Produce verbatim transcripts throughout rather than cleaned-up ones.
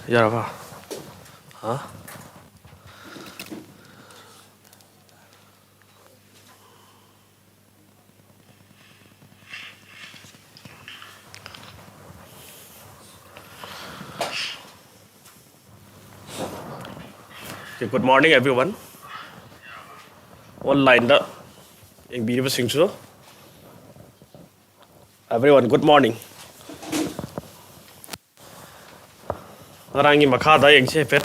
ꯌꯥꯔꯕ? ꯍꯥ? Okay, good morning, everyone. Online ꯗ ꯌꯦꯡꯕꯤꯔꯤꯕꯁꯤꯡꯁꯨ, everyone, good morning. ꯉꯔꯥꯡꯒꯤ ꯃꯈꯥꯗ ꯌꯦꯡꯁꯤ ꯍꯥꯏꯐꯦꯠ꯫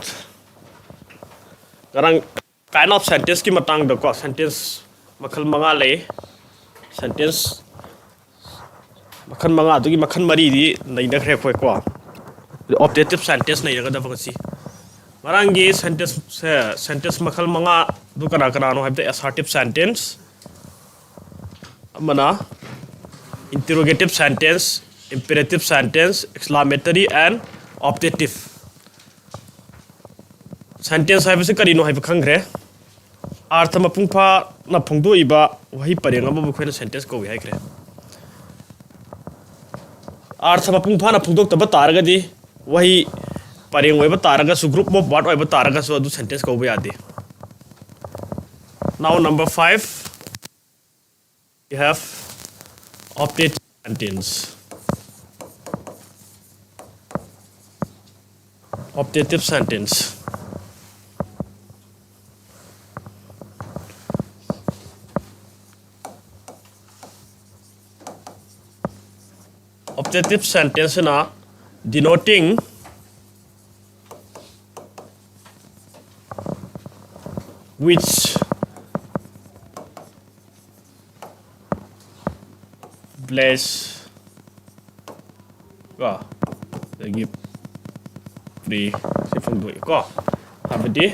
ꯉꯔꯥꯡ kind of sentence ꯀꯤ ꯃꯇꯥꯡꯗꯀꯣ, sentence ꯃꯈꯜ ꯃꯉꯥ ꯂꯩ꯫ Sentence ꯃꯈꯜ ꯃꯉꯥ ꯑꯗꯨꯒꯤ ꯃꯈꯜ ꯃꯔꯤꯗꯤ ꯅꯩꯅꯈ꯭ꯔꯦ ꯑꯩꯈꯣꯏꯀꯣ꯫ Optative sentence ꯅꯩꯅꯒꯗꯕ ꯉꯁꯤ꯫ ꯉꯔꯥꯡꯒꯤ sentence ꯁꯦ, sentence ꯃꯈꯜ ꯃꯉꯥꯗꯨ ꯀꯅꯥ ꯀꯅꯥꯅꯣ ꯍꯥꯏꯕꯗ, assertive sentence, ꯑꯃꯅ interrogative sentence, imperative sentence, exclamatory and optative꯫ Sentence ꯍꯥꯏꯕꯁꯤ ꯀꯔꯤꯅꯣ ꯍꯥꯏꯕ ꯈꯪꯈ꯭ꯔꯦ꯫ ꯑꯥꯔꯊ ꯃꯄꯨꯡ ꯐꯥꯅ ꯐꯣꯡꯗꯣꯛꯏꯕ ꯋꯥꯍꯩ ꯄꯔꯦꯡ ꯑꯃꯕꯨ ꯑꯩꯈꯣꯏꯅ sentence ꯀꯧꯏ ꯍꯥꯏꯈ꯭ꯔꯦ꯫ ꯑꯥꯔꯊ ꯃꯄꯨꯡ ꯐꯥꯅ ꯐꯣꯡꯗꯣꯛꯇꯕ ꯇꯥꯔꯒꯗꯤ, ꯋꯥꯍꯩ ꯄꯔꯦꯡ ꯑꯣꯏꯕ ꯇꯥꯔꯒꯁꯨ, group of word ꯑꯣꯏꯕ ꯇꯥꯔꯒꯁꯨ, ꯑꯗꯨ sentence ꯀꯧꯕ ꯌꯥꯗꯦ꯫ Now number five, we have optative sentence. Optative sentence. Optative sentence ꯁꯤꯅ denoting which place ꯀꯣ, ꯑꯗꯒꯤ pre ꯁꯤ ꯐꯣꯡꯗꯣꯛꯏꯀꯣ꯫ ꯍꯥꯏꯕꯗꯤ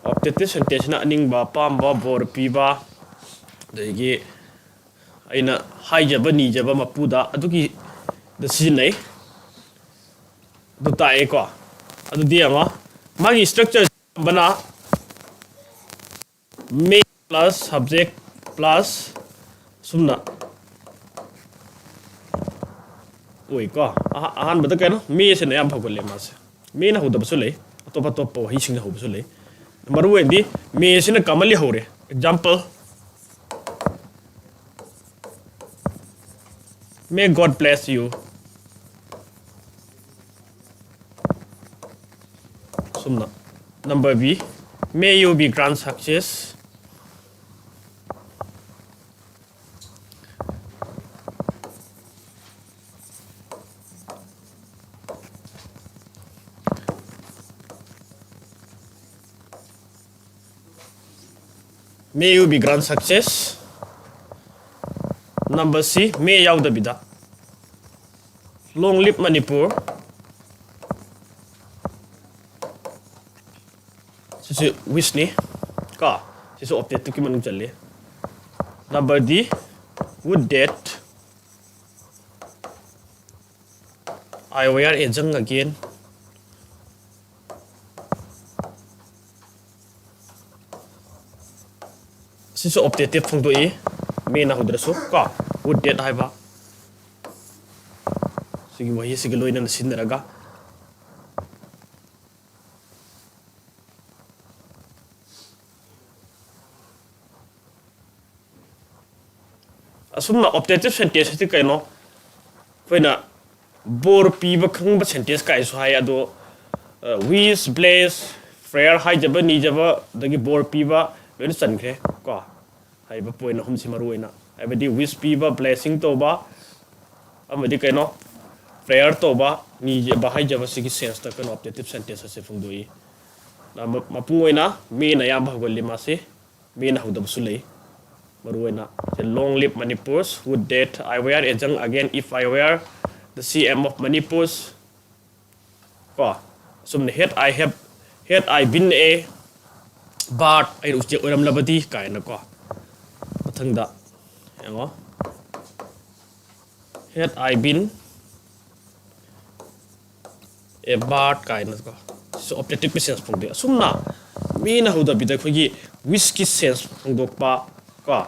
optative sentence ꯁꯤꯅ ꯑꯅꯤꯡꯕ, ꯑꯄꯥꯝꯕ, ꯕꯣꯔ ꯄꯤꯕ, ꯑꯗꯒꯤ ꯑꯩꯅ ꯍꯥꯏꯖꯕ, ꯅꯤꯖꯕ ꯃꯄꯨꯗ, ꯑꯗꯨꯒꯤꯗ ꯁꯤꯖꯤꯟꯅꯩ꯫ ꯑꯗꯨ ꯇꯥꯛꯑꯦꯀꯣ꯫ ꯑꯗꯨꯗꯤ ꯌꯦꯡꯉꯣ, ꯃꯥꯒꯤ structure ꯑꯌꯥꯝꯕꯅ me plus subject plus ꯁꯨꯝꯅ ꯑꯣꯏꯀꯣ꯫ ꯑꯍ-, ꯑꯍꯥꯟꯕꯗ ꯀꯩꯅꯣ, me ꯁꯤꯅ ꯑꯌꯥꯝꯕ ꯍꯧꯒꯠꯂꯦ ꯃꯥꯁꯦ꯫ ꯃꯦꯅ ꯍꯧꯗꯕꯁꯨ ꯂꯩ, ꯑꯇꯣꯞ ꯑꯇꯣꯞꯄ ꯋꯥꯍꯩꯁꯤꯡꯅ ꯍꯧꯕꯁꯨ ꯂꯩ꯫ ꯃꯔꯨꯑꯣꯏꯅꯗꯤ ꯃꯦꯁꯤꯅ commonly ꯍꯧꯔꯦ꯫ Example, "May God bless you." ꯁꯨꯝꯅ꯫ Number B, "May you be grand success." "May you be grand success." Number C, "May" ꯌꯥꯎꯗꯕꯤꯗ, "Long live Manipur." ꯁꯤꯁꯨ wishꯅꯤ ꯀꯣ꯫ ꯁꯤꯁꯨ optativeꯀꯤ ꯃꯅꯨꯡ ꯆꯜꯂꯤ꯫ Number D, "Would that I were a young again." ꯁꯤꯁꯨ optative ꯐꯣꯡꯗꯣꯛꯏ, ꯃꯦꯅ ꯍꯧꯗ꯭ꯔꯁꯨ ꯀꯣ꯫ "Would that" ꯍꯥꯏꯕ ꯁꯤꯒꯤ ꯋꯥꯍꯩ ꯑꯁꯤꯒ ꯂꯣꯏꯅꯅ ꯁꯤꯖꯤꯟꯅꯔꯒ꯫ ꯑꯁꯨꯝꯅ optative sentence ꯑꯁꯤ ꯀꯩꯅꯣ? ꯑꯩꯈꯣꯏꯅ ꯕꯣꯔ ꯄꯤꯕ ꯈꯪꯕ sentence ꯀꯥꯏꯁꯨ ꯍꯥꯏ꯫ ꯑꯗꯣ, ꯑ, wish, bless, prayer ꯍꯥꯏꯖꯕ, ꯅꯤꯖꯕ, ꯑꯗꯒꯤ ꯕꯣꯔ ꯄꯤꯕ ꯂꯣꯏꯅ ꯆꯟꯈ꯭ꯔꯦ ꯀꯣ꯫ ꯍꯥꯏꯔꯤꯕ point ꯑꯍꯨꯝꯁꯤ ꯃꯔꯨ ꯑꯣꯏꯅ, ꯍꯥꯏꯕꯗꯤ wish ꯄꯤꯕ, blessing ꯇꯧꯕ, ꯑꯃꯗꯤ ꯀꯩꯅꯣ, prayer ꯇꯧꯕ, ꯅꯤꯖꯕ ꯍꯥꯏꯖꯕ ꯁꯤꯒꯤ senseꯇ ꯀꯩꯅꯣ optative sentence ꯑꯁꯤ ꯐꯣꯡꯗꯣꯛꯏ꯫ ꯃ-, ꯃꯄꯨꯡ ꯑꯣꯏꯅ ꯃꯦꯅ ꯑꯌꯥꯝꯕ ꯍꯧꯒꯜꯂꯤ ꯃꯥꯁꯤ꯫ ꯃꯦꯅ ꯍꯧꯗꯕꯁꯨ ꯂꯩ꯫ ꯃꯔꯨꯑꯣꯏꯅ, "Long live Manipur, would that I were a young again, if I were the C M of Manipur." ꯀꯣ, ꯑꯁꯨꯝꯅ, "Had I have, had I been a bird, ꯑꯩꯅ ꯎꯆꯦꯛ ꯑꯣꯏꯔꯝꯂꯕꯗꯤ" ꯀꯥꯏꯅꯀꯣ꯫ ꯃꯊꯪꯗ ꯌꯦꯡꯉꯣ, "Had I been a bird" ꯀꯥꯏꯅꯀꯣ꯫ ꯁꯤꯁꯨ optative sense ꯐꯣꯡꯗꯣꯛꯑꯦ꯫ ꯑꯁꯨꯝꯅ ꯃꯦꯅ ꯍꯧꯗꯕꯤꯗ ꯑꯩꯈꯣꯏꯒꯤ wishꯀꯤ sense ꯐꯣꯡꯗꯣꯛꯄ ꯀꯣ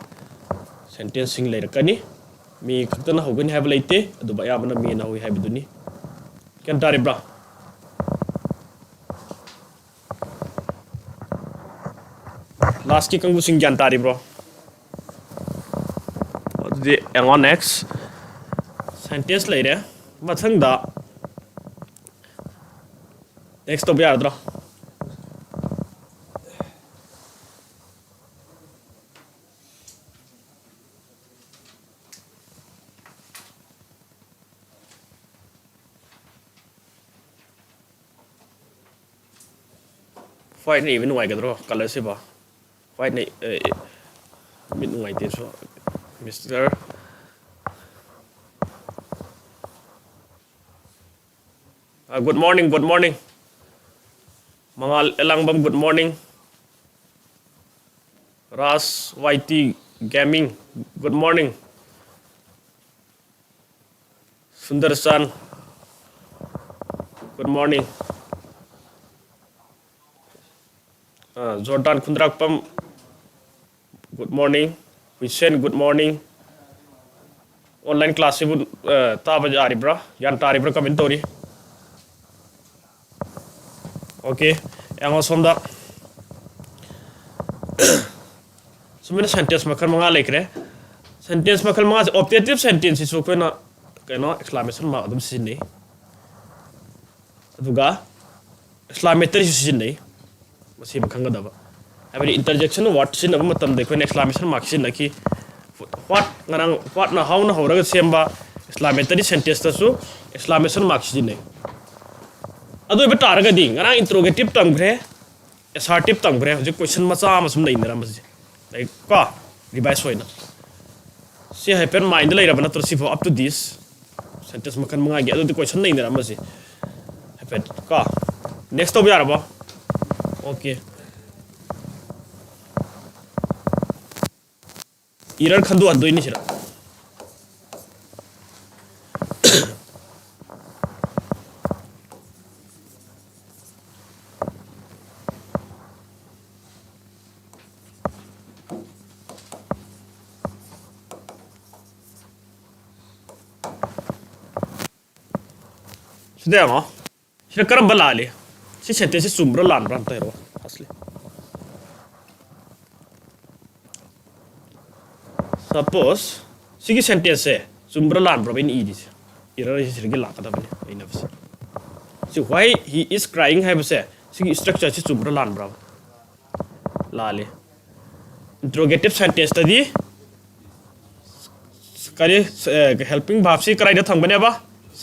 sentenceꯁꯤꯡ ꯂꯩꯔꯛꯀꯅꯤ꯫ ꯃꯦ ꯈꯛꯇꯅ ꯍꯧꯒꯅꯤ ꯍꯥꯏꯕ ꯂꯩꯇꯦ, ꯑꯗꯨꯕꯨ ꯑꯌꯥꯝꯕꯅ ꯃꯦꯅ ꯍꯧꯏ ꯍꯥꯏꯕꯗꯨꯅꯤ꯫ ꯒ꯭ꯌꯥꯟ ꯇꯥꯔꯤꯕ꯭ꯔꯥ? ꯀ꯭ꯂꯥꯁꯀꯤ ꯀꯥꯡꯕꯨꯁꯤꯡ ꯒ꯭ꯌꯥꯟ ꯇꯥꯔꯤꯕ꯭ꯔꯣ? ꯑꯗꯨꯗꯤ ꯌꯦꯡꯉꯣ, next sentence ꯂꯩꯔꯦ꯫ ꯃꯊꯪꯗ next ꯇꯧꯕ ꯌꯥꯔꯗ꯭ꯔꯣ? Whiteꯅ ꯏꯕ ꯅꯨꯡꯉꯥꯏꯒꯗ꯭ꯔꯣ colourꯁꯤꯕꯣ? Whiteꯅ, ꯑꯦ, ꯃꯤꯠ ꯅꯨꯡꯉꯥꯏꯇꯦ꯫ So, Mister, ꯑ, good morning, good morning. Mangal Elangbam, good morning. Raj Y T Gaming, good morning. ꯁꯨꯟꯗꯔꯆꯥꯟ, good morning. ꯑ, Jordan Khundrakpam, good morning. Huisen, good morning. Online classꯁꯤꯕꯨ, ꯑ, ꯇꯥꯕ ꯌꯥꯔꯤꯕ꯭ꯔꯥ? ꯒ꯭ꯌꯥꯟ ꯇꯥꯔꯤꯕ꯭ꯔꯥ? Comment ꯇꯧꯔꯤ꯫ Okay, ꯌꯦꯡꯉꯣ ꯁꯣꯝꯗ꯫ ꯁꯨꯃꯥꯏꯅ sentence ꯃꯈꯜ ꯃꯉꯥ ꯂꯩꯈ꯭ꯔꯦ꯫ Sentence ꯃꯈꯜ ꯃꯉꯥꯁꯦ, optative sentenceꯁꯤꯁꯨ ꯑꯩꯈꯣꯏꯅ ꯀꯩꯅꯣ exclamation mark ꯑꯗꯨꯝ ꯁꯤꯖꯤꯟꯅꯩ, ꯑꯗꯨꯒ exclamatoryꯁꯨ ꯁꯤꯖꯤꯟꯅꯩ꯫ ꯃꯁꯤꯃ ꯈꯪꯒꯗꯕ꯫ ꯍꯥꯏꯕꯗꯤ interjection word ꯁꯤꯖꯤꯟꯅꯕ ꯃꯇꯝꯗ ꯑꯩꯈꯣꯏꯅ exclamation mark ꯁꯤꯖꯤꯟꯅꯈꯤ꯫ What, ꯉꯔꯥꯡ whatꯅ howꯅ ꯍꯧꯔꯒ ꯁꯦꯝꯕ exclamatory sentenceꯇꯁꯨ exclamation mark ꯁꯤꯖꯤꯟꯅꯩ꯫ ꯑꯗꯨ ꯑꯣꯏꯕ ꯇꯥꯔꯒꯗꯤ ꯉꯔꯥꯡ interrogative ꯇꯝꯈ꯭ꯔꯦ, assertive ꯇꯝꯈ꯭ꯔꯦ, ꯍꯧꯖꯤꯛ question ꯃꯆꯥ ꯑꯃ ꯁꯨꯝ ꯂꯩꯅꯔꯝꯕꯁꯦ, ꯂꯥꯏꯛ ꯀꯣ, revise ꯑꯣꯏꯅ꯫ ꯁꯤ ꯍꯥꯏꯐꯦꯠ mindꯗ ꯂꯩꯔꯕ ꯅꯠꯇ꯭ꯔꯣ? ꯁꯤꯐꯥꯎ up to this sentence ꯃꯈꯜ ꯃꯉꯥꯒꯤ꯫ ꯑꯗꯨꯗꯤ question ꯂꯩꯅꯔꯝꯕꯁꯦ ꯍꯥꯏꯐꯦꯠ ꯀꯣ꯫ Next ꯇꯧꯕ ꯌꯥꯔꯕꯣ? Okay꯫ Error ꯈꯟꯗꯣꯛꯍꯟꯗꯣꯏꯅꯤ ꯁꯤꯗ꯫ ꯁꯤꯗ ꯌꯦꯡꯉꯣ꯫ ꯁꯤꯗ ꯀꯔꯝꯕ ꯂꯥꯜꯂꯤ? ꯁꯤ sentenceꯁꯤ ꯆꯨꯝꯕ꯭ꯔꯥ ꯂꯥꯟꯕ꯭ꯔꯥ ꯑꯝꯇ ꯍꯥꯏꯔꯛꯑꯣ, ꯑꯁꯂꯤ꯫ Suppose ꯁꯤꯒꯤ ꯁꯦꯟꯇꯦꯟꯁꯁꯦ ꯆꯨꯝꯕ꯭ꯔꯥ ꯂꯥꯟꯕ꯭ꯔꯥ ꯑꯩꯅ ꯏꯔꯤꯁꯦ? ꯏꯔꯔ ꯍꯥꯏꯁꯦ ꯁꯤꯗꯒꯤ ꯂꯥꯛꯀꯗꯕꯅꯤ ꯏꯅꯕꯁꯦ꯫ ꯁꯤ "Why he is crying" ꯍꯥꯏꯕꯁꯦ ꯁꯤꯒꯤ ꯏꯁꯇ꯭ꯔꯛꯆꯔꯁꯤ ꯆꯨꯝꯕ꯭ꯔꯥ ꯂꯥꯟꯕ꯭ꯔꯥ? ꯂꯥꯜꯂꯤ꯫ ꯏꯟꯇ꯭ꯔꯣꯒꯦꯇꯤꯞ ꯁꯦꯟꯇꯦꯟꯁꯇꯗꯤ ꯀꯔꯤ, ꯍꯦꯜꯄꯤꯡ ꯚꯥꯔꯕꯁꯤ ꯀꯗꯥꯏꯗ ꯊꯝꯒꯅꯦꯕ?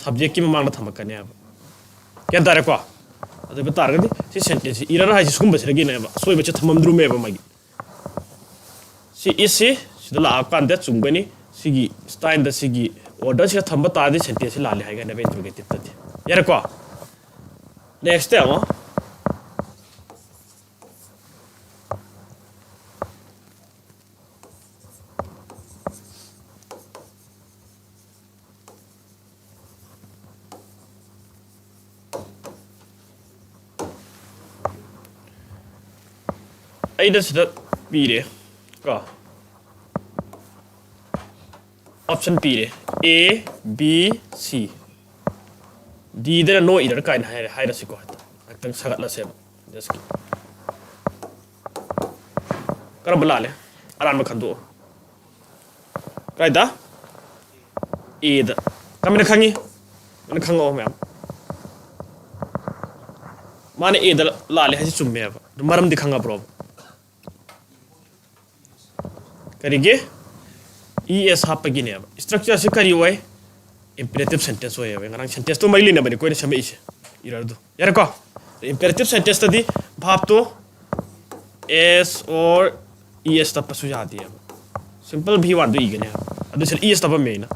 ꯁꯕꯖꯦꯛꯀꯤ ꯃꯃꯥꯡꯗ ꯊꯝꯃꯛꯀꯅꯦꯕ꯫ ꯒ꯭ꯌꯥꯟ ꯇꯥꯔꯦꯀꯣ? ꯑꯗꯨ ꯑꯣꯏꯕ ꯇꯥꯔꯒꯗꯤ ꯁꯤ ꯁꯦꯟꯇꯦꯟꯁꯁꯤ ꯏꯔꯔ ꯍꯥꯏꯁꯤ ꯁꯤꯒꯨꯝꯕꯁꯤꯗꯒꯤꯅꯦꯕ ꯑꯁꯣꯏꯕꯁꯦ ꯊꯝꯃꯝꯗ꯭ꯔꯨꯃꯦꯕ ꯃꯥꯒꯤ꯫ ꯁꯤ ꯏꯁꯁꯤ ꯁꯤꯗ ꯂꯥꯛꯑꯀꯥꯟꯗ ꯆꯨꯝꯒꯅꯤ꯫ ꯁꯤꯒꯤ ꯁ꯭ꯇꯥꯏꯜꯗ ꯁꯤꯒꯤ ꯑꯣꯔꯗꯔꯁꯤꯗ ꯊꯝꯕ ꯇꯥꯔꯗꯤ ꯁꯦꯟꯇꯦꯟꯁꯁꯤ ꯂꯥꯜꯂꯤ ꯍꯥꯏꯒꯅꯦꯕ ꯏꯟꯇ꯭ꯔꯣꯒꯦꯇꯤꯞꯇꯗꯤ꯫ ꯌꯥꯔꯦꯀꯣ? ꯅꯦꯛꯁꯇ ꯌꯦꯡꯉꯣ꯫ ꯑꯩꯅ ꯁꯤꯗ ꯄꯤꯔꯦ ꯀꯣ, ꯑꯣꯞꯁꯟ ꯄꯤꯔꯦ, ꯑꯦ, ꯕꯤ, ꯁꯤ꯫ ꯗꯤꯗꯅ "No error" ꯀꯥꯏꯅ ꯍꯥꯏꯔꯦ, ꯍꯥꯏꯔꯁꯤꯀꯣ꯫ ꯉꯥꯛꯇꯪ ꯁꯥꯒꯠꯂꯁꯦꯕ꯫ Just ꯀꯔꯝꯕ ꯂꯥꯜꯂꯦ? ꯑꯔꯥꯟꯕ ꯈꯟꯗꯣꯛꯑꯣ꯫ ꯀꯥꯏꯗ? ꯑꯦꯗ꯫ ꯀꯃꯥꯏꯅ ꯈꯪꯉꯤ? ꯀꯃꯥꯏꯅ ꯈꯪꯉꯛꯑꯣ ꯃꯌꯥꯝ? ꯃꯥꯅ ꯑꯦꯗ ꯂꯥꯜꯂꯦ ꯍꯥꯏꯁꯤ ꯆꯨꯝꯃꯦꯕ꯫ ꯑꯗꯨ ꯃꯔꯝꯗꯤ ꯈꯪꯉꯕ꯭ꯔꯣꯕ? ꯀꯔꯤꯒꯤ? E S ꯍꯥꯞꯄꯒꯤꯅꯦꯕ꯫ ꯏꯁꯇ꯭ꯔꯛꯆꯔꯁꯤ ꯀꯔꯤ ꯑꯣꯏ? ꯏꯝꯄꯦꯔꯦꯇꯤꯞ ꯁꯦꯟꯇꯦꯟꯁ ꯑꯣꯏꯌꯦꯕ꯫ ꯉꯔꯥꯡ ꯁꯦꯟꯇꯦꯟꯁꯇꯣ ꯃꯔꯤ ꯂꯩꯅꯕꯅꯤ ꯑꯩꯈꯣꯏꯅ ꯁꯦꯝꯃꯛꯏꯁꯦ, ꯏꯔꯔꯗꯣ꯫ ꯌꯥꯔꯦꯀꯣ? ꯏꯝꯄꯦꯔꯦꯇꯤꯞ ꯁꯦꯟꯇꯦꯟꯁꯇꯗꯤ ꯚꯥꯞꯇꯣ ꯑꯦꯁ ꯑꯣꯔ ꯏ ꯑꯦꯁ ꯇꯞꯄꯁꯨ ꯌꯥꯗꯦꯕ꯫ ꯁꯤꯝꯄꯜ ꯚꯤ ꯋꯥꯟꯗꯣ ꯏꯒꯅꯦꯕ꯫ ꯑꯗꯨ ꯁꯤꯗ ꯏ ꯑꯦꯁ ꯇꯞꯄꯝꯃꯦ ꯑꯩꯅ꯫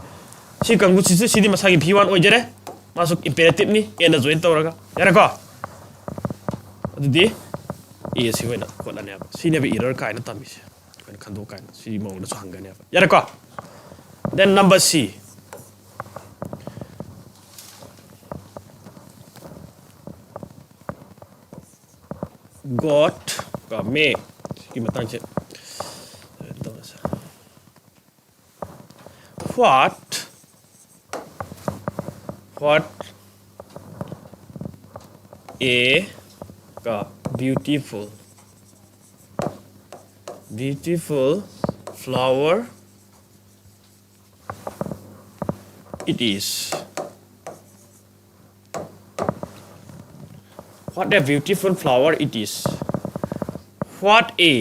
ꯁꯤ ꯀꯥꯡꯕꯨꯁꯤꯁꯨ, ꯁꯤꯗꯤ ꯃꯁꯥꯒꯤ ꯚꯤ ꯋꯥꯟ ꯑꯣꯏꯖꯔꯦ꯫ ꯃꯥꯁꯨ ꯏꯝꯄꯦꯔꯦꯇꯤꯞꯅꯤ, ꯑꯦꯟꯗ ꯖꯣꯏꯟ ꯇꯧꯔꯒ꯫ ꯌꯥꯔꯦꯀꯣ? ꯑꯗꯨꯗꯤ ꯑꯦ ꯁꯤ ꯑꯣꯏꯅ ꯈꯣꯠꯂꯅꯦꯕ꯫ ꯁꯤꯅꯦꯕ ꯏꯔꯔ ꯀꯥꯏꯅ ꯇꯝꯃꯤꯁꯦ꯫ ꯑꯩꯈꯣꯏꯅ ꯈꯟꯗꯣꯛ ꯀꯥꯏꯅ ꯁꯤ ꯃꯑꯣꯡꯗꯁꯨ ꯍꯪꯒꯅꯦꯕ꯫ ꯌꯥꯔꯦꯀꯣ? Then number C, "Got" ꯀ "may" ꯁꯤꯒꯤ ꯃꯇꯥꯡꯁꯦ ꯇꯧꯔꯁꯦ꯫ What, what a ꯀ "beautiful, beautiful flower it is. What a beautiful flower it is. What a,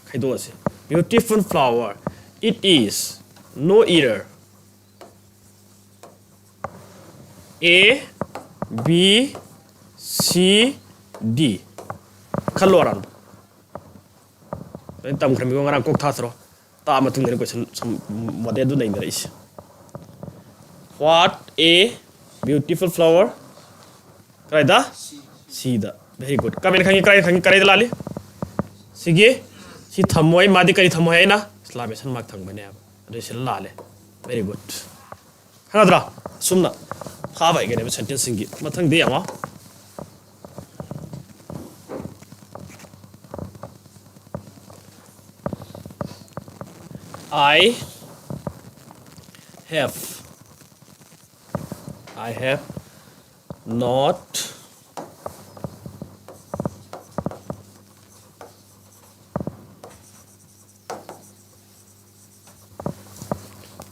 ꯈꯥꯏꯗꯣꯛꯑꯁꯦ, beautiful flower it is. No error. A, B, C, D. ꯈꯜꯂꯣ ꯑꯔꯥꯟꯕ꯫ ꯂꯣꯏ ꯇꯝꯈ꯭ꯔꯃꯤꯀꯣ, ꯉꯔꯥꯡ ꯀꯣꯛ ꯊꯥꯊꯔꯣ꯫ ꯇꯥꯛꯑ ꯃꯇꯨꯡꯗꯅꯤ ꯀꯣꯏꯁꯟ ꯁꯨꯝ ꯃꯣꯗꯦꯜꯗꯨ ꯅꯩꯅꯔꯛꯏꯁꯦ꯫ What a beautiful flower. ꯀꯗꯥꯏꯗ? ꯁꯤꯗ꯫ Very good. ꯀꯃꯦꯟ ꯈꯪꯉꯤ, ꯀꯗꯥꯏ ꯈꯪꯉꯤ, ꯀꯗꯥꯏꯗ ꯂꯥꯜꯂꯤ? ꯁꯤꯒꯤ, ꯁꯤ ꯊꯝꯃꯣꯏ, ꯃꯥꯗꯤ ꯀꯔꯤ ꯊꯝꯃꯣꯏ ꯍꯥꯏꯅ? Exclamation mark ꯊꯝꯒꯅꯦꯕ꯫ ꯑꯗꯨ ꯁꯤꯗ ꯂꯥꯜꯂꯦ꯫ Very good. ꯈꯪꯉꯗ꯭ꯔꯥ? ꯑꯁꯨꯝꯅ ꯐꯥꯕ ꯍꯩꯒꯅꯦꯕ sentenceꯁꯤꯡꯒꯤ꯫ ꯃꯊꯪꯗꯤ ꯌꯦꯡꯉꯣ꯫ I have, I have not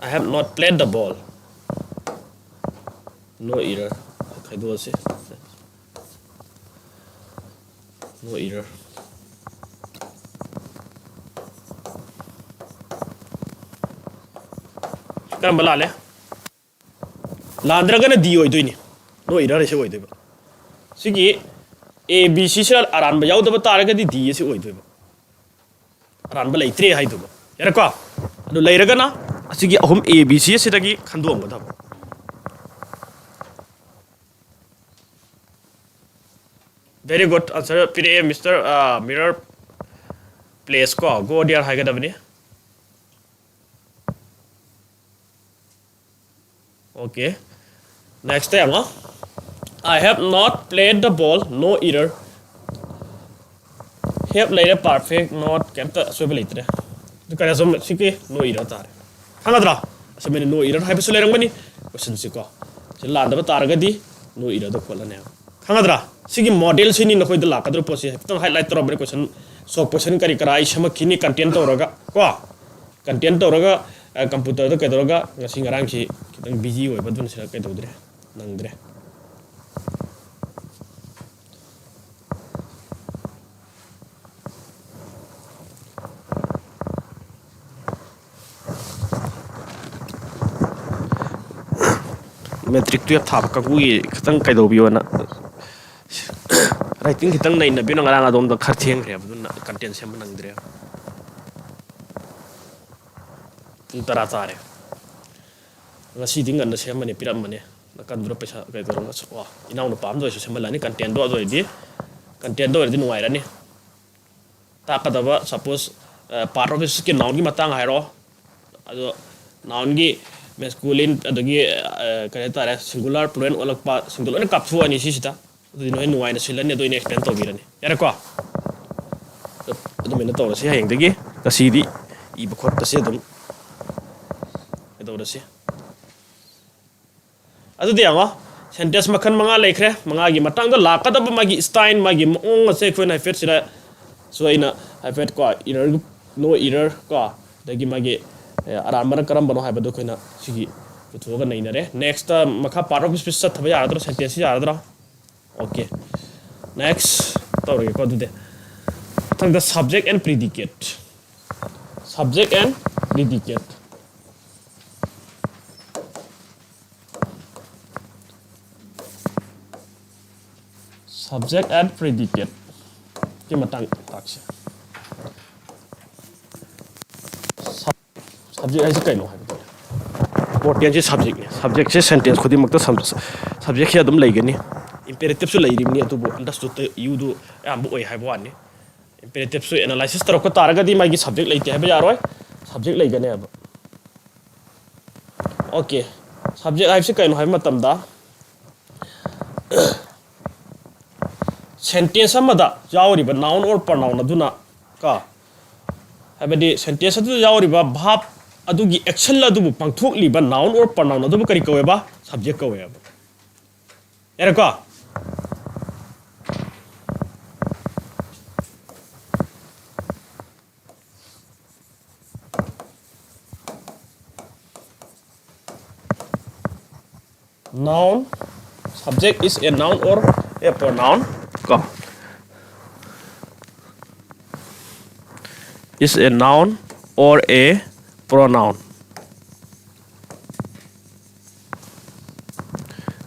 I have not played the ball. No error. ꯈꯥꯏꯗꯣꯛꯑꯁꯤ꯫ No error. ꯀꯔꯝꯕ ꯂꯥꯜꯂꯦ? ꯂꯥꯟꯗ꯭ꯔꯒꯅ D ꯑꯣꯏꯗꯣꯏꯅꯤ꯫ No error ꯑꯁꯤ ꯑꯣꯏꯗꯣꯏꯕ꯫ ꯁꯤꯒꯤ A B C ꯁꯤꯗ ꯑꯔꯥꯟꯕ ꯌꯥꯎꯗꯕ ꯇꯥꯔꯒꯗꯤ D ꯑꯁꯤ ꯑꯣꯏꯗꯣꯏꯕ꯫ ꯑꯔꯥꯟꯕ ꯂꯩꯇ꯭ꯔꯦ ꯍꯥꯏꯗꯨꯕ꯫ ꯌꯥꯔꯦꯀꯣ? ꯑꯗꯨ ꯂꯩꯔꯒꯅ ꯑꯁꯤꯒꯤ ꯑꯍꯨꯝ A B C ꯑꯁꯤꯗꯒꯤ ꯈꯟꯗꯣꯛꯑꯝꯒꯗꯕ꯫ Very good answer ꯄꯤꯔꯛꯑꯦ, Mister, ꯑ, Mirror Place ꯀꯣ, go there ꯍꯥꯏꯒꯗꯕꯅꯤ꯫ Okay. Next ꯇ ꯌꯦꯡꯉꯣ꯫ I have not played the ball, no error. Have ꯂꯩꯔꯦ, perfect, not, ꯀꯩꯝꯇ ꯑꯁꯣꯏꯕ ꯂꯩꯇ꯭ꯔꯦ꯫ ꯑꯗꯨ ꯀꯔꯤ ꯑꯁꯣꯝ ꯁꯤꯒꯤ no error ꯇꯥꯔꯦ꯫ ꯈꯪꯒꯗ꯭ꯔꯥ? ꯑꯁꯣꯝꯗ no error ꯍꯥꯏꯕꯁꯨ ꯂꯩꯔꯝꯒꯅꯤ꯫ Question ꯁꯤꯀꯣ꯫ ꯁꯤ ꯂꯥꯟꯗꯕ ꯇꯥꯔꯒꯗꯤ no error ꯗꯣ ꯈꯣꯠꯂꯅꯦꯕ꯫ ꯈꯪꯒꯗ꯭ꯔꯥ? ꯁꯤꯒꯤ ꯃꯣꯗꯦꯜ ꯁꯤꯅꯤ ꯅꯈꯣꯏꯗ ꯂꯥꯛꯀꯗꯧꯔꯤꯕ ꯄꯣꯠꯁꯤ꯫ ꯍꯥꯏꯐꯦꯠꯇꯪ highlight ꯇꯧꯔꯝꯕꯅꯤ, question, soft question ꯀꯔꯤ ꯀꯔꯥ ꯑꯩ ꯁꯦꯝꯃꯛꯈꯤꯅꯤ content ꯇꯧꯔꯒ ꯀꯣ꯫ Content ꯇꯧꯔꯒ ꯀꯝꯄ꯭ꯌꯨꯇꯔꯗ ꯀꯩꯗꯧꯔꯒ ꯉꯁꯤ ꯉꯔꯥꯡꯁꯤ ꯈꯤꯇꯪ ꯕꯤꯖꯤ ꯑꯣꯏꯕ, ꯑꯗꯨꯅ ꯁꯤꯗ ꯀꯩꯗꯧꯗ꯭ꯔꯦ, ꯅꯪꯗ꯭ꯔꯦ꯫ ꯃꯦꯇ꯭ꯔꯤꯛ ꯇꯨꯌꯦꯜꯞ ꯊꯥꯕ ꯀꯥꯡꯕꯨꯒꯤ ꯈꯤꯇꯪ ꯀꯩꯗꯧꯕꯤꯌꯣꯅ, ꯔꯥꯏꯇꯤꯡ ꯈꯤꯇꯪ ꯅꯩꯅꯕꯤꯌꯣꯅ꯫ ꯉꯔꯥꯡ ꯑꯗꯣꯝꯗ ꯈꯔ ꯊꯦꯡꯈ꯭ꯔꯦꯕ, ꯑꯗꯨꯅ ꯀꯟꯇꯦꯟ ꯁꯦꯝꯕ ꯅꯪꯗ꯭ꯔꯦꯕ꯫ ꯄꯨꯡ ꯇꯔꯥ ꯇꯥꯔꯦ꯫ ꯉꯁꯤꯗꯤ ꯉꯟꯅ ꯁꯦꯝꯃꯅꯤ, ꯄꯤꯔꯝꯃꯅꯤ꯫ ꯅꯥꯀꯟꯗꯨꯗ ꯄꯩꯁꯥ ꯀꯩ ꯇꯧꯔꯒ, ꯀꯣ, ꯏꯅꯥꯎꯅꯨꯄꯥ ꯑꯃꯗ ꯑꯣꯏꯔꯁꯨ ꯁꯦꯝꯍꯜꯂꯅꯤ꯫ ꯀꯟꯇꯦꯟꯗꯣ ꯑꯗꯨ ꯑꯣꯏꯔꯗꯤ, ꯀꯟꯇꯦꯟꯗꯣ ꯑꯣꯏꯔꯗꯤ ꯅꯨꯡꯉꯥꯏꯔꯅꯤ꯫ ꯇꯥꯛꯀꯗꯕ, ꯁꯄꯣꯁ, ꯄꯥꯔꯠ ꯑꯣꯐ ꯁ꯭ꯄꯤꯆꯀꯤ ꯅꯥꯎꯟꯒꯤ ꯃꯇꯥꯡ ꯍꯥꯏꯔꯣ, ꯑꯗꯣ ꯅꯥꯎꯟꯒꯤ ꯃꯦꯁꯀꯨꯂꯤꯟ, ꯑꯗꯒꯤ, ꯑ, ꯀꯔꯤ ꯍꯥꯏꯇꯥꯔꯦ, ꯁꯤꯡꯒꯨꯂꯔ ꯄ꯭ꯂꯨꯔꯦꯜ ꯑꯣꯜꯂꯛꯄ, ꯁꯤꯡꯗꯣ ꯂꯣꯏꯅ ꯀꯥꯞꯊꯣꯛꯑꯅꯤ ꯁꯤꯁꯤꯗ꯫ ꯑꯗꯨꯗꯤ ꯅꯣꯏ ꯅꯨꯡꯉꯥꯏꯅ ꯁꯤꯜꯂꯅꯤ, ꯑꯗꯨ ꯑꯩꯅ ꯑꯦꯛꯁꯄ꯭ꯂꯦꯟ ꯇꯧꯕꯤꯔꯅꯤ꯫ ꯌꯥꯔꯦꯀꯣ? ꯑꯗꯨꯃꯥꯏꯅ ꯇꯧꯔꯁꯤ ꯍꯌꯦꯡꯗꯒꯤ꯫ ꯉꯁꯤꯗꯤ ꯏꯕ ꯈꯣꯠꯄꯁꯦ ꯑꯗꯨꯝ ꯀꯩꯗꯧꯔꯁꯤ꯫ ꯑꯗꯨꯗꯤ ꯌꯦꯡꯉꯣ, ꯁꯦꯟꯇꯦꯟꯁ ꯃꯈꯜ ꯃꯉꯥ ꯂꯩꯈ꯭ꯔꯦ꯫ ꯃꯉꯥꯒꯤ ꯃꯇꯥꯡꯗ ꯂꯥꯛꯀꯗꯕ ꯃꯥꯒꯤ ꯁ꯭ꯇꯥꯏꯜ, ꯃꯥꯒꯤ ꯃꯑꯣꯡ ꯑꯁꯦ ꯑꯩꯈꯣꯏꯅ ꯍꯥꯏꯐꯦꯠ ꯁꯤꯗ ꯁꯨ ꯑꯩꯅ ꯍꯥꯏꯐꯦꯠ, ꯀꯣ, ꯏꯔꯔ, ꯅꯣ ꯏꯔꯔ, ꯀꯣ, ꯑꯗꯒꯤ ꯃꯥꯒꯤ, ꯑꯦ, ꯑꯔꯥꯟꯕꯅ ꯀꯔꯝꯕꯅꯣ ꯍꯥꯏꯕꯗꯣ ꯑꯩꯈꯣꯏꯅ ꯁꯤꯒꯤ ꯄꯨꯊꯣꯛꯑꯒ ꯅꯩꯅꯔꯦ꯫ ꯅꯦꯛꯁꯇ ꯃꯈꯥ ꯄꯥꯔꯠ ꯑꯣꯐ ꯁ꯭ꯄꯤꯆ ꯆꯠꯊꯕ ꯌꯥꯔꯗ꯭ꯔꯣ? ꯁꯦꯟꯇꯦꯟꯁꯁꯤ ꯌꯥꯔꯗ꯭ꯔꯣ? Okay, next ꯇꯧꯔꯒꯦꯀꯣ꯫ ꯑꯗꯨꯗꯤ ꯃꯊꯪꯗ subject and predicate, subject and predicate, subject and predicate ꯀꯤ ꯃꯇꯥꯡ ꯇꯥꯛꯁꯦ꯫ ꯁꯕꯖꯦꯛ ꯍꯥꯏꯁꯦ ꯀꯩꯅꯣ ꯍꯥꯏꯕꯗꯣ, ꯏꯝꯄꯣꯔꯇꯦꯟꯁꯦ ꯁꯕꯖꯦꯛꯅꯦ꯫ ꯁꯕꯖꯦꯛꯁꯦ ꯁꯦꯟꯇꯦꯟꯁ ꯈꯨꯗꯤꯡꯃꯛꯇ ꯁꯕꯖꯦꯛꯁꯦ ꯑꯗꯨꯝ ꯂꯩꯒꯅꯤ꯫ ꯏꯝꯄꯦꯔꯦꯇꯤꯞꯁꯨ ꯂꯩꯔꯤꯕꯅꯤ, ꯑꯗꯨꯕꯨ ꯑꯟꯗꯔꯁ꯭ꯇꯨꯗꯇ ꯌꯨꯗꯨ ꯑꯌꯥꯝꯕ ꯑꯣꯏ ꯍꯥꯏꯕ ꯋꯥꯅꯤ꯫ ꯏꯝꯄꯦꯔꯦꯇꯤꯞꯁꯨ ꯑꯦꯅꯥꯂꯥꯏꯁꯤꯁ ꯇꯧꯔꯛꯄ ꯇꯥꯔꯒꯗꯤ ꯃꯥꯒꯤ ꯁꯕꯖꯦꯛ ꯂꯩꯇꯦ ꯍꯥꯏꯕ ꯌꯥꯔꯣꯏ, ꯁꯕꯖꯦꯛ ꯂꯩꯒꯅꯦꯕ꯫ ꯑꯣꯀꯦ, ꯁꯕꯖꯦꯛ ꯍꯥꯏꯕꯁꯤ ꯀꯩꯅꯣ ꯍꯥꯏꯕ ꯃꯇꯝꯗ, ꯁꯦꯟꯇꯦꯟꯁ ꯑꯃꯗ ꯌꯥꯎꯔꯤꯕ noun or pronoun ꯑꯗꯨꯅ, ꯀꯣ, ꯍꯥꯏꯕꯗꯤ ꯁꯦꯟꯇꯦꯟꯁ ꯑꯗꯨꯗ ꯌꯥꯎꯔꯤꯕ verb ꯑꯗꯨꯒꯤ action ꯑꯗꯨꯕꯨ ꯄꯥꯡꯊꯣꯛꯂꯤꯕ noun or pronoun ꯑꯗꯨꯕꯨ ꯀꯔꯤ ꯀꯧꯋꯦꯕ? ꯁꯕꯖꯦꯛ ꯀꯧꯋꯦꯕ꯫ ꯌꯥꯔꯦꯀꯣ? Noun. Subject is a noun or a pronoun. Ko. Is a noun or a pronoun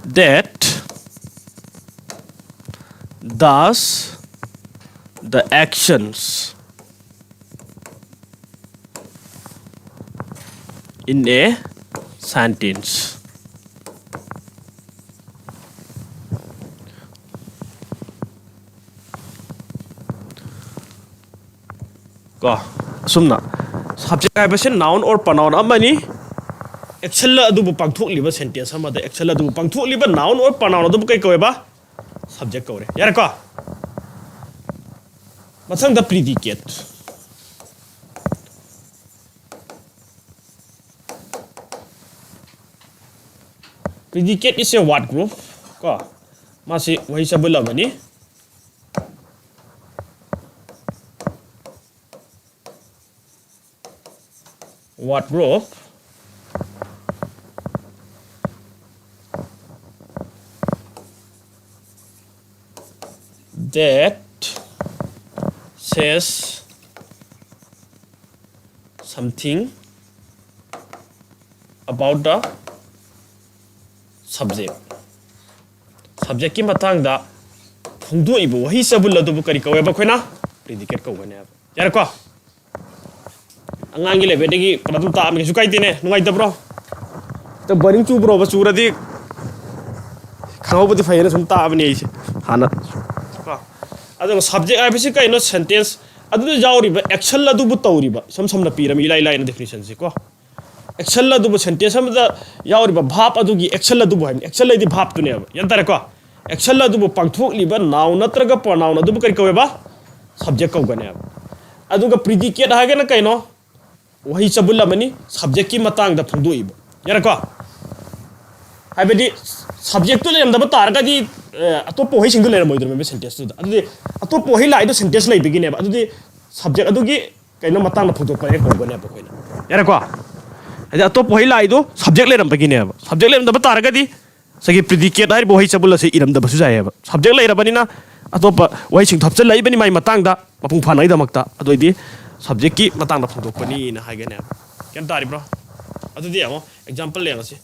that does the actions in a sentence. ꯀꯣ, ꯑꯁꯨꯝꯅ subject ꯍꯥꯏꯕꯁꯤ noun or pronoun ꯑꯃꯅꯤ꯫ Action ꯑꯗꯨꯕꯨ ꯄꯥꯡꯊꯣꯛꯂꯤꯕ sentence ꯑꯃꯗ action ꯑꯗꯨꯕꯨ ꯄꯥꯡꯊꯣꯛꯂꯤꯕ noun or pronoun ꯑꯗꯨꯕꯨ ꯀꯩ ꯀꯧꯋꯦꯕ? Subject ꯀꯧꯔꯦ꯫ ꯌꯥꯔꯦꯀꯣ? ꯃꯊꯪꯗ predicate꯫ Predicate is a word group ꯀꯣ, ꯃꯥꯁꯤ ꯋꯥꯍꯩ ꯆꯕꯨꯜ ꯑꯃꯅꯤ꯫ Word group that says something about the subject꯫ Subjectꯀꯤ ꯃꯇꯥꯡꯗ ꯐꯣꯡꯗꯣꯛꯏꯕ ꯋꯥꯍꯩ ꯆꯕꯨꯜ ꯑꯗꯨꯕꯨ ꯀꯔꯤ ꯀꯧꯋꯦꯕ? ꯑꯩꯈꯣꯏꯅ predicate ꯀꯧꯒꯅꯦꯕ꯫ ꯌꯥꯔꯦꯀꯣ? ꯑꯉꯥꯡꯒꯤ levelꯗꯒꯤ ꯄꯨꯂꯞ ꯑꯗꯨꯝ ꯇꯥꯛꯑꯕꯅꯤ, ꯀꯩꯁꯨ ꯀꯥꯏꯗꯦꯅꯦ, ꯅꯨꯡꯉꯥꯏꯇꯕ꯭ꯔꯣ? ꯑꯗꯣ boring ꯆꯨꯕ꯭ꯔꯣꯕ? ꯆꯨꯔꯗꯤ ꯈꯪꯍꯧꯕꯗꯤ ꯐꯩꯌꯦꯅ ꯁꯨꯝ ꯇꯥꯛꯑꯕꯅꯤ ꯑꯩꯁꯦ ꯍꯥꯟꯅ꯫ ꯀꯣ? ꯑꯗꯨꯒ subject ꯍꯥꯏꯕꯁꯤ ꯀꯩꯅꯣ? Sentence ꯑꯗꯨꯗ ꯌꯥꯎꯔꯤꯕ action ꯑꯗꯨꯕꯨ ꯇꯧꯔꯤꯕ, ꯏꯁꯝ ꯁꯝꯅ ꯄꯤꯔꯝꯃꯤ, ꯏꯂꯥꯏ ꯂꯥꯏꯅ definitionꯁꯦ ꯀꯣ꯫ Action ꯑꯗꯨꯕꯨ, sentence ꯑꯃꯗ ꯌꯥꯎꯔꯤꯕ verb ꯑꯗꯨꯒꯤ action ꯑꯗꯨꯕꯨ ꯍꯥꯏꯕꯅꯤ꯫ Action ꯍꯥꯏꯗꯤ verbꯇꯨꯅꯦꯕ꯫ ꯒ꯭ꯌꯥꯟ ꯇꯥꯔꯦꯀꯣ? Action ꯑꯗꯨꯕꯨ ꯄꯥꯡꯊꯣꯛꯂꯤꯕ noun ꯅꯠꯇ꯭ꯔꯒ pronoun ꯑꯗꯨꯕꯨ ꯀꯔꯤ ꯀꯧꯋꯦꯕ? Subject ꯀꯧꯒꯅꯦꯕ꯫ ꯑꯗꯨꯒ predicate ꯍꯥꯏꯔꯒꯅ ꯀꯩꯅꯣ? ꯋꯥꯍꯩ ꯆꯕꯨꯜ ꯑꯃꯅꯤ, subjectꯀꯤ ꯃꯇꯥꯡꯗ ꯐꯣꯡꯗꯣꯛꯏꯕ꯫ ꯌꯥꯔꯦꯀꯣ? ꯍꯥꯏꯕꯗꯤ subjectꯇꯨ ꯂꯩꯔꯝꯗꯕ ꯇꯥꯔꯒꯗꯤ, ꯑꯦ, ꯑꯇꯣꯞꯄ ꯋꯥꯍꯩꯁꯤꯡꯗꯣ ꯂꯩꯔꯝꯃꯣꯏꯗ꯭ꯔꯣ ꯃꯦꯝꯕꯔ sentenceꯇꯨꯗ? ꯑꯗꯨꯗꯤ ꯑꯇꯣꯞꯄ ꯋꯥꯍꯩ ꯂꯥꯛꯏꯗꯣ sentence ꯂꯩꯕꯒꯤꯅꯦꯕ꯫ ꯑꯗꯨꯗꯤ subject ꯑꯗꯨꯒꯤ ꯀꯩꯅꯣ ꯃꯇꯥꯡꯗ ꯐꯣꯡꯗꯣꯛꯄ ꯍꯦꯛ ꯀꯧꯒꯅꯦꯕ ꯑꯩꯈꯣꯏꯅ꯫ ꯌꯥꯔꯦꯀꯣ? ꯍꯥꯏꯗꯤ ꯑꯇꯣꯞꯄ ꯋꯥꯍꯩ ꯂꯥꯛꯏꯗꯣ subject ꯂꯩꯔꯝꯕꯒꯤꯅꯦꯕ꯫ Subject ꯂꯩꯔꯝꯗꯕ ꯇꯥꯔꯒꯗꯤ ꯉꯁꯥꯏꯒꯤ predicate ꯍꯥꯏꯔꯤꯕ ꯋꯥꯍꯩ ꯆꯕꯨꯜ ꯑꯁꯤ ꯏꯔꯝꯗꯕꯁꯨ ꯌꯥꯏꯑꯕ꯫ Subject ꯂꯩꯔꯕꯅꯤꯅ ꯑꯇꯣꯞꯄ ꯋꯥꯍꯩꯁꯤꯡꯗꯣ ꯍꯥꯞꯆꯤꯜꯂꯛꯏꯕꯅꯤ ꯃꯥꯏ ꯃꯇꯥꯡꯗ ꯃꯄꯨꯡ ꯐꯥꯅꯉꯩꯗꯃꯛꯇ꯫ ꯑꯗꯨ ꯑꯣꯏꯗꯤ subjectꯀꯤ ꯃꯇꯥꯡꯗ ꯐꯣꯡꯗꯣꯛꯄꯅꯤꯅ ꯍꯥꯏꯒꯅꯦꯕ꯫ ꯒ꯭ꯌꯥꯟ ꯇꯥꯔꯤꯕ꯭ꯔꯣ? ꯑꯗꯨꯗꯤ ꯌꯦꯡꯉꯣ, example ꯌꯦꯡꯉꯁꯤ꯫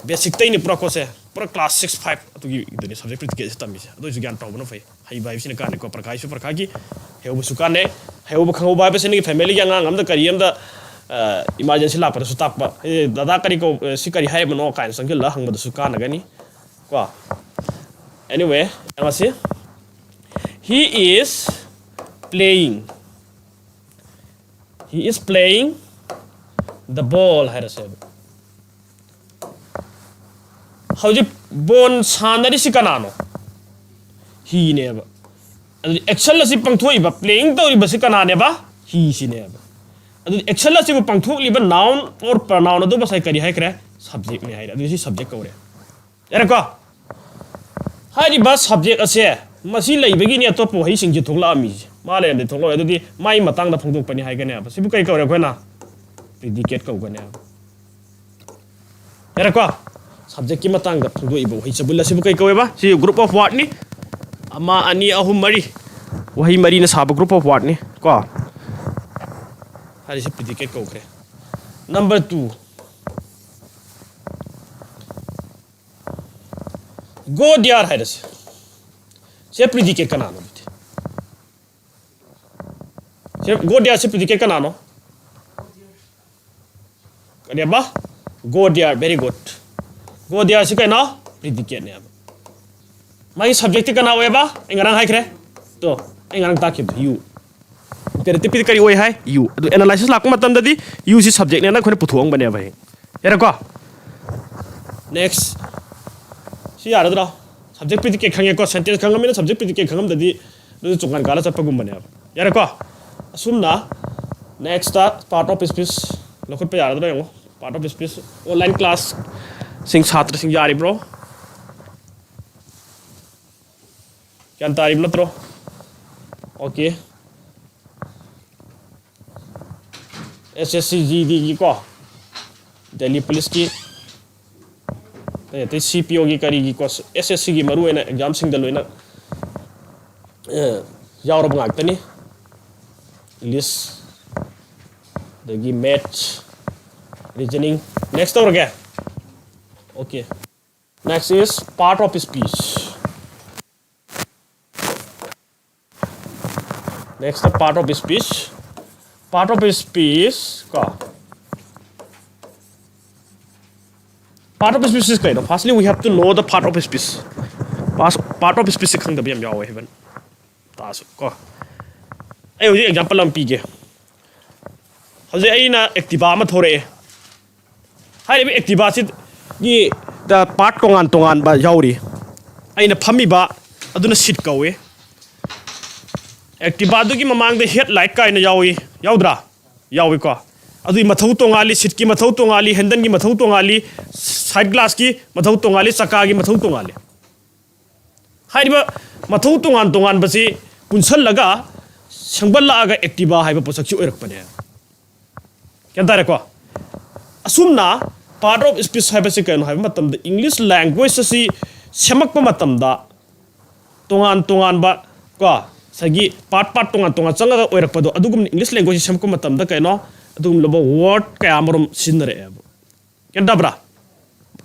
Basicꯇꯩꯅꯤ ꯄꯨꯔꯥ ꯀꯣꯠꯁꯦ, ꯄꯨꯔꯥ class six five ꯑꯗꯨꯒꯤ ꯏꯗꯨꯅꯤ subject predicateꯁꯦ ꯇꯝꯃꯤꯁꯦ꯫ ꯑꯗꯨ ꯑꯣꯏꯁꯨ ꯒ꯭ꯌꯥꯟ ꯇꯧꯕꯅ ꯐꯩ꯫ ꯍꯩꯕ ꯍꯥꯏꯕꯁꯤꯅ ꯀꯥꯟꯅꯩꯀꯣ, ꯄ꯭ꯔꯈꯥꯒꯤꯁꯨ ꯄ꯭ꯔꯈꯥꯒꯤ꯫ ꯍꯩꯍꯧꯕꯁꯨ ꯀꯥꯟꯅꯩ꯫ ꯍꯩꯍꯧꯕ ꯈꯪꯍꯧꯕ ꯍꯥꯏꯕꯁꯤ ꯅꯪꯒꯤ familyꯒꯤ ꯑꯉꯥꯡ ꯑꯃꯗ ꯀꯔꯤ ꯑꯃꯗ, ꯑ, emergency ꯂꯥꯛꯄꯗꯁꯨ ꯇꯥꯛꯄ꯫ "ꯑꯦ, ꯗꯗꯥ ꯀꯔꯤ ꯀꯧ-, ꯑ, ꯁꯤ ꯀꯔꯤ ꯍꯥꯏꯔꯤꯕꯅꯣ?" ꯀꯥꯏꯅ ꯆꯪꯁꯤꯜꯂꯒ ꯍꯪꯕꯗꯁꯨ ꯀꯥꯟꯅꯒꯅꯤ꯫ ꯀꯣ? Anyway, ꯌꯦꯡꯉꯁꯤ꯫ He is playing. He is playing the ball ꯍꯥꯏꯔꯁꯦꯕ꯫ ꯍꯧꯖꯤꯛ ball ꯁꯥꯟꯅꯔꯤꯁꯤ ꯀꯅꯥꯅꯣ? Heꯅꯦꯕ꯫ ꯑꯗꯨꯗꯤ action ꯑꯁꯤ ꯄꯥꯡꯊꯣꯛꯏꯕ, playing ꯇꯧꯔꯤꯕꯁꯤ ꯀꯅꯥꯅꯦꯕ? Heꯁꯤꯅꯦꯕ꯫ ꯑꯗꯨꯗꯤ action ꯑꯁꯤꯕꯨ ꯄꯥꯡꯊꯣꯛꯂꯤꯕ noun or pronoun ꯑꯗꯨ ꯉꯁꯥꯏ ꯀꯔꯤ ꯍꯥꯏꯈ꯭ꯔꯦ? Subjectꯅꯦ ꯍꯥꯏꯔꯦ꯫ ꯑꯗꯨꯗꯤ ꯁꯤ subject ꯀꯧꯔꯦ꯫ ꯌꯥꯔꯦꯀꯣ? ꯍꯥꯏꯔꯤꯕ subject ꯑꯁꯦ ꯃꯁꯤ ꯂꯩꯕꯒꯤꯅꯤ ꯑꯇꯣꯞꯄ ꯋꯥꯍꯩꯁꯤꯡꯁꯦ ꯊꯣꯛꯂꯛꯑꯝꯃꯤꯁꯦ꯫ ꯃꯥ ꯂꯩꯔꯝꯗꯤ ꯊꯣꯛꯂꯛꯑꯣꯏ꯫ ꯑꯗꯨꯗꯤ ꯃꯥꯒꯤ ꯃꯇꯥꯡꯗ ꯐꯣꯡꯗꯣꯛꯄꯅꯤ ꯍꯥꯏꯒꯅꯦꯕ꯫ ꯁꯤꯕꯨ ꯀꯩ ꯀꯧꯔꯦ ꯑꯩꯈꯣꯏꯅ? Predicate ꯀꯧꯒꯅꯦꯕ꯫ ꯌꯥꯔꯦꯀꯣ? Subjectꯀꯤ ꯃꯇꯥꯡꯗ ꯐꯣꯡꯗꯣꯛꯏꯕ ꯋꯥꯍꯩ ꯆꯕꯨꯜ ꯑꯁꯤꯕꯨ ꯀꯩ ꯀꯧꯋꯦꯕ? ꯁꯤ group of wordꯅꯤ꯫ ꯑꯃ, ꯑꯅꯤ, ꯑꯍꯨꯝ, ꯃꯔꯤ꯫ ꯋꯥꯍꯩ ꯃꯔꯤꯅ ꯁꯥꯕ group of wordꯅꯤ꯫ ꯀꯣ? ꯍꯥꯏꯔꯤꯁꯦ predicate ꯀꯧꯈ꯭ꯔꯦ꯫ Number two, go there ꯍꯥꯏꯔꯁꯦ꯫ Say predicate ꯀꯅꯥꯅꯣ ꯑꯗꯨꯗꯤ? ꯁꯦ go there ꯁꯦ predicate ꯀꯅꯥꯅꯣ? ꯀꯔꯤꯕ? Go there, very good. Go there ꯁꯤ ꯀꯩꯅꯣ? Predicateꯅꯦꯕ꯫ ꯃꯥꯒꯤ subjectꯇꯤ ꯀꯅꯥ ꯑꯣꯏꯌꯦꯕ? ꯑꯩ ꯉꯔꯥꯡ ꯍꯥꯏꯈ꯭ꯔꯦ꯫ ꯇꯣ, ꯑꯩ ꯉꯔꯥꯡ ꯇꯥꯛꯈꯤꯕꯗꯣ, you꯫ Imperative ꯀꯔꯤ ꯑꯣꯏ ꯍꯥꯏ? You꯫ ꯑꯗꯨ analysis ꯂꯥꯛꯄ ꯃꯇꯝꯗꯗꯤ you ꯁꯤ subjectꯅꯦꯅ ꯑꯩꯈꯣꯏꯅ ꯄꯨꯊꯣꯛꯑꯝꯕꯅꯦꯕ ꯍꯌꯦꯡ꯫ ꯌꯥꯔꯦꯀꯣ? Next꯫ ꯁꯤ ꯌꯥꯔꯗ꯭ꯔꯣ? Subject predicate ꯈꯪꯉꯦꯀꯣ? Sentence ꯈꯪꯉꯝꯅꯤꯅ subject predicate ꯈꯪꯉꯝꯗꯗꯤ ꯑꯗꯨ ꯆꯣꯡꯀꯥꯟ ꯀꯥꯜꯂ ꯆꯠꯄꯒꯨꯝꯕꯅꯦꯕ꯫ ꯌꯥꯔꯦꯀꯣ? ꯑꯁꯨꯝꯅ next part of speech ꯂꯧꯈꯠꯄ ꯌꯥꯔꯗ꯭ꯔꯥ ꯌꯦꯡꯉꯣ꯫ Part of speech, online classꯁꯤꯡ ꯁꯥꯇ꯭ꯔꯁꯤꯡ ꯌꯥꯔꯤꯕ꯭ꯔꯣ? ꯒ꯭ꯌꯥꯟ ꯇꯥꯔꯤꯕ ꯅꯠꯇ꯭ꯔꯣ? Okay꯫ S S C G Dꯒꯤꯀꯣ, Delhi Policeꯀꯤ ꯑꯇꯩ ꯁꯤ ꯄꯤ ꯑꯣꯒꯤ ꯀꯔꯤꯒꯤ ꯀꯣ, ꯑꯦꯁ ꯑꯦꯁ ꯁꯤꯒꯤ ꯃꯔꯨꯑꯣꯏꯅ ꯑꯦꯛꯖꯥꯝꯁꯤꯡꯗ ꯂꯣꯏꯅ ꯑꯦ, ꯌꯥꯎꯔꯕ ꯉꯥꯛꯇꯅꯤ꯫ English, ꯑꯗꯒꯤ maths, reasoning. Next ꯇꯧꯔꯒꯦ꯫ Okay. Next is part of speech. Next, part of speech. Part of speech ꯀꯣ, part of speech is ꯀꯩꯅꯣ? Firstly, we have to know the part of speech. Part of speech ꯁꯤ ꯈꯪꯗꯕ ꯌꯥꯝ ꯌꯥꯎꯋꯦ ꯍꯥꯏꯕꯅꯤ꯫ ꯇꯥꯁꯨ ꯀꯣ, ꯑꯩ ꯍꯧꯖꯤꯛ example ꯑꯃ ꯄꯤꯒꯦ꯫ ꯍꯧꯖꯤꯛ ꯑꯩꯅ Activa ꯑꯃ ꯊꯧꯔꯛꯑꯦ꯫ ꯍꯥꯏꯔꯤꯕ Activa ꯁꯤꯒꯤ part ꯇꯣꯉꯥꯟ ꯇꯣꯉꯥꯟꯕ ꯌꯥꯎꯔꯤ꯫ ꯑꯩꯅ ꯐꯝꯃꯤꯕ ꯑꯗꯨꯅ seat ꯀꯧꯏ꯫ Activa ꯗꯨꯒꯤ ꯃꯃꯥꯡꯗ headlight ꯀꯥꯏꯅ ꯌꯥꯎꯏ, ꯌꯥꯎꯗ꯭ꯔꯥ? ꯌꯥꯎꯏꯀꯣ꯫ ꯑꯗꯨꯒꯤ ꯃꯊꯧ ꯇꯣꯉꯥꯜꯂꯤ, seat ꯀꯤ ꯃꯊꯧ ꯇꯣꯉꯥꯜꯂꯤ, handle ꯒꯤ ꯃꯊꯧ ꯇꯣꯉꯥꯜꯂꯤ, side glass ꯀꯤ ꯃꯊꯧ ꯇꯣꯉꯥꯜꯂꯤ, ꯆꯀꯥꯒꯤ ꯃꯊꯧ ꯇꯣꯉꯥꯜꯂꯤ꯫ ꯍꯥꯏꯔꯤꯕ ꯃꯊꯧ ꯇꯣꯉꯥꯟ ꯇꯣꯉꯥꯟꯕꯁꯤ ꯄꯨꯟꯁꯜꯂꯒ ꯁꯦꯝꯒꯠꯂꯛꯑꯒ Activa ꯍꯥꯏꯕ ꯄꯣꯠꯁꯛꯁꯤ ꯑꯣꯏꯔꯛꯄꯅꯦ꯫ ꯒ꯭ꯌꯥꯟ ꯇꯥꯔꯦꯀꯣ? ꯑꯁꯨꯝꯅ part of speech ꯍꯥꯏꯕꯁꯤ ꯀꯩꯅꯣ ꯍꯥꯏꯕ ꯃꯇꯝꯗ, English language ꯑꯁꯤ ꯁꯦꯝꯃꯛꯄ ꯃꯇꯝꯗ ꯇꯣꯉꯥꯟ ꯇꯣꯉꯥꯟꯕ ꯀꯣ, ꯉꯁꯥꯏꯒꯤ part part ꯇꯣꯉꯥꯟ ꯇꯣꯉꯥꯟ ꯆꯪꯉꯒ ꯑꯣꯏꯔꯛꯄꯗꯣ, ꯑꯗꯨꯒꯨꯝꯅ English language ꯁꯦꯝꯃꯛꯄ ꯃꯇꯝꯗ ꯀꯩꯅꯣ, ꯑꯗꯨꯒꯨꯝꯂꯕ word ꯀꯌꯥ ꯑꯃꯔꯣꯝ ꯁꯤꯖꯤꯟꯅꯔꯛꯑꯦꯕ꯫ ꯒ꯭ꯌꯥꯟ ꯇꯥꯕ꯭ꯔꯥ?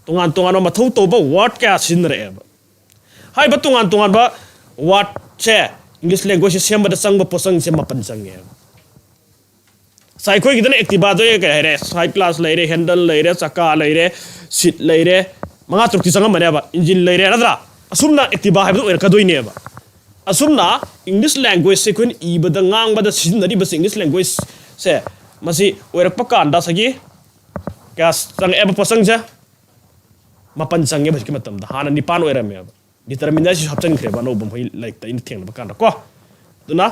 ꯇꯣꯉꯥꯟ ꯇꯣꯉꯥꯟꯕ ꯃꯊꯧ ꯇꯧꯕ word ꯀꯌꯥ ꯁꯤꯖꯤꯟꯅꯔꯛꯑꯦꯕ꯫ ꯍꯥꯏꯔꯤꯕ ꯇꯣꯉꯥꯟ ꯇꯣꯉꯥꯟꯕ word ꯁꯦ English language ꯁꯦꯝꯕꯗ ꯆꯪꯕ ꯄꯣꯠꯆꯪꯁꯦ ꯃꯥꯄꯟ ꯆꯪꯉꯦꯕ꯫ ꯉꯁꯥꯏ ꯑꯩꯈꯣꯏꯒꯤꯗꯅ Activa ꯗ ꯀꯩ ꯍꯥꯏꯔꯦ? Side glass ꯂꯩꯔꯦ, handle ꯂꯩꯔꯦ, ꯆꯀꯥ ꯂꯩꯔꯦ, seat ꯂꯩꯔꯦ, ꯃꯉꯥ ꯇꯔꯨꯛꯇꯤ ꯆꯪꯉꯝꯃꯅꯦꯕ, engine ꯂꯩꯔꯦ, ꯅꯠꯇ꯭ꯔꯥ? ꯑꯁꯨꯝꯅ Activa ꯍꯥꯏꯕꯗꯨ ꯑꯣꯏꯔꯛꯀꯗꯣꯏꯅꯦꯕ꯫ ꯑꯁꯨꯝꯅ English language ꯁꯦ ꯑꯩꯈꯣꯏꯅ ꯏꯕꯗ, ꯉꯥꯡꯕꯗ ꯁꯤꯖꯤꯟꯅꯔꯤꯕꯁꯦ, English language ꯁꯦ, ꯃꯁꯤ ꯑꯣꯏꯔꯛꯄ ꯀꯥꯟꯗ ꯉꯁꯥꯏꯒꯤ ꯀꯌꯥ ꯆꯪꯉꯛꯑꯦꯕ ꯄꯣꯠꯆꯪꯁꯦ? ꯃꯥꯄꯟ ꯆꯪꯉꯦꯕ ꯍꯧꯖꯤꯛꯀꯤ ꯃꯇꯝꯗ꯫ ꯍꯥꯟꯅ ꯅꯤꯄꯥꯟ ꯑꯣꯏꯔꯝꯃꯦꯕ꯫ Determiner ꯁꯤꯁꯨ ꯍꯥꯞꯆꯤꯟꯈ꯭ꯔꯦꯕ ꯑꯅꯧꯕ ꯃꯈꯣꯏ ꯂꯥꯏꯔꯤꯛꯇ ꯑꯩꯅ ꯊꯦꯡꯅꯕ ꯀꯥꯟꯗ ꯀꯣ꯫ ꯑꯗꯨꯅ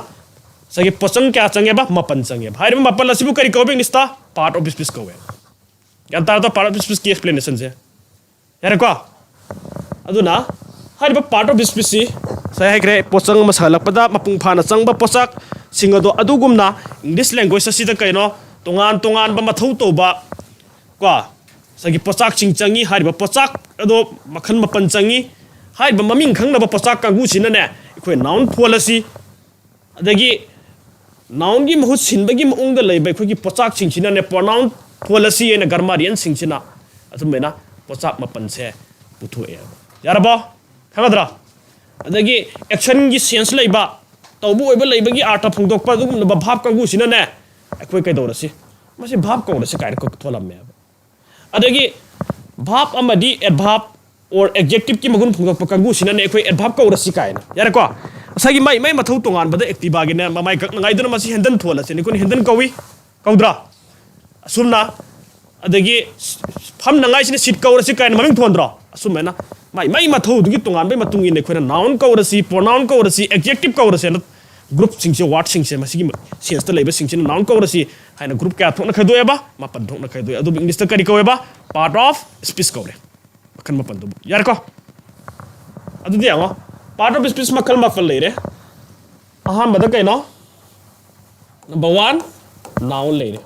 ꯉꯁꯥꯏꯒꯤ ꯄꯣꯠꯆꯪ ꯀꯌꯥ ꯆꯪꯉꯦꯕ? ꯃꯥꯄꯟ ꯆꯪꯉꯦꯕ꯫ ꯍꯥꯏꯔꯤꯕ ꯃꯥꯄꯟ ꯑꯁꯤꯕꯨ ꯀꯔꯤ ꯀꯧꯕ English ꯇ? Part of speech ꯀꯧꯋꯦ꯫ ꯒ꯭ꯌꯥꯟ ꯇꯥꯔꯗ part of speech ꯀꯤ explanation ꯁꯦ? ꯌꯥꯔꯦꯀꯣ? ꯑꯗꯨꯅ ꯍꯥꯏꯔꯤꯕ part of speech ꯁꯤ ꯉꯁꯥꯏ ꯍꯥꯏꯈ꯭ꯔꯦ, ꯄꯣꯠꯆꯪ ꯑꯃ ꯁꯥꯒꯠꯂꯛꯄꯗ ꯃꯄꯨꯡ ꯐꯥꯅ ꯆꯪꯕ ꯄꯣꯠꯆꯥꯛꯁꯤꯡ ꯑꯗꯣ, ꯑꯗꯨꯒꯨꯝꯅ English language ꯑꯁꯤꯗ ꯀꯩꯅꯣ, ꯇꯣꯉꯥꯟ ꯇꯣꯉꯥꯟꯕ ꯃꯊꯧ ꯇꯧꯕ ꯀꯣ, ꯉꯁꯥꯏꯒꯤ ꯄꯣꯠꯆꯥꯛꯁꯤꯡ ꯆꯪꯉꯤ꯫ ꯍꯥꯏꯔꯤꯕ ꯄꯣꯠꯆꯥꯛ ꯑꯗꯣ ꯃꯈꯜ ꯃꯥꯄꯟ ꯆꯪꯉꯤ꯫ ꯍꯥꯏꯔꯤꯕ ꯃꯃꯤꯡ ꯈꯪꯅꯕ ꯄꯣꯠꯆꯥꯛ ꯀꯥꯡꯕꯨꯁꯤꯅꯅꯦ ꯑꯩꯈꯣꯏ noun ꯊꯣꯜꯂꯁꯤ꯫ ꯑꯗꯒꯤ nounꯒꯤ ꯃꯍꯨꯠ ꯁꯤꯟꯕꯒꯤ ꯃꯑꯣꯡꯗ ꯂꯩꯕ ꯑꯩꯈꯣꯏꯒꯤ ꯄꯣꯠꯆꯥꯛꯁꯤꯡꯁꯤꯅꯅꯦ pronoun ꯊꯣꯜꯂꯁꯤ ꯍꯥꯏꯅ grammarianꯁꯤꯡꯁꯤꯅ ꯑꯗꯨꯃꯥꯏꯅ ꯄꯣꯠꯆꯥꯛ ꯃꯥꯄꯟꯁꯦ ꯄꯨꯊꯣꯛꯑꯦ꯫ ꯌꯥꯔꯕꯣ? ꯈꯪꯒꯗ꯭ꯔꯥ? ꯑꯗꯒꯤ actionꯒꯤ sense ꯂꯩꯕ, ꯇꯧꯕ ꯑꯣꯏꯕ ꯂꯩꯕꯒꯤ ꯑꯥꯔꯊ ꯐꯣꯡꯗꯣꯛꯄ ꯑꯗꯨꯒꯨꯝꯂꯕ verb ꯀꯥꯡꯕꯨꯁꯤꯅꯅꯦ ꯑꯩꯈꯣꯏ ꯀꯩꯗꯧꯔꯁꯤ? ꯃꯁꯤ verb ꯀꯧꯔꯁꯤ ꯀꯥꯏꯅ ꯊꯣꯜꯂꯝꯃꯦꯕ꯫ ꯑꯗꯒꯤ verb ꯑꯃꯗꯤ adverb or adjectiveꯀꯤ ꯃꯒꯨꯟ ꯐꯣꯡꯗꯣꯛꯄ ꯀꯥꯡꯕꯨꯁꯤꯅꯅꯦ ꯑꯩꯈꯣꯏ adverb ꯀꯧꯔꯁꯤ ꯀꯥꯏꯅ꯫ ꯌꯥꯔꯦꯀꯣ? ꯉꯁꯥꯏꯒꯤ ꯃꯥꯏ ꯃꯥꯏ ꯃꯊꯧ ꯇꯣꯉꯥꯟꯕꯗ Activaꯒꯤꯅꯦ ꯃꯃꯥꯏ ꯀꯛꯅꯉꯥꯏꯗꯨꯅ ꯃꯁꯤ handle ꯊꯣꯜꯂꯁꯤ꯫ ꯑꯩꯈꯣꯏꯅ handle ꯀꯧꯏ꯫ ꯀꯧꯗ꯭ꯔꯥ? ꯑꯁꯨꯝꯅ꯫ ꯑꯗꯒꯤ ꯐꯝꯅꯉꯥꯏꯁꯤꯅ seat ꯀꯧꯔꯁꯤ ꯀꯥꯏꯅ ꯃꯃꯤꯡ ꯊꯣꯟꯗ꯭ꯔꯣ? ꯑꯁꯨꯝꯃꯥꯏꯅ ꯃꯥꯏ ꯃꯥꯏ ꯃꯊꯧꯗꯨꯒꯤ ꯇꯣꯉꯥꯟꯕꯒꯤ ꯃꯇꯨꯡ ꯏꯟꯅ ꯑꯩꯈꯣꯏꯅ noun ꯀꯧꯔꯁꯤ, pronoun ꯀꯧꯔꯁꯤ, adjective ꯀꯧꯔꯁꯦꯅ groupꯁꯤꯡꯁꯦ, wordꯁꯤꯡꯁꯦ, ꯃꯁꯤꯒꯤ senseꯇ ꯂꯩꯕꯁꯤꯡꯁꯤꯅ noun ꯀꯧꯔꯁꯤ ꯍꯥꯏꯅ group ꯀꯌꯥ ꯊꯣꯛꯅ ꯈꯥꯏꯗꯣꯛꯑꯦꯕ? ꯃꯥꯄꯟ ꯊꯣꯛꯅ ꯈꯥꯏꯗꯣꯛꯑꯦ꯫ ꯑꯗꯨꯕꯨ Englishꯇ ꯀꯔꯤ ꯀꯧꯋꯦꯕ? Part of speech ꯀꯧꯔꯦ꯫ ꯃꯈꯜ ꯃꯥꯄꯟꯗꯨꯕꯨ꯫ ꯌꯥꯔꯦꯀꯣ? ꯑꯗꯨꯗꯤ ꯌꯦꯡꯉꯣ, part of speech ꯃꯈꯜ ꯃꯥꯄꯟ ꯂꯩꯔꯦ꯫ ꯑꯍꯥꯟꯕꯗ ꯀꯩꯅꯣ? Number one, noun ꯂꯩꯔꯦ꯫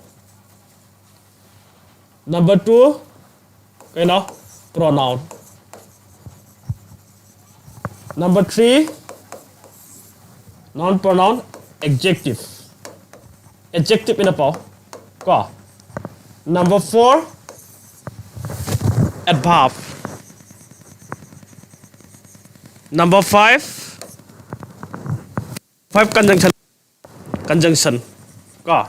Number two, ꯀꯩꯅꯣ? Pronoun꯫ Number three, noun, pronoun, adjective꯫ Adjective ꯏꯅ ꯄꯥꯎ ꯀꯣ꯫ Number four, adverb꯫ Number five, five conjunction, conjunction ꯀꯣ꯫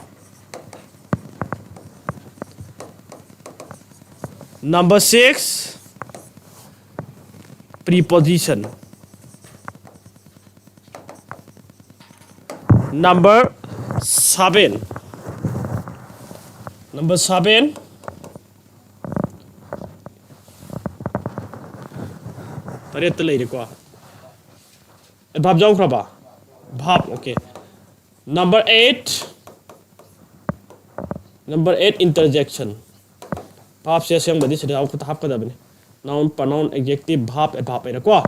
Number six, preposition꯫ Number seven, number seven, ꯇꯔꯦꯠꯇ ꯂꯩꯔꯦꯀꯣ꯫ Adverb ꯌꯥꯎꯈ꯭ꯔꯕ? Verb, okay꯫ Number eight, number eight, interjection꯫ Verbꯁꯦ ꯑꯁꯦꯡꯕꯗꯤ ꯁꯤꯗ ꯍꯥꯞꯀꯗꯕꯅꯤ꯫ Noun, pronoun, adjective, verb, adverb ꯍꯥꯏꯅꯀꯣ꯫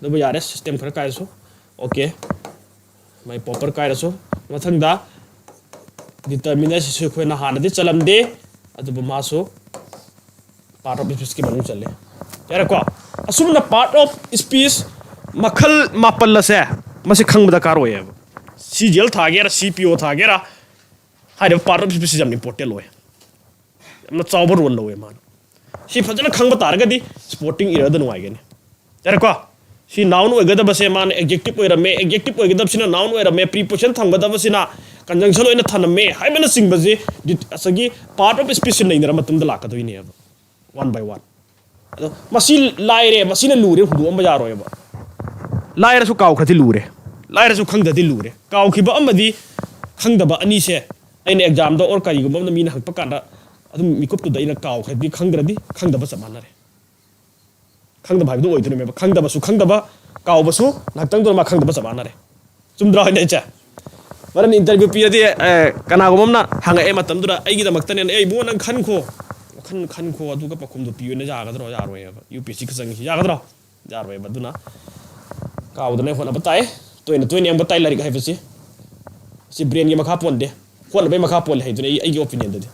ꯑꯗꯨꯕꯨ ꯌꯥꯔꯦ, system ꯈꯔ ꯀꯥꯏꯔꯁꯨ꯫ Okay꯫ ꯃꯥꯏ proper ꯀꯥꯏꯔꯁꯨ꯫ ꯃꯊꯪꯗ determinerꯁꯤꯁꯨ ꯑꯩꯈꯣꯏꯅ ꯍꯥꯟꯅꯗꯤ ꯆꯜꯂꯝꯗꯦ, ꯑꯗꯨꯕꯨ ꯃꯥꯁꯨ part of speechꯀꯤ ꯃꯅꯨꯡ ꯆꯜꯂꯦ꯫ ꯌꯥꯔꯦꯀꯣ? ꯑꯁꯨꯝꯅ part of speech ꯃꯈꯜ ꯃꯥꯄꯜ ꯑꯁꯦ ꯃꯁꯤ ꯈꯪꯕ ꯗꯔꯀꯥꯔ ꯑꯣꯏꯌꯦꯕ꯫ ꯁꯤ ꯖꯤ ꯑꯦꯜ ꯊꯥꯒꯦꯔꯥ, ꯁꯤ ꯄꯤ ꯑꯣ ꯊꯥꯒꯦꯔꯥ, ꯍꯥꯏꯔꯤꯕ part of speech ꯁꯤ ꯌꯥꯝ important ꯑꯣꯏ꯫ ꯌꯥꯝꯅ ꯆꯥꯎꯕ role ꯂꯧꯋꯦ ꯃꯥꯅ꯫ ꯁꯤ ꯐꯖꯅ ꯈꯪꯕ ꯇꯥꯔꯒꯗꯤ spoken word ꯏꯔꯗ ꯅꯨꯡꯉꯥꯏꯒꯅꯤ꯫ ꯌꯥꯔꯦꯀꯣ? ꯁꯤ noun ꯑꯣꯏꯒꯗꯕꯁꯦ ꯃꯥꯅ adjective ꯑꯣꯏꯔꯝꯃꯦ, adjective ꯑꯣꯏꯒꯗꯕꯁꯤꯅ noun ꯑꯣꯏꯔꯝꯃꯦ, preposition ꯊꯝꯒꯗꯕꯁꯤꯅ conjunction ꯑꯣꯏꯅ ꯊꯝꯂꯝꯃꯦ ꯍꯥꯏꯕꯅꯆꯤꯡꯕꯁꯤ ꯉꯁꯥꯏꯒꯤ part of speech ꯁꯤ ꯅꯩꯅꯔ ꯃꯇꯨꯡꯗ ꯂꯥꯛꯀꯗꯣꯏꯅꯦꯕ, one by one꯫ ꯑꯗꯣ ꯃꯁꯤ ꯂꯥꯏꯔꯦ, ꯃꯁꯤꯅ ꯂꯨꯔꯦ, ꯍꯨꯟꯗꯣꯛꯑꯝꯕ ꯌꯥꯔꯣꯏꯕ꯫ ꯂꯥꯏꯔꯁꯨ ꯀꯥꯎꯈ꯭ꯔꯗꯤ ꯂꯨꯔꯦ, ꯂꯥꯏꯔꯁꯨ ꯈꯪꯗ꯭ꯔꯗꯤ ꯂꯨꯔꯦ꯫ ꯀꯥꯎꯈꯤꯕ ꯑꯃꯗꯤ ꯈꯪꯗꯕ ꯑꯅꯤꯁꯦ ꯑꯩꯅ examꯗ or ꯀꯔꯤꯒꯨꯝꯕ ꯑꯃꯅ ꯃꯤꯅ ꯍꯪꯉꯛꯄ ꯀꯥꯟꯗ ꯑꯗꯨꯝ ꯃꯤꯀꯨꯞꯇꯨꯗ ꯑꯩꯅ ꯀꯥꯎꯈ꯭ꯔꯗꯤ ꯈꯪꯗ꯭ꯔꯗꯤ ꯈꯪꯗꯕ ꯆꯞ ꯃꯥꯟꯅꯔꯦ꯫ ꯈꯪꯗꯕ ꯍꯥꯏꯕꯗꯨ ꯑꯣꯏꯗꯣꯏꯅꯦꯕ꯫ ꯈꯪꯗꯕꯁꯨ ꯈꯪꯗꯕ, ꯀꯥꯎꯕꯁꯨ ꯉꯥꯏꯍꯥꯛꯇꯪꯗꯨꯗ ꯃꯥ ꯈꯪꯗꯕ ꯆꯞ ꯃꯥꯟꯅꯔꯦ꯫ ꯆꯨꯝꯗ꯭ꯔꯣ ꯑꯩꯅ ꯍꯥꯏꯁꯦ? ꯃꯔꯝꯗꯤ interview ꯄꯤꯔꯗꯤ, ꯑꯦ, ꯀꯅꯥꯒꯨꯝꯕ ꯑꯃꯅ ꯍꯪꯉꯛꯑꯦ ꯃꯇꯝꯗꯨꯗ ꯑꯩꯒꯤꯗꯃꯛꯇꯅꯦꯅ, "ꯑꯦ, ꯏꯕꯨꯡꯉꯣ, ꯅꯪ ꯈꯟꯈꯣ, ꯋꯥꯈꯜ ꯈꯟꯈꯣ, ꯑꯗꯨꯒ ꯄꯥꯎꯈꯨꯝꯗꯣ ꯄꯤꯌꯨꯅ" ꯌꯥꯒꯗ꯭ꯔꯣ? ꯌꯥꯔꯣꯏꯌꯦꯕ꯫ ꯌꯨ ꯄꯤ ꯑꯦꯁ ꯁꯤ ꯈꯨꯆꯪꯁꯤ ꯌꯥꯒꯗ꯭ꯔꯣ? ꯌꯥꯔꯣꯏꯌꯦꯕ꯫ ꯑꯗꯨꯅ ꯀꯥꯎꯗꯅ ꯍꯣꯠꯅꯕ ꯇꯥꯏ꯫ ꯇꯣꯏꯅ ꯇꯣꯏꯅ ꯌꯦꯡꯕ ꯇꯥꯏ ꯂꯥꯏꯔꯤꯛ ꯍꯥꯏꯕꯁꯤ꯫ ꯁꯤ brainꯒꯤ ꯃꯈꯥ ꯄꯣꯟꯗꯦ, ꯍꯣꯠꯅꯕꯒꯤ ꯃꯈꯥ ꯄꯣꯜꯂꯦ ꯍꯥꯏꯗꯨꯅ ꯑꯩ, ꯑꯩꯒꯤ opinionꯗꯗꯤ꯫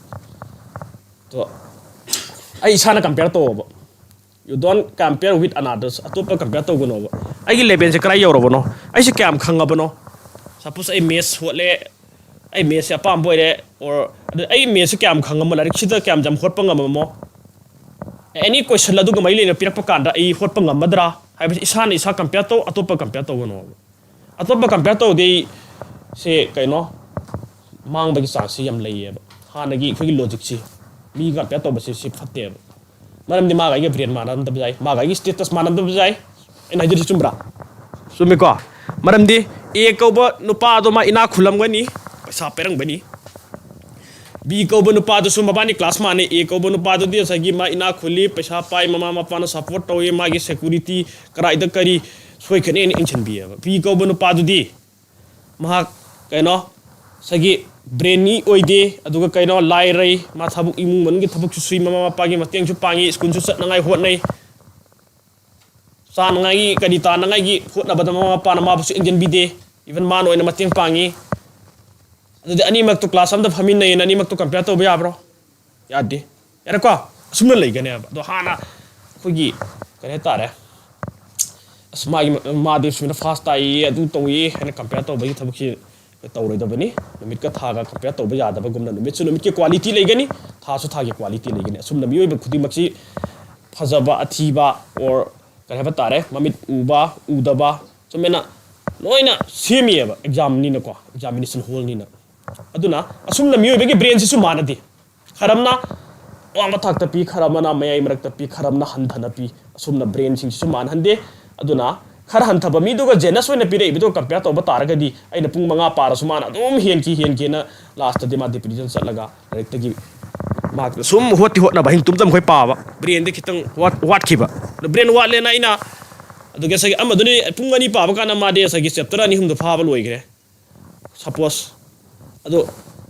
ꯑꯗꯣ ꯑꯩ ꯏꯁꯥꯅ compare ꯇꯧꯋꯣꯕ꯫ You don't compare with another. ꯑꯇꯣꯞꯄ compare ꯇꯧꯒꯅꯣꯕ꯫ ꯑꯩꯒꯤ levelꯁꯦ ꯀꯗꯥꯏ ꯌꯧꯔꯕꯅꯣ? ꯑꯩꯁꯦ ꯀꯌꯥꯝ ꯈꯪꯉꯕꯅꯣ? Suppose ꯑꯩ maths ꯍꯣꯠꯂꯦ, ꯑꯩ mathsꯁꯦ ꯑꯄꯥꯝꯕ ꯑꯣꯏꯔꯦ, or ꯑꯗꯨ ꯑꯩ mathsꯁꯦ ꯀꯌꯥꯝ ꯈꯪꯉꯝꯃꯣ, ꯂꯥꯏꯔꯤꯛꯁꯤꯗ ꯀꯌꯥꯝ ꯌꯥꯝ ꯍꯣꯠꯄ ꯉꯝꯃꯝꯃꯣ? Any question ꯑꯗꯨꯒ ꯃꯔꯤ ꯂꯩꯅ ꯄꯤꯔꯛꯄ ꯀꯥꯟꯗ ꯑꯩ ꯍꯣꯠꯄ ꯉꯝꯃꯗ꯭ꯔꯥ ꯍꯥꯏꯕꯁꯤ ꯏꯁꯥꯅ ꯏꯁꯥ compare ꯇꯧ, ꯑꯇꯣꯞꯄ compare ꯇꯧꯒꯅꯣꯕ꯫ ꯑꯇꯣꯞꯄ compare ꯇꯧꯔꯗꯤ ꯁꯦ ꯀꯩꯅꯣ, ꯃꯥꯡꯕꯒꯤ chanceꯁꯤ ꯌꯥꯝ ꯂꯩꯌꯦꯕ꯫ ꯍꯥꯟꯅꯒꯤ ꯑꯩꯈꯣꯏꯒꯤ logicꯁꯤ ꯃꯤ compare ꯇꯧꯕꯁꯦ ꯁꯤ ꯐꯠꯇꯦꯕ꯫ ꯃꯔꯝꯗꯤ ꯃꯥꯒ ꯑꯩꯒ brain ꯃꯥꯟꯅꯔꯝꯗꯕꯁꯨ ꯌꯥꯏ, ꯃꯥꯒ ꯑꯩꯒꯤ status ꯃꯥꯟꯅꯗꯕꯁꯨ ꯌꯥꯏ꯫ ꯑꯩꯅ ꯍꯥꯏꯖꯔꯤꯁꯤ ꯆꯨꯝꯕ꯭ꯔꯥ? ꯆꯨꯝꯃꯤꯀꯣ? ꯃꯔꯝꯗꯤ A ꯀꯧꯕ ꯅꯨꯄꯥꯗꯣ ꯃꯥ ꯏꯅꯥꯛ ꯈꯨꯜꯂꯝꯒꯅꯤ, ꯄꯩꯁꯥ ꯄꯥꯏꯔꯝꯒꯅꯤ꯫ B ꯀꯧꯕ ꯅꯨꯄꯥꯗꯨꯁꯨ ꯃꯕꯥꯅꯤ class ꯃꯥꯟꯅꯩ꯫ A ꯀꯧꯕ ꯅꯨꯄꯥꯗꯨꯗꯤ ꯉꯁꯥꯏꯒꯤ ꯃꯥ ꯏꯅꯥꯛ ꯈꯨꯜꯂꯤ, ꯄꯩꯁꯥ ꯄꯥꯏ, ꯃꯃꯥ ꯃꯄꯥꯅ support ꯇꯧꯏ, ꯃꯥꯒꯤ security ꯀꯗꯥꯏꯗ ꯀꯔꯤ ꯁꯣꯏꯈꯠꯅꯦꯅ ꯌꯦꯡꯁꯤꯟꯕꯤꯌꯦꯕ꯫ B ꯀꯧꯕ ꯅꯨꯄꯥꯗꯨꯗꯤ ꯃꯍꯥꯛ ꯀꯩꯅꯣ ꯉꯁꯥꯏꯒꯤ brainy ꯑꯣꯏꯗꯦ, ꯑꯗꯨꯒ ꯀꯩꯅꯣ ꯂꯥꯏꯔꯩ, ꯃꯥ ꯊꯕꯛ, ꯏꯃꯨꯡ ꯃꯅꯨꯡꯒꯤ ꯊꯕꯛꯁꯨ ꯁꯨꯏ, ꯃꯃꯥ ꯃꯄꯥꯒꯤ ꯃꯇꯦꯡꯁꯨ ꯄꯥꯡꯉꯤ, schoolꯁꯨ ꯆꯠꯅꯉꯥꯏ ꯍꯣꯠꯅꯩ꯫ ꯆꯥꯅꯉꯥꯏꯒꯤ ꯀꯔꯤ ꯇꯥꯅꯉꯥꯏꯒꯤ ꯍꯣꯠꯅꯕꯗ ꯃꯃꯥ ꯃꯄꯥꯅ ꯃꯥꯕꯨꯁꯨ ꯌꯦꯡꯁꯤꯟꯕꯤꯗꯦ, even ꯃꯥꯅ ꯑꯣꯏꯅ ꯃꯇꯦꯡ ꯄꯥꯡꯉꯤ꯫ ꯑꯗꯨꯗꯤ ꯑꯅꯤꯃꯛꯇꯣ class ꯑꯃꯗ ꯐꯝꯃꯤꯟꯅꯩꯌꯦꯅ ꯑꯅꯤꯃꯛꯇꯣ compare ꯇꯧꯕ ꯌꯥꯕ꯭ꯔꯣ? ꯌꯥꯗꯦ꯫ ꯌꯥꯔꯦꯀꯣ? ꯑꯁꯨꯝꯅ ꯂꯩꯒꯅꯦꯕ꯫ ꯑꯗꯣ ꯍꯥꯟꯅ ꯑꯩꯈꯣꯏꯒꯤ ꯀꯔꯤ ꯍꯥꯏꯇꯥꯔꯦ, ꯑꯁ, ꯃꯥꯒꯤ, ꯃꯥꯗꯤ ꯁꯨꯃꯥꯏꯅ ꯐꯥꯁ ꯇꯥꯏꯌꯦ, ꯑꯗꯨ ꯇꯧꯏ ꯍꯥꯏꯅ ꯀꯝꯄꯤꯌꯔ ꯇꯧꯕꯒꯤ ꯊꯕꯛꯁꯤ ꯇꯧꯔꯣꯏꯗꯕꯅꯤ꯫ ꯅꯨꯃꯤꯠꯀ ꯊꯥꯒ ꯀꯝꯄꯤꯌꯔ ꯇꯧꯕ ꯌꯥꯗꯕꯒꯨꯝꯅ, ꯅꯨꯃꯤꯠꯁꯨ ꯅꯨꯃꯤꯠꯀꯤ ꯀ꯭ꯋꯥꯂꯤꯇꯤ ꯂꯩꯒꯅꯤ, ꯊꯥꯁꯨ ꯊꯥꯒꯤ ꯀ꯭ꯋꯥꯂꯤꯇꯤ ꯂꯩꯒꯅꯤ꯫ ꯑꯁꯨꯝꯅ ꯃꯤꯑꯣꯏꯕ ꯈꯨꯗꯤꯡꯃꯛꯁꯤ ꯐꯖꯕ, ꯑꯊꯤꯕ, ꯑꯣꯔ ꯀꯔꯤ ꯍꯥꯏꯕ ꯇꯥꯔꯦ, ꯃꯃꯤꯠ ꯎꯕ, ꯎꯗꯕ, ꯁꯨꯃꯥꯏꯅ ꯂꯣꯏꯅ ꯁꯦꯝꯃꯤꯑꯕ ꯑꯦꯛꯖꯥꯝꯅꯤꯅꯀꯣ, ꯑꯦꯛꯖꯥꯃꯤꯅꯦꯁꯟ ꯍꯣꯜꯅꯤꯅ꯫ ꯑꯗꯨꯅ ꯑꯁꯨꯝꯅ ꯃꯤꯑꯣꯏꯕꯒꯤ ꯕ꯭ꯔꯦꯟꯁꯤꯁꯨ ꯃꯥꯟꯅꯗꯦ꯫ ꯈꯔ ꯑꯃꯅ ꯑꯋꯥꯡꯕ ꯊꯥꯛꯇ ꯄꯤ, ꯈꯔ ꯑꯃꯅ ꯃꯌꯥꯏ ꯃꯔꯛꯇ ꯄꯤ, ꯈꯔ ꯑꯃꯅ ꯍꯟꯊꯅ ꯄꯤ꯫ ꯑꯁꯨꯝꯅ ꯕ꯭ꯔꯦꯟꯁꯤꯡꯁꯤꯁꯨ ꯃꯥꯟꯅꯍꯟꯗꯦ꯫ ꯑꯗꯨꯅ ꯈꯔ ꯍꯟꯊꯕ ꯃꯤꯗꯨꯒ ꯖꯦꯅꯁ ꯑꯣꯏꯅ ꯄꯤꯔꯛꯏꯕꯗꯨꯒ ꯀꯝꯄꯤꯌꯔ ꯇꯧꯕ ꯇꯥꯔꯒꯗꯤ, ꯑꯩꯅ ꯄꯨꯡ ꯃꯉꯥ ꯄꯥꯔꯁꯨ ꯃꯥꯅ ꯑꯗꯨꯝ ꯍꯦꯟꯈꯤ, ꯍꯦꯟꯈꯤꯅ ꯂꯥꯁꯇꯗꯤ ꯃꯥ ꯗꯤꯄ꯭ꯔꯦꯁꯟ ꯆꯠꯂꯒ ꯂꯥꯏꯔꯤꯛꯇꯒꯤ ꯃꯥꯔꯛꯇ ꯁꯨꯝ ꯍꯣꯠꯇꯤ ꯍꯣꯠꯅꯕ, ꯑꯍꯤꯡ ꯇꯨꯝꯗ ꯃꯈꯣꯏ ꯄꯥꯕ, ꯕ꯭ꯔꯦꯟꯗꯤ ꯈꯤꯇꯪ ꯋꯥꯠ-, ꯋꯥꯠꯈꯤꯕ꯫ ꯑꯗꯣ ꯕ꯭ꯔꯦꯟ ꯋꯥꯠꯂꯦꯅ ꯑꯩꯅ, ꯑꯗꯨꯒ ꯉꯁꯥꯏꯒꯤ ꯑꯃꯗꯨꯅ ꯄꯨꯡ ꯑꯅꯤ ꯄꯥꯕ ꯀꯥꯟꯗ ꯃꯥꯗꯤ ꯉꯁꯥꯏꯒꯤ ꯆꯦꯞꯇꯔ ꯑꯅꯤ ꯑꯍꯨꯝꯗꯣ ꯐꯥꯕ ꯂꯣꯏꯈ꯭ꯔꯦ꯫ ꯁꯄꯣꯁ꯫ ꯑꯗꯣ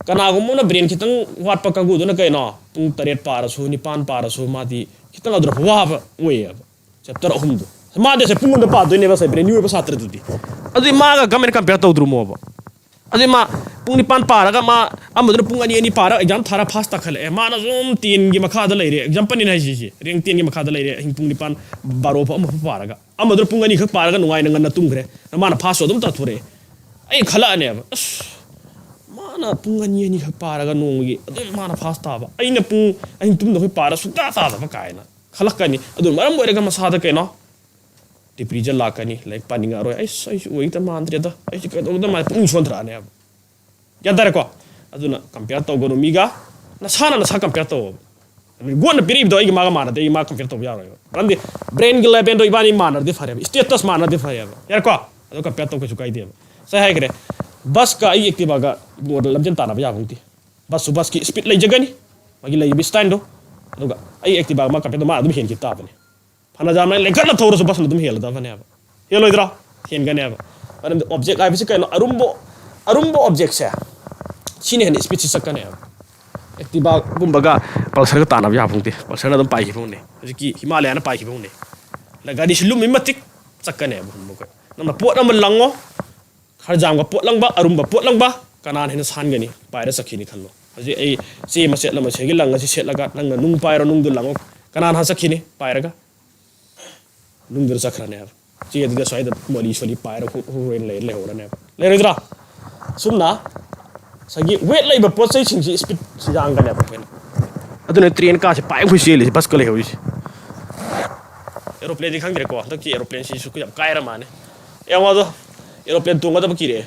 ꯀꯅꯥꯒꯨꯝꯕ ꯑꯃꯅ ꯕ꯭ꯔꯦꯟ ꯈꯤꯇꯪ ꯋꯥꯠꯄ ꯀꯥꯡꯕꯨꯗꯨꯅ ꯀꯩꯅꯣ, ꯄꯨꯡ ꯇꯔꯦꯠ ꯄꯥꯔꯁꯨ, ꯅꯤꯄꯥꯟ ꯄꯥꯔꯁꯨ, ꯃꯥꯗꯤ ꯈꯤꯇꯪ ꯑꯗꯨꯅ ꯋꯥꯕ ꯑꯣꯏꯌꯦꯕ꯫ ꯆꯦꯞꯇꯔ ꯑꯍꯨꯝꯗꯣ꯫ ꯃꯥꯗꯤ ꯉꯁꯥꯏ ꯄꯨꯡ ꯑꯃꯗ ꯄꯥꯗꯣꯏꯅꯦꯕ ꯉꯁꯥꯏ ꯕ꯭ꯔꯦꯟ ꯌꯨ ꯑꯣꯏꯕ ꯁꯥꯇ꯭ꯔꯗꯨꯗꯤ꯫ ꯑꯗꯨꯗꯤ ꯃꯥꯒ ꯀꯃꯥꯏꯅ ꯀꯝꯄꯤꯌꯔ ꯇꯧꯗ꯭ꯔꯨꯃꯣꯕ? ꯑꯗꯨꯗꯤ ꯃꯥ ꯄꯨꯡ ꯅꯤꯄꯥꯟ ꯄꯥꯔꯒ ꯃꯥ ꯑꯃꯗꯨꯅ ꯄꯨꯡ ꯑꯅꯤ, ꯑꯅꯤ ꯄꯥꯔꯒ ꯑꯦꯛꯖꯥꯝ ꯊꯥꯔ ꯐꯥꯁ ꯇꯥꯈꯠꯂꯛꯑꯦ꯫ ꯃꯥꯅ ꯁꯨꯝ ꯇꯦꯟꯒꯤ ꯃꯈꯥꯗ ꯂꯩꯔꯦ꯫ ꯑꯦꯛꯖꯥꯝꯄꯜꯅꯤꯅ ꯍꯥꯏꯁꯦ ꯁꯤꯁꯦ꯫ ꯔꯦꯡ ꯇꯦꯟꯒꯤ ꯃꯈꯥꯗ ꯂꯩꯔꯦ꯫ ꯑꯍꯤꯡ ꯄꯨꯡ ꯅꯤꯄꯥꯟ, ꯕꯥꯔꯣ ꯐꯥꯎ, ꯑꯃ ꯐꯥꯎ ꯄꯥꯔꯒ꯫ ꯑꯃꯗꯨꯅ ꯄꯨꯡ ꯑꯅꯤꯈꯛ ꯄꯥꯔꯒ ꯅꯨꯡꯉꯥꯏꯅ ꯉꯟꯅ ꯇꯨꯝꯈ꯭ꯔꯦ꯫ ꯃꯥꯅ ꯐꯥꯁꯁꯨ ꯑꯗꯨꯝ ꯇꯥꯊꯣꯔꯛꯑꯦ꯫ ꯑꯩ ꯈꯜꯂꯛꯑꯅꯦꯕ, "ꯑꯁ, ꯃꯥꯅ ꯄꯨꯡ ꯑꯅꯤ, ꯑꯅꯤꯈꯛ ꯄꯥꯔꯒ ꯅꯣꯡꯃꯒꯤ ꯑꯗꯨꯝ ꯃꯥꯅ ꯐꯥꯁ ꯇꯥꯕ, ꯑꯩꯅ ꯄꯨꯡ ꯑꯍꯤꯡ ꯇꯨꯝꯗꯈꯩ ꯄꯥꯔ ꯁꯨꯡꯇꯥ ꯇꯥꯗꯕ" ꯀꯥꯏꯅ ꯈꯜꯂꯛꯀꯅꯤ꯫ ꯑꯗꯨꯅ ꯃꯔꯝ ꯑꯣꯏꯔꯒ ꯃꯁꯥꯗ ꯀꯩꯅꯣ, ꯗꯤꯄ꯭ꯔꯦꯁꯟ ꯂꯥꯛꯀꯅꯤ, ꯂꯥꯏꯔꯤꯛ ꯄꯥꯅꯤꯡꯉꯛꯑꯔꯣꯏ꯫ "ꯑꯩꯁ, ꯑꯩꯁꯨ ꯑꯣꯏꯒꯗꯕ ꯃꯥꯟꯗ꯭ꯔꯦꯗ, ꯑꯩꯁꯨ ꯀꯩꯗꯧꯒꯗꯕ ꯃꯥꯟꯗ꯭ꯔꯦ", ꯄꯨꯛꯅꯤꯡ ꯁꯣꯟꯊꯔꯛꯑꯅꯦꯕ꯫ ꯒ꯭ꯌꯥꯟ ꯇꯥꯔꯦꯀꯣ? ꯑꯗꯨꯅ ꯀꯝꯄꯤꯌꯔ ꯇꯧꯒꯅꯨ ꯃꯤꯒ, ꯅꯁꯥꯅ ꯅꯁꯥ ꯀꯝꯄꯤꯌꯔ ꯇꯧꯑꯣꯕ꯫ ꯒꯣꯠꯅ ꯄꯤꯔꯛꯏꯕꯗꯣ ꯑꯩꯒꯤ ꯃꯥꯒ ꯃꯥꯟꯅꯗꯦ, ꯑꯩ ꯃꯥ ꯀꯝꯄꯤꯌꯔ ꯇꯧꯕ ꯌꯥꯔꯣꯏꯕ꯫ ꯃꯔꯝꯗꯤ ꯕ꯭ꯔꯦꯟꯒꯤ ꯂꯦꯚꯦꯜꯗꯣ ꯏꯕꯥꯅꯤ ꯃꯥꯟꯅꯔꯗꯤ ꯐꯔꯦꯕ, ꯁ꯭ꯇꯦꯇꯁ ꯃꯥꯟꯅꯔꯗꯤ ꯐꯔꯦꯕ, ꯌꯥꯔꯦꯀꯣ? ꯑꯗꯣ ꯀꯝꯄꯤꯌꯔ ꯇꯧ ꯀꯩꯁꯨ ꯀꯥꯏꯗꯦꯕ꯫ ꯉꯁꯥꯏ ꯍꯥꯏꯈ꯭ꯔꯦ, ꯕꯁꯀ ꯑꯩꯒꯤ ꯑꯦꯛꯇꯤꯚꯥꯒ ꯏꯕꯨꯡꯉꯣꯗ ꯂꯝꯖꯦꯟ ꯇꯥꯟꯅꯕ ꯌꯥꯕ ꯅꯠꯇꯦ꯫ ꯕꯁꯁꯨ ꯕꯁꯀꯤ ꯁ꯭ꯄꯤꯠ ꯂꯩꯖꯒꯅꯤ, ꯃꯥꯒꯤ ꯂꯩꯔꯤꯕ ꯁ꯭ꯇꯥꯏꯜꯗꯣ, ꯑꯗꯨꯒ ꯑꯩ ꯑꯦꯛꯇꯤꯚꯥꯒ ꯃꯥ ꯀꯝꯄꯤꯌꯔ ꯇꯧ, ꯃꯥ ꯑꯗꯨꯝ ꯍꯦꯟꯈꯤ ꯇꯥꯕꯅꯤ꯫ ꯐꯅ ꯌꯥꯝꯅ ꯂꯦꯡꯈꯠꯅ ꯊꯧꯔꯁꯨ ꯕꯁꯅ ꯑꯗꯨꯝ ꯍꯦꯜꯂꯗꯕꯅꯦꯕ꯫ ꯍꯦꯜꯂꯣꯏꯗ꯭ꯔꯣ? ꯍꯦꯟꯒꯅꯦꯕ꯫ ꯃꯔꯝꯗꯤ ꯑꯣꯕꯖꯦꯛ ꯍꯥꯏꯕꯁꯤ ꯀꯩꯅꯣ? ꯑꯔꯨꯝꯕ, ꯑꯔꯨꯝꯕ ꯑꯣꯕꯖꯦꯛꯁꯦ, ꯁꯤꯅ ꯍꯦꯟꯅ ꯁ꯭ꯄꯤꯠꯁꯤ ꯆꯠꯀꯅꯦꯕ꯫ ꯑꯦꯛꯇꯤꯚꯥꯒꯨꯝꯕꯒ ꯄꯜꯁꯔꯒ ꯇꯥꯟꯅꯕ ꯌꯥꯕ ꯐꯪꯗꯦ꯫ ꯄꯜꯁꯔꯅ ꯑꯗꯨꯝ ꯄꯥꯏꯈꯤꯕ ꯐꯪꯅꯤ꯫ ꯍꯧꯖꯤꯛꯀꯤ ꯍꯤꯃꯥꯂꯌꯥꯅ ꯄꯥꯏꯈꯤꯕ ꯐꯪꯅꯤ꯫ ꯑꯗ ꯒꯥꯔꯤꯁꯤ ꯂꯨꯝꯃꯤ ꯃꯇꯤꯛ ꯆꯠꯀꯅꯦꯕ꯫ ꯅꯪꯅ ꯄꯣꯠ ꯑꯃ ꯂꯪꯉꯣ, ꯈꯔꯖꯥꯝꯒ ꯄꯣꯠ ꯂꯪꯕ, ꯑꯔꯨꯝꯕ ꯄꯣꯠ ꯂꯪꯕ, ꯀꯅꯥꯅ ꯍꯦꯟꯅ ꯁꯥꯟꯒꯅꯤ? ꯄꯥꯏꯔ ꯆꯠꯈꯤꯅꯤ ꯈꯜꯂꯣ꯫ ꯍꯧꯖꯤꯛ ꯑꯩ ꯆꯦ ꯃꯆꯦꯠ ꯑꯃ ꯁꯤꯒꯤ ꯂꯪꯉꯁꯤ ꯁꯦꯠꯂꯒ, ꯅꯪꯅ ꯅꯨꯡ ꯄꯥꯏꯔꯣ, ꯅꯨꯡꯗꯨ ꯂꯪꯉꯣ, ꯀꯅꯥꯅ ꯆꯠꯈꯤꯅꯤ ꯄꯥꯏꯔꯒ? ꯅꯨꯡꯗꯨꯗ ꯆꯠꯈ꯭ꯔꯅꯦꯕ꯫ ꯆꯦꯗꯨꯗ ꯁ꯭ꯋꯥꯏꯗ ꯃꯣꯂꯤ ꯁꯣꯂꯤ ꯄꯥꯏꯔ ꯍꯨ- ꯍꯨꯔꯦꯟ ꯂꯩ ꯂꯩꯍꯧꯔꯅꯦꯕ꯫ ꯂꯩꯔꯣꯏꯗ꯭ꯔꯥ? ꯁꯨꯝꯅ ꯉꯁꯥꯏꯒꯤ ꯋꯦꯠ ꯂꯩꯕ ꯄꯣꯠ ꯆꯩꯁꯤꯡꯁꯤ ꯁ꯭ꯄꯤꯠꯁꯤ ꯌꯥꯡꯒꯅꯦꯕ ꯑꯩꯈꯣꯏꯅ꯫ ꯑꯗꯨꯅ ꯇ꯭ꯔꯦꯟ ꯀꯥꯁꯦ ꯄꯥꯏ ꯑꯩꯈꯣꯏ ꯆꯦꯜꯂꯤꯁꯦ, ꯕꯁꯀ ꯂꯩꯍꯧꯔꯤꯁꯦ꯫ ꯑꯦꯔꯣꯄ꯭ꯂꯦꯟꯗꯤ ꯈꯪꯗ꯭ꯔꯦꯀꯣ, ꯍꯟꯗꯛꯀꯤ ꯑꯦꯔꯣꯄ꯭ꯂꯦꯟꯁꯤꯁꯨ ꯌꯥꯝ ꯀꯥꯏꯔ ꯃꯥꯜꯂꯦ꯫ ꯌꯦꯡꯉꯣ ꯑꯗꯣ, ꯑꯦꯔꯣꯄ꯭ꯂꯦꯟ ꯇꯣꯡꯒꯗꯕ ꯀꯤꯔꯛꯑꯦ꯫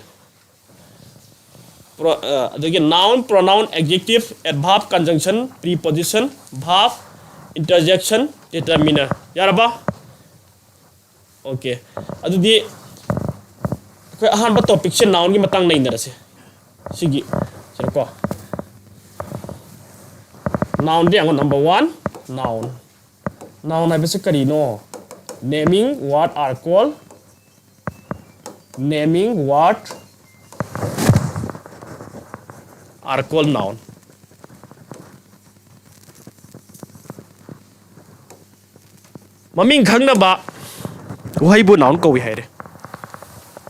Pro- ꯑ, ꯑꯗꯒꯤ noun, pronoun, adjective, adverb, conjunction, preposition, verb, interjection, determiner꯫ ꯌꯥꯔꯕ? ꯑꯣꯀꯦ꯫ ꯑꯗꯨꯗꯤ ꯑꯩꯈꯣꯏ ꯑꯍꯥꯟꯕ ꯇꯣꯄꯤꯛꯁꯦ ꯅꯥꯎꯟꯒꯤ ꯃꯇꯥꯡ ꯅꯩꯅꯔꯁꯦ꯫ ꯁꯤꯒꯤ ꯁꯤꯗꯀꯣ꯫ ꯅꯥꯎꯟꯗꯤ ꯌꯦꯡꯉꯣ, number one, noun꯫ Noun ꯍꯥꯏꯕꯁꯤ ꯀꯔꯤꯅꯣ? Naming what are called, naming what are called noun꯫ ꯃꯃꯤꯡ ꯈꯪꯅꯕ ꯋꯥꯍꯩꯕꯨ ꯅꯥꯎꯟ ꯀꯧꯏ ꯍꯥꯏꯔꯦ꯫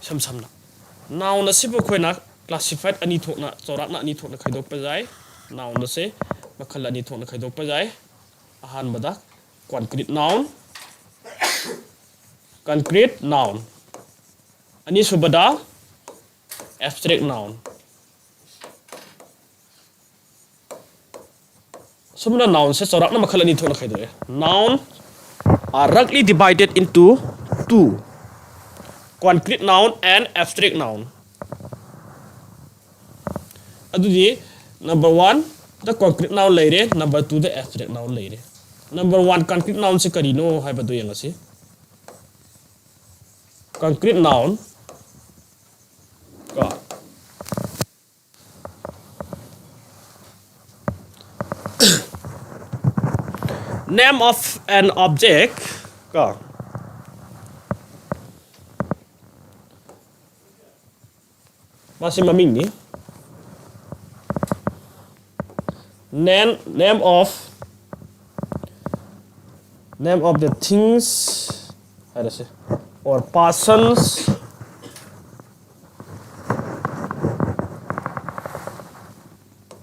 ꯏꯁꯝ ꯁꯝꯅ, ꯅꯥꯎꯟ ꯑꯁꯤꯕꯨ ꯑꯩꯈꯣꯏꯅ ꯀ꯭ꯂꯥꯁꯤꯐꯥꯏꯠ ꯑꯅꯤ ꯊꯣꯛꯅ, ꯆꯥꯎꯔꯥꯛꯅ ꯑꯅꯤ ꯊꯣꯛꯅ ꯈꯥꯏꯗꯣꯛꯄ ꯌꯥꯏ꯫ ꯅꯥꯎꯟ ꯑꯁꯦ ꯃꯈꯜ ꯑꯅꯤ ꯊꯣꯛꯅ ꯈꯥꯏꯗꯣꯛꯄ ꯌꯥꯏ꯫ ꯑꯍꯥꯟꯕꯗ concrete noun, concrete noun꯫ ꯑꯅꯤꯁꯨꯕꯗ abstract noun꯫ ꯁꯨꯝꯅ ꯅꯥꯎꯟꯁꯦ ꯆꯥꯎꯔꯥꯛꯅ ꯃꯈꯜ ꯑꯅꯤ ꯊꯣꯛꯅ ꯈꯥꯏꯗꯣꯛꯑꯦ꯫ Noun are roughly divided into two, concrete noun and abstract noun꯫ ꯑꯗꯨꯗꯤ number one ꯗ concrete noun ꯂꯩꯔꯦ, number two ꯗ abstract noun ꯂꯩꯔꯦ꯫ Number one concrete noun ꯁꯦ ꯀꯔꯤꯅꯣ ꯍꯥꯏꯕꯗꯨ ꯌꯦꯡꯉꯁꯤ꯫ Concrete noun ꯀꯣ, name of an object ꯀꯣ, ꯃꯥꯁꯤ ꯃꯃꯤꯡꯅꯤ꯫ Name, name of, name of the things ꯍꯥꯏꯔꯁꯦ, or persons,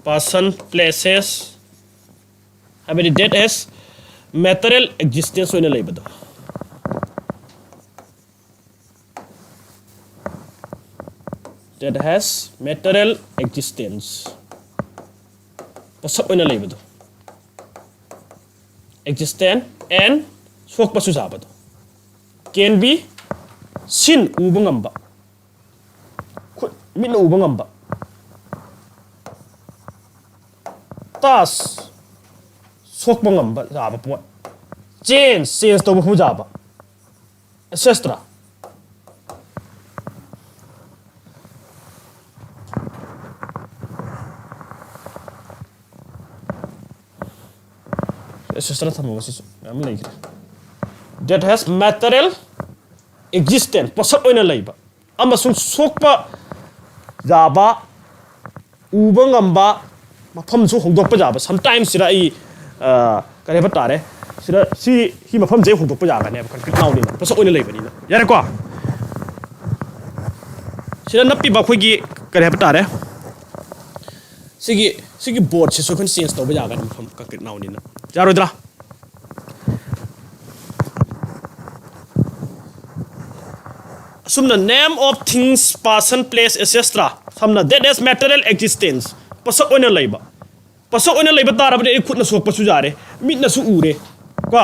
person, places ꯍꯥꯏꯕꯗꯤ that has material existence ꯑꯣꯏꯅ ꯂꯩꯕꯗꯣ, that has material existence, ꯄꯣꯠꯁꯛ ꯑꯣꯏꯅ ꯂꯩꯕꯗꯣ, existence and ꯁꯣꯛꯄꯁꯨ ꯌꯥꯕꯗꯣ, can be seen, ꯎꯕ ꯉꯝꯕ, ꯈꯨꯠ ꯃꯤꯠꯅ ꯎꯕ ꯉꯝꯕ, touch, ꯁꯣꯛꯄ ꯉꯝꯕ ꯌꯥꯕ ꯄꯣꯠ, change, change ꯇꯧꯕ ꯐꯥꯎ ꯌꯥꯕ, et cetera, et cetera ꯊꯝꯃꯒ ꯁꯤꯁꯨ ꯃꯌꯥꯝ ꯂꯩꯈ꯭ꯔꯦ꯫ That has material existence, ꯄꯣꯠꯁꯛ ꯑꯣꯏꯅ ꯂꯩꯕ ꯑꯃꯁꯨꯡ ꯁꯣꯛꯄ ꯌꯥꯕ, ꯎꯕ ꯉꯝꯕ ꯃꯐꯝꯁꯨ ꯍꯣꯡꯗꯣꯛꯄ ꯌꯥꯕ꯫ Sometimes ꯁꯤꯗ ꯑꯩ, ꯑ, ꯀꯔꯤ ꯍꯥꯏꯕ ꯇꯥꯔꯦ, ꯁꯤꯗ ꯁꯤ, ꯁꯤ ꯃꯐꯝꯁꯦ ꯍꯣꯡꯗꯣꯛꯄ ꯌꯥꯒꯅꯦꯕ, concrete nounꯅꯤꯅ, ꯄꯣꯠꯁꯛ ꯑꯣꯏꯅ ꯂꯩꯕꯅꯤꯅ꯫ ꯌꯥꯔꯦꯀꯣ? ꯁꯤꯗ ꯅꯞꯄꯤꯕ ꯑꯩꯈꯣꯏꯒꯤ ꯀꯔꯤ ꯍꯥꯏꯕ ꯇꯥꯔꯦ, ꯁꯤꯒꯤ, ꯁꯤꯒꯤ boardꯁꯤꯁꯨ ꯑꯩꯈꯣꯏꯅ change ꯇꯧꯕ ꯌꯥꯒꯅꯤ, ꯃꯐꯝ concrete nounꯅꯤꯅ꯫ ꯌꯥꯔꯣꯏꯗ꯭ꯔꯥ? ꯑꯁꯨꯝꯅ name of things, person, place, et cetera, ꯁꯝꯅ that has material existence, ꯄꯣꯠꯁꯛ ꯑꯣꯏꯅ ꯂꯩꯕ꯫ ꯄꯣꯠꯁꯛ ꯑꯣꯏꯅ ꯂꯩꯕ ꯇꯥꯔꯕꯗꯤ ꯑꯩ ꯈꯨꯠꯅ ꯁꯣꯛꯄꯁꯨ ꯌꯥꯔꯦ, ꯃꯤꯠꯅꯁꯨ ꯎꯔꯦ, ꯀꯣ꯫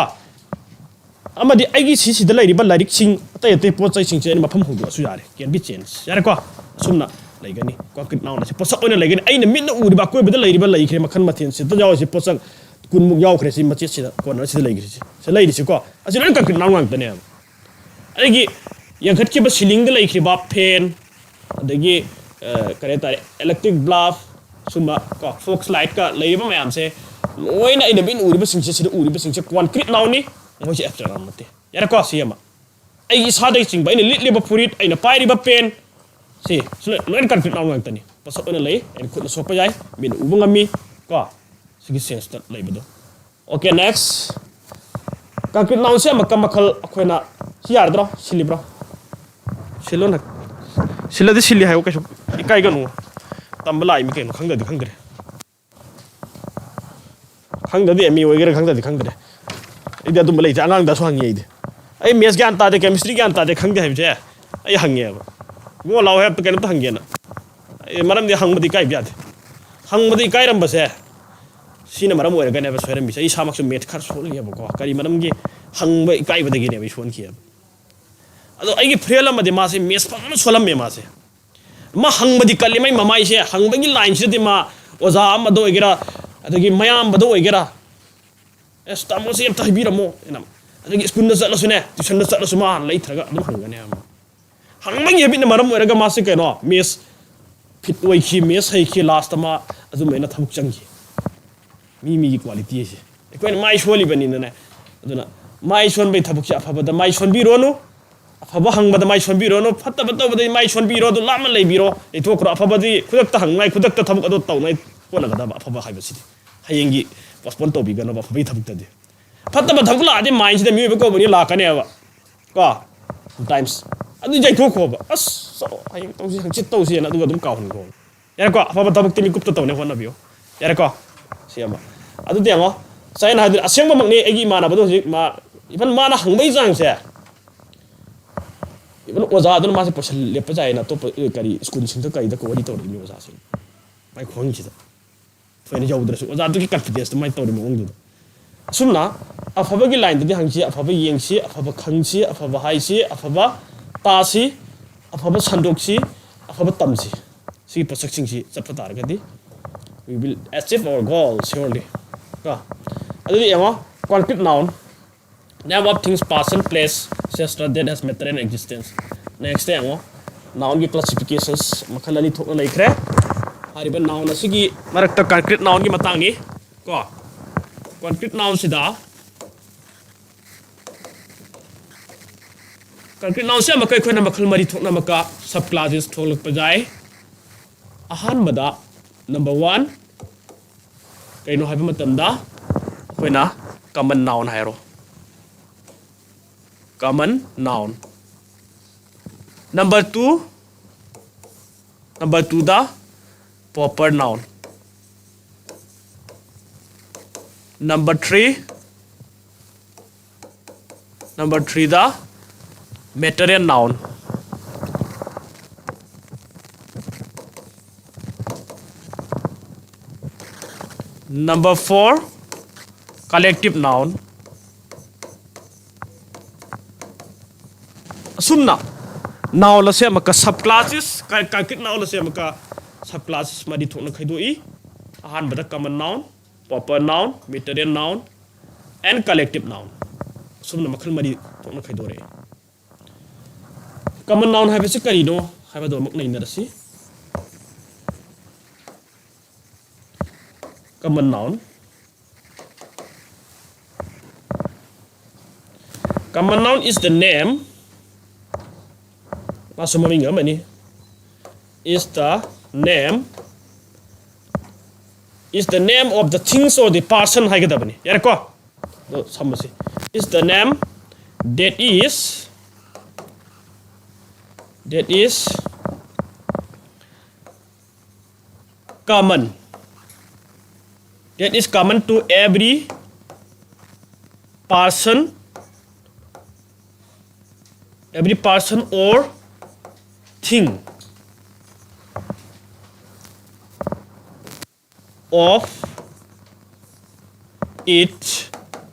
ꯑꯃꯗꯤ ꯑꯩꯒꯤ ꯁꯤꯁꯤꯗ ꯂꯩꯔꯤꯕ ꯂꯥꯏꯔꯤꯛꯁꯤꯡ, ꯑꯇꯩ ꯑꯇꯩ ꯄꯣꯠ ꯆꯩꯁꯤꯡꯁꯦ ꯑꯩꯅ ꯃꯐꯝ ꯍꯣꯡꯗꯣꯛꯑꯁꯨ ꯌꯥꯔꯦ, can be changed꯫ ꯌꯥꯔꯦꯀꯣ? ꯑꯁꯨꯝꯅ ꯂꯩꯒꯅꯤ꯫ Concrete noun ꯑꯁꯤ ꯄꯣꯠꯁꯛ ꯑꯣꯏꯅ ꯂꯩꯒꯅꯤ꯫ ꯑꯩꯅ ꯃꯤꯠꯅ ꯎꯔꯤꯕ ꯑꯀꯣꯏꯕꯗ ꯂꯩꯔꯤꯕ ꯂꯩꯈ꯭ꯔꯦ ꯃꯈꯜ ꯃꯊꯦꯜꯁꯤꯗ ꯌꯥꯎꯔꯤꯁꯦ ꯄꯣꯠꯁꯛ ꯀꯨꯟꯃꯨꯛ ꯌꯥꯎꯈ꯭ꯔꯦ ꯁꯤ ꯃꯆꯦꯠꯁꯤꯗ, corner ꯁꯤꯗ ꯂꯩꯈ꯭ꯔꯤꯁꯦ꯫ ꯁꯤꯗ ꯂꯩꯔꯤꯁꯤꯀꯣ꯫ ꯑꯁꯤ ꯂꯣꯏꯅ concrete noun ꯉꯥꯛꯇꯅꯦꯕ꯫ ꯑꯩꯒꯤ ꯌꯥꯡꯈꯠꯈꯤꯕ ceilingꯗ ꯂꯩꯈ꯭ꯔꯤꯕ fan, ꯑꯗꯒꯤ, ꯑ, ꯀꯔꯤ ꯍꯥꯏꯇꯥꯔꯦ, electric bulb, ꯁꯨꯝꯕ ꯀꯣ, fog lightꯀ ꯂꯩꯔꯤꯕ ꯃꯌꯥꯝꯁꯦ ꯂꯣꯏꯅ ꯑꯩꯅ ꯃꯤꯠꯅ ꯎꯔꯤꯕꯁꯤꯡꯁꯦ, ꯁꯤꯗ ꯎꯔꯤꯕꯁꯤꯡꯁꯦ concrete nounꯅꯤ, ꯃꯣꯏꯁꯦ abstract noun ꯅꯠꯇꯦ꯫ ꯌꯥꯔꯦꯀꯣ? ꯁꯤ ꯑꯃ꯫ ꯑꯩꯒꯤ ꯏꯁꯥꯗꯒꯤ ꯆꯤꯡꯕ, ꯑꯩꯅ ꯂꯤꯠꯂꯤꯕ ꯐꯨꯔꯤꯠ, ꯑꯩꯅ ꯄꯥꯏꯔꯤꯕ pen, ꯁꯤ, ꯁꯤ ꯂꯣꯏ-, ꯂꯣꯏꯅ concrete noun ꯉꯥꯛꯇꯅꯤ꯫ ꯄꯣꯠꯁꯛ ꯑꯣꯏꯅ ꯂꯩ, ꯑꯩꯅ ꯈꯨꯠꯅ ꯁꯣꯛꯄ ꯌꯥꯏ, ꯃꯤꯠꯅ ꯎꯕ ꯉꯝꯃꯤ, ꯀꯣ? ꯁꯤꯒꯤ senseꯇ ꯂꯩꯕꯗꯣ꯫ Okay, next. Concrete nounꯁꯦ ꯃꯈꯜ ꯃꯈꯜ ꯑꯩꯈꯣꯏꯅ, ꯁꯤ ꯌꯥꯔꯗ꯭ꯔꯣ? ꯁꯤꯜꯂꯤꯕ꯭ꯔꯣ? ꯁꯤꯜꯂꯣꯅ꯫ ꯁꯤꯜꯂꯗꯤ ꯁꯤꯜꯂꯤ ꯍꯥꯏꯌꯨ, ꯀꯩꯁꯨ ꯏꯀꯥꯏꯒꯅꯨ꯫ ꯇꯝꯕ ꯂꯥꯛꯏꯃꯤ ꯀꯩꯅꯣ, ꯈꯪꯗ꯭ꯔꯗꯤ ꯈꯪꯗ꯭ꯔꯦ꯫ ꯈꯪꯗ꯭ꯔꯗꯤ M E ꯑꯣꯏꯒꯦꯔꯥ, ꯈꯪꯗ꯭ꯔꯗꯤ ꯈꯪꯗ꯭ꯔꯦ꯫ ꯑꯩꯗꯤ ꯑꯗꯨꯝꯕ ꯂꯩꯇꯦ꯫ ꯑꯉꯥꯡꯗꯁꯨ ꯍꯪꯉꯤ ꯑꯩꯗꯤ꯫ "ꯑꯩ maths ꯒ꯭ꯌꯥꯟ ꯇꯥꯗꯦ, chemistry ꯒ꯭ꯌꯥꯟ ꯇꯥꯗꯦ, ꯈꯪꯗꯦ" ꯍꯥꯏꯕꯁꯦ ꯑꯩ ꯍꯪꯉꯦꯕ꯫ "ꯏꯕꯨꯡꯉꯣ, ꯂꯥꯛꯑꯣ ꯍꯦ, ꯀꯩꯅꯣꯝꯇ ꯍꯪꯒꯦꯅ"꯫ ꯑꯩ ꯃꯔꯝꯗꯤ ꯍꯪꯕꯗꯤ ꯏꯀꯥꯏꯕ ꯌꯥꯗꯦ꯫ ꯍꯪꯕꯗ ꯏꯀꯥꯏꯔꯝꯕꯁꯦ ꯁꯤꯅ ꯃꯔꯝ ꯑꯣꯏꯔꯒꯅꯦꯕ ꯁꯣꯏꯔꯝꯃꯤꯁꯦ꯫ ꯑꯩ ꯏꯁꯥꯃꯛꯁꯨ maths ꯈꯔ ꯁꯣꯜꯂꯤꯑꯕꯀꯣ꯫ ꯀꯔꯤ ꯃꯔꯝꯒꯤ? ꯍꯪꯕ ꯏꯀꯥꯏꯕꯗꯒꯤꯅꯦꯕ ꯑꯩ ꯁꯣꯟꯈꯤꯑꯕ꯫ ꯑꯗꯣ ꯑꯩꯒꯤ friend ꯑꯃꯗꯤ ꯃꯥꯁꯦ maths ꯐꯖꯅ ꯁꯣꯜꯂꯝꯃꯦ ꯃꯥꯁꯦ꯫ ꯃꯥ ꯍꯪꯕꯗꯤ ꯀꯜꯂꯤ, ꯃꯥꯏ ꯃꯃꯥꯏꯁꯦ ꯍꯪꯕꯒꯤ lineꯁꯤꯗꯗꯤ ꯃꯥ ꯑꯣꯖꯥ ꯑꯃꯗ ꯑꯣꯏꯒꯦꯔꯥ, ꯑꯗꯒꯤ ꯃꯌꯥꯝꯕꯗ ꯑꯣꯏꯒꯦꯔꯥ, "ꯑꯦꯁ, ꯇꯥꯃꯣꯁꯤ ꯑꯝꯇ ꯍꯥꯏꯕꯤꯔꯝꯃꯣ" ꯍꯥꯏꯅ꯫ ꯑꯗꯒꯤ schoolꯗ ꯆꯠꯂꯁꯨꯅꯦ, tuitionꯗ ꯆꯠꯂꯁꯨ ꯃꯥ ꯍꯥꯟꯅ ꯂꯩꯊꯔꯒ ꯑꯗꯨꯝ ꯍꯪꯒꯅꯦꯕ꯫ ꯍꯪꯕꯒꯤ habitꯅ ꯃꯔꯝ ꯑꯣꯏꯔꯒ ꯃꯥꯁꯦ ꯀꯩꯅꯣ, maths fit ꯑꯣꯏꯈꯤ, maths ꯍꯩꯈꯤ, lastꯇ ꯃꯥ ꯑꯗꯨꯃꯥꯏꯅ ꯊꯕꯛ ꯆꯪꯈꯤ꯫ ꯃꯤ ꯃꯤꯒꯤ quality ꯍꯥꯏꯁꯦ꯫ ꯑꯩꯈꯣꯏꯅ ꯃꯥꯏ ꯁꯣꯜꯂꯤꯕꯅꯤꯅꯅꯦ꯫ ꯑꯗꯨꯅ ꯃꯥꯏ ꯁꯣꯟꯕꯒꯤ ꯊꯕꯛꯁꯦ ꯑꯐꯕꯗ ꯃꯥꯏ ꯁꯣꯟꯕꯤꯔꯣꯅꯨ, ꯑꯐꯕ ꯍꯪꯕꯗ ꯃꯥꯏ ꯁꯣꯟꯕꯤꯔꯣꯅꯨ, ꯐꯠꯇꯕ ꯇꯧꯕꯗ ꯃꯥꯏ ꯁꯣꯟꯕꯤꯔꯣ, ꯑꯗꯨ ꯂꯥꯞꯅ ꯂꯩꯕꯤꯔꯣ, ꯂꯩꯊꯣꯛꯈ꯭ꯔꯣ꯫ ꯑꯐꯕꯗꯤ ꯈꯨꯗꯛꯇ ꯍꯪꯅꯉꯥꯏ, ꯈꯨꯗꯛꯇ ꯊꯕꯛ ꯑꯗꯨ ꯇꯧꯅꯉꯥꯏ ꯍꯣꯠꯅꯒꯗꯕ꯫ ꯑꯐꯕ ꯍꯥꯏꯕꯁꯤꯗꯤ ꯍꯌꯦꯡꯒꯤ postpone ꯇꯧꯕꯤꯒꯅꯕ ꯑꯐꯕꯒꯤ ꯊꯕꯛꯇꯗꯤ꯫ ꯐꯠꯇꯕ ꯊꯕꯛ ꯂꯥꯛꯑꯗꯤ mindꯁꯤꯗ ꯃꯤꯑꯣꯏꯕ ꯀꯧꯕꯅꯤ ꯂꯥꯛꯀꯅꯦꯕ꯫ ꯀꯣ? Sometimes꯫ ꯑꯗꯨ ꯌꯩꯊꯣꯛꯈꯣꯕ꯫ "ꯑꯁ, ꯆꯠꯂꯣ, ꯍꯌꯦꯡ ꯇꯧꯁꯤ, ꯍꯪꯆꯤꯠ ꯇꯧꯁꯤꯅ" ꯑꯗꯨꯒ ꯑꯗꯨꯝ ꯀꯥꯎꯍꯟꯈꯣꯕ꯫ ꯌꯥꯔꯦꯀꯣ? ꯑꯐꯕ ꯊꯕꯛꯇꯤ ꯃꯤꯀꯨꯞꯇ ꯇꯧꯅꯕ ꯍꯣꯠꯅꯕꯤꯌꯨ꯫ ꯌꯥꯔꯦꯀꯣ? ꯁꯤ ꯑꯃ꯫ ꯑꯗꯨꯗꯤ ꯌꯦꯡꯉꯣ, ꯆꯥꯏꯅ ꯍꯥꯏꯗꯨꯅ ꯑꯁꯦꯡꯕꯃꯛꯅꯤ꯫ ꯑꯩꯒꯤ ꯏꯃꯥꯟꯅꯕꯗꯣ ꯍꯧꯖꯤꯛ ꯃꯥ, even ꯃꯥꯅ ꯍꯪꯕꯒꯤ ꯆꯥꯡꯁꯦ, even ꯑꯣꯖꯥ ꯑꯗꯨꯅ ꯃꯥꯁꯦ ꯄꯩꯁꯥ ꯂꯦꯞꯄ ꯌꯥꯏꯅ ꯑꯇꯣꯞꯄ, ꯑꯦ, ꯀꯔꯤ, ꯁ꯭ꯀꯨꯜꯁꯤꯡꯗ ꯀꯔꯤꯗ query ꯇꯧꯔꯛꯏꯅꯤ ꯑꯣꯖꯥꯁꯤꯡ꯫ ꯃꯥꯏ ꯈꯨꯍꯪꯁꯤꯗ꯫ ꯊꯣꯏꯅ ꯌꯧꯗ꯭ꯔꯁꯨ ꯑꯣꯖꯥꯗꯨꯒꯤ confidenceꯇ ꯃꯥꯏ ꯇꯧꯔꯤ ꯃꯑꯣꯡꯗꯨꯗ꯫ ꯑꯁꯨꯝꯅ ꯑꯐꯕꯒꯤ lineꯗꯗꯤ ꯍꯪꯁꯤ, ꯑꯐꯕ ꯌꯦꯡꯁꯤ, ꯑꯐꯕ ꯈꯪꯁꯤ, ꯑꯐꯕ ꯍꯥꯏꯁꯤ, ꯑꯐꯕ ꯇꯥꯁꯤ, ꯑꯐꯕ ꯁꯟꯗꯣꯛꯁꯤ, ꯑꯐꯕ ꯇꯝꯁꯤ꯫ ꯁꯤꯒꯤ ꯄꯣꯠꯁꯛꯁꯤꯡꯁꯤ ꯆꯠꯄ ꯇꯥꯔꯒꯗꯤ we will achieve our goal surely꯫ ꯀꯣ? ꯑꯗꯨꯗꯤ ꯌꯦꯡꯉꯣ, concrete noun, name of things, person, place, et cetera that has material existence꯫ Next ꯌꯦꯡꯉꯣ, nounꯒꯤ classifications ꯃꯈꯜ ꯑꯅꯤ ꯊꯣꯛꯅ ꯂꯩꯈ꯭ꯔꯦ꯫ ꯍꯥꯏꯔꯤꯕ noun ꯑꯁꯤꯒꯤ ꯃꯔꯛꯇ concrete nounꯒꯤ ꯃꯇꯥꯡꯅꯤ꯫ ꯀꯣ? Concrete nounꯁꯤꯗ, concrete nounꯁꯦ ꯑꯃꯨꯛꯀ ꯑꯩꯈꯣꯏꯅ ꯃꯈꯜ ꯃꯔꯤ ꯊꯣꯛꯅ ꯑꯃꯨꯛꯀ subclasses ꯊꯣꯛꯂꯛꯄ ꯌꯥꯏ꯫ ꯑꯍꯥꯟꯕꯗ, number one, ꯀꯩꯅꯣ ꯍꯥꯏꯕ ꯃꯇꯝꯗ ꯑꯩꯈꯣꯏꯅ common noun ꯍꯥꯏꯔꯣ꯫ Common noun꯫ Number two, number twoꯗ proper noun꯫ Number three, Number three the matter and noun. Number four, collective noun. ꯑꯁꯨꯝꯅ noun ꯑꯁꯦ ꯑꯃꯨꯛꯀ sub classes, concrete noun ꯑꯁꯦ ꯑꯃꯨꯛꯀ sub classes ꯃꯔꯤ ꯊꯣꯛꯅ ꯈꯥꯏꯗꯣꯛꯏ꯫ ꯑꯍꯥꯟꯕꯗ common noun, proper noun, material noun, and collective noun꯫ ꯑꯁꯨꯝꯅ ꯃꯈꯜ ꯃꯔꯤ ꯊꯣꯛꯅ ꯈꯥꯏꯗꯣꯔꯛꯏ꯫ Common noun ꯍꯥꯏꯕꯁꯤ ꯀꯔꯤꯅꯣ ꯍꯥꯏꯕꯗꯨ ꯑꯃꯨꯛ ꯅꯩꯅꯔꯁꯤ꯫ Common noun. Common noun is the name, ꯃꯥꯁꯨ ꯃꯃꯤꯡ ꯑꯃꯅꯤ, is the name, is the name of the things or the person ꯍꯥꯏꯒꯗꯕꯅꯤ꯫ ꯌꯥꯔꯦꯀꯣ? ꯑꯗꯣ ꯁꯝꯃꯁꯤ꯫ Is the name that is, that is common, that is common to every person, every person or thing of its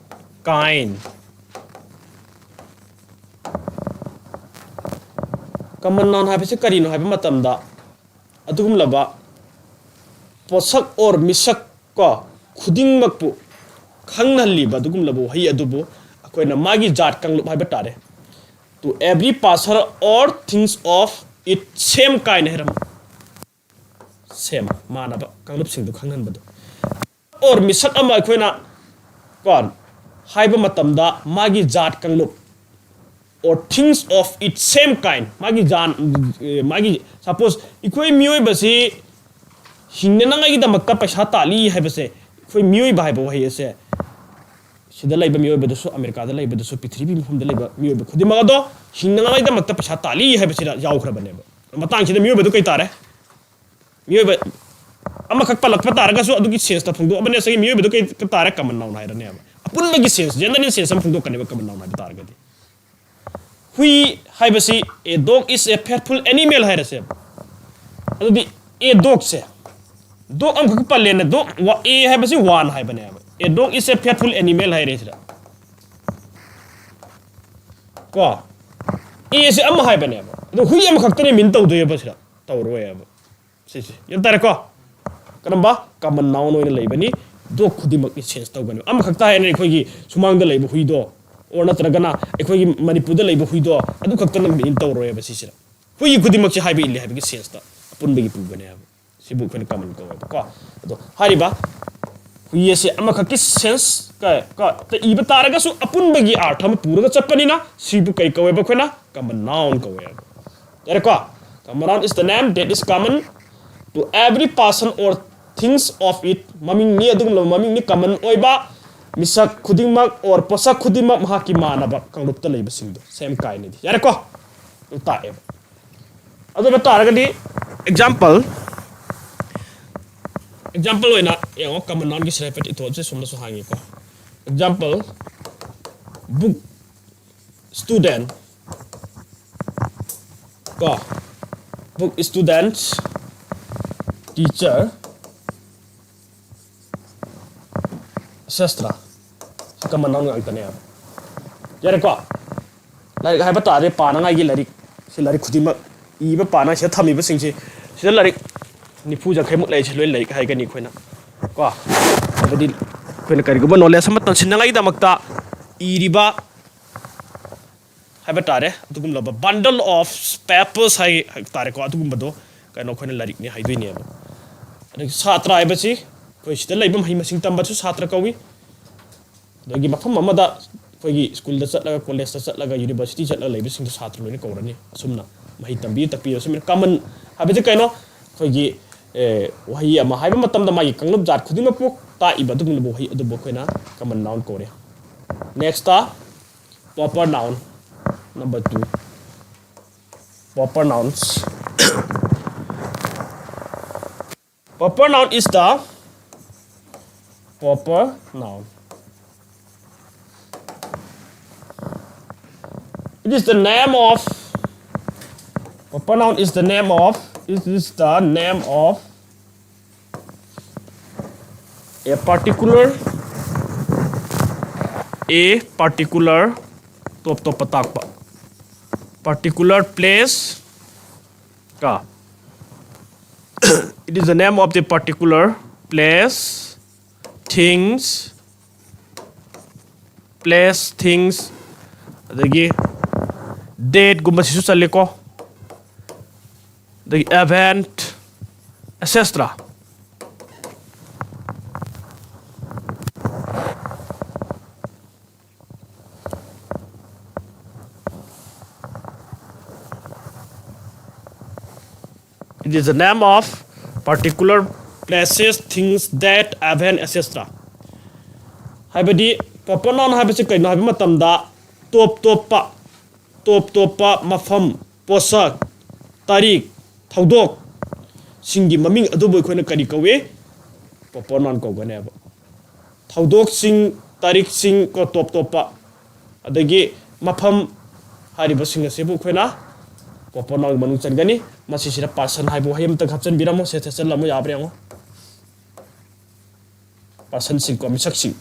kind. Common noun ꯍꯥꯏꯕꯁꯤ ꯀꯔꯤꯅꯣ ꯍꯥꯏꯕ ꯃꯇꯝꯗ, ꯑꯗꯨꯒꯨꯝꯂꯕ ꯄꯣꯠꯁꯛ or ꯃꯤꯁꯛ ꯀꯣ ꯈꯨꯗꯤꯡꯃꯛꯄꯨ ꯈꯪꯅꯍꯜꯂꯤꯕ ꯑꯗꯨꯒꯨꯝꯂꯕ ꯋꯥꯍꯩ ꯑꯗꯨꯕꯨ ꯑꯩꯈꯣꯏꯅ ꯃꯥꯒꯤ ꯖꯥꯠ ꯀꯥꯡꯂꯨꯞ ꯍꯥꯏꯕ ꯇꯥꯔꯦ꯫ To every person or things of its same kind ꯍꯥꯏꯔꯝꯃꯤ꯫ Same, ꯃꯥꯟꯅꯕ ꯀꯥꯡꯂꯨꯞꯁꯤꯡꯗꯨ ꯈꯪꯍꯟꯕꯗꯨ꯫ Or ꯃꯤꯁꯛ ꯑꯃ ꯑꯩꯈꯣꯏꯅ ꯀꯣ ꯍꯥꯏꯕ ꯃꯇꯝꯗ ꯃꯥꯒꯤ ꯖꯥꯠ ꯀꯥꯡꯂꯨꯞ, or things of its same kind, ꯃꯥꯒꯤ ꯖꯥꯟ, ꯑꯦ, ꯃꯥꯒꯤ, suppose ꯑꯩꯈꯣꯏ ꯃꯤꯑꯣꯏꯕꯁꯤ ꯍꯤꯡꯅꯅꯉꯥꯏꯒꯤꯗꯃꯛꯇ ꯄꯩꯁꯥ ꯇꯥꯜꯂꯤ ꯍꯥꯏꯕꯁꯦ, ꯑꯩꯈꯣꯏ ꯃꯤꯑꯣꯏꯕ ꯍꯥꯏꯕ ꯋꯥꯍꯩ ꯑꯁꯦ ꯁꯤꯗ ꯂꯩꯕ ꯃꯤꯑꯣꯏꯕꯗꯁꯨ, ꯑꯃꯦꯔꯤꯀꯥꯗ ꯂꯩꯕꯗꯁꯨ, ꯄ꯭ꯔꯤꯊꯤꯕꯤ ꯃꯐꯝꯗ ꯂꯩꯕ ꯃꯤꯑꯣꯏꯕ ꯈꯨꯗꯤꯡꯃꯛ ꯑꯗꯣ ꯍꯤꯡꯅꯉꯥꯏꯗꯃꯛꯇ ꯄꯩꯁꯥ ꯇꯥꯜꯂꯤ ꯍꯥꯏꯕꯁꯤꯗ ꯌꯥꯎꯈ꯭ꯔꯕꯅꯦꯕ꯫ ꯃꯇꯥꯡꯁꯤꯗ ꯃꯤꯑꯣꯏꯕꯗꯨ ꯀꯩ ꯇꯥꯔꯦ? ꯃꯤꯑꯣꯏꯕ ꯑꯃꯈꯛ ꯄꯜꯂꯛꯄ ꯇꯥꯔꯒꯁꯨ ꯑꯗꯨꯒꯤ sense ꯇ ꯐꯣꯡꯗꯣꯛꯑꯕꯅꯦ꯫ ꯉꯁꯥꯏꯒꯤ ꯃꯤꯑꯣꯏꯕꯗꯨ ꯀꯩ ꯇꯥꯔꯦ? Common noun ꯍꯥꯏꯔꯅꯦꯕ꯫ ꯑꯄꯨꯟꯕꯒꯤ sense, general sense ꯑꯃ ꯐꯣꯡꯗꯣꯛꯀꯅꯦꯕ common noun ꯍꯥꯏꯕ ꯇꯥꯔꯒꯗꯤ꯫ ꯍꯨꯏ ꯍꯥꯏꯕꯁꯤ a dog is a faithful animal ꯍꯥꯏꯔꯁꯦꯕ꯫ ꯑꯗꯨꯗꯤ a dogꯁꯦ, dog ꯑꯃꯈꯛ ꯄꯜꯂꯦꯅ, dog, a ꯍꯥꯏꯕꯁꯤ one ꯍꯥꯏꯕꯅꯦꯕ꯫ A dog is a faithful animal ꯍꯥꯏꯔꯦ ꯁꯤꯗ꯫ ꯀꯣ, aꯁꯦ ꯑꯃ ꯍꯥꯏꯕꯅꯦꯕ꯫ ꯑꯗꯣ ꯍꯨꯏ ꯑꯃꯈꯛꯇꯅꯦ mean ꯇꯧꯗꯣꯏꯕ ꯁꯤꯗ, ꯇꯧꯔꯣꯏꯕ꯫ ꯁꯤꯁꯦ ꯒ꯭ꯌꯥꯟ ꯇꯥꯔꯦꯀꯣ? ꯀꯔꯝꯕ? Common noun ꯑꯣꯏꯅ ꯂꯩꯕꯅꯤ꯫ Dog ꯈꯨꯗꯤꯡꯃꯛꯅꯤ sense ꯇꯧꯒꯅꯤ꯫ ꯑꯃꯈꯛꯇ ꯍꯥꯏꯔꯅꯤ, ꯑꯩꯈꯣꯏꯒꯤ ꯁꯨꯃꯥꯡꯗ ꯂꯩꯕ ꯍꯨꯏꯗꯣ, or ꯅꯠꯇ꯭ꯔꯒꯅ ꯑꯩꯈꯣꯏꯒꯤ ꯃꯅꯤꯄꯨꯔꯗ ꯂꯩꯕ ꯍꯨꯏꯗꯣ, ꯑꯗꯨ ꯈꯛꯇꯅ mean ꯇꯧꯔꯣꯏꯕ ꯁꯤꯁꯤꯗ꯫ ꯍꯨꯏ ꯈꯨꯗꯤꯡꯃꯛꯁꯦ ꯍꯥꯏꯕ ꯏꯜꯂꯤ ꯍꯥꯏꯕꯒꯤ senseꯇ ꯑꯄꯨꯟꯕꯒꯤ ꯄꯨꯕꯅꯦꯕ꯫ ꯁꯤꯕꯨ ꯑꯩꯈꯣꯏꯅ common ꯀꯧꯋꯦꯕꯀꯣ꯫ ꯑꯗꯣ ꯍꯥꯏꯔꯤꯕ ꯍꯨꯏ ꯑꯁꯤ ꯑꯃꯈꯛꯀꯤ sense ꯀ, ꯀ, ꯇ ꯏꯕ ꯇꯥꯔꯒꯁꯨ ꯑꯄꯨꯟꯕꯒꯤ ꯑꯥꯔꯊ ꯑꯃ ꯄꯨꯔꯒ ꯆꯠꯄꯅꯤꯅ ꯁꯤꯕꯨ ꯀꯔꯤ ꯀꯧꯋꯦꯕ? ꯑꯩꯈꯣꯏꯅ common noun ꯀꯧꯋꯦꯕ꯫ ꯌꯥꯔꯦꯀꯣ? Common noun is the name that is common to every person or things of it. ꯃꯃꯤꯡꯅꯤ, ꯑꯗꯨꯒꯨꯝꯂꯕ ꯃꯃꯤꯡꯅꯤ, common ꯑꯣꯏꯕ ꯃꯤꯁꯛ ꯈꯨꯗꯤꯡꯃꯛ or ꯄꯣꯠꯁꯛ ꯈꯨꯗꯤꯡꯃꯛ ꯃꯍꯥꯛꯀꯤ ꯃꯥꯟꯅꯕ ꯀꯥꯡꯂꯨꯞꯇ ꯂꯩꯕꯁꯤꯡꯗꯣ, same kindꯅꯤ꯫ ꯌꯥꯔꯦꯀꯣ? ꯑꯗꯨ ꯇꯥꯛꯑꯦꯕ꯫ ꯑꯗꯨ ꯑꯣꯏꯕ ꯇꯥꯔꯒꯗꯤ example, example ꯑꯣꯏꯅ ꯌꯦꯡꯉꯣ, common nounꯒꯤ ꯁꯤꯗ ꯍꯥꯏꯐꯦꯠ ꯏꯊꯣꯛꯑꯁꯤ, ꯁꯨꯝꯅꯁꯨ ꯍꯥꯡꯉꯤꯀꯣ꯫ Example, book student, ꯀꯣ, book student, teacher, et cetera. ꯁꯤ common noun ꯉꯥꯛꯇꯅꯦꯕ꯫ ꯌꯥꯔꯦꯀꯣ? ꯂꯥꯏꯔꯤꯛ ꯍꯥꯏꯕ ꯇꯥꯔꯗꯤ ꯄꯥꯅꯉꯥꯏꯒꯤ ꯂꯥꯏꯔꯤꯛ, ꯁꯤ ꯂꯥꯏꯔꯤꯛ ꯈꯨꯗꯤꯡꯃꯛ ꯏꯕ ꯄꯥꯅꯉꯥꯏ ꯁꯤꯗ ꯊꯝꯃꯤꯕꯁꯤꯡꯁꯤ, ꯁꯤꯗ ꯂꯥꯏꯔꯤꯛ ꯅꯤꯐꯨ ꯌꯥꯡꯈꯩꯃꯨꯛ ꯂꯩꯔꯤꯁꯦ ꯂꯣꯏ ꯂꯥꯏꯔꯤꯛ ꯍꯥꯏꯒꯅꯤ ꯑꯩꯈꯣꯏꯅ, ꯀꯣ꯫ ꯍꯥꯏꯕꯗꯤ ꯑꯩꯈꯣꯏꯅ ꯀꯔꯤꯒꯨꯝꯕ knowledge ꯑꯃ ꯇꯥꯟꯁꯤꯟꯅꯉꯥꯏꯒꯤꯗꯃꯛꯇ ꯏꯔꯤꯕ ꯍꯥꯏꯕ ꯇꯥꯔꯦ, ꯑꯗꯨꯒꯨꯝꯂꯕ bundle of papers ꯍꯥꯏ, ꯍꯥꯏ ꯇꯥꯔꯦꯀꯣ, ꯑꯗꯨꯒꯨꯝꯕꯗꯣ ꯀꯩꯅꯣ ꯑꯩꯈꯣꯏꯅ ꯂꯥꯏꯔꯤꯛꯅꯤ ꯍꯥꯏꯗꯣꯏꯅꯦꯕ꯫ ꯑꯗꯒꯤ ꯁꯥꯇ꯭ꯔ ꯍꯥꯏꯕꯁꯤ ꯑꯩꯈꯣꯏ ꯁꯤꯗ ꯂꯩꯕ ꯃꯍꯩ ꯃꯁꯤꯡ ꯇꯝꯕꯁꯨ ꯁꯥꯇ꯭ꯔ ꯀꯧꯏ꯫ ꯑꯗꯒꯤ ꯃꯐꯝ ꯑꯃꯗ ꯑꯩꯈꯣꯏꯒꯤ ꯁ꯭ꯀꯨꯜꯗ ꯆꯠꯂꯒ, ꯀꯣꯂꯦꯖꯇ ꯆꯠꯂꯒ, ꯌꯨꯅꯤꯚꯔꯁꯤꯇꯤ ꯆꯠꯂꯒ ꯂꯩꯕꯁꯤꯡꯗꯣ ꯁꯥꯇ꯭ꯔ ꯂꯣꯏꯅ ꯀꯧꯔꯅꯤ꯫ ꯑꯁꯨꯝꯅ ꯃꯍꯩ ꯇꯝꯕꯤ ꯇꯥꯛꯄꯤ, ꯑꯁꯨꯝꯅ common ꯍꯥꯏꯕꯁꯤ ꯀꯩꯅꯣ? ꯑꯩꯈꯣꯏꯒꯤ, ꯑꯦ, ꯋꯥꯍꯩ ꯑꯃ ꯍꯥꯏꯕ ꯃꯇꯝꯗ ꯃꯥꯒꯤ ꯀꯥꯡꯂꯨꯞ ꯖꯥꯠ ꯈꯨꯗꯤꯡꯃꯛꯄꯨ ꯇꯥꯛꯏꯕ ꯑꯗꯨꯒꯨꯝꯂꯕ ꯋꯥꯍꯩ ꯑꯗꯨꯕꯨ ꯑꯩꯈꯣꯏꯅ common noun ꯀꯧꯔꯦ꯫ Next, proper noun, number two, proper nouns. Proper noun is the, proper noun, It is the name of, proper noun is the name of, it is the name of a particular, a particular, top top ꯇꯥꯛꯄ, particular place ꯀꯣ, it is the name of the particular place, things, place, things, ꯑꯗꯒꯤ dateꯒꯨꯝꯕꯁꯤꯁꯨ ꯆꯜꯂꯤꯀꯣ, ꯑꯗꯒꯤ event, et cetera. It is the name of particular places, things, date, event, et cetera. ꯍꯥꯏꯕꯗꯤ proper noun ꯍꯥꯏꯕꯁꯤ ꯀꯩꯅꯣ ꯍꯥꯏꯕ ꯃꯇꯝꯗ, ꯇꯣꯞ ꯇꯣꯞꯄ, ꯇꯣꯞ ꯇꯣꯞꯄ ꯃꯐꯝ, ꯄꯣꯠꯁꯛ, ꯇꯥꯔꯤꯛ, ꯊꯧꯗꯣꯛꯁꯤꯡꯒꯤ ꯃꯃꯤꯡ ꯑꯗꯨꯕꯨ ꯑꯩꯈꯣꯏꯅ ꯀꯔꯤ ꯀꯧꯏ? Proper noun ꯀꯧꯒꯅꯦꯕ꯫ ꯊꯧꯗꯣꯛꯁꯤꯡ, ꯇꯥꯔꯤꯛꯁꯤꯡ ꯀꯣ, ꯇꯣꯞ ꯇꯣꯞꯄ, ꯑꯗꯒꯤ ꯃꯐꯝ ꯍꯥꯏꯔꯤꯕꯁꯤꯡ ꯑꯁꯤꯕꯨ ꯑꯩꯈꯣꯏꯅ proper noun ꯃꯅꯨꯡ ꯆꯟꯒꯅꯤ꯫ ꯃꯁꯤꯁꯤꯗ person ꯍꯥꯏꯕ ꯋꯥꯍꯩ ꯑꯃꯇꯪ ꯍꯥꯞꯆꯤꯟꯕꯤꯔꯝꯃꯣ, ꯁꯦ ꯊꯦꯠꯆꯜꯂꯝꯃꯣ, ꯌꯥꯕ꯭ꯔꯥ ꯌꯦꯡꯉꯣ꯫ Personꯁꯤꯡ ꯀꯣ, ꯃꯤꯁꯛꯁꯤꯡ,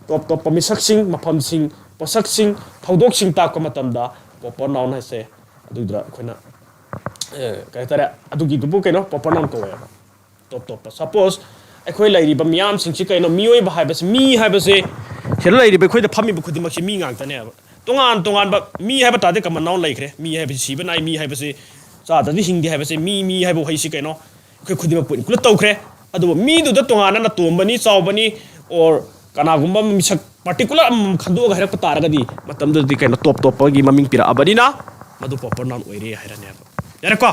ꯇꯣꯞ ꯇꯣꯞꯄ ꯃꯤꯁꯛꯁꯤꯡ, ꯃꯐꯝꯁꯤꯡ, ꯄꯣꯠꯁꯛꯁꯤꯡ, ꯊꯧꯗꯣꯛꯁꯤꯡ ꯇꯥꯛꯄ ꯃꯇꯝꯗ proper noun ꯍꯥꯏꯁꯦ ꯑꯗꯨꯗ ꯑꯩꯈꯣꯏꯅ, ꯑꯦ, ꯀꯩ ꯍꯥꯏꯇꯥꯔꯦ, ꯑꯗꯨꯒꯤꯗꯨꯕꯨ ꯀꯩꯅꯣ, proper noun ꯀꯧꯋꯦꯕ꯫ ꯇꯣꯞ ꯇꯣꯞꯄ, suppose ꯑꯩꯈꯣꯏ ꯂꯩꯔꯤꯕ ꯃꯤꯌꯥꯝꯁꯤꯡꯁꯤ ꯀꯩꯅꯣ, ꯃꯤꯑꯣꯏꯕ ꯍꯥꯏꯕꯁꯤ, ꯃꯤ ꯍꯥꯏꯕꯁꯤ, ꯁꯤꯗ ꯂꯩꯔꯤꯕ ꯑꯩꯈꯣꯏꯗ ꯐꯝꯃꯤꯕ ꯈꯨꯗꯤꯡꯃꯛꯁꯤ ꯃꯤ ꯉꯥꯛꯇꯅꯦꯕ꯫ ꯇꯣꯉꯥꯟ ꯇꯣꯉꯥꯟꯕ ꯃꯤ ꯍꯥꯏꯕ ꯇꯥꯔꯗꯤ common noun ꯂꯩꯈ꯭ꯔꯦ꯫ ꯃꯤ ꯍꯥꯏꯕꯁꯤ ꯁꯤꯕ ꯅꯥꯏ, ꯃꯤ ꯍꯥꯏꯕꯁꯤ ꯆꯥꯗ꯭ꯔꯗꯤ ꯍꯤꯡꯗꯦ ꯍꯥꯏꯕꯁꯤ, ꯃꯤ, ꯃꯤ ꯍꯥꯏꯕ ꯋꯥꯍꯩꯁꯤ ꯀꯩꯅꯣ, ꯑꯩꯈꯣꯏ ꯈꯨꯗꯤꯡꯃꯛꯄꯨ include ꯇꯧꯈ꯭ꯔꯦ꯫ ꯑꯗꯨꯕꯨ ꯃꯤꯗꯨꯗ ꯇꯣꯉꯥꯟꯅ ꯇꯣꯝꯕꯅꯤ, ꯆꯥꯎꯕꯅꯤ, or ꯀꯅꯥꯒꯨꯝꯕ ꯃꯤꯁꯛ particular ꯑꯃꯃꯝ ꯈꯟꯗꯣꯛꯑꯒ ꯍꯥꯏꯔꯛꯄ ꯇꯥꯔꯒꯗꯤ, ꯃꯇꯝꯗꯨꯗꯗꯤ ꯀꯩꯅꯣ, ꯇꯣꯞ ꯇꯣꯞꯄꯒꯤ ꯃꯃꯤꯡ ꯄꯤꯔꯛꯑꯕꯅꯤꯅ ꯃꯗꯨ proper noun ꯑꯣꯏꯔꯦ ꯍꯥꯏꯔꯅꯦꯕ꯫ ꯌꯥꯔꯦꯀꯣ?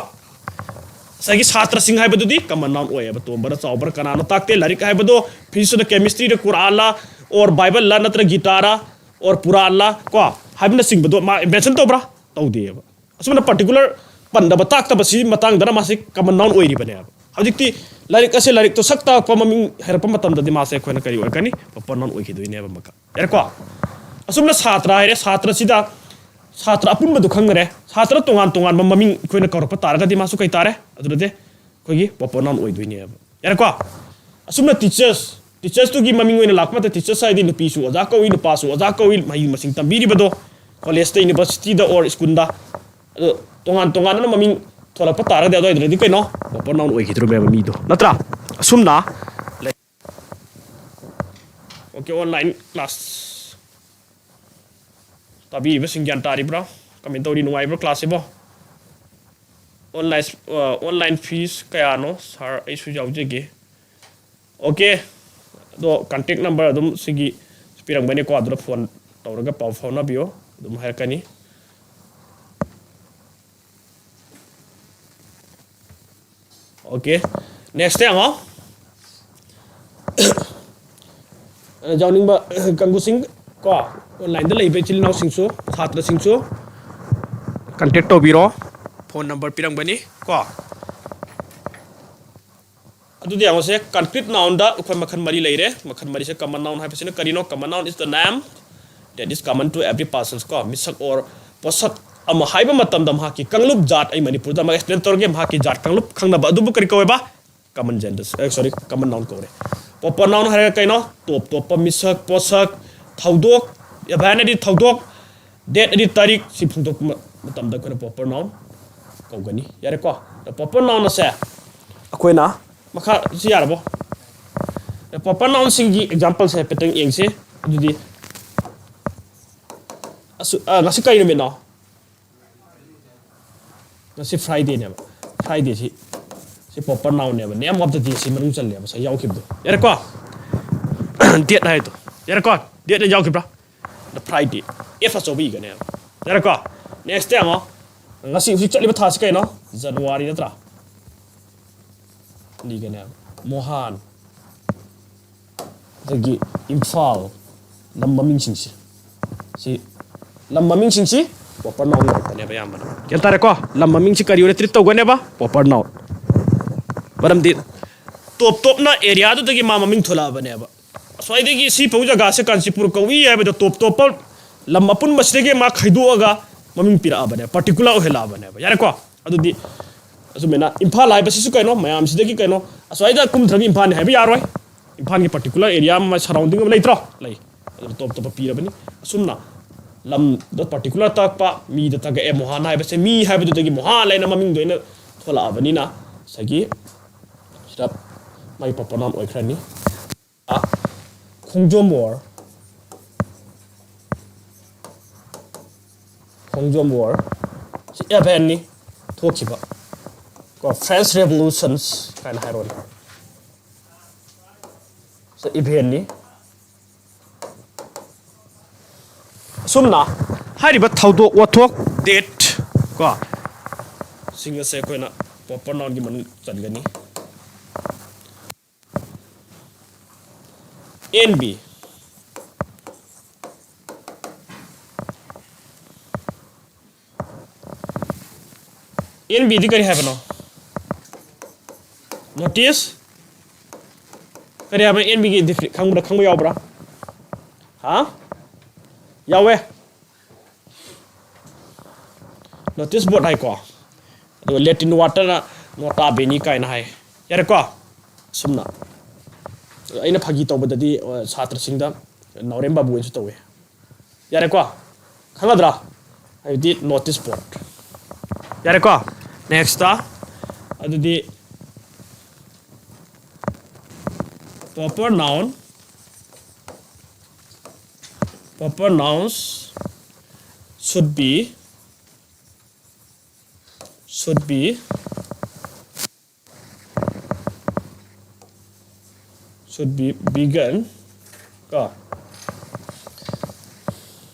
ꯉꯁꯥꯏꯒꯤ ꯁꯥꯇ꯭ꯔꯁꯤꯡ ꯍꯥꯏꯕꯗꯨꯗꯤ common noun ꯑꯣꯏꯌꯦꯕ꯫ ꯇꯣꯝꯕꯔ ꯆꯥꯎꯕꯔ ꯀꯅꯥꯅꯣ ꯇꯥꯛꯇꯦ꯫ ꯂꯥꯏꯔꯤꯛ ꯍꯥꯏꯕꯗꯣ physicsꯔ chemistryꯔ Quranꯂ or Bibleꯂ ꯅꯠꯇ꯭ꯔ Gitaꯔ or Puranꯂ ꯀꯣ ꯍꯥꯏꯕꯅꯆꯤꯡꯕꯗꯣ ꯃꯥ mention ꯇꯧꯕ꯭ꯔꯥ? ꯇꯧꯗꯦꯕ꯫ ꯑꯁꯨꯝꯅ particular ꯄꯟꯗꯕ, ꯇꯥꯛꯇꯕꯁꯤ ꯃꯇꯥꯡꯗꯅ ꯃꯥꯁꯤ common noun ꯑꯣꯏꯔꯤꯕꯅꯦꯕ꯫ ꯍꯧꯖꯤꯛꯇꯤ ꯂꯥꯏꯔꯤꯛ ꯑꯁꯦ ꯂꯥꯏꯔꯤꯛꯇꯣ ꯁꯛ ꯇꯥꯛꯄ ꯃꯃꯤꯡ ꯍꯥꯏꯔꯛꯄ ꯃꯇꯝꯗꯗꯤ ꯃꯥꯁꯦ ꯑꯩꯈꯣꯏꯅ ꯀꯔꯤ ꯑꯣꯏꯔꯛꯀꯅꯤ? Proper noun ꯑꯣꯏꯈꯤꯗꯣꯏꯅꯦꯕ ꯑꯃꯨꯛꯀ꯫ ꯌꯥꯔꯦꯀꯣ? ꯑꯁꯨꯝꯅ ꯁꯥꯇ꯭ꯔ ꯍꯥꯏꯔꯦ, ꯁꯥꯇ꯭ꯔꯁꯤꯗ ꯁꯥꯇ꯭ꯔ ꯑꯄꯨꯟꯕꯗꯨ ꯈꯪꯈ꯭ꯔꯦ꯫ ꯁꯥꯇ꯭ꯔ ꯇꯣꯉꯥꯟ ꯇꯣꯉꯥꯟꯕ ꯃꯃꯤꯡ ꯑꯩꯈꯣꯏꯅ ꯀꯧꯔꯛꯄ ꯇꯥꯔꯒꯗꯤ ꯃꯥꯁꯨ ꯀꯩ ꯇꯥꯔꯦ? ꯑꯗꯨꯗꯗꯤ ꯑꯩꯈꯣꯏꯒꯤ proper noun ꯑꯣꯏꯗꯣꯏꯅꯦꯕ꯫ ꯌꯥꯔꯦꯀꯣ? ꯑꯁꯨꯝꯅ teachers, teachersꯇꯨꯒꯤ ꯃꯃꯤꯡ ꯑꯣꯏꯅ ꯂꯥꯛꯄ ꯃꯇꯝꯗ teachers ꯍꯥꯏꯗꯤ ꯅꯨꯄꯤꯁꯨ ꯑꯣꯖꯥ ꯀꯧꯏ, ꯅꯨꯄꯥꯁꯨ ꯑꯣꯖꯥ ꯀꯧꯏ, ꯃꯍꯩ ꯃꯁꯤꯡ ꯇꯝꯕꯤꯔꯤꯕꯗꯣ, collegeꯇ, universityꯗ or schoolꯗ꯫ ꯑꯗꯣ ꯇꯣꯉꯥꯟ ꯇꯣꯉꯥꯟꯅ ꯃꯃꯤꯡ ꯊꯣꯂꯛꯄ ꯇꯥꯔꯒꯗꯤ ꯑꯗꯨꯋꯥꯏꯗꯨꯗꯗꯤ ꯀꯩꯅꯣ? Proper noun ꯑꯣꯏꯈꯤꯗ꯭ꯔꯣꯕꯅꯦꯕ ꯃꯤꯗꯣ, ꯅꯠꯇ꯭ꯔꯥ? ꯑꯁꯨꯝꯅ ꯂꯩ꯫ Okay, online class ꯇꯥꯕꯤꯔꯤꯕꯁꯤꯡ ꯒ꯭ꯌꯥꯟ ꯇꯥꯔꯤꯕ꯭ꯔꯣ? ꯀꯃꯥꯏꯅ ꯇꯧꯔꯤ? ꯅꯨꯡꯉꯥꯏꯕ꯭ꯔꯣ classꯁꯤꯕꯣ? Online, online fees ꯀꯌꯥꯅꯣ? Sir, ꯑꯩꯁꯨ ꯌꯥꯎꯖꯒꯦ꯫ Okay, ꯑꯗꯣ contact number ꯑꯗꯨꯝ ꯁꯤꯒꯤ ꯄꯤꯔꯝꯒꯅꯤꯀꯣ, ꯑꯗꯨꯗ phone ꯇꯧꯔꯒ ꯄꯥꯎ ꯐꯥꯎꯅꯕꯤꯌꯣ, ꯑꯗꯨꯝ ꯍꯥꯏꯔꯛꯀꯅꯤ꯫ Okay, next ꯌꯦꯡꯉꯣ꯫ ꯑ, ꯌꯥꯎꯅꯤꯡꯕ, ꯑ, ꯀꯥꯡꯕꯨꯁꯤꯡ ꯀꯣ, onlineꯗ ꯂꯩꯕ ꯏꯆꯤꯜ ꯏꯅꯥꯎꯁꯤꯡꯁꯨ, ꯁꯥꯇ꯭ꯔꯁꯤꯡꯁꯨ contact ꯇꯧꯕꯤꯔꯣ꯫ Phone number ꯄꯤꯔꯝꯒꯅꯤ ꯀꯣ꯫ ꯑꯗꯨꯗꯤ ꯌꯦꯡꯉꯣꯁꯦ, concrete nounꯗ ꯑꯩꯈꯣꯏ ꯃꯈꯜ ꯃꯔꯤ ꯂꯩꯔꯦ꯫ ꯃꯈꯜ ꯃꯔꯤꯁꯦ, common noun ꯍꯥꯏꯕꯁꯤꯅ ꯀꯔꯤꯅꯣ? Common noun is the name that is common to every persons ꯀꯣ, ꯃꯤꯁꯛ or ꯄꯣꯠꯁꯛ ꯑꯃ ꯍꯥꯏꯕ ꯃꯇꯝꯗ ꯃꯍꯥꯛꯀꯤ ꯀꯥꯡꯂꯨꯞ ꯖꯥꯠ, ꯑꯩ ꯃꯅꯤꯄꯨꯔꯗ ꯑꯃ explain ꯇꯧꯔꯒꯦ, ꯃꯍꯥꯛꯀꯤ ꯖꯥꯠ ꯀꯥꯡꯂꯨꯞ ꯈꯪꯅꯕ ꯑꯗꯨꯕꯨ ꯀꯔꯤ ꯀꯧꯋꯦꯕ? Common genders, ꯑꯦ, sorry, common noun ꯀꯧꯔꯦ꯫ Proper noun ꯍꯥꯏꯔꯒ ꯀꯩꯅꯣ? ꯇꯣꯞ ꯇꯣꯞꯄ ꯃꯤꯁꯛ, ꯄꯣꯠꯁꯛ, ꯊꯧꯗꯣꯛ, event ꯍꯥꯏꯗꯤ ꯊꯧꯗꯣꯛ, date ꯍꯥꯏꯗꯤ ꯇꯥꯔꯤꯛ, ꯁꯤ ꯐꯣꯡꯗꯣꯛꯄ ꯃ-, ꯃꯇꯝꯗ ꯑꯩꯈꯣꯏꯅ proper noun ꯀꯧꯒꯅꯤ꯫ ꯌꯥꯔꯦꯀꯣ? Proper noun ꯑꯁꯦ ꯑꯩꯈꯣꯏꯅ ꯃꯈꯥ, ꯁꯤ ꯌꯥꯔꯕꯣ? Proper nounꯁꯤꯡꯒꯤ exampleꯁꯦ ꯍꯥꯏꯐꯦꯠꯇꯪ ꯌꯦꯡꯁꯤ꯫ ꯑꯗꯨꯗꯤ ꯑꯁꯨ-, ꯑ, ꯉꯁꯤ ꯀꯔꯤ ꯅꯨꯃꯤꯠꯅꯣ? ꯉꯁꯤ Fridayꯅꯦꯕ꯫ Fridayꯁꯤ, ꯁꯤ proper nounꯅꯦꯕ, name of the dayꯁꯤ ꯃꯅꯨꯡ ꯆꯜꯂꯦꯕ, ꯉꯁꯥꯏ ꯌꯥꯎꯈꯤꯕꯗꯣ꯫ ꯌꯥꯔꯦꯀꯣ? Date ꯍꯥꯏꯗꯣ꯫ ꯌꯥꯔꯦꯀꯣ? Dateꯅ ꯌꯥꯎꯈꯤꯕ꯭ꯔꯥ? The Friday, F ꯑꯆꯧꯕ ꯏꯒꯅꯦꯕ꯫ ꯌꯥꯔꯦꯀꯣ? Next ꯌꯦꯡꯉꯣ꯫ ꯉꯁꯤ ꯍꯧꯖꯤꯛ ꯆꯠꯂꯤꯕ ꯊꯥꯁꯤ ꯀꯩꯅꯣ? January ꯅꯠꯇ꯭ꯔꯥ? ꯏꯒꯅꯦꯕ꯫ ꯃꯣꯍꯥꯟ꯫ ꯑꯗꯒꯤ ꯏꯝꯐꯥꯜ꯫ ꯂꯝ ꯃꯃꯤꯡꯁꯤꯡꯁꯦ꯫ ꯁꯤ ꯂꯝ ꯃꯃꯤꯡꯁꯤꯡꯁꯤ proper noun ꯉꯥꯛꯇꯅꯦꯕ ꯑꯌꯥꯝꯕꯅ꯫ ꯒ꯭ꯌꯥꯟ ꯇꯥꯔꯦꯀꯣ? ꯂꯝ ꯃꯃꯤꯡꯁꯤ ꯀꯔꯤ ꯑꯣꯏꯅ treat ꯇꯧꯒꯅꯦꯕ? Proper noun꯫ ꯃꯔꯝꯗꯤ ꯇꯣꯞ ꯇꯣꯞꯅ areaꯗꯨꯗꯒꯤ ꯃꯥ ꯃꯃꯤꯡ ꯊꯣꯂꯛꯑꯕꯅꯦꯕ꯫ ꯑꯁ꯭ꯋꯥꯏꯗꯒꯤ ꯁꯤ ꯐꯥꯎ ꯖꯒꯥꯁꯦ ꯀꯥꯟꯆꯤꯄꯨꯔ ꯀꯧꯏ ꯍꯥꯏꯕꯗꯣ ꯇꯣꯞ ꯇꯣꯞꯄ ꯂꯝ ꯑꯄꯨꯟꯕꯁꯤꯗꯒꯤ ꯃꯥ ꯈꯥꯏꯗꯣꯛꯑꯒ ꯃꯃꯤꯡ ꯄꯤꯔꯛꯑꯕꯅꯦ, ꯄꯥꯔꯇꯤꯀꯨꯂꯔ ꯑꯣꯏꯍꯜꯂꯛꯑꯕꯅꯦꯕ꯫ ꯌꯥꯔꯦꯀꯣ? ꯑꯗꯨꯗꯤ ꯑꯁꯨꯃꯥꯏꯅ ꯏꯝꯐꯥꯜ ꯍꯥꯏꯕꯁꯤꯁꯨ ꯀꯩꯅꯣ, ꯃꯌꯥꯝꯁꯤꯗꯒꯤ ꯀꯩꯅꯣ, ꯑꯁ꯭ꯋꯥꯏꯗ ꯀꯨꯝꯊ꯭ꯔꯒ ꯏꯝꯐꯥꯜꯅꯤ ꯍꯥꯏꯕ ꯌꯥꯔꯣꯏ꯫ ꯏꯝꯐꯥꯜꯒꯤ ꯄꯥꯔꯇꯤꯀꯨꯂꯔ ꯑꯦꯔꯤꯌꯥ ꯑꯃ, ꯁꯔꯥꯎꯟꯗꯤꯡ ꯑꯃ ꯂꯩꯇ꯭ꯔꯣ? ꯂꯩ꯫ ꯑꯗꯨ ꯇꯣꯞ ꯇꯣꯞꯄ ꯄꯤꯔꯕꯅꯤ꯫ ꯑꯁꯨꯝꯅ ꯂꯝꯗ ꯄꯥꯔꯇꯤꯀꯨꯂꯔ ꯇꯥꯛꯄ, ꯃꯤꯗ ꯇꯥꯛꯑꯦ ꯃꯣꯍꯥꯟ ꯍꯥꯏꯕꯁꯦ, ꯃꯤ ꯍꯥꯏꯕꯗꯨꯗꯒꯤ ꯃꯣꯍꯥꯟ ꯍꯥꯏꯅ ꯃꯃꯤꯡꯗꯣ ꯑꯩꯅ ꯊꯣꯛꯂꯛꯑꯕꯅꯤꯅ ꯉꯁꯥꯏꯒꯤ ꯁꯤꯗ ꯃꯥꯏ ꯄ꯭ꯔꯣꯄꯔ ꯅꯥꯎꯟ ꯑꯣꯏꯈ꯭ꯔꯅꯤ꯫ ꯈꯣꯡꯖꯣꯝ ꯋꯥꯔ, ꯈꯣꯡꯖꯣꯝ ꯋꯥꯔ ꯁꯤ ꯏꯚꯦꯟꯅꯤ ꯊꯣꯛꯈꯤꯕ, ꯀꯣ, ꯐ꯭ꯔꯦꯟꯁ ꯔꯦꯚꯣꯂꯨꯁꯟꯁ ꯀꯥꯏꯅ ꯍꯥꯏꯔꯣꯅꯦ, ꯁꯤ ꯏꯚꯦꯟꯅꯤ꯫ ꯑꯁꯨꯝꯅ ꯍꯥꯏꯔꯤꯕ ꯊꯧꯗꯣꯛ ꯋꯥꯊꯣꯛ, ꯗꯦꯠ ꯀꯣ, ꯁꯤꯡ ꯑꯁꯦ ꯑꯩꯈꯣꯏꯅ ꯄ꯭ꯔꯣꯄꯔ ꯅꯥꯎꯟꯒꯤ ꯃꯅꯨꯡ ꯆꯟꯒꯅꯤ꯫ And B. ꯑꯦꯟ ꯕꯤꯗꯤ ꯀꯔꯤ ꯍꯥꯏꯕꯅꯣ? ꯅꯣꯇꯤꯁ꯫ ꯀꯔꯤ ꯍꯥꯏꯕ ꯑꯦꯟ ꯕꯤꯒꯤ ꯗꯤꯐꯤ-, ꯈꯪꯕ꯭ꯔꯥ, ꯈꯪꯕ ꯌꯥꯎꯕ꯭ꯔꯥ? ꯍꯥ? ꯌꯥꯎꯋꯦ꯫ ꯅꯣꯇꯤꯁ ꯕꯣꯔꯗ ꯍꯥꯏꯀꯣ꯫ ꯑꯗꯨꯒ ꯂꯦꯇꯤꯟ ꯋꯥꯔꯗꯇꯅ ꯅꯣꯇꯥ ꯕꯦꯅꯤ ꯀꯥꯏꯅ ꯍꯥꯏ꯫ ꯌꯥꯔꯦꯀꯣ? ꯑꯁꯨꯝꯅ꯫ ꯑꯩꯅ ꯐꯥꯒꯤ ꯇꯧꯕꯗꯗꯤ, ꯑ, ꯁꯥꯇ꯭ꯔꯁꯤꯡꯗ ꯅꯥꯎꯔꯦꯝ ꯕꯥꯕꯨ ꯍꯥꯏꯅꯁꯨ ꯇꯧꯋꯦ꯫ ꯌꯥꯔꯦꯀꯣ? ꯈꯪꯒꯗ꯭ꯔꯥ? ꯍꯥꯏꯕꯗꯤ ꯅꯣꯇꯤꯁ ꯕꯣꯔꯗ꯫ ꯌꯥꯔꯦꯀꯣ? ꯅꯦꯛꯁꯇ꯫ ꯑꯗꯨꯗꯤ proper noun, proper nouns should be, should be, should be begin ꯀꯣ,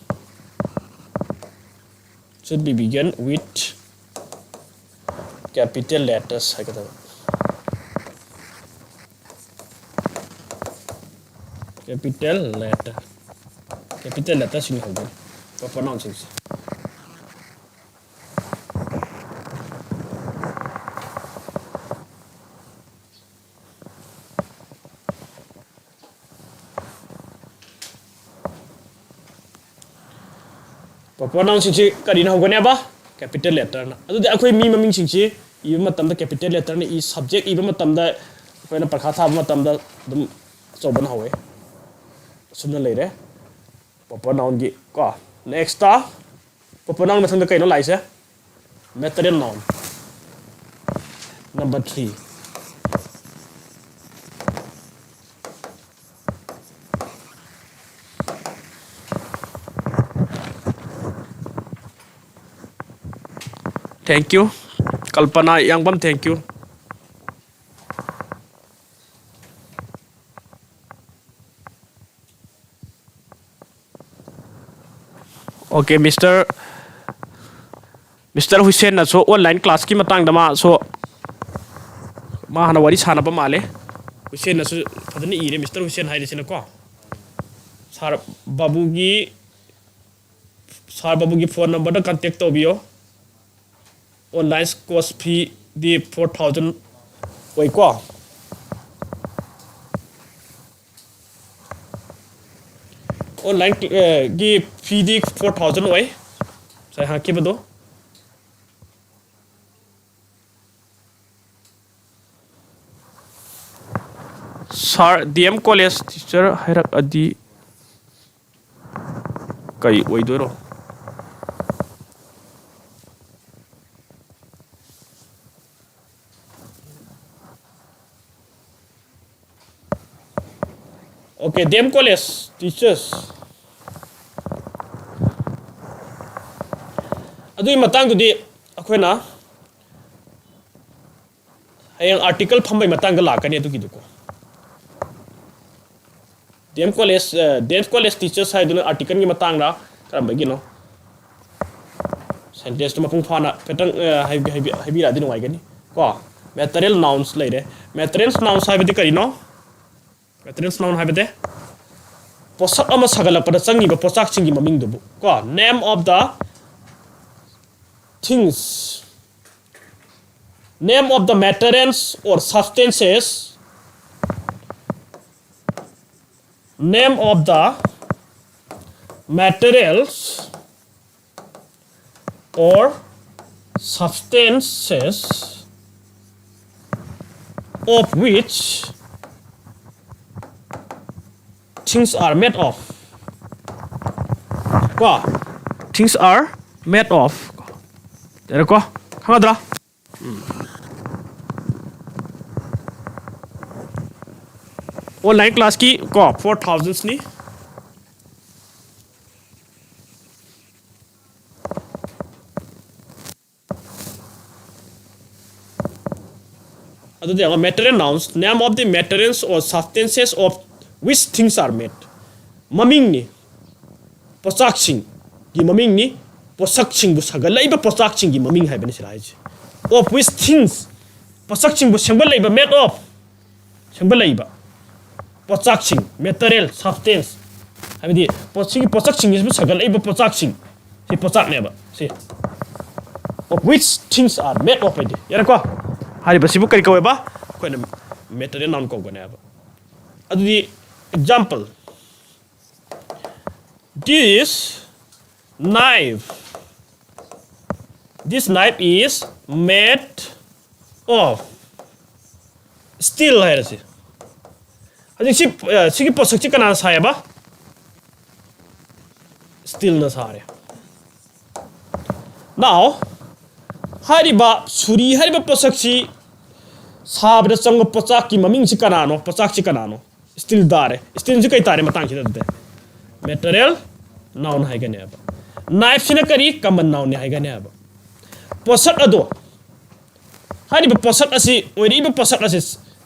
should be begin with capital letters ꯍꯥꯏꯒꯗꯕ꯫ Capital letter, capital letterꯁꯤꯡ ꯍꯧꯗꯣꯏꯅꯤ proper nounꯁꯤꯡꯁꯦ꯫ Proper nounꯁꯤꯡꯁꯤ ꯀꯔꯤꯅ ꯍꯧꯒꯅꯦꯕ? Capital letterꯅ꯫ ꯑꯗꯨꯗꯤ ꯑꯩꯈꯣꯏ ꯃꯤ ꯃꯃꯤꯡꯁꯤꯡꯁꯤ ꯏꯕ ꯃꯇꯝꯗ capital letterꯅ ꯏ, subject ꯏꯕ ꯃꯇꯝꯗ ꯑꯩꯈꯣꯏꯅ ꯄꯔꯤꯈꯥ ꯊꯥꯕ ꯃꯇꯝꯗ ꯑꯗꯨꯝ ꯑꯆꯧꯕꯅ ꯍꯧꯋꯦ꯫ ꯑꯁꯨꯝꯅ ꯂꯩꯔꯦ proper nounꯒꯤ ꯀꯣ꯫ Nextꯇ proper noun ꯃꯊꯪꯗ ꯀꯩꯅꯣ ꯂꯥꯛꯏꯁꯦ? Material noun꯫ Number three. Thank you. Kalpana Yangbam, thank you. Okay, Mister Mister ꯍꯨꯏꯁꯦꯟꯅꯁꯨ online classꯀꯤ ꯃꯇꯥꯡꯗ ꯃꯥꯁꯨ, ꯃꯥ ꯍꯥꯟꯅ ꯋꯥꯔꯤ ꯁꯥꯟꯅꯕ ꯃꯥꯜꯂꯦ꯫ ꯍꯨꯏꯁꯦꯟꯅꯁꯨ ꯐꯖꯅ ꯏꯔꯦ, Mister ꯍꯨꯏꯁꯦꯟ ꯍꯥꯏꯔꯤꯁꯤꯅꯀꯣ꯫ Sir ꯕꯥꯕꯨꯒꯤ, Sir ꯕꯥꯕꯨꯒꯤ phone numberꯗ contact ꯇꯧꯕꯤꯌꯣ꯫ Online course feeꯗꯤ four thousand ꯑꯣꯏꯀꯣ꯫ Online, ꯑꯦ, ꯒꯤ feeꯗꯤ four thousand ꯑꯣꯏ, ꯉꯁꯥꯏ ꯍꯥꯞꯈꯤꯕꯗꯣ꯫ Sir, D M College teacher ꯍꯥꯏꯔꯛꯑꯗꯤ ꯀꯩ ꯑꯣꯏꯗꯣꯏꯔꯣ? Okay, D M College teachers꯫ ꯑꯗꯨꯒꯤ ꯃꯇꯥꯡꯗꯨꯗꯤ ꯑꯩꯈꯣꯏꯅ ꯍꯌꯦꯡ article ꯐꯝꯕꯩ ꯃꯇꯥꯡꯗ ꯂꯥꯛꯀꯅꯤ ꯑꯗꯨꯒꯤꯗꯨꯀꯣ꯫ D M College, ꯑ, D M College teachers ꯍꯥꯏꯗꯨꯅ articleꯒꯤ ꯃꯇꯥꯡꯗ ꯀꯔꯝꯕꯒꯤꯅꯣ? Sentenceꯇꯨ ꯃꯄꯨꯡ ꯐꯥꯅ ꯈꯤꯇꯪ, ꯑ, ꯍꯥꯏꯕꯤ-, ꯍꯥꯏꯕꯤ-, ꯍꯥꯏꯕꯤꯔꯛꯑꯗꯤ ꯅꯨꯡꯉꯥꯏꯒꯅꯤ ꯀꯣ꯫ Material nouns ꯂꯩꯔꯦ꯫ Material nouns ꯍꯥꯏꯕꯗꯤ ꯀꯔꯤꯅꯣ? Material noun ꯍꯥꯏꯕꯗꯤ ꯄꯣꯠꯁꯛ ꯑꯃ ꯁꯥꯒꯠꯂꯛꯄꯗ ꯆꯪꯉꯤꯕ ꯄꯣꯠꯆꯥꯛꯁꯤꯡꯒꯤ ꯃꯃꯤꯡꯗꯨꯕꯨ ꯀꯣ꯫ Name of the things, name of the materials or substances, name of the materials or substances of which things are made of. ꯀꯣ, things are made of. ꯌꯥꯔꯦꯀꯣ? ꯈꯪꯉꯗ꯭ꯔꯥ? Online class ꯀꯤ ꯀꯣ, four thousand ꯅꯤ꯫ ꯑꯗꯨꯗꯤ ꯌꯦꯡꯉꯣ, material nouns, name of the materials or substances of which things are made. ꯃꯃꯤꯡꯅꯤ, ꯄꯣꯠꯆꯥꯛꯁꯤꯡꯒꯤ ꯃꯃꯤꯡꯅꯤ, ꯄꯣꯠꯁꯛꯁꯤꯡꯕꯨ ꯁꯥꯒꯠꯂꯛꯏꯕ ꯄꯣꯠꯆꯥꯛꯁꯤꯡꯒꯤ ꯃꯃꯤꯡ ꯍꯥꯏꯕꯅꯤ ꯁꯤꯗ ꯍꯥꯏꯁꯦ꯫ Of which things, ꯄꯣꯠꯁꯛꯁꯤꯡꯕꯨ ꯁꯦꯝꯒꯠꯂꯛꯏꯕ, made of, ꯁꯦꯝꯒꯠꯂꯛꯏꯕ ꯄꯣꯠꯆꯥꯛꯁꯤꯡ, material, substance, ꯍꯥꯏꯕꯗꯤ ꯄꯣꯠꯁꯤꯒꯤ ꯄꯣꯠꯁꯛꯁꯤꯡꯁꯤꯕꯨ ꯁꯥꯒꯠꯂꯛꯏꯕ ꯄꯣꯠꯆꯥꯛꯁꯤꯡ, ꯁꯤ ꯄꯣꯠꯆꯥꯛꯅꯦꯕ꯫ ꯁꯤ of which things are made of ꯍꯥꯏꯗꯤ, ꯌꯥꯔꯦꯀꯣ? ꯍꯥꯏꯔꯤꯕꯁꯤꯕꯨ ꯀꯔꯤ ꯀꯧꯋꯦꯕ? ꯑꯩꯈꯣꯏꯅ material noun ꯀꯧꯒꯅꯦꯕ꯫ ꯑꯗꯨꯗꯤ example, this knife, this knife is made of steel ꯍꯥꯏꯔꯁꯤ꯫ ꯍꯧꯖꯤꯛ ꯁꯤ, ꯑ, ꯁꯤꯒꯤ ꯄꯣꯠꯁꯛꯁꯤ ꯀꯅꯥꯅ ꯁꯥꯏꯌꯦꯕ? Steel ꯅ ꯁꯥꯔꯦ꯫ Now, ꯍꯥꯏꯔꯤꯕ ꯁꯨꯔꯤ ꯍꯥꯏꯔꯤꯕ ꯄꯣꯠꯁꯛꯁꯤ ꯁꯥꯕꯗ ꯆꯪꯕ ꯄꯣꯠꯆꯥꯛꯀꯤ ꯃꯃꯤꯡꯁꯤ ꯀꯅꯥꯅꯣ? ꯄꯣꯠꯆꯥꯛꯁꯤ ꯀꯅꯥꯅꯣ? Steel ꯇꯥꯔꯦ꯫ Steel ꯁꯤ ꯀꯩ ꯇꯥꯔꯦ ꯃꯇꯥꯡꯁꯤꯗ? ꯑꯗꯨꯗꯤ material noun ꯍꯥꯏꯒꯅꯦꯕ꯫ Knife ꯁꯤꯅ ꯀꯔꯤ? Common noun ꯅꯤ ꯍꯥꯏꯒꯅꯦꯕ꯫ ꯄꯣꯠꯁꯛ ꯑꯗꯣ, ꯍꯥꯏꯔꯤꯕ ꯄꯣꯠꯁꯛ ꯑꯁꯤ, ꯑꯣꯏꯔꯛꯏꯕ ꯄꯣꯠꯁꯛ ꯑꯁꯤ,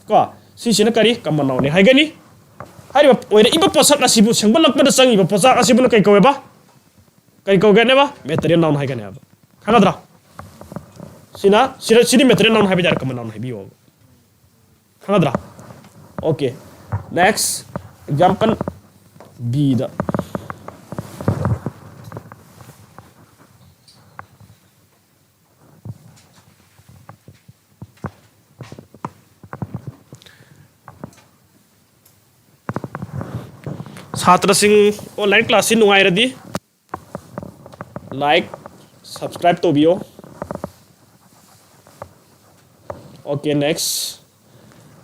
ꯀꯣ, ꯁꯤꯁꯤꯅ ꯀꯔꯤ? Common noun ꯅꯤ ꯍꯥꯏꯒꯅꯤ꯫ ꯍꯥꯏꯔꯤꯕ ꯑꯣꯏꯔꯛꯏꯕ ꯄꯣꯠꯁꯛ ꯑꯁꯤꯕꯨ ꯁꯦꯝꯒꯠꯂꯛꯄꯗ ꯆꯪꯉꯤꯕ ꯄꯣꯠꯆꯥꯛ ꯑꯁꯤꯕꯨꯅ ꯀꯩ ꯀꯧꯋꯦꯕ? ꯀꯔꯤ ꯀꯧꯒꯦꯅꯦꯕ? Material noun ꯍꯥꯏꯒꯅꯦꯕ꯫ ꯈꯪꯒꯗ꯭ꯔꯥ? ꯁꯤꯅ, ꯁꯤꯗ, ꯁꯤꯗꯤ material noun ꯍꯥꯏꯕ ꯌꯥꯔꯦ, common noun ꯍꯥꯏꯕꯤꯌꯣꯕ꯫ ꯈꯪꯒꯗ꯭ꯔꯥ? Okay, next example B ꯗ꯫ ꯁꯥꯇ꯭ꯔꯁꯤꯡ online class ꯁꯤ ꯅꯨꯡꯉꯥꯏꯔꯗꯤ like, Subscribe ꯇꯧꯕꯤꯌꯣ. Okay, next.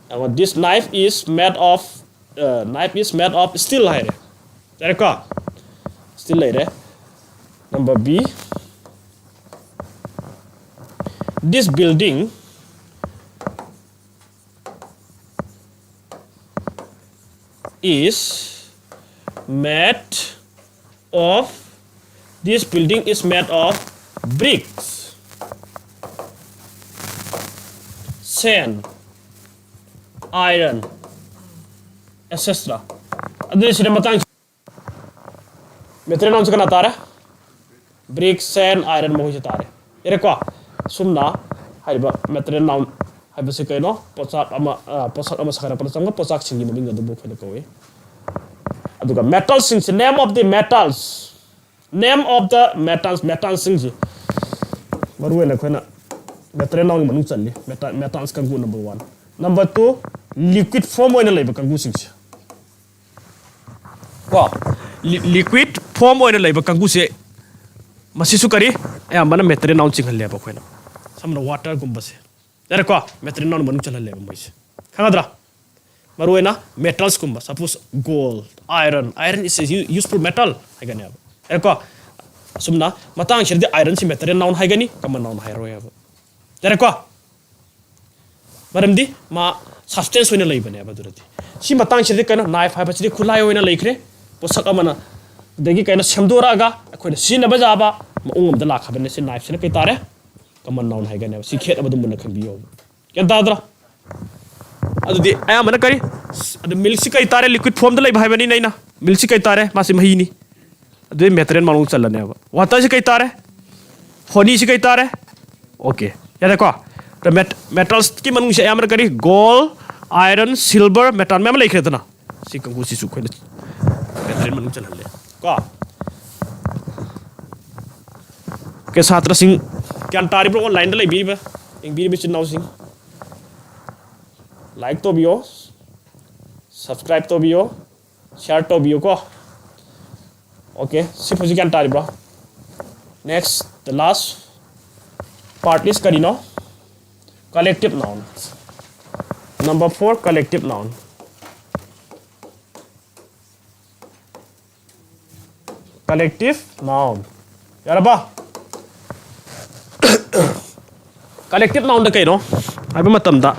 ꯌꯦꯡꯉꯣ, this knife is made of, uh, knife is made of steel ꯍꯥꯏꯔꯦ꯫ ꯌꯥꯔꯦꯀꯣ? Steel ꯂꯩꯔꯦ꯫ Number B. This building is made of, this building is made of bricks, sand, iron, et cetera. ꯑꯗꯨꯗꯤ ꯁꯤꯗ ꯃꯇꯥꯡ material noun ꯁꯤ ꯀꯅꯥ ꯇꯥꯔꯦ? Brick, sand, iron ꯃꯈꯣꯏꯁꯦ ꯇꯥꯔꯦ꯫ ꯌꯥꯔꯦꯀꯣ? ꯑꯁꯨꯝꯅ ꯍꯥꯏꯔꯤꯕ material noun ꯍꯥꯏꯕꯁꯤ ꯀꯩꯅꯣ? ꯄꯣꯠꯁꯛ ꯑꯃ, ꯑ, ꯄꯣꯠꯁꯛ ꯑꯃ ꯁꯥꯒꯠꯂꯛꯄꯗ ꯆꯪꯕ ꯄꯣꯠꯁꯛꯁꯤꯡꯒꯤ ꯃꯃꯤꯡ ꯑꯗꯨꯕꯨ ꯑꯩꯈꯣꯏꯅ ꯀꯧꯏ꯫ ꯑꯗꯨꯒ metalꯁꯤꯡꯁꯦ, name of the metals, name of the metals, metalꯁꯤꯡꯁꯤ ꯃꯔꯨꯑꯣꯏꯅ ꯑꯩꯈꯣꯏꯅ material nounꯒꯤ ꯃꯅꯨꯡ ꯆꯜꯂꯤ꯫ Metal, metals ꯀꯥꯡꯕꯨ number one꯫ Number two, liquid form ꯑꯣꯏꯅ ꯂꯩꯕ ꯀꯥꯡꯕꯨꯁꯤꯡꯁꯦ꯫ ꯀꯣ, li-, liquid form ꯑꯣꯏꯅ ꯂꯩꯕ ꯀꯥꯡꯕꯨꯁꯦ, ꯃꯁꯤꯁꯨ ꯀꯔꯤ? ꯑꯌꯥꯝꯕꯅ material noun ꯆꯤꯡꯍꯜꯂꯦꯕ ꯑꯩꯈꯣꯏꯅ꯫ ꯁꯝꯅ waterꯒꯨꯝꯕꯁꯦ꯫ ꯌꯥꯔꯦꯀꯣ? Material noun ꯃꯅꯨꯡ ꯆꯜꯍꯜꯂꯦꯕ ꯃꯣꯏꯁꯦ꯫ ꯈꯪꯒꯗ꯭ꯔꯥ? ꯃꯔꯨꯑꯣꯏꯅ metalsꯀꯨꯝꯕ, suppose gold, iron, iron is a u-, useful metal ꯍꯥꯏꯒꯅꯦꯕ꯫ ꯌꯥꯔꯦꯀꯣ? ꯑꯁꯨꯝꯅ ꯃꯇꯥꯡꯁꯤꯗꯗꯤ ironꯁꯤ material noun ꯍꯥꯏꯒꯅꯤ, common noun ꯍꯥꯏꯔꯣꯏꯕ꯫ ꯌꯥꯔꯦꯀꯣ? ꯃꯔꯝꯗꯤ ꯃꯥ substance ꯑꯣꯏꯅ ꯂꯩꯕꯅꯦꯕ꯫ ꯑꯗꯨꯗꯗꯤ ꯁꯤ ꯃꯇꯥꯡꯁꯤꯗꯤ ꯀꯩꯅꯣ, knife ꯍꯥꯏꯕꯁꯤꯗꯤ ꯈꯨꯠꯂꯥꯏ ꯑꯣꯏꯅ ꯂꯩꯈ꯭ꯔꯦ꯫ ꯄꯣꯠꯁꯛ ꯑꯃꯅ ꯑꯗꯒꯤ ꯀꯩꯅꯣ ꯁꯦꯝꯗꯣꯔꯛꯑꯒ ꯑꯩꯈꯣꯏꯅ ꯁꯤꯖꯤꯟꯅꯕ ꯌꯥꯕ ꯃꯑꯣꯡ ꯑꯃꯗ ꯂꯥꯛꯈ꯭ꯔꯕꯅꯦ꯫ ꯁꯤ knifeꯁꯤꯅ ꯀꯩ ꯇꯥꯔꯦ? Common noun ꯍꯥꯏꯒꯅꯦꯕ꯫ ꯁꯤ ꯈꯦꯠꯅꯕꯗꯨ ꯃꯨꯟꯅ ꯈꯟꯕꯤꯌꯣ꯫ ꯒ꯭ꯌꯥꯟ ꯇꯥꯗ꯭ꯔꯥ? ꯑꯗꯨꯗꯤ ꯑꯌꯥꯝꯕꯅ ꯀꯔꯤ? ꯑꯗꯨ milkꯁꯤ ꯀꯩ ꯇꯥꯔꯦ? Liquid formꯗ ꯂꯩꯕ ꯍꯥꯏꯕꯅꯤꯅ ꯑꯩꯅ꯫ Milkꯁꯤ ꯀꯩ ꯇꯥꯔꯦ? ꯃꯥꯁꯤ ꯃꯍꯤꯅꯤ꯫ ꯑꯗꯨꯗꯤ material ꯃꯅꯨꯡ ꯆꯜꯂꯅꯦꯕ꯫ Waterꯁꯤ ꯀꯩ ꯇꯥꯔꯦ? Honeyꯁꯤ ꯀꯩ ꯇꯥꯔꯦ? Okay, ꯌꯥꯔꯦꯀꯣ? ꯑꯗ met-, metalsꯀꯤ ꯃꯅꯨꯡꯁꯦ ꯑꯌꯥꯝꯕꯅ ꯀꯔꯤ? Gold, iron, silver, metal ꯃꯌꯥꯝ ꯂꯩꯈ꯭ꯔꯦꯗꯅ꯫ ꯁꯤ ꯀꯥꯡꯕꯨꯁꯤꯁꯨ ꯑꯩꯈꯣꯏꯅ material ꯃꯅꯨꯡ ꯆꯜꯍꯜꯂꯦ ꯀꯣ꯫ Okay, ꯁꯥꯇ꯭ꯔꯁꯤꯡ ꯒ꯭ꯌꯥꯟ ꯇꯥꯔꯤꯕ꯭ꯔꯣ? Onlineꯗ ꯂꯩꯕꯤꯔꯤꯕ, ꯌꯦꯡꯕꯤꯔꯤꯕ ꯏꯆꯤꯟ ꯏꯅꯥꯎꯁꯤꯡ, like ꯇꯧꯕꯤꯌꯣ, subscribe ꯇꯧꯕꯤꯌꯣ, share ꯇꯧꯕꯤꯌꯨꯀꯣ꯫ Okay, ꯁꯤ ꯍꯧꯖꯤꯛ ꯒ꯭ꯌꯥꯟ ꯇꯥꯔꯤꯕ꯭ꯔꯣ? Next, The last part is ꯀꯔꯤꯅꯣ? Collective noun. Number four, collective noun. Collective noun. ꯌꯥꯔꯕ? Collective nounꯗ ꯀꯩꯅꯣ ꯍꯥꯏꯕ ꯃꯇꯝꯗ,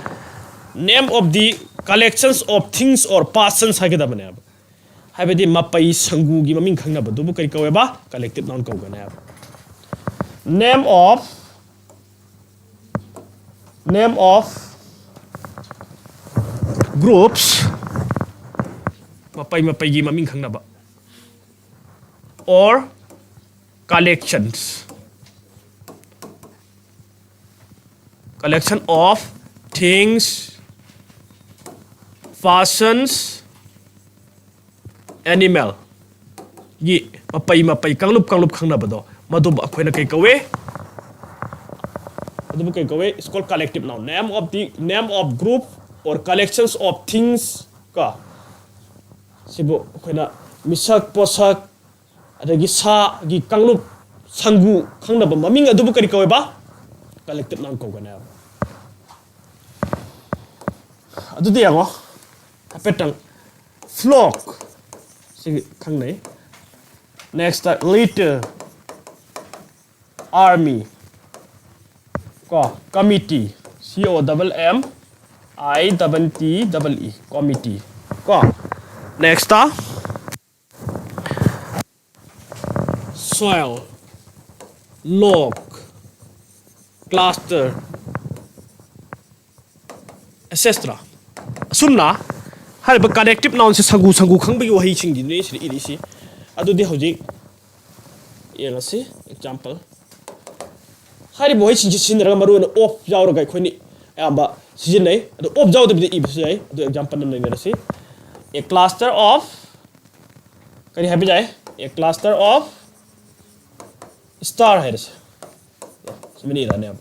name of the collections of things or persons ꯍꯥꯏꯒꯗꯕꯅꯦꯕ. ꯍꯥꯏꯕꯗꯤ ꯃꯄꯩ ꯁꯪꯒꯨꯒꯤ ꯃꯃꯤꯡ ꯈꯪꯅꯕꯗꯨꯕꯨ ꯀꯔꯤ ꯀꯧꯋꯦꯕ? Collective noun ꯀꯧꯒꯅꯦꯕ. Name of, name of groups, ꯃꯄꯩ ꯃꯄꯩꯒꯤ ꯃꯃꯤꯡ ꯈꯪꯅꯕ, or collections, collection of things, persons, animal ꯒꯤ ꯃꯄꯩ ꯃꯄꯩ, ꯀꯥꯡꯂꯨꯞ ꯀꯥꯡꯂꯨꯞ ꯈꯪꯅꯕꯗꯣ, ꯃꯗꯨꯕꯨ ꯑꯩꯈꯣꯏꯅ ꯀꯩ ꯀꯧꯋꯦ? ꯑꯗꯨꯕꯨ ꯀꯩ ꯀꯧꯋꯦ? It's called collective noun. Name of the, name of group or collections of things ꯀꯣ, ꯁꯤꯕꯨ ꯑꯩꯈꯣꯏꯅ ꯃꯤꯁꯛ ꯄꯣꯠꯁꯛ ꯑꯗꯒꯤ ꯁꯥꯒꯤ ꯀꯥꯡꯂꯨꯞ ꯁꯪꯒꯨ ꯈꯪꯅꯕ ꯃꯃꯤꯡ ꯑꯗꯨꯕꯨ ꯀꯔꯤ ꯀꯧꯋꯦꯕ? Collective noun ꯀꯧꯒꯅꯦꯕ. ꯑꯗꯨꯗꯤ ꯌꯦꯡꯉꯣ ꯍꯥꯏꯐꯦꯠꯇꯪ, flock ꯁꯤ ꯈꯪꯅꯩ. Next, leader, army, ꯀꯣ, committee, C O double M I double T double E, committee, ꯀꯣ. Next, soil, log, cluster, et cetera. ꯑꯁꯨꯝꯅ ꯍꯥꯏꯔꯤꯕ collective nounꯁꯦ ꯁꯪꯒꯨ ꯁꯪꯒꯨ ꯈꯪꯕꯒꯤ ꯋꯥꯍꯩꯁꯤꯡꯗꯨꯅꯤ ꯁꯤꯗ ꯏꯔꯤꯁꯤ. ꯑꯗꯨꯗꯤ ꯍꯧꯖꯤꯛ ꯌꯦꯡꯉꯁꯤ example. ꯍꯥꯏꯔꯤꯕ ꯋꯥꯍꯩꯁꯤꯡꯁꯤ ꯁꯤꯖꯤꯟꯅꯔꯒ, ꯃꯔꯨꯑꯣꯏꯅ of ꯌꯥꯎꯔꯒ ꯑꯩꯈꯣꯏꯅ ꯑꯌꯥꯝꯕ ꯁꯤꯖꯤꯟꯅꯩ꯫ ꯑꯗꯣ of ꯌꯥꯎꯗꯕꯤꯗ ꯏꯕꯁꯨ ꯌꯥꯏ꯫ ꯑꯗꯣ example ꯑꯃ ꯅꯩꯅꯔꯁꯤ. A cluster of, ꯀꯔꯤ ꯍꯥꯏꯕ ꯌꯥꯏ? A cluster of star ꯍꯥꯏꯔꯁꯦ꯫ ꯁꯨꯃꯥꯏꯅ ꯏꯔꯛꯑꯅꯦꯕ.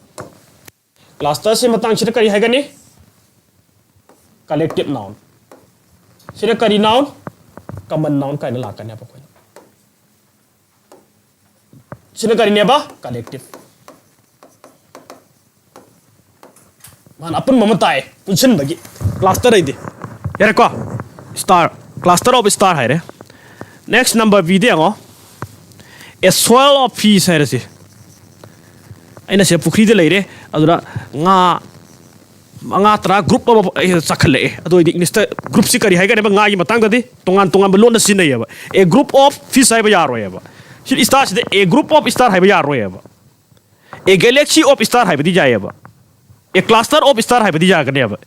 Clusterꯁꯤ ꯃꯇꯥꯡꯁꯤꯗ ꯀꯔꯤ ꯍꯥꯏꯒꯅꯤ? Collective noun. ꯁꯤꯗ ꯀꯔꯤ noun? Common noun ꯀꯥꯏꯅ ꯂꯥꯛꯀꯅꯦꯕ ꯑꯩꯈꯣꯏꯅ. ꯁꯤꯅ ꯀꯔꯤꯅꯦꯕ? Collective꯫ ꯃꯥꯅ ꯑꯄꯨꯟꯕ ꯑꯃ ꯇꯥꯛꯑꯦ, ꯄꯨꯟꯁꯤꯟꯕꯒꯤ꯫ Cluster ꯍꯥꯏꯗꯤ ꯌꯥꯔꯦꯀꯣ? Star, cluster of star ꯍꯥꯏꯔꯦ꯫ Next number Bꯗ ꯌꯦꯡꯉꯣ, a swell of fish ꯍꯥꯏꯔꯁꯤ꯫ ꯑꯩꯅ ꯁꯤꯗ ꯄꯨꯈ꯭ꯔꯤꯗ ꯂꯩꯔꯦ, ꯑꯗꯨꯗ ꯉꯥ ꯃꯉꯥ ꯇꯔꯥ group ꯑꯃ ꯑꯩ ꯆꯥꯈꯠꯂꯛꯑꯦ꯫ ꯑꯗꯨ ꯑꯣꯏꯗꯤ Englishꯇ groupꯁꯤ ꯀꯔꯤ ꯍꯥꯏꯒꯅꯦꯕ? ꯉꯥꯒꯤ ꯃꯇꯥꯡꯗꯗꯤ ꯇꯣꯉꯥꯟ ꯇꯣꯉꯥꯟꯕ ꯂꯣꯟꯗ ꯁꯤꯖꯤꯟꯅꯩꯌꯦꯕ꯫ A group of fish ꯍꯥꯏꯕ ꯌꯥꯔꯣꯏꯌꯦꯕ꯫ ꯁꯤ starꯁꯤꯗ a group of star ꯍꯥꯏꯕ ꯌꯥꯔꯣꯏꯌꯦꯕ꯫ A galaxy of star ꯍꯥꯏꯕꯗꯤ ꯌꯥꯏꯌꯦꯕ꯫ A cluster of star ꯍꯥꯏꯕꯗꯤ ꯌꯥꯒꯅꯦꯕ꯫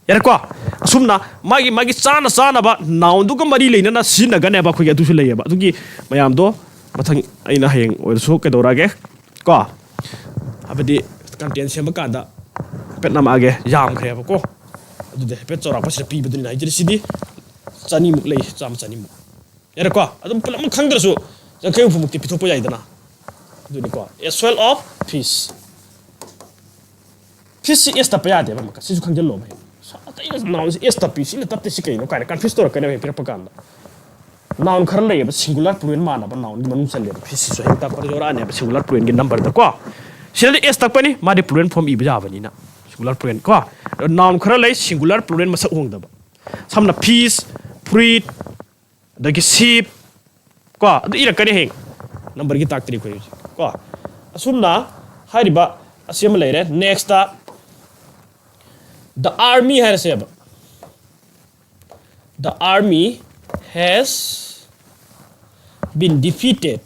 ꯌꯥꯔꯦꯀꯣ? ꯑꯁꯨꯝꯅ ꯃꯥꯒꯤ, ꯃꯥꯒꯤ ꯆꯥꯅ ꯆꯥꯅꯕ nounꯗꯨꯒ ꯃꯔꯤ ꯂꯩꯅꯅ ꯁꯤꯖꯤꯟꯅꯒꯅꯦꯕ ꯑꯩꯈꯣꯏꯒꯤ꯫ ꯑꯗꯨꯁꯨ ꯂꯩꯌꯦꯕ꯫ ꯑꯗꯨꯒꯤ ꯃꯌꯥꯝꯗꯣ ꯃꯊꯪ ꯑꯩꯅ ꯍꯌꯦꯡ ꯑꯣꯏꯔꯁꯨ ꯀꯩꯗꯧꯔꯛꯑꯒꯦ ꯀꯣ, ꯍꯥꯏꯕꯗꯤ content ꯁꯦꯝꯕ ꯀꯥꯟꯗ ꯍꯥꯏꯐꯦꯠ ꯅꯝꯃꯛꯑꯒꯦ꯫ ꯌꯥꯝꯈ꯭ꯔꯦꯕꯀꯣ꯫ ꯑꯗꯨꯗꯤ ꯍꯥꯏꯐꯦꯠ ꯆꯥꯎꯔꯥꯛꯄꯁꯤꯗ ꯄꯤꯕꯗꯨꯅꯤ ꯍꯥꯏꯖꯔꯤꯁꯤꯗꯤ꯫ ꯆꯅꯤꯃꯨꯛ ꯂꯩ, ꯆꯥꯝꯃ ꯆꯅꯤꯃꯨꯛ꯫ ꯌꯥꯔꯦꯀꯣ? ꯑꯗꯨꯝ ꯄꯨꯂꯞ ꯑꯃ ꯈꯪꯗ꯭ꯔꯁꯨ ꯌꯥꯡꯈꯩ ꯍꯨꯝꯐꯨꯃꯨꯛꯇꯤ ꯄꯤꯊꯣꯛꯄ ꯌꯥꯏꯗꯅ꯫ ꯑꯗꯨꯅꯤꯀꯣ, a swell of fish꯫ Fishꯁꯤ S ꯇꯞꯄ ꯌꯥꯗꯦꯕ꯫ ꯑꯃꯨꯛꯀ ꯁꯤꯁꯨ ꯈꯪꯖꯤꯜꯂꯣꯕ ꯍꯌꯦꯡ꯫ ꯑꯇꯩꯅ nounꯁꯤ S ꯇꯞꯄꯤ, ꯁꯤꯅ ꯇꯞꯇꯦ, ꯁꯤ ꯀꯩꯅꯣ ꯀꯥꯏꯅ confuse ꯇꯧꯔꯛꯀꯅꯦꯕ ꯍꯌꯦꯡ ꯄꯤꯔꯛꯄ ꯀꯥꯟꯗ꯫ Noun ꯈꯔ ꯂꯩꯌꯦꯕ, singular plural ꯃꯥꯟꯅꯕ nounꯒꯤ ꯃꯅꯨꯡ ꯆꯜꯂꯦꯕ꯫ Fishꯁꯤꯁꯨ ꯍꯌꯦꯡ ꯇꯞꯄꯗ ꯌꯧꯔꯛꯑꯅꯦꯕ singular pluralꯒꯤ numberꯗꯀꯣ꯫ ꯁꯤꯗꯗꯤ S ꯇꯞꯀꯅꯤ, ꯃꯥꯗꯤ plural form ꯏꯕ ꯌꯥꯕꯅꯤꯅ꯫ Singular plural ꯀꯣ꯫ Noun ꯈꯔ ꯂꯩ singular plural ꯃꯁꯛ ꯍꯣꯡꯗꯕ꯫ ꯁꯝꯅ fish, fruit, ꯑꯗꯒꯤ sheep ꯀꯣ, ꯑꯗꯨ ꯏꯔꯛꯀꯅꯤ ꯍꯌꯦꯡ꯫ Numberꯒꯤ ꯇꯥꯛꯇ꯭ꯔꯤ ꯑꯩꯈꯣꯏ ꯍꯧꯖꯤꯛ ꯀꯣ꯫ ꯑꯁꯨꯝꯅ ꯍꯥꯏꯔꯤꯕ ꯑꯁꯤ ꯑꯃ ꯂꯩꯔꯦ꯫ Nextꯇ the army ꯍꯥꯏꯔꯁꯦꯕ꯫ The army has been defeated.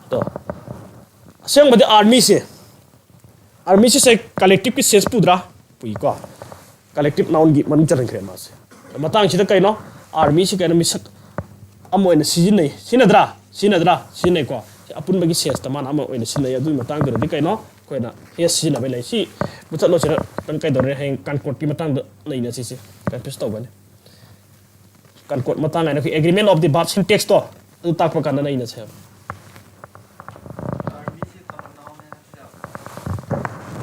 ꯇꯣ꯫ ꯑꯁꯦꯡꯕꯗꯤ armyꯁꯦ, armyꯁꯦ ꯉꯁꯥꯏ collectiveꯀꯤ sense ꯄꯨꯗ꯭ꯔꯥ? ꯄꯨꯏꯀꯣ꯫ Collective nounꯒꯤ ꯃꯅꯨꯡ ꯆꯟꯍꯟꯈ꯭ꯔꯦ ꯃꯥꯁꯦ꯫ ꯃꯇꯥꯡꯁꯤꯗ ꯀꯩꯅꯣ? Armyꯁꯤ ꯀꯩꯅꯣ? ꯃꯤꯁꯛ ꯑꯃ ꯑꯣꯏꯅ ꯁꯤꯖꯤꯟꯅꯩ꯫ ꯁꯤꯖꯤꯟꯅꯗ꯭ꯔꯥ? ꯁꯤꯖꯤꯟꯅꯗ꯭ꯔꯥ? ꯁꯤꯖꯤꯟꯅꯩꯀꯣ꯫ ꯁꯤ ꯑꯄꯨꯟꯕꯒꯤ senseꯇ ꯃꯥꯅ ꯑꯃ ꯑꯣꯏꯅ ꯁꯤꯖꯤꯟꯅꯩ꯫ ꯑꯗꯨꯒꯤ ꯃꯇꯥꯡꯗꯨꯗꯗꯤ ꯀꯩꯅꯣ? ꯑꯩꯈꯣꯏꯅ S ꯁꯤꯖꯤꯟꯅꯕꯩ ꯂꯩ꯫ ꯁꯤ ꯃꯨꯊꯠꯂꯣ, ꯁꯤꯗ ꯅꯪ ꯀꯩꯗꯧꯔꯦ? ꯍꯌꯦꯡ concordꯀꯤ ꯃꯇꯥꯡꯗ ꯅꯩꯅꯁꯤꯁꯦ꯫ Confuse ꯇꯧꯒꯅꯤ꯫ Concord ꯃꯇꯥꯡ ꯍꯥꯏꯅ ꯑꯩꯈꯣꯏ agreement of the verb syntaxꯇꯣ ꯑꯗꯨ ꯇꯥꯛꯄ ꯀꯥꯟꯗ ꯅꯩꯅꯁꯦꯕ꯫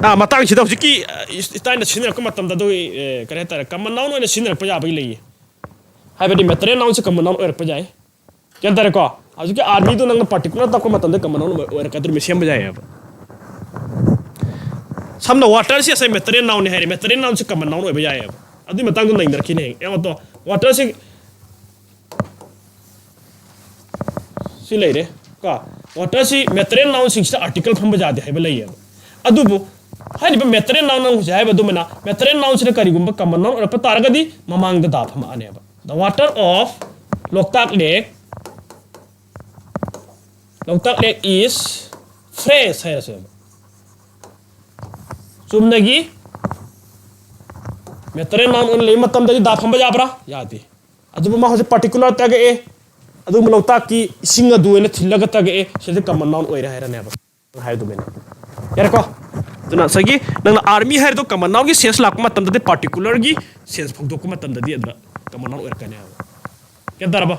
ꯑꯥ, ꯃꯇꯥꯡꯁꯤꯗ ꯍꯧꯖꯤꯛꯀꯤ, ꯑ, ꯏꯁ-, ꯏꯁꯇꯥꯏꯜꯅ ꯁꯤꯖꯤꯟꯅꯔꯛꯄ ꯃꯇꯝꯗ ꯑꯗꯨ, ꯑꯦ, ꯀꯔꯤ ꯍꯥꯏꯇꯥꯔꯦ, common noun ꯑꯣꯏꯅ ꯁꯤꯖꯤꯟꯅꯔꯛꯄ ꯌꯥꯕꯒꯤ ꯂꯩꯌꯦ꯫ ꯍꯥꯏꯕꯗꯤ material nounꯁꯦ common noun ꯑꯣꯏꯔꯛꯄ ꯌꯥꯏ꯫ ꯒ꯭ꯌꯥꯟ ꯇꯥꯔꯦꯀꯣ? ꯍꯧꯖꯤꯛꯀꯤ armyꯗꯨ ꯅꯪꯅ particular ꯇꯥꯛꯄ ꯃꯇꯝꯗ common noun ꯑꯣꯏꯔꯛꯀꯗꯧꯔꯤꯕꯅꯤ, ꯁꯦꯝꯕ ꯌꯥꯏꯑꯕ꯫ ꯁꯝꯅ waterꯁꯤ ꯉꯁꯥꯏ material nounꯅꯤ ꯍꯥꯏꯔꯦ, material nounꯁꯤ common noun ꯑꯣꯏꯕ ꯌꯥꯏꯑꯕ꯫ ꯑꯗꯨꯒꯤ ꯃꯇꯥꯡꯗ ꯅꯩꯅꯔꯛꯈꯤꯅꯦ ꯍꯌꯦꯡ꯫ ꯌꯦꯡꯉꯣ ꯇꯣ, waterꯁꯤ ꯁꯤ ꯂꯩꯔꯦ ꯀꯣ꯫ Waterꯁꯤ material nounꯁꯤꯡꯁꯤꯗ article ꯐꯝꯕ ꯌꯥꯗꯦ ꯍꯥꯏꯕ ꯂꯩꯌꯦꯕ꯫ ꯑꯗꯨꯕꯨ ꯍꯥꯏꯔꯤꯕ material noun ꯍꯧꯖꯤꯛ ꯍꯥꯏꯕ ꯑꯗꯨꯃꯥꯏꯅ material nounꯁꯤꯅ ꯀꯔꯤꯒꯨꯝꯕ common noun ꯑꯣꯏꯔꯛꯄ ꯇꯥꯔꯒꯗꯤ ꯃꯃꯥꯡꯗ ꯗ ꯐꯝꯃꯛꯑꯅꯦꯕ꯫ The water of Loktak Lake, Loktak Lake is fresh ꯍꯥꯏꯔꯁꯦꯕ꯫ ꯆꯨꯝꯅꯒꯤ material noun ꯑꯣꯏꯅ ꯂꯩꯕ ꯃꯇꯝꯗꯗꯤ ꯗ ꯐꯝꯕ ꯌꯥꯕ꯭ꯔꯥ? ꯌꯥꯗꯦ꯫ ꯑꯗꯨꯕꯨ ꯃꯥ ꯍꯧꯖꯤꯛ particular ꯇꯥꯛꯑꯦ, ꯑꯗꯨꯒꯨꯝꯕ ꯂꯣꯛꯇꯥꯛꯀꯤ ꯏꯁꯤꯡ ꯑꯗꯨ ꯑꯣꯏꯅ ꯊꯤꯜꯂꯒ ꯇꯥꯛꯑꯦ, ꯁꯤꯗꯤ common noun ꯑꯣꯏꯔꯦ ꯍꯥꯏꯔꯅꯦꯕ꯫ ꯍꯥꯏꯗꯨꯃꯥꯏꯅ꯫ ꯌꯥꯔꯦꯀꯣ? ꯑꯗꯨꯅ ꯉꯁꯥꯏꯒꯤ ꯅꯪꯅ army ꯍꯥꯏꯔꯤꯗꯣ common nounꯒꯤ sense ꯂꯥꯛꯄ ꯃꯇꯝꯗꯗꯤ, particularꯒꯤ sense ꯐꯣꯡꯗꯣꯛꯄ ꯃꯇꯝꯗꯗꯤ ꯑꯗꯨꯗ common noun ꯑꯣꯏꯔꯛꯀꯅꯤ ꯍꯥꯏꯕ꯫ ꯒ꯭ꯌꯥꯟ ꯇꯥꯔꯕꯣ?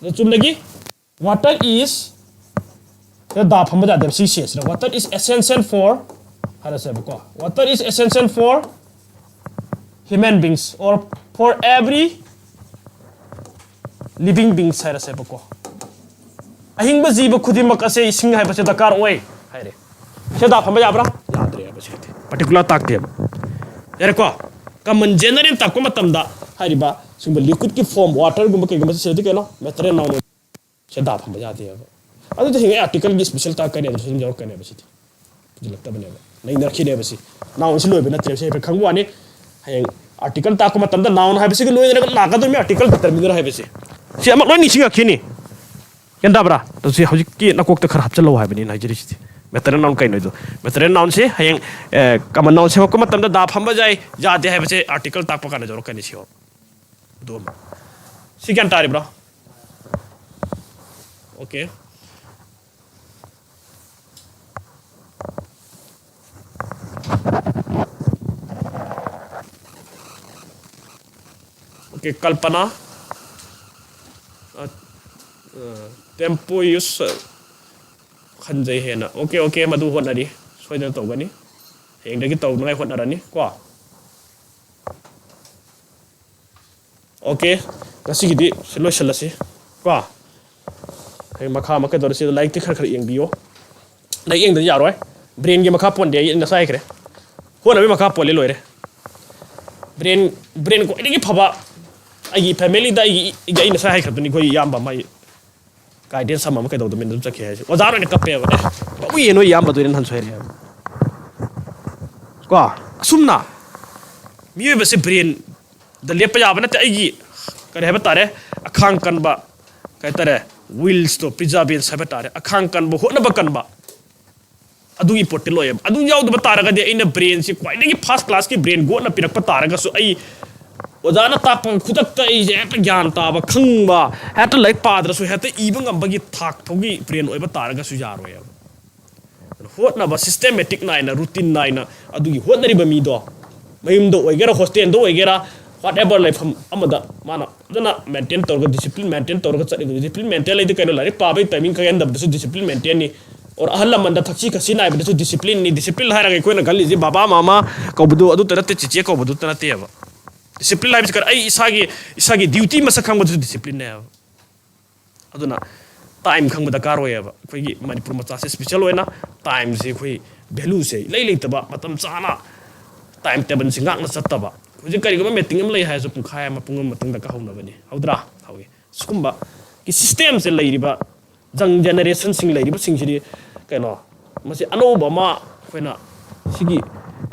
ꯑꯗꯣ ꯆꯨꯝꯅꯒꯤ water is ꯗ ꯐꯝꯕ ꯌꯥꯗꯦꯕ ꯁꯤ senseꯁꯤꯗ꯫ Water is essential for ꯍꯥꯏꯔꯁꯦꯕꯀꯣ꯫ Water is essential for human beings or for every living beings ꯍꯥꯏꯔꯁꯦꯕꯀꯣ꯫ ꯑꯍꯤꯡꯕ ꯖꯤꯕ ꯈꯨꯗꯤꯡꯃꯛ ꯑꯁꯦ ꯏꯁꯤꯡ ꯍꯥꯏꯕꯁꯦ ꯗꯔꯀꯥꯔ ꯑꯣꯏ ꯍꯥꯏꯔꯦ꯫ ꯁꯤꯗ ꯐꯝꯕ ꯌꯥꯕ꯭ꯔꯥ? ꯌꯥꯗ꯭ꯔꯦ ꯍꯥꯏꯕ ꯁꯤꯗꯤ꯫ Particular ꯇꯥꯛꯇꯦꯕ꯫ ꯌꯥꯔꯦꯀꯣ? Common general ꯇꯥꯛꯄ ꯃꯇꯝꯗ ꯍꯥꯏꯔꯤꯕ ꯁꯤꯒꯨꯝꯕ liquidꯀꯤ form, waterꯒꯨꯝꯕ ꯀꯩꯒꯨꯝꯕ ꯁꯤꯗꯗꯤ ꯀꯩꯅꯣ? Material noun ꯁꯤꯗ ꯐꯝꯕ ꯌꯥꯗꯦꯕ꯫ ꯑꯗꯨꯗꯤ ꯍꯌꯦꯡ articleꯒꯤ special ꯇꯥꯛꯀꯅꯤ, ꯑꯗꯨꯁꯨ ꯑꯗꯨꯝ ꯌꯥꯎꯔꯛꯀꯅꯦꯕ ꯁꯤꯗꯤ꯫ ꯄꯨꯁꯤꯜꯂꯛꯇꯕꯅꯦꯕ꯫ ꯅꯩꯅꯔꯛꯈꯤꯅꯦꯕ ꯁꯤ꯫ Nounꯁꯤ ꯂꯣꯏꯕ ꯅꯠꯇ꯭ꯔꯦꯕ ꯁꯤ ꯍꯥꯏꯐꯦꯠ ꯈꯪꯕ ꯋꯥꯅꯤ꯫ ꯍꯌꯦꯡ article ꯇꯥꯛꯄ ꯃꯇꯝꯗ noun ꯍꯥꯏꯕꯁꯤꯒ ꯂꯣꯏꯅꯅ ꯂꯥꯛꯀꯗꯣꯏꯅꯤ article determiner ꯍꯥꯏꯕꯁꯤ꯫ ꯁꯤ ꯑꯃ ꯂꯣꯏ ꯅꯤꯡꯁꯤꯡꯉꯛꯈꯤꯅꯤ꯫ ꯒ꯭ꯌꯥꯟ ꯇꯥꯕ꯭ꯔꯥ? ꯑꯗꯨ ꯁꯤ ꯍꯧꯖꯤꯛꯀꯤ ꯅꯀꯣꯛꯇ ꯈꯔ ꯍꯥꯞꯆꯜꯂꯣ ꯍꯥꯏꯕꯅꯤ ꯑꯩꯅ ꯍꯥꯏꯖꯔꯤꯁꯤꯗꯤ꯫ Material noun ꯀꯩꯅꯣꯗꯣ꯫ Material nounꯁꯦ ꯍꯌꯦꯡ, ꯑꯦ, common noun ꯁꯦꯝꯃꯛꯄ ꯃꯇꯝꯗ ꯗ ꯐꯝꯕ ꯌꯥꯏ, ꯌꯥꯗꯦ ꯍꯥꯏꯕꯁꯦ article ꯇꯥꯛꯄ ꯀꯥꯟꯗ ꯌꯧꯔꯛꯀꯅꯤ ꯁꯤ꯫ ꯑꯗꯨ ꯑꯃ꯫ ꯁꯤ ꯒ꯭ꯌꯥꯟ ꯇꯥꯔꯤꯕ꯭ꯔꯣ? Okay꯫ Okay, ꯀꯜꯄꯅꯥ꯫ ꯑ, ꯑ, tempo use ꯈꯟꯖꯩ ꯍꯦꯟꯅ꯫ Okay, okay, ꯃꯗꯨ ꯍꯣꯠꯅꯔꯤ꯫ ꯁꯣꯏꯗꯅ ꯇꯧꯒꯅꯤ꯫ ꯍꯌꯦꯡꯗꯒꯤ ꯇꯧꯅꯉꯥꯏ ꯍꯣꯠꯅꯔꯅꯤ ꯀꯣ꯫ ꯑꯣꯀꯦ, ꯉꯁꯤꯒꯤꯗꯤ ꯁꯤ ꯂꯣꯏꯁꯤꯜꯂꯁꯤ ꯀꯣ꯫ ꯑꯩ ꯃꯈꯥ ꯑꯃ ꯀꯩꯗꯧꯔꯁꯤ, ꯂꯥꯏꯔꯤꯛꯇꯤ ꯈꯔ ꯈꯔ ꯌꯦꯡꯕꯤꯌꯣ꯫ ꯂꯥꯏꯔꯤꯛ ꯌꯦꯡꯗꯗꯤ ꯌꯥꯔꯣꯏ꯫ ꯕ꯭ꯔꯦꯟꯒꯤ ꯃꯈꯥ ꯄꯣꯟꯗꯦ, ꯑꯩ ꯉꯁꯥꯏ ꯍꯥꯏꯈ꯭ꯔꯦ꯫ ꯍꯣꯠꯅꯕꯒꯤ ꯃꯈꯥ ꯄꯣꯜꯂꯦ, ꯂꯣꯏꯔꯦ꯫ ꯕ꯭ꯔꯦꯟ ꯕ꯭ꯔꯦꯟ ꯈ꯭ꯋꯥꯏꯗꯒꯤ ꯐꯕ ꯑꯩꯒꯤ ꯐꯦꯃꯤꯂꯤꯗ ꯑꯩꯒꯤ ꯑꯩꯒꯤ ꯑꯩ ꯉꯁꯥꯏ ꯍꯥꯏꯈ꯭ꯔꯕꯅꯤ, ꯑꯩꯈꯣꯏ ꯏꯌꯥꯝꯕ ꯑꯃ ꯑꯩ ꯒꯥꯏꯗꯦꯟꯁ ꯑꯃ ꯑꯃ ꯀꯩꯗꯧꯗꯕꯅꯤ ꯑꯗꯨꯝ ꯆꯠꯈꯤ ꯍꯥꯏꯁꯦ꯫ ꯑꯣꯖꯥꯅ ꯑꯣꯏꯅ ꯀꯞꯄꯦꯕ, "ꯑꯦ, ꯀꯧꯏꯌꯦ ꯅꯣꯏ ꯏꯌꯥꯝꯕꯗꯣ" ꯅꯍꯥꯟꯁꯨ ꯍꯥꯏꯔꯛꯑꯦꯕ꯫ ꯀꯣ, ꯑꯁꯨꯝꯅ ꯃꯤꯑꯣꯏꯕꯁꯦ ꯕ꯭ꯔꯦꯟꯗ ꯂꯦꯞꯄ ꯌꯥꯕ ꯅꯠꯇꯦ꯫ ꯑꯩꯒꯤ ꯀꯔꯤ ꯍꯥꯏꯕ ꯇꯥꯔꯦ, ꯑꯈꯥꯡ ꯀꯟꯕ, ꯀꯩ ꯍꯥꯏꯇꯥꯔꯦ, ꯋꯤꯜꯁꯇꯣ, ꯄ꯭ꯔꯤꯖꯥꯕꯦꯟꯁ ꯍꯥꯏꯕ ꯇꯥꯔꯦ, ꯑꯈꯥꯡ ꯀꯟꯕ, ꯍꯣꯠꯅꯕ ꯀꯟꯕ, ꯑꯗꯨ ꯏꯝꯄꯣꯔꯇꯦꯟ ꯑꯣꯏꯌꯦꯕ꯫ ꯑꯗꯨ ꯌꯥꯎꯗꯕ ꯇꯥꯔꯒꯗꯤ ꯑꯩꯅ ꯕ꯭ꯔꯦꯟꯁꯤ ꯈ꯭ꯋꯥꯏꯗꯒꯤ ꯐꯥꯔꯁ ꯀ꯭ꯂꯥꯁꯀꯤ ꯕ꯭ꯔꯦꯟ ꯒꯣꯠꯅ ꯄꯤꯔꯛꯄ ꯇꯥꯔꯒꯁꯨ, ꯑꯩ ꯑꯣꯖꯥꯅ ꯇꯥꯛꯄ ꯈꯨꯗꯛꯇ ꯑꯩꯁꯦ ꯍꯦꯛꯇ ꯒ꯭ꯌꯥꯟ ꯇꯥꯕ, ꯈꯪꯕ, ꯍꯦꯛꯇ ꯂꯥꯏꯔꯤꯛ ꯄꯥꯗ꯭ꯔꯁꯨ ꯍꯦꯛꯇ ꯏꯕ ꯉꯝꯕꯒꯤ ꯊꯥꯛ ꯐꯥꯎꯒꯤ ꯕ꯭ꯔꯦꯟ ꯑꯣꯏꯕ ꯇꯥꯔꯒꯁꯨ ꯌꯥꯔꯣꯏꯕ꯫ ꯍꯣꯠꯅꯕ, ꯁꯤꯁꯇꯦꯃꯦꯇꯤꯛ ꯅꯥꯏꯅ, ꯔꯨꯇꯤꯟ ꯅꯥꯏꯅ ꯑꯗꯨꯒꯤ ꯍꯣꯠꯅꯔꯤꯕ ꯃꯤꯗꯣ, ꯃꯌꯨꯝꯗ ꯑꯣꯏꯒꯦꯔꯥ, ꯍꯣꯁꯇꯦꯜꯗ ꯑꯣꯏꯒꯦꯔꯥ, ꯋꯥꯠ ꯑꯦꯚꯔ ꯂꯩꯐꯝ ꯑꯃꯗ ꯃꯥꯅ ꯐꯖꯅ ꯃꯦꯟꯇꯦꯟ ꯇꯧꯔꯒ, ꯗꯤꯁꯤꯄ꯭ꯂꯤꯟ ꯃꯦꯟꯇꯦꯟ ꯇꯧꯔꯒ ꯆꯠꯂꯤꯗꯨ, ꯗꯤꯁꯤꯄ꯭ꯂꯤꯟ ꯃꯦꯟꯇꯦꯟ ꯂꯩꯗꯤ ꯀꯩꯅꯣ? ꯂꯥꯏꯔꯤꯛ ꯄꯥꯕꯒꯤ ꯇꯥꯏꯃꯤꯡ ꯈꯪꯍꯟꯗꯕꯗꯁꯨ ꯗꯤꯁꯤꯄ꯭ꯂꯤꯟ ꯃꯦꯟꯇꯦꯟꯅꯤ꯫ ꯑꯣꯔ ꯑꯍꯜ ꯂꯃꯟꯗ ꯊꯛꯁꯤ ꯈꯥꯁꯤ ꯅꯥꯏꯕꯗꯁꯨ ꯗꯤꯁꯤꯄ꯭ꯂꯤꯟꯅꯤ꯫ ꯗꯤꯁꯤꯄ꯭ꯂꯤꯟ ꯍꯥꯏꯔꯒ ꯑꯩꯈꯣꯏꯅ ꯈꯜꯂꯤꯁꯦ ꯕꯕꯥ ꯃꯃꯥ ꯀꯧꯕꯗꯨ ꯑꯗꯨꯇ ꯅꯠꯇꯦ, ꯆꯤꯆꯦ ꯀꯧꯕꯗꯨꯇ ꯅꯠꯇꯦꯕ꯫ ꯗꯤꯁꯤꯄ꯭ꯂꯤꯟ ꯍꯥꯏꯕꯁꯤ ꯀꯔꯤ? ꯑꯩ ꯏꯁꯥꯒꯤ, ꯏꯁꯥꯒꯤ ꯗ꯭ꯌꯨꯇꯤ ꯃꯁꯛ ꯈꯪꯕꯗꯨꯁꯨ ꯗꯤꯁꯤꯄ꯭ꯂꯤꯟꯅꯦꯕ꯫ ꯑꯗꯨꯅ ꯇꯥꯏꯝ ꯈꯪꯕ ꯗꯔꯀꯥꯔ ꯑꯣꯏꯌꯦꯕ꯫ ꯑꯩꯈꯣꯏꯒꯤ ꯃꯅꯤꯄꯨꯔ ꯃꯆꯥꯁꯦ ꯏꯁꯄꯤꯁꯦꯜ ꯑꯣꯏꯅ ꯇꯥꯏꯝꯁꯦ ꯑꯩꯈꯣꯏ ꯚꯦꯂꯨꯁꯦ ꯏꯂꯩ ꯂꯩꯇꯕ, ꯃꯇꯝ ꯆꯥꯅ ꯇꯥꯏꯝ ꯇꯦꯕꯜꯁꯤ ꯉꯥꯛꯅ ꯆꯠꯇꯕ꯫ ꯍꯧꯖꯤꯛ ꯀꯔꯤꯒꯨꯝꯕ ꯃꯤꯇꯤꯡ ꯑꯃ ꯂꯩ ꯍꯥꯏꯔꯁꯨ ꯄꯨꯡꯈꯥꯏ ꯑꯃ, ꯄꯨꯡ ꯑꯃ ꯃꯇꯨꯡꯗ ꯀꯥꯍꯧꯅꯕꯅꯤ꯫ ꯍꯧꯗ꯭ꯔꯥ? ꯍꯧꯏ꯫ ꯁꯤꯒꯨꯝꯕ ꯁꯤꯁꯇꯦꯝꯁꯦ ꯂꯩꯔꯤꯕ ꯌꯪ ꯖꯦꯅꯦꯔꯦꯁꯟꯁꯤꯡ ꯂꯩꯔꯤꯕꯁꯤꯡꯁꯤꯗꯤ ꯀꯩꯅꯣ, ꯃꯁꯤ ꯑꯅꯧꯕ ꯑꯃ ꯑꯩꯈꯣꯏꯅ ꯁꯤꯒꯤ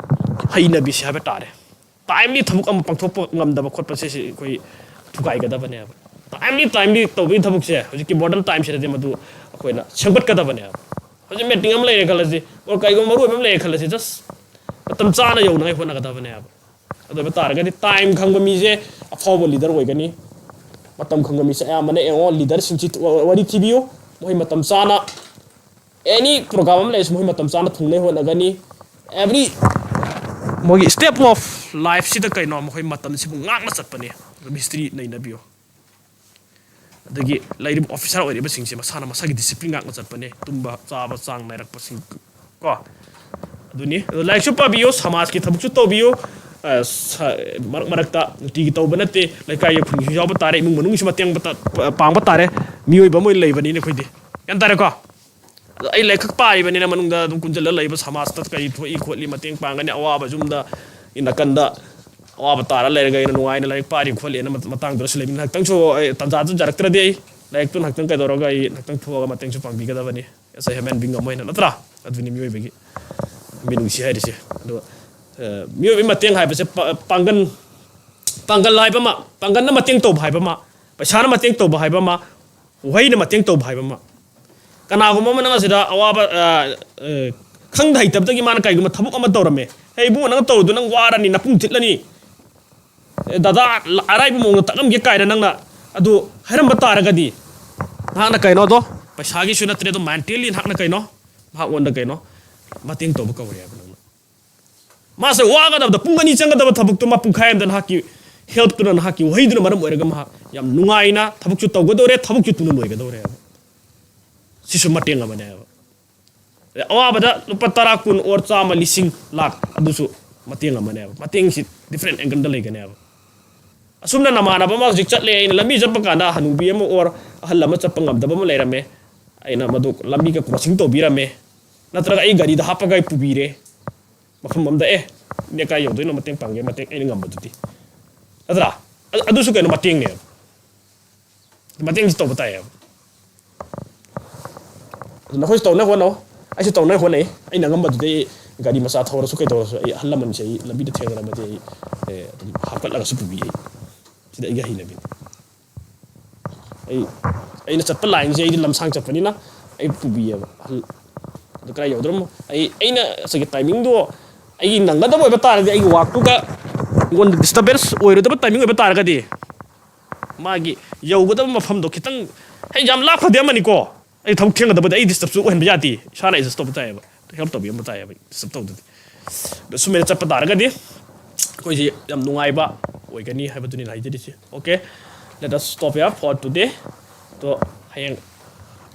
ꯍꯩꯅꯕꯤꯁꯦ ꯍꯥꯏꯕ ꯇꯥꯔꯦ꯫ ꯇꯥꯏꯝꯂꯤ ꯊꯕꯛ ꯑꯃ ꯄꯥꯡꯊꯣꯛꯄ ꯉꯝꯗꯕ ꯈꯣꯠꯄꯁꯦ ꯁꯤ ꯑꯩꯈꯣꯏ ꯊꯨꯒꯥꯏꯒꯗꯕꯅꯦꯕ꯫ ꯇꯥꯏꯝꯂꯤ, ꯇꯥꯏꯝꯂꯤ ꯇꯧꯕꯒꯤ ꯊꯕꯛꯁꯦ ꯍꯧꯖꯤꯛꯀꯤ ꯃꯣꯗꯔꯟ ꯇꯥꯏꯝꯁꯤꯗꯗꯤ ꯃꯗꯨ ꯑꯩꯈꯣꯏꯅ ꯁꯦꯝꯒꯠꯀꯗꯕꯅꯦꯕ꯫ ꯍꯧꯖꯤꯛ ꯃꯤꯇꯤꯡ ꯑꯃ ꯂꯩꯔꯦ ꯈꯜꯂꯁꯤ, ꯑꯣꯔ ꯀꯩꯒꯨꯝꯕ ꯃꯔꯨ ꯑꯣꯏꯕ ꯑꯃ ꯂꯩꯔꯦ ꯈꯜꯂꯁꯤ, ꯖꯁ ꯃꯇꯝ ꯆꯥꯅ ꯌꯧꯅꯉꯥꯏ ꯍꯣꯠꯅꯒꯗꯕꯅꯦꯕ꯫ ꯑꯗꯨ ꯑꯣꯏꯕ ꯇꯥꯔꯒꯗꯤ ꯇꯥꯏꯝ ꯈꯪꯕ ꯃꯤꯁꯦ ꯑꯐꯥꯎꯕ ꯂꯤꯗꯔ ꯑꯣꯏꯒꯅꯤ꯫ ꯃꯇꯝ ꯈꯪꯕ ꯃꯤꯁꯦ ꯑꯌꯥꯝꯕꯅ ꯌꯦꯡꯉꯣ, ꯂꯤꯗꯔꯁꯤꯡꯁꯤ ꯋꯥꯔꯤ ꯊꯤꯕꯤꯌꯨ, ꯃꯈꯣꯏ ꯃꯇꯝ ꯆꯥꯅ ꯑꯦꯅꯤ ꯄ꯭ꯔꯣꯒ꯭ꯔꯥꯝ ꯑꯃ ꯂꯩꯔꯁꯨ ꯃꯈꯣꯏ ꯃꯇꯝ ꯆꯥꯅ ꯊꯨꯡꯅꯩ ꯍꯣꯠꯅꯒꯅꯤ꯫ ꯑꯦꯕ꯭ꯔꯤ ꯃꯣꯏꯒꯤ ꯁ꯭ꯇꯦꯞ ꯑꯣꯐ ꯂꯥꯏꯐꯁꯤꯗ ꯀꯩꯅꯣ ꯃꯈꯣꯏ ꯃꯇꯝꯁꯤꯕꯨ ꯉꯥꯛꯅ ꯆꯠꯄꯅꯦ꯫ ꯑꯗꯨꯝ ꯍꯤꯁꯇ꯭ꯔꯤ ꯅꯩꯅꯕꯤꯌꯨ꯫ ꯑꯗꯒꯤ ꯂꯩꯔꯤꯕ ꯑꯣꯐꯤꯁꯥꯔ ꯑꯣꯏꯔꯤꯕꯁꯤꯡꯁꯦ ꯃꯁꯥꯅ ꯃꯁꯥꯒꯤ ꯗꯤꯁꯤꯄ꯭ꯂꯤꯟ ꯉꯥꯛꯅ ꯆꯠꯄꯅꯦ, ꯇꯨꯝꯕ ꯆꯥꯕ ꯆꯥꯡ ꯅꯥꯏꯔꯛꯄꯁꯤꯡ ꯀꯣ꯫ ꯑꯗꯨꯅꯤ꯫ ꯑꯗꯣ ꯂꯥꯏꯔꯤꯛꯁꯨ ꯄꯥꯕꯤꯌꯨ, ꯁꯃꯥꯖꯀꯤ ꯊꯕꯛꯁꯨ ꯇꯧꯕꯤꯌꯨ, ꯑ, ꯁ-, ꯃꯔꯛ ꯃꯔꯛꯇ ꯅꯨꯡꯇꯤꯒꯤ ꯇꯧꯕ ꯅꯠꯇꯦ, ꯂꯩꯀꯥꯏꯒꯤ ꯈꯨꯟꯒꯤꯁꯨ ꯌꯥꯎꯕ ꯇꯥꯔꯦ, ꯏꯃꯨꯡ ꯃꯅꯨꯡꯒꯤꯁꯨ ꯃꯇꯦꯡ ꯄ-, ꯄꯥꯡꯕ ꯇꯥꯔꯦ, ꯃꯤꯑꯣꯏꯕ ꯑꯃ ꯑꯣꯏꯅ ꯂꯩꯕꯅꯤꯅ ꯑꯩꯈꯣꯏꯗꯤ꯫ ꯒ꯭ꯌꯥꯟ ꯇꯥꯔꯦꯀꯣ? ꯑꯗꯣ ꯑꯩ ꯂꯥꯏꯔꯤꯛ ꯈꯛ ꯄꯥꯔꯤꯕꯅꯤꯅ ꯃꯅꯨꯡꯗ ꯑꯗꯨꯝ ꯀꯨꯟꯁꯤꯜꯂ ꯂꯩꯕ, ꯁꯃꯥꯖꯇ ꯀꯔꯤ ꯊꯣꯛꯏ ꯈꯣꯠꯂꯤ, ꯃꯇꯦꯡ ꯄꯥꯡꯒꯅꯤ, ꯑꯋꯥꯕ ꯌꯨꯝꯗ ꯏ ꯅꯥꯀꯟꯗ ꯑꯋꯥꯕ ꯇꯥꯔ ꯂꯩꯔꯒ ꯑꯩꯅ ꯅꯨꯡꯉꯥꯏꯅ ꯂꯥꯏꯔꯤꯛ ꯄꯥꯔꯤ ꯈꯣꯠꯂꯤꯅ ꯃꯇꯥꯡꯗꯨꯗꯁꯨ ꯂꯩꯕꯅꯤꯅ ꯉꯥꯏꯍꯥꯛꯇꯪꯁꯨ ꯑꯩ ꯇꯥꯟꯖꯥꯗꯨ ꯌꯥꯔꯛꯇ꯭ꯔꯗꯤ ꯑꯩ ꯂꯥꯏꯔꯤꯛꯇꯨ ꯉꯥꯏꯍꯥꯛꯇꯪ ꯀꯩꯗꯧꯔꯒ ꯑꯩ ꯉꯥꯏꯍꯥꯛꯇꯪ ꯊꯣꯛꯑꯒ ꯃꯇꯦꯡꯁꯨ ꯄꯥꯡꯕꯤꯒꯗꯕꯅꯤ꯫ ꯑꯦꯁ ꯑꯦ ꯍ꯭ꯌꯨꯃꯦꯟ ꯕꯤꯡ ꯑꯃ ꯑꯣꯏꯅ, ꯅꯠꯇ꯭ꯔꯥ? ꯑꯗꯨꯅꯤ ꯃꯤꯑꯣꯏꯕꯒꯤ ꯃꯤꯅꯨꯡꯁꯤ ꯍꯥꯏꯔꯤꯁꯦ꯫ ꯑꯗꯣ, ꯑ, ꯃꯤꯑꯣꯏꯕꯒꯤ ꯃꯇꯦꯡ ꯍꯥꯏꯕꯁꯦ ꯄ-, ꯄꯥꯡꯒꯜ, ꯄꯥꯡꯒꯜ ꯍꯥꯏꯕ ꯑꯃ, ꯄꯥꯡꯒꯜꯅ ꯃꯇꯦꯡ ꯇꯧꯕ ꯍꯥꯏꯕ ꯑꯃ, ꯄꯩꯁꯥꯅ ꯃꯇꯦꯡ ꯇꯧꯕ ꯍꯥꯏꯕ ꯑꯃ, ꯎꯍꯩꯅ ꯃꯇꯦꯡ ꯇꯧꯕ ꯍꯥꯏꯕ ꯑꯃ꯫ ꯀꯅꯥꯒꯨꯝꯕ ꯑꯃꯅ ꯑꯁꯤꯗ ꯑꯋꯥꯕ, ꯑ, ꯑ, ꯈꯪꯗ ꯍꯩꯇꯕꯗꯒꯤ ꯃꯥꯅ ꯀꯩꯒꯨꯝꯕ ꯊꯕꯛ ꯑꯃ ꯇꯧꯔꯝꯃꯦ, "ꯍꯦ ꯏꯕꯨꯡꯉꯣ, ꯅꯪ ꯇꯧꯔꯤꯗꯣ ꯅꯪ ꯋꯥꯔꯅꯤ, ꯅꯄꯨꯡ ꯊꯤꯠꯂꯅꯤ, ꯑꯦ, ꯗꯗꯥ, ꯑꯔꯥꯏꯕ ꯃꯑꯣꯡꯗ ꯇꯥꯛꯂꯝꯒꯦ" ꯀꯥꯏꯅ ꯅꯪꯅ ꯑꯗꯨ ꯍꯥꯏꯔꯝꯕ ꯇꯥꯔꯒꯗꯤ, ꯅꯍꯥꯛꯅ ꯀꯩꯅꯣꯗꯣ, ꯄꯩꯁꯥꯒꯤꯁꯨ ꯅꯠꯇ꯭ꯔꯦ, ꯑꯗꯣ ꯃꯦꯟꯇꯦꯜꯂꯤ ꯅꯍꯥꯛꯅ ꯀꯩꯅꯣ, ꯃꯍꯥꯛꯉꯣꯟꯗ ꯀꯩꯅꯣ, ꯃꯇꯦꯡ ꯇꯧꯕ ꯀꯧꯔꯦ ꯍꯥꯏꯕ ꯅꯪꯅ꯫ ꯃꯥꯁꯦ ꯋꯥꯒꯗꯕꯗ, ꯄꯨꯡ ꯑꯅꯤ ꯆꯪꯒꯗꯕ ꯊꯕꯛꯇꯣ ꯃꯥ ꯄꯨꯡꯈꯥꯏ ꯑꯃꯗ ꯅꯍꯥꯛꯀꯤ ꯍꯦꯜꯞꯇꯨꯅ, ꯅꯍꯥꯛꯀꯤ ꯋꯥꯍꯩꯗꯨꯅ ꯃꯔꯝ ꯑꯣꯏꯔꯒ ꯃꯍꯥꯛ ꯌꯥꯝ ꯅꯨꯡꯉꯥꯏꯅ ꯊꯕꯛꯁꯨ ꯇꯧꯒꯗꯧꯔꯦ, ꯊꯕꯛꯁꯨ ꯊꯨꯅ ꯂꯣꯏꯒꯗꯧꯔꯦ ꯍꯥꯏꯕ꯫ ꯁꯤꯁꯨ ꯃꯇꯦꯡ ꯑꯃꯅꯦ ꯍꯥꯏꯕ꯫ ꯑꯗꯩ ꯑꯋꯥꯕꯗ ꯂꯨꯄꯥ ꯇꯔꯥ, ꯀꯨꯟ ꯑꯣꯔ ꯆꯥꯝꯃ, ꯂꯤꯁꯤꯡ, ꯂꯥꯛ, ꯑꯗꯨꯁꯨ ꯃꯇꯦꯡ ꯑꯃꯅꯦꯕ꯫ ꯃꯇꯦꯡꯁꯤ ꯗꯤꯐ꯭ꯔꯦꯟ ꯑꯦꯡꯒꯜꯗ ꯂꯩꯒꯅꯦꯕ꯫ ꯑꯁꯨꯝꯅ ꯅꯃꯥꯟꯅꯕ ꯑꯃ ꯍꯧꯖꯤꯛ ꯆꯠꯂꯦ, ꯑꯩꯅ ꯂꯝꯕꯤ ꯆꯠꯄ ꯀꯥꯟꯗ ꯍꯅꯨꯕꯤ ꯑꯃ ꯑꯣꯔ ꯑꯍꯜ ꯑꯃ ꯆꯠꯄ ꯉꯝꯗꯕ ꯑꯃ ꯂꯩꯔꯝꯃꯦ, ꯑꯩꯅ ꯃꯗꯨ ꯂꯝꯕꯤꯒ ꯀ꯭ꯔꯣꯁꯤꯡ ꯇꯧꯕꯤꯔꯝꯃꯦ, ꯅꯠꯇ꯭ꯔꯒ ꯑꯩ ꯒꯥꯔꯤꯗ ꯍꯥꯞꯄꯒ ꯑꯩ ꯄꯨꯕꯤꯔꯦ ꯃꯐꯝ ꯑꯃꯗ, "ꯑꯦ, ꯏꯅꯦ, ꯀꯥꯏ ꯌꯧꯗꯣꯏꯅꯣ? ꯃꯇꯦꯡ ꯄꯥꯡꯒꯦ", ꯃꯇꯦꯡ ꯑꯩꯅ ꯉꯝꯕꯗꯨꯗꯤ, ꯅꯠꯇ꯭ꯔꯥ? ꯑ-, ꯑꯗꯨꯁꯨ ꯀꯩꯅꯣ, ꯃꯇꯦꯡꯅꯦꯕ꯫ ꯃꯇꯦꯡꯁꯨ ꯇꯧꯕ ꯇꯥꯏꯌꯦꯕ꯫ ꯑꯗꯨ ꯅꯈꯣꯏꯁꯨ ꯇꯧꯅꯕ ꯍꯣꯠꯅꯧ, ꯑꯩꯁꯨ ꯇꯧꯅꯕ ꯍꯣꯠꯅꯩ꯫ ꯑꯩꯅ ꯑꯉꯝꯕꯗꯨꯗꯤ ꯑꯩ ꯒꯥꯔꯤ ꯃꯆꯥ ꯊꯧꯔꯁꯨ ꯀꯩꯗꯧꯔꯁꯨ ꯑꯩ ꯑꯍꯜ ꯂꯃꯟꯁꯦ ꯑꯩ ꯂꯝꯕꯤꯗ ꯊꯦꯡꯅꯔꯝꯃꯗꯤ ꯑꯩ, ꯑꯦ, ꯑꯗꯨꯝ ꯍꯥꯞꯀꯠꯂꯒꯁꯨ ꯄꯨꯕꯤ ꯑꯩ꯫ ꯁꯤꯗ ꯑꯩꯒꯤ ꯍꯩꯅꯕꯤꯅꯤ꯫ ꯑꯩ, ꯑꯩꯅ ꯆꯠꯄ ꯂꯥꯏꯟꯁꯦ ꯑꯩꯗꯤ ꯂꯝꯁꯥꯡ ꯆꯠꯄꯅꯤꯅ ꯑꯩ ꯄꯨꯕꯤꯌꯦꯕ꯫ ꯑꯍꯜ ꯑꯗꯨ ꯀꯗꯥꯏ ꯌꯧꯗ꯭ꯔꯣꯃꯣ? ꯑꯩ, ꯑꯩꯅ ꯉꯁꯥꯏꯒꯤ ꯇꯥꯏꯃꯤꯡꯗꯣ ꯑꯩꯒꯤ ꯅꯪꯒꯗꯕ ꯑꯣꯏꯕ ꯇꯥꯔꯗꯤ, ꯑꯩꯒꯤ ꯋꯥꯛꯇꯨꯒ ꯑꯩꯉꯣꯟꯗ ꯗꯤꯁꯇꯔꯕꯦꯟꯁ ꯑꯣꯏꯔꯣꯏꯗꯕ ꯇꯥꯏꯃꯤꯡ ꯑꯣꯏꯕ ꯇꯥꯔꯒꯗꯤ, ꯃꯥꯒꯤ ꯌꯧꯒꯗꯕ ꯃꯐꯝꯗꯣ ꯈꯤꯇꯪ, ꯍꯦꯛ ꯌꯥꯝ ꯂꯥꯞꯈ꯭ꯔꯗꯤ ꯑꯃꯅꯤꯀꯣ, ꯑꯩ ꯊꯕꯛ ꯊꯦꯡꯒꯗꯕꯗꯤ ꯑꯩ ꯗꯤꯁꯇꯔꯕꯁꯨ ꯑꯣꯏꯍꯟꯕ ꯌꯥꯗꯦ, ꯏꯁꯥꯅ ꯑꯦꯗꯖꯁ ꯇꯧꯕ ꯇꯥꯏꯌꯦꯕ, ꯍꯦꯜꯞ ꯇꯧꯕꯤꯔꯝꯕ ꯇꯥꯏꯌꯦꯕ, ꯗꯤꯁꯇꯔꯕ ꯇꯧꯗꯗꯤ꯫ ꯑꯗꯣ ꯁꯨꯃꯥꯏꯅ ꯆꯠꯄ ꯇꯥꯔꯒꯗꯤ ꯑꯩꯈꯣꯏꯁꯤ ꯌꯥꯝ ꯅꯨꯡꯉꯥꯏꯕ ꯑꯣꯏꯒꯅꯤ ꯍꯥꯏꯕꯗꯨꯅꯤ ꯍꯥꯏꯖꯔꯤꯁꯤ꯫ Okay, let us stop here for today. ꯑꯗꯣ ꯍꯌꯦꯡ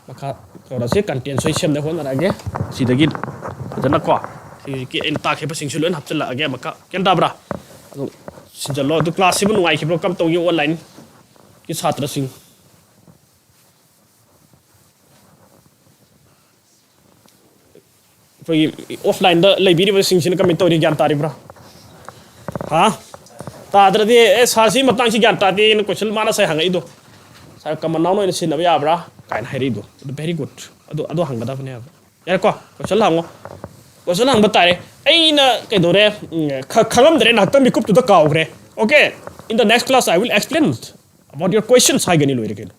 ꯃꯈꯥ ꯇꯧꯔꯁꯤ, ꯀꯟꯇꯦꯟ ꯁꯣꯏ ꯁꯦꯝꯅ ꯍꯣꯠꯅꯔꯛꯑꯒꯦ꯫ ꯁꯤꯗꯒꯤ ꯐꯖꯅꯀꯣ, ꯍꯧꯖꯤꯛꯀꯤ ꯑꯩꯅ ꯇꯥꯛꯈꯤꯕꯁꯤꯡꯁꯨ ꯂꯣꯏꯅ ꯍꯥꯞꯆꯤꯜꯂꯛꯑꯒꯦ ꯑꯃꯨꯛꯀ꯫ ꯒ꯭ꯌꯥꯟ ꯇꯥꯕ꯭ꯔꯥ? ꯑꯗꯨ ꯁꯤꯟꯖꯜꯂꯣ꯫ ꯑꯗꯨ ꯀ꯭ꯂꯥꯁꯁꯤꯕꯨ ꯅꯨꯡꯉꯥꯏꯈꯤꯕ꯭ꯔꯣ? ꯀꯝ ꯇꯧꯒꯦ ꯑꯣꯟꯂꯥꯏꯟꯒꯤ ꯁꯥꯇ꯭ꯔꯁꯤꯡ? ꯑꯩꯈꯣꯏꯒꯤ ꯑꯣꯐꯂꯥꯏꯟꯗ ꯂꯩꯕꯤꯔꯤꯕꯁꯤꯡꯁꯤꯅ ꯀꯃꯥꯏꯅ ꯇꯧꯔꯤ, ꯒ꯭ꯌꯥꯟ ꯇꯥꯔꯤꯕ꯭ꯔꯥ? ꯍꯥ? ꯇꯥꯗ꯭ꯔꯗꯤ, "ꯑꯦ, ꯁꯥꯔ, ꯁꯤ ꯃꯇꯥꯡꯁꯤ ꯒ꯭ꯌꯥꯟ ꯇꯥꯗꯦꯅ" ꯀꯣꯏꯁꯟ ꯃꯥꯅ ꯉꯁꯥꯏ ꯍꯪꯉꯛꯏꯗꯣ꯫ "ꯁꯥꯔ, ꯀꯃꯟ ꯅꯥꯎꯟ ꯑꯣꯏꯅ ꯁꯤꯖꯤꯟꯅꯕ ꯌꯥꯕ꯭ꯔꯥ?" ꯀꯥꯏꯅ ꯍꯥꯏꯔꯛꯏꯗꯣ꯫ ꯑꯗꯨ very good꯫ ꯑꯗꯨ, ꯑꯗꯨ ꯍꯪꯒꯗꯕꯅꯦꯕ꯫ ꯌꯥꯔꯦꯀꯣ? ꯀꯣꯏꯁꯟ ꯍꯪꯉꯣ꯫ ꯀꯣꯏꯁꯟ ꯍꯪꯕ ꯇꯥꯔꯦ꯫ ꯑꯩꯅ ꯀꯩꯗꯧꯔꯦ? ꯎꯝ, ꯈ-, ꯈꯪꯉꯝꯗ꯭ꯔꯦ, ꯉꯥꯏꯍꯥꯛꯇꯪ ꯃꯤꯀꯨꯞꯇꯨꯗ ꯀꯥꯎꯈ꯭ꯔꯦ꯫ Okay? In the next class, I will explain about your questions ꯍꯥꯏꯒꯅꯤ, ꯂꯣꯏꯔꯦ ꯀꯩꯅꯣ꯫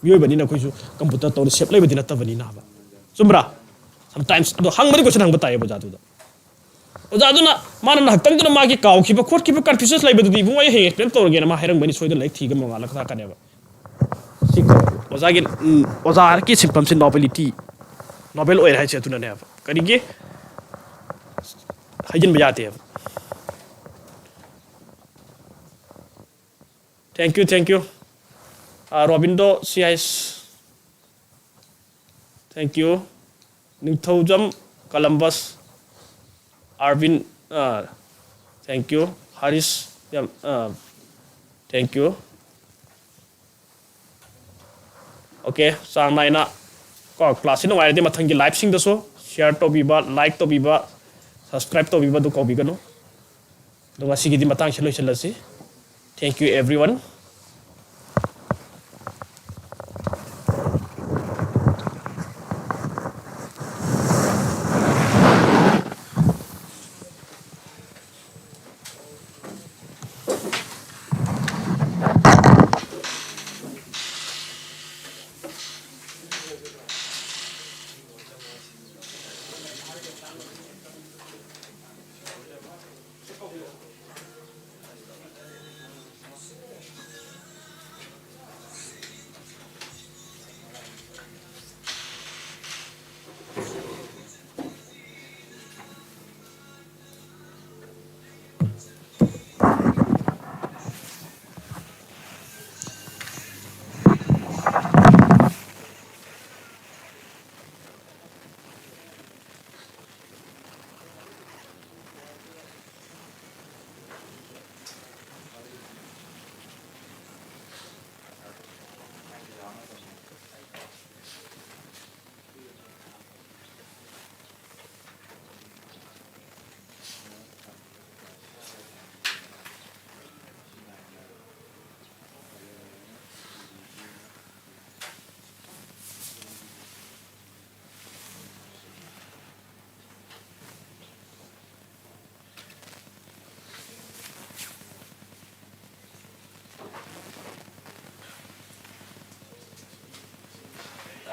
ꯃꯤꯑꯣꯏꯕꯅꯤꯅ ꯑꯩꯈꯣꯏꯁꯨ ꯀꯝꯄ꯭ꯌꯨꯇꯔ ꯇꯧꯅ ꯁꯦꯞ ꯂꯩꯕꯗꯤ ꯅꯠꯇꯕꯅꯤꯅ ꯍꯥꯏꯕ꯫ ꯆꯨꯝꯕ꯭ꯔꯥ? Sometimes ꯑꯗꯣ ꯍꯪꯕꯗꯤ ꯀꯣꯏꯁꯟ ꯍꯪꯕ ꯇꯥꯏꯌꯦꯕ ꯑꯣꯖꯥꯗꯨꯗ꯫ ꯑꯣꯖꯥꯗꯨꯅ ꯃꯥꯅ ꯉꯥꯏꯍꯥꯛꯇꯪꯗꯨꯅ ꯃꯥꯒꯤ ꯀꯥꯎꯈꯤꯕ ꯈꯣꯠꯈꯤꯕ ꯀꯟꯐ꯭ꯌꯨꯖꯟ ꯂꯩꯕꯗꯨꯗꯤ, "ꯏꯕꯨꯡꯉꯣ, ꯑꯩ ꯍꯌꯦꯡ ꯑꯦꯛꯁꯄ꯭ꯂꯦꯟ ꯇꯧꯔꯒꯦꯅ" ꯃꯥ ꯍꯥꯏꯔꯝꯒꯅꯤ, ꯁꯣꯏꯗꯅ ꯂꯥꯏꯔꯤꯛ ꯊꯤꯒ ꯅꯣꯡꯉꯥꯜꯂꯒ ꯇꯥꯛꯀꯅꯦꯕ꯫ ꯁꯤ ꯑꯣꯖꯥꯒꯤ, ꯎꯝ, ꯑꯣꯖꯥꯒꯤ ꯁꯤꯟꯐꯝꯁꯤ ꯅꯣꯕꯦꯂꯤꯇꯤ, ꯅꯣꯕꯦꯜ ꯑꯣꯏꯔꯦ ꯍꯥꯏꯁꯦ ꯑꯗꯨꯅꯅꯦꯕ꯫ ꯀꯔꯤꯒꯤ? ꯍꯥꯏꯖꯤꯟꯕ ꯌꯥꯗꯦꯕ꯫ Thank you, thank you. ꯑꯥ, ꯔꯣꯕꯤꯟꯗꯣ ꯁꯤ ꯑꯥꯏꯁ, thank you. Ningthoujam Columbus, Arbin, ꯑꯥ, thank you. ꯍꯔꯤꯁ, ꯌꯥꯝ, ꯑꯥ, thank you. Okay, ꯆꯥꯡ ꯅꯥꯏꯅ ꯀꯣ, ꯀ꯭ꯂꯥꯁꯁꯤ ꯅꯨꯡꯉꯥꯏꯔꯗꯤ ꯃꯊꯪꯒꯤ ꯂꯥꯏꯐꯁꯤꯡꯗꯁꯨ ꯁꯤꯌꯔ ꯇꯧꯕꯤꯕ, ꯂꯥꯏꯛ ꯇꯧꯕꯤꯕ, ꯁꯕꯁꯀ꯭ꯔꯥꯏꯕ ꯇꯧꯕꯤꯕ ꯑꯗꯨ ꯀꯥꯎꯕꯤꯒꯅꯨ꯫ ꯑꯗꯣ ꯉꯁꯤꯒꯤꯗꯤ ꯃꯇꯥꯡꯁꯤ ꯂꯣꯏꯁꯤꯜꯂꯁꯤ꯫ Thank you, everyone.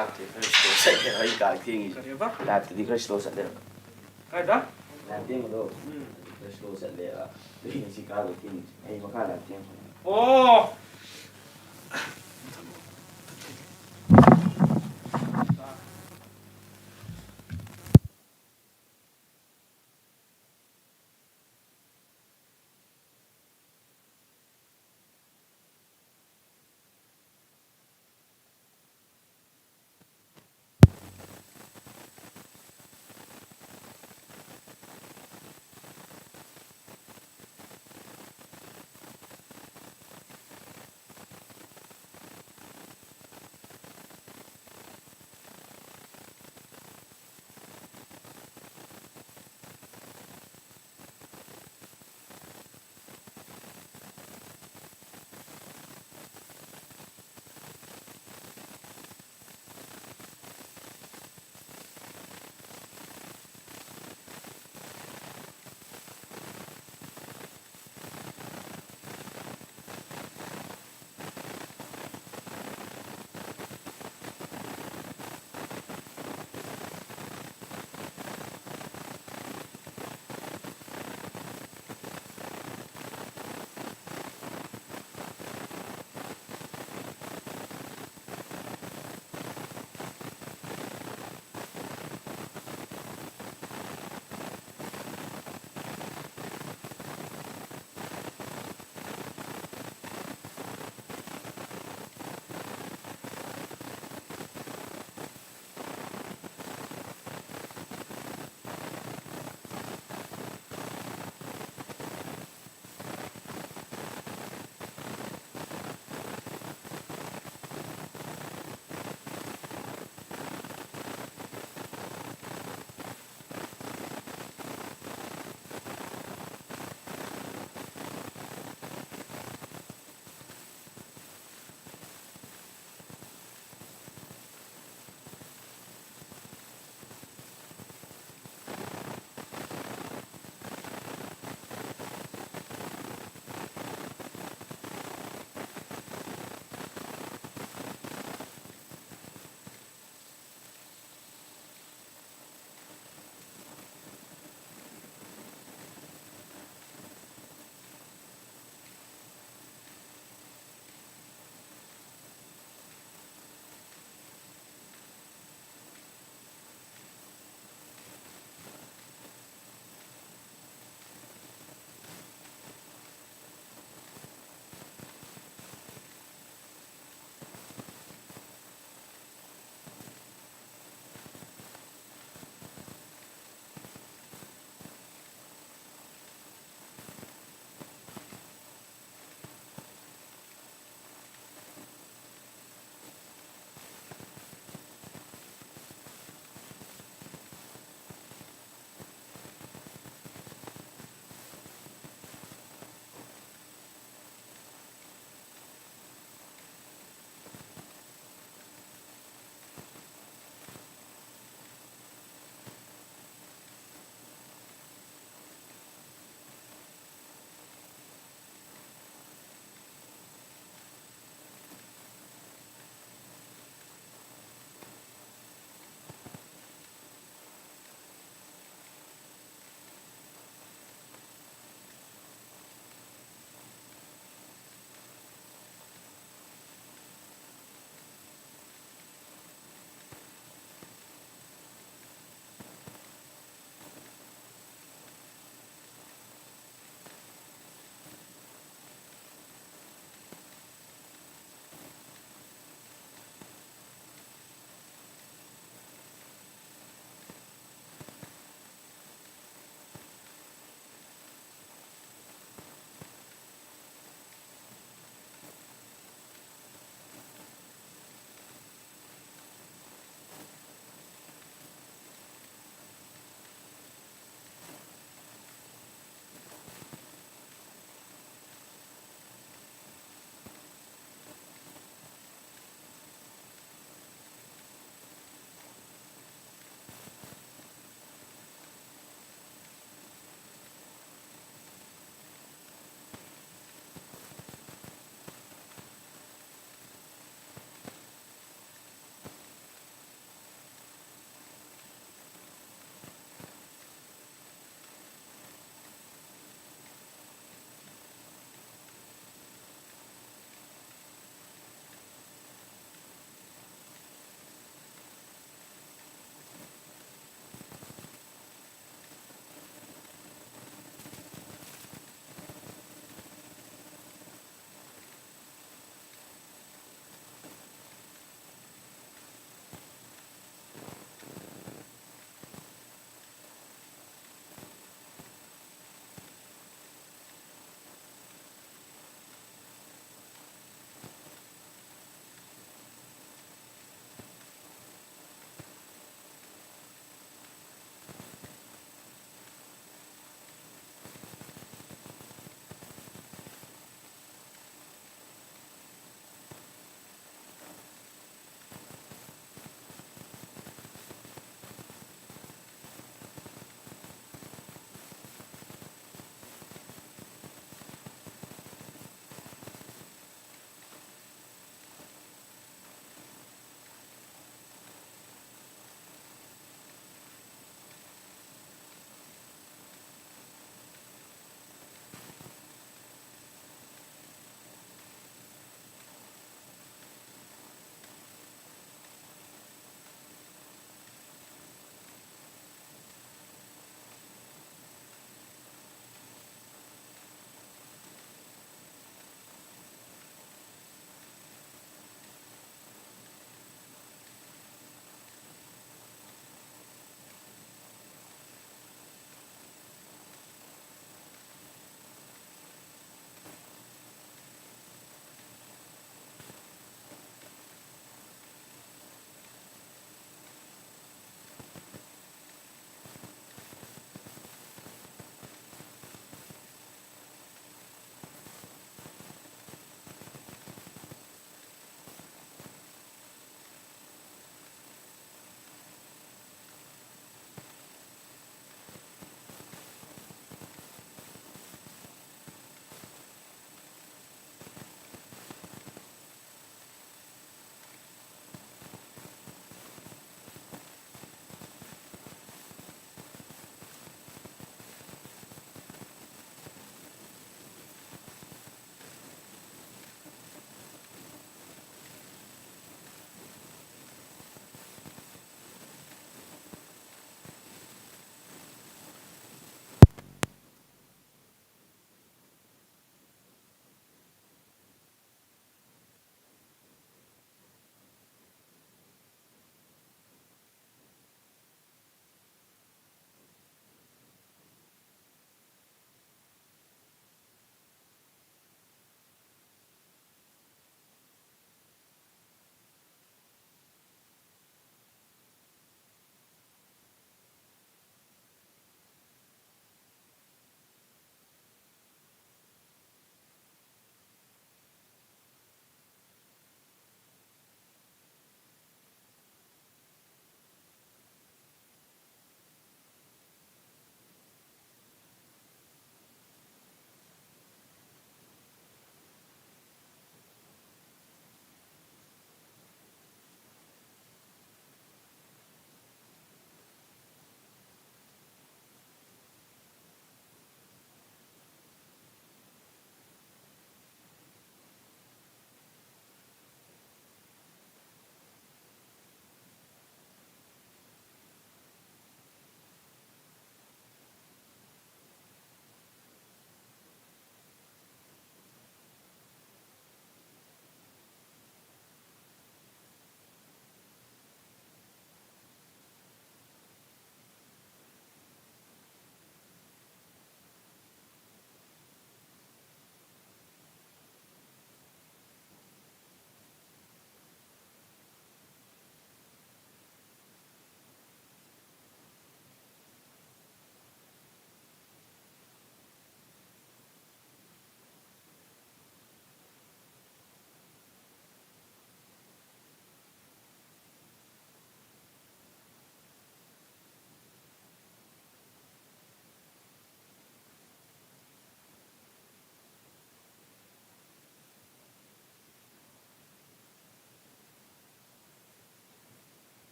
ꯂꯥꯏꯞꯇꯗꯤ ꯈꯔ ꯁ꯭ꯂꯣ ꯆꯠꯂꯦꯕ ꯑꯩ ꯀꯥ ꯊꯦꯡꯉꯤꯁꯦ꯫ ꯀꯔꯤꯕ? ꯂꯥꯏꯞꯇꯗꯤ ꯈꯔ ꯁ꯭ꯂꯣ ꯆꯠꯂꯦꯕ꯫ ꯀꯥꯏꯗ? ꯂꯥꯏꯞ ꯊꯦꯡꯕꯗꯣ ꯎꯝ꯫ ꯈꯔ ꯁ꯭ꯂꯣ ꯆꯠꯂꯦꯕ꯫ ꯑꯗꯨꯒꯤ ꯉꯁꯤ ꯀꯥꯗꯣ ꯊꯦꯡꯉꯤꯁꯦ꯫ ꯑꯩ ꯃꯈꯥ ꯂꯥꯏꯞ ꯊꯦꯡꯉꯛꯄꯅꯦ꯫ ꯑꯣ!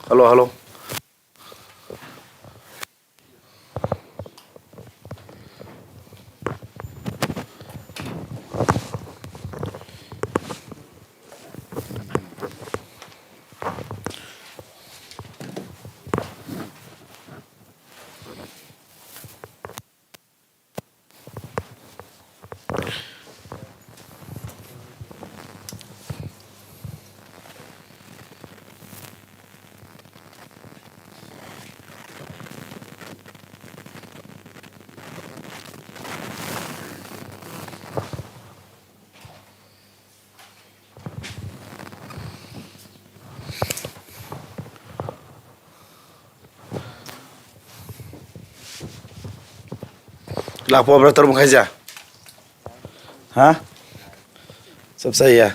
Hello, hello. ꯂꯥꯛꯄ ꯑꯣꯏꯕ꯭ꯔꯥ ꯇꯔꯨꯛ ꯃꯈꯥꯏꯁꯦ? ꯍꯥ? ꯆꯞ ꯆꯥꯏꯌꯦ꯫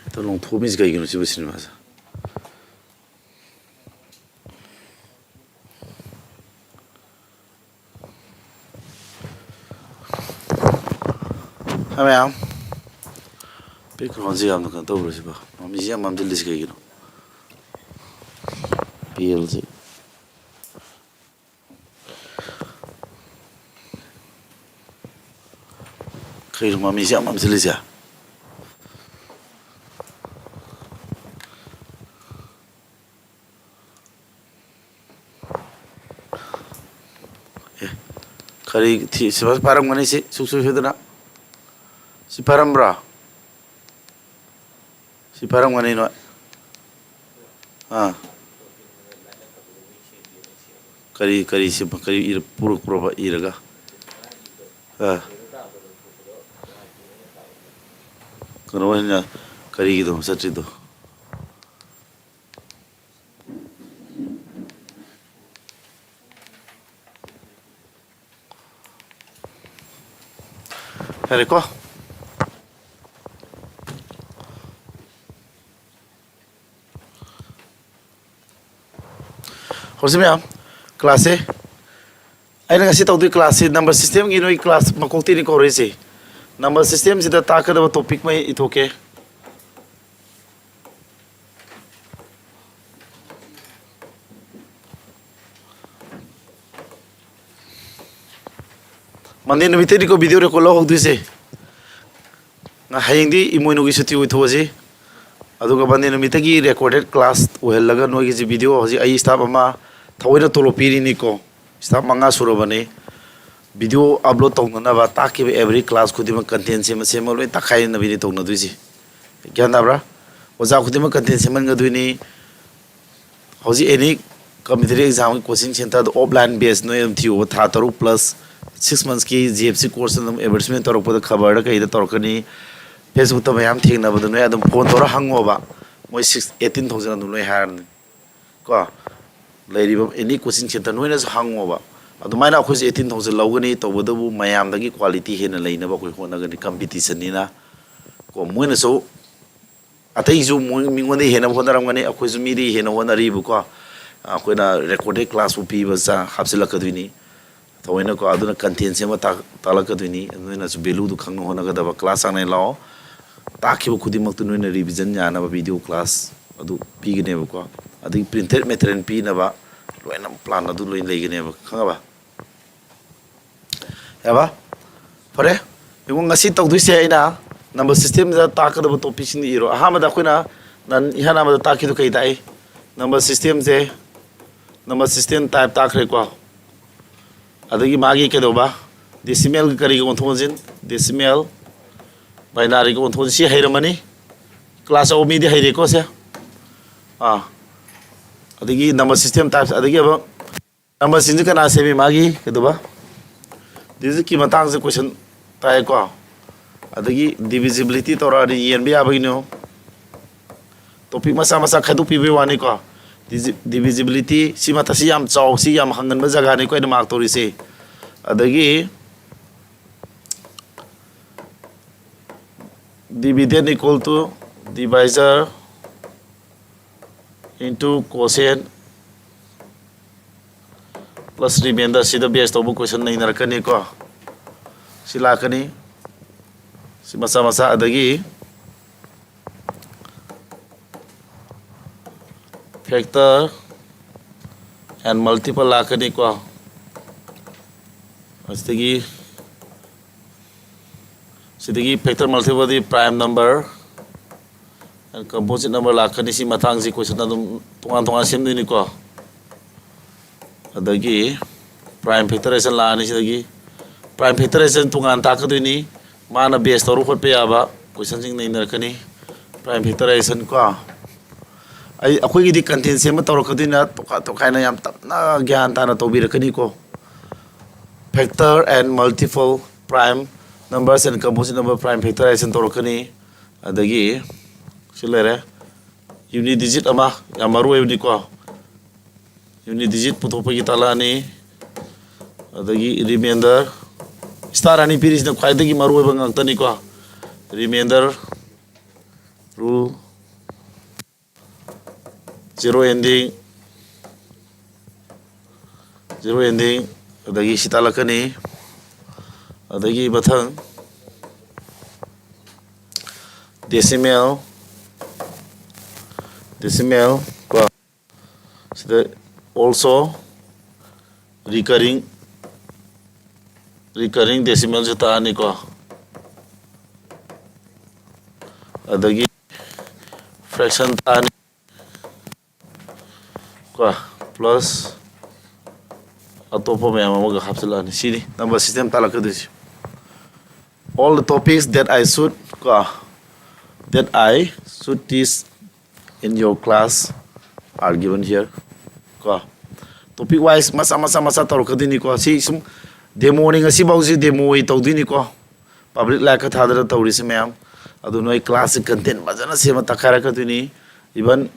ꯍꯦꯛꯇ ꯂꯣꯡꯊꯣꯛꯑꯝꯃꯤꯁꯤ ꯀꯩꯒꯤꯅꯣ ꯁꯤꯕꯨ ꯁꯤꯅꯦꯃꯥꯁꯦ? ꯍꯥꯏ ꯃꯌꯥꯝ꯫ ꯕꯦꯛꯒ꯭ꯔꯥꯎꯟꯁꯦ ꯌꯥꯝꯅ ꯀꯩꯅꯣ ꯇꯧꯕ꯭ꯔꯥ ꯁꯤꯕꯣ? ꯃꯃꯤꯁꯦ ꯌꯥꯝ ꯃꯝꯁꯤꯜꯂꯤꯁꯤ ꯀꯩꯒꯤꯅꯣ? ꯄꯦꯜꯁꯦ꯫ ꯀꯩꯅꯣ ꯃꯃꯤꯁꯦ ꯌꯥꯝ ꯃꯝꯁꯤꯜꯂꯤꯁꯦ? ꯑꯦ, ꯀꯔꯤ ꯊꯤ-, ꯁꯤ ꯐꯖ ꯄꯥꯏꯔꯝꯒꯅꯤ ꯁꯤ, ꯁꯨꯛꯁꯣꯏ ꯁꯣꯏꯗꯅ꯫ ꯁꯤ ꯄꯥꯏꯔꯝꯕ꯭ꯔꯥ? ꯁꯤ ꯄꯥꯏꯔꯝꯒꯅꯤ ꯅꯣꯏ꯫ ꯑꯥ꯫ ꯀꯔꯤ, ꯀꯔꯤ ꯁꯤ, ꯀꯔꯤ ꯏꯔ-, ꯄꯨꯔꯛꯄ꯭ꯔꯣꯕ ꯏꯔꯒ? ꯑꯥ꯫ ꯀꯩꯅꯣ ꯑꯣꯏꯅ ꯀꯔꯤꯒꯤꯗꯣ ꯆꯠꯇ꯭ꯔꯤꯗꯣ? ꯌꯥꯔꯦꯀꯣ? ꯍꯧꯖꯤꯛ ꯃꯌꯥꯝ ꯀ꯭ꯂꯥꯁꯁꯦ ꯑꯩꯅ ꯉꯁꯤ ꯇꯧꯗꯣꯏ classꯁꯤ number systemꯒꯤ ꯅꯣꯏ class ꯃꯀꯣꯛꯇꯩꯅꯤ ꯀꯧꯔꯛꯏꯁꯦ꯫ Number systemꯁꯤꯗ ꯇꯥꯛꯀꯗꯕ topic ꯃꯩ ꯏꯊꯣꯛꯀꯦ꯫ Monday ꯅꯨꯃꯤꯠꯇꯩꯅꯤꯀꯣ video record ꯂꯧꯍꯧꯗꯣꯏꯁꯦ꯫ ꯉ-, ꯍꯌꯦꯡꯗꯤ ꯏꯃꯣꯏꯅꯨꯒꯤ ꯁꯨꯇꯤ ꯑꯣꯏꯊꯣꯛꯑꯁꯤ꯫ ꯑꯗꯨꯒ Monday ꯅꯨꯃꯤꯠꯇꯒꯤ recorded class ꯑꯣꯏꯍꯜꯂꯒ ꯅꯣꯏꯒꯤꯁꯤ video ꯍꯧꯖꯤꯛ ꯑꯩ staff ꯑꯃ ꯊꯑꯣꯏꯅ ꯇꯣꯂꯣꯞ ꯄꯤꯔꯤꯅꯤꯀꯣ꯫ Staff ꯃꯉꯥ ꯁꯨꯔꯕꯅꯤ꯫ Video upload ꯇꯧꯅꯅꯕ ꯇꯥꯛꯈꯤꯕ every class ꯈꯨꯗꯤꯡꯃꯛ content ꯁꯦꯝꯃ ꯁꯦꯝꯃ ꯂꯣꯏ ꯇꯥꯛꯈꯥꯏꯅꯕꯤꯅꯤ ꯇꯧꯅꯗꯣꯏꯁꯤ꯫ ꯒ꯭ꯌꯥꯟ ꯇꯥꯕ꯭ꯔꯥ? ꯑꯣꯖꯥ ꯈꯨꯗꯤꯡꯃꯛ content ꯁꯦꯝꯍꯟꯒꯗꯣꯏꯅꯤ꯫ ꯍꯧꯖꯤꯛ any competitive examꯒꯤ coaching centreꯗ offline batch ꯅꯣꯏ ꯑꯗꯨꯝ ꯊꯤꯌꯣꯕ, ꯊꯥ ꯇꯔꯨꯛ plus six monthsꯀꯤ G F C course ꯑꯗꯨꯝ advertisement ꯇꯧꯔꯛꯄꯗ ꯈꯕꯔꯗ ꯀꯩꯗ ꯇꯧꯔꯛꯀꯅꯤ, Facebookꯇ ꯃꯌꯥꯝ ꯊꯦꯡꯅꯕꯗ ꯅꯣꯏ ꯑꯗꯨꯝ phone ꯇꯧꯔ ꯍꯪꯉꯣꯕ꯫ ꯃꯣꯏ six, eighteen thousand ꯑꯗꯨꯝ ꯂꯣꯏ ꯍꯥꯏꯔꯅꯤ꯫ ꯀꯣ, ꯂꯩꯔꯤꯕ any coaching centre ꯅꯣꯏꯅꯁꯨ ꯍꯪꯉꯣꯕ꯫ ꯑꯗꯨꯃꯥꯏꯅ ꯑꯩꯈꯣꯏꯁꯨ eighteen thousand ꯂꯧꯒꯅꯤ, ꯇꯧꯕꯇꯕꯨ ꯃꯌꯥꯝꯗꯒꯤ quality ꯍꯦꯟꯅ ꯂꯩꯅꯕ ꯑꯩꯈꯣꯏ ꯍꯣꯠꯅꯒꯅꯤ, competitionꯅꯤꯅ꯫ ꯀꯣ, ꯃꯣꯏꯅꯁꯨ ꯑꯇꯩꯁꯨ ꯃꯣꯏ ꯃꯤꯉꯣꯟꯗꯒꯤ ꯍꯦꯟꯅꯕ ꯍꯣꯠꯅꯔꯝꯒꯅꯤ, ꯑꯩꯈꯣꯏꯁꯨ ꯃꯤꯗꯒꯤ ꯍꯦꯟꯅ ꯍꯣꯠꯅꯔꯤꯕꯀꯣ꯫ ꯑꯩꯈꯣꯏꯅ recorded classꯄꯨ ꯄꯤꯕ ꯆꯥ-, ꯍꯥꯞꯆꯤꯜꯂꯛꯀꯗꯣꯏꯅꯤ ꯊꯑꯣꯏꯅꯀꯣ꯫ ꯑꯗꯨꯅ content ꯁꯦꯝꯕ ꯇꯥꯛ-, ꯇꯥꯛꯂꯛꯀꯗꯣꯏꯅꯤ꯫ ꯅꯣꯏꯅꯁꯨ value ꯗꯨ ꯈꯪꯅ ꯍꯣꯠꯅꯒꯗꯕ꯫ Class ꯆꯥꯡ ꯅꯥꯏꯅ ꯂꯥꯛꯑꯣ꯫ ꯇꯥꯛꯈꯤꯕ ꯈꯨꯗꯤꯡꯃꯛꯇꯨ ꯅꯣꯏꯅ revision ꯌꯥꯅꯕ video class ꯑꯗꯨ ꯄꯤꯒꯅꯦꯕꯀꯣ꯫ ꯑꯗꯒꯤ printed material ꯄꯤꯅꯕ ꯂꯣꯏꯅ plan ꯑꯗꯨ ꯂꯣꯏ ꯂꯩꯒꯅꯦꯕ, ꯈꯪꯉꯕ? ꯌꯥꯕ? ꯐꯔꯦ꯫ ꯌꯦꯡꯉꯣ, ꯉꯁꯤ ꯇꯧꯗꯣꯏꯁꯦ ꯑꯩꯅ number systemꯗ ꯇꯥꯛꯀꯗꯕ topicꯁꯤꯡꯗꯤ ꯏꯔꯣ꯫ ꯑꯍꯥꯟꯕꯗ ꯑꯩꯈꯣꯏꯅ ꯅꯟ-, ꯏꯍꯥꯟ ꯍꯥꯟꯕꯗ ꯇꯥꯛꯈꯤꯗꯣ ꯀꯩ ꯇꯥꯛꯏ? Number systemꯁꯦ, number system type ꯇꯥꯛꯈ꯭ꯔꯦꯀꯣ꯫ ꯑꯗꯒꯤ ꯃꯥꯒꯤ ꯀꯩꯗꯧꯕ? Decimalꯒ ꯀꯔꯤꯒ ꯑꯣꯟꯊꯣꯛ ꯑꯣꯟꯁꯤꯟ? Decimal, binaryꯒ ꯑꯣꯟꯊꯣꯛ ꯑꯣꯟꯁꯤꯟ꯫ ꯁꯤ ꯍꯩꯔꯝꯃꯅꯤ꯫ Class ꯑꯧꯕ ꯃꯤꯗꯤ ꯍꯩꯔꯦꯀꯣ ꯁꯦ꯫ ꯑꯥ꯫ ꯑꯗꯒꯤ number system types, ꯑꯗꯒꯤ ꯑꯃ numberꯁꯤꯡꯁꯤ ꯀꯅꯥ ꯁꯦꯝꯃꯤ? ꯃꯥꯒꯤ ꯀꯩꯗꯧꯕ? Digitꯀꯤ ꯃꯇꯥꯡꯁꯦ question ꯇꯥꯏꯀꯣ꯫ ꯑꯗꯒꯤ divisibility ꯇꯧꯔꯛꯑꯗꯤ ꯌꯦꯟꯕ ꯌꯥꯕꯒꯤꯅꯣ꯫ Topic ꯃꯆꯥ ꯃꯆꯥ ꯈꯥꯏꯗꯣꯛꯄꯤꯕꯒꯤ ꯋꯥꯅꯤꯀꯣ꯫ Digi-, divisibility ꯁꯤ ꯃꯊꯛꯁꯤ ꯌꯥꯝ ꯆꯥꯎ, ꯁꯤ ꯌꯥꯝ ꯍꯪꯒꯟꯕ ꯖꯒꯥꯅꯤꯀꯣ ꯑꯩꯅ mark ꯇꯧꯔꯤꯁꯦ꯫ ꯑꯗꯒꯤ dividend equal to divisor into quotient plus remainder ꯁꯤꯗ base ꯇꯧꯕ question ꯅꯩꯅꯔꯛꯀꯅꯤꯀꯣ꯫ ꯁꯤ ꯂꯥꯛꯀꯅꯤ꯫ ꯁꯤ ꯃꯆꯥ ꯃꯆꯥ, ꯑꯗꯒꯤ factor and multiple ꯂꯥꯛꯀꯅꯤꯀꯣ꯫ ꯑꯁꯤꯗꯒꯤ, ꯁꯤꯗꯒꯤ factor multiple D prime number and composite number ꯂꯥꯛꯀꯅꯤ꯫ ꯁꯤ ꯃꯇꯥꯡꯁꯤ question ꯑꯗꯨꯝ ꯇꯣꯉꯥꯟ ꯇꯣꯉꯥꯟ ꯁꯦꯝꯗꯣꯏꯅꯤꯀꯣ꯫ ꯑꯗꯒꯤ prime factorization ꯂꯥꯛꯑꯅꯤ꯫ ꯁꯤꯗꯒꯤ prime factorization ꯇꯣꯉꯥꯟ ꯇꯥꯛꯀꯗꯣꯏꯅꯤ꯫ ꯃꯥꯅ base ꯇꯧꯔ ꯍꯣꯠꯄ ꯌꯥꯕ question ꯁꯤꯡ ꯅꯩꯅꯔꯛꯀꯅꯤ꯫ Prime factorization ꯀꯣ꯫ ꯑꯩ, ꯑꯩꯈꯣꯏꯒꯤꯗꯤ content ꯁꯦꯝꯕ ꯇꯧꯔꯛꯀꯗꯣꯏꯅ ꯇꯣꯈꯥꯏ ꯇꯣꯈꯥꯏꯅ ꯌꯥꯝ ꯇꯞꯅ ꯒ꯭ꯌꯥꯟ ꯇꯥꯅ ꯇꯧꯕꯤꯔꯛꯀꯅꯤꯀꯣ꯫ Factor and multiple, prime numbers and composite number, prime factorization ꯇꯧꯔꯛꯀꯅꯤ꯫ ꯑꯗꯒꯤ ꯁꯤ ꯂꯩꯔꯦ, unit digit ꯑꯃ ꯌꯥꯝ ꯃꯔꯨ ꯑꯣꯏꯕꯅꯤꯀꯣ꯫ Unit digit ꯄꯨꯊꯣꯛꯄꯒꯤ ꯇꯥꯛꯂꯛꯑꯅꯤ꯫ ꯑꯗꯒꯤ remainder, star ꯑꯅꯤ ꯄꯤꯔꯤꯁꯤꯅ ꯈ꯭ꯋꯥꯏꯗꯒꯤ ꯃꯔꯨ ꯑꯣꯏꯕ ꯉꯥꯛꯇꯅꯤꯀꯣ꯫ Remainder rule, zero ending, zero ending, ꯑꯗꯒꯤ ꯁꯤ ꯇꯥꯛꯂꯛꯀꯅꯤ꯫ ꯑꯗꯒꯤ ꯃꯊꯪ decimal, decimal ꯀꯣ, ꯁꯤꯗ also recurring, recurring decimal ꯁꯦ ꯇꯥꯛꯑꯅꯤꯀꯣ꯫ ꯑꯗꯒꯤ fraction ꯇꯥꯛꯑꯅꯤ ꯀꯣ, plus ꯑꯇꯣꯞꯄ ꯃꯌꯥꯝ ꯑꯃꯒ ꯍꯥꯞꯆꯤꯜꯂꯛꯑꯅꯤ꯫ ꯁꯤꯅꯤ number system ꯇꯥꯛꯂꯛꯀꯗꯣꯏꯁꯦ꯫ All the topics that I should ꯀꯣ, that I should teach in your class are given here ꯀꯣ꯫ Topic wise ꯃꯆꯥ ꯃꯆꯥ ꯃꯆꯥ ꯇꯧꯔꯛꯀꯗꯣꯏꯅꯤꯀꯣ꯫ ꯁꯤ ꯁꯨꯝ demo ꯅꯤ, ꯉꯁꯤꯐꯥꯎꯁꯤ demo ꯑꯣꯏ ꯇꯧꯗꯣꯏꯅꯤꯀꯣ꯫ Public live ꯀ ꯊꯥꯗꯅ ꯇꯧꯔꯤꯁꯦ ꯃꯌꯥꯝ꯫ ꯑꯗꯨ ꯅꯣꯏ class ꯁꯤ content ꯐꯖꯅ ꯁꯦꯝꯃ ꯇꯥꯛꯈꯥꯏꯔꯛꯀꯗꯣꯏꯅꯤ꯫ Even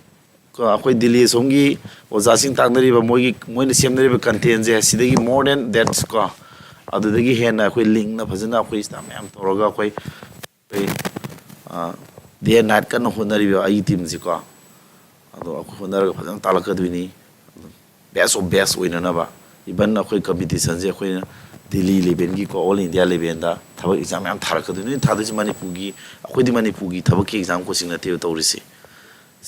ꯀꯣ, ꯑꯩꯈꯣꯏ ꯗꯤꯜꯂꯤ ꯁꯣꯝꯒꯤ ꯑꯣꯖꯥꯁꯤꯡ ꯇꯥꯛꯅꯔꯤꯕ ꯃꯣꯏꯒꯤ, ꯃꯣꯏꯅ ꯁꯦꯝꯅꯔꯤꯕ content ꯁꯦ ꯁꯤꯗꯒꯤ more than that ꯀꯣ, ꯑꯗꯨꯗꯒꯤ ꯍꯦꯟꯅ ꯑꯩꯈꯣꯏ link ꯅ ꯐꯖꯅ ꯑꯩꯈꯣꯏ staff ꯃꯌꯥꯝ ꯇꯧꯔꯒ ꯑꯩꯈꯣꯏ, ꯑꯩꯈꯣꯏ, ꯑ, day and night ꯀꯟꯅ ꯍꯣꯠꯅꯔꯤꯕ ꯑꯩꯒꯤ team ꯁꯤ ꯀꯣ꯫ ꯑꯗꯣ ꯑꯩꯈꯣꯏ ꯍꯣꯠꯅꯔꯒ ꯐꯖꯅ ꯇꯥꯛꯂꯛꯀꯗꯣꯏꯅꯤ꯫ Best of best ꯑꯣꯏꯅꯅꯕ꯫ Even ꯑꯩꯈꯣꯏ ꯀꯝꯄꯤꯇꯤꯁꯟꯁꯦ ꯑꯩꯈꯣꯏꯅ ꯗꯤꯜꯂꯤ ꯂꯦꯚꯦꯜꯒꯤꯀꯣ, ꯑꯣꯜ ꯏꯟꯗꯤꯌꯥ ꯂꯦꯚꯦꯜꯗ ꯊꯕꯛ ꯑꯦꯛꯖꯥꯝ ꯃꯌꯥꯝ ꯊꯥꯔꯛꯀꯗꯣꯏꯅꯤ꯫ ꯅꯣꯏꯅ ꯊꯥꯗꯣꯏꯁꯦ ꯃꯅꯤꯄꯨꯔꯒꯤ, ꯑꯩꯈꯣꯏꯗꯤ ꯃꯅꯤꯄꯨꯔꯒꯤ ꯊꯕꯛꯀꯤ ꯑꯦꯛꯖꯥꯝ ꯀꯣꯆꯤꯡ ꯅꯠꯇꯦꯕ ꯇꯧꯔꯤꯁꯦ꯫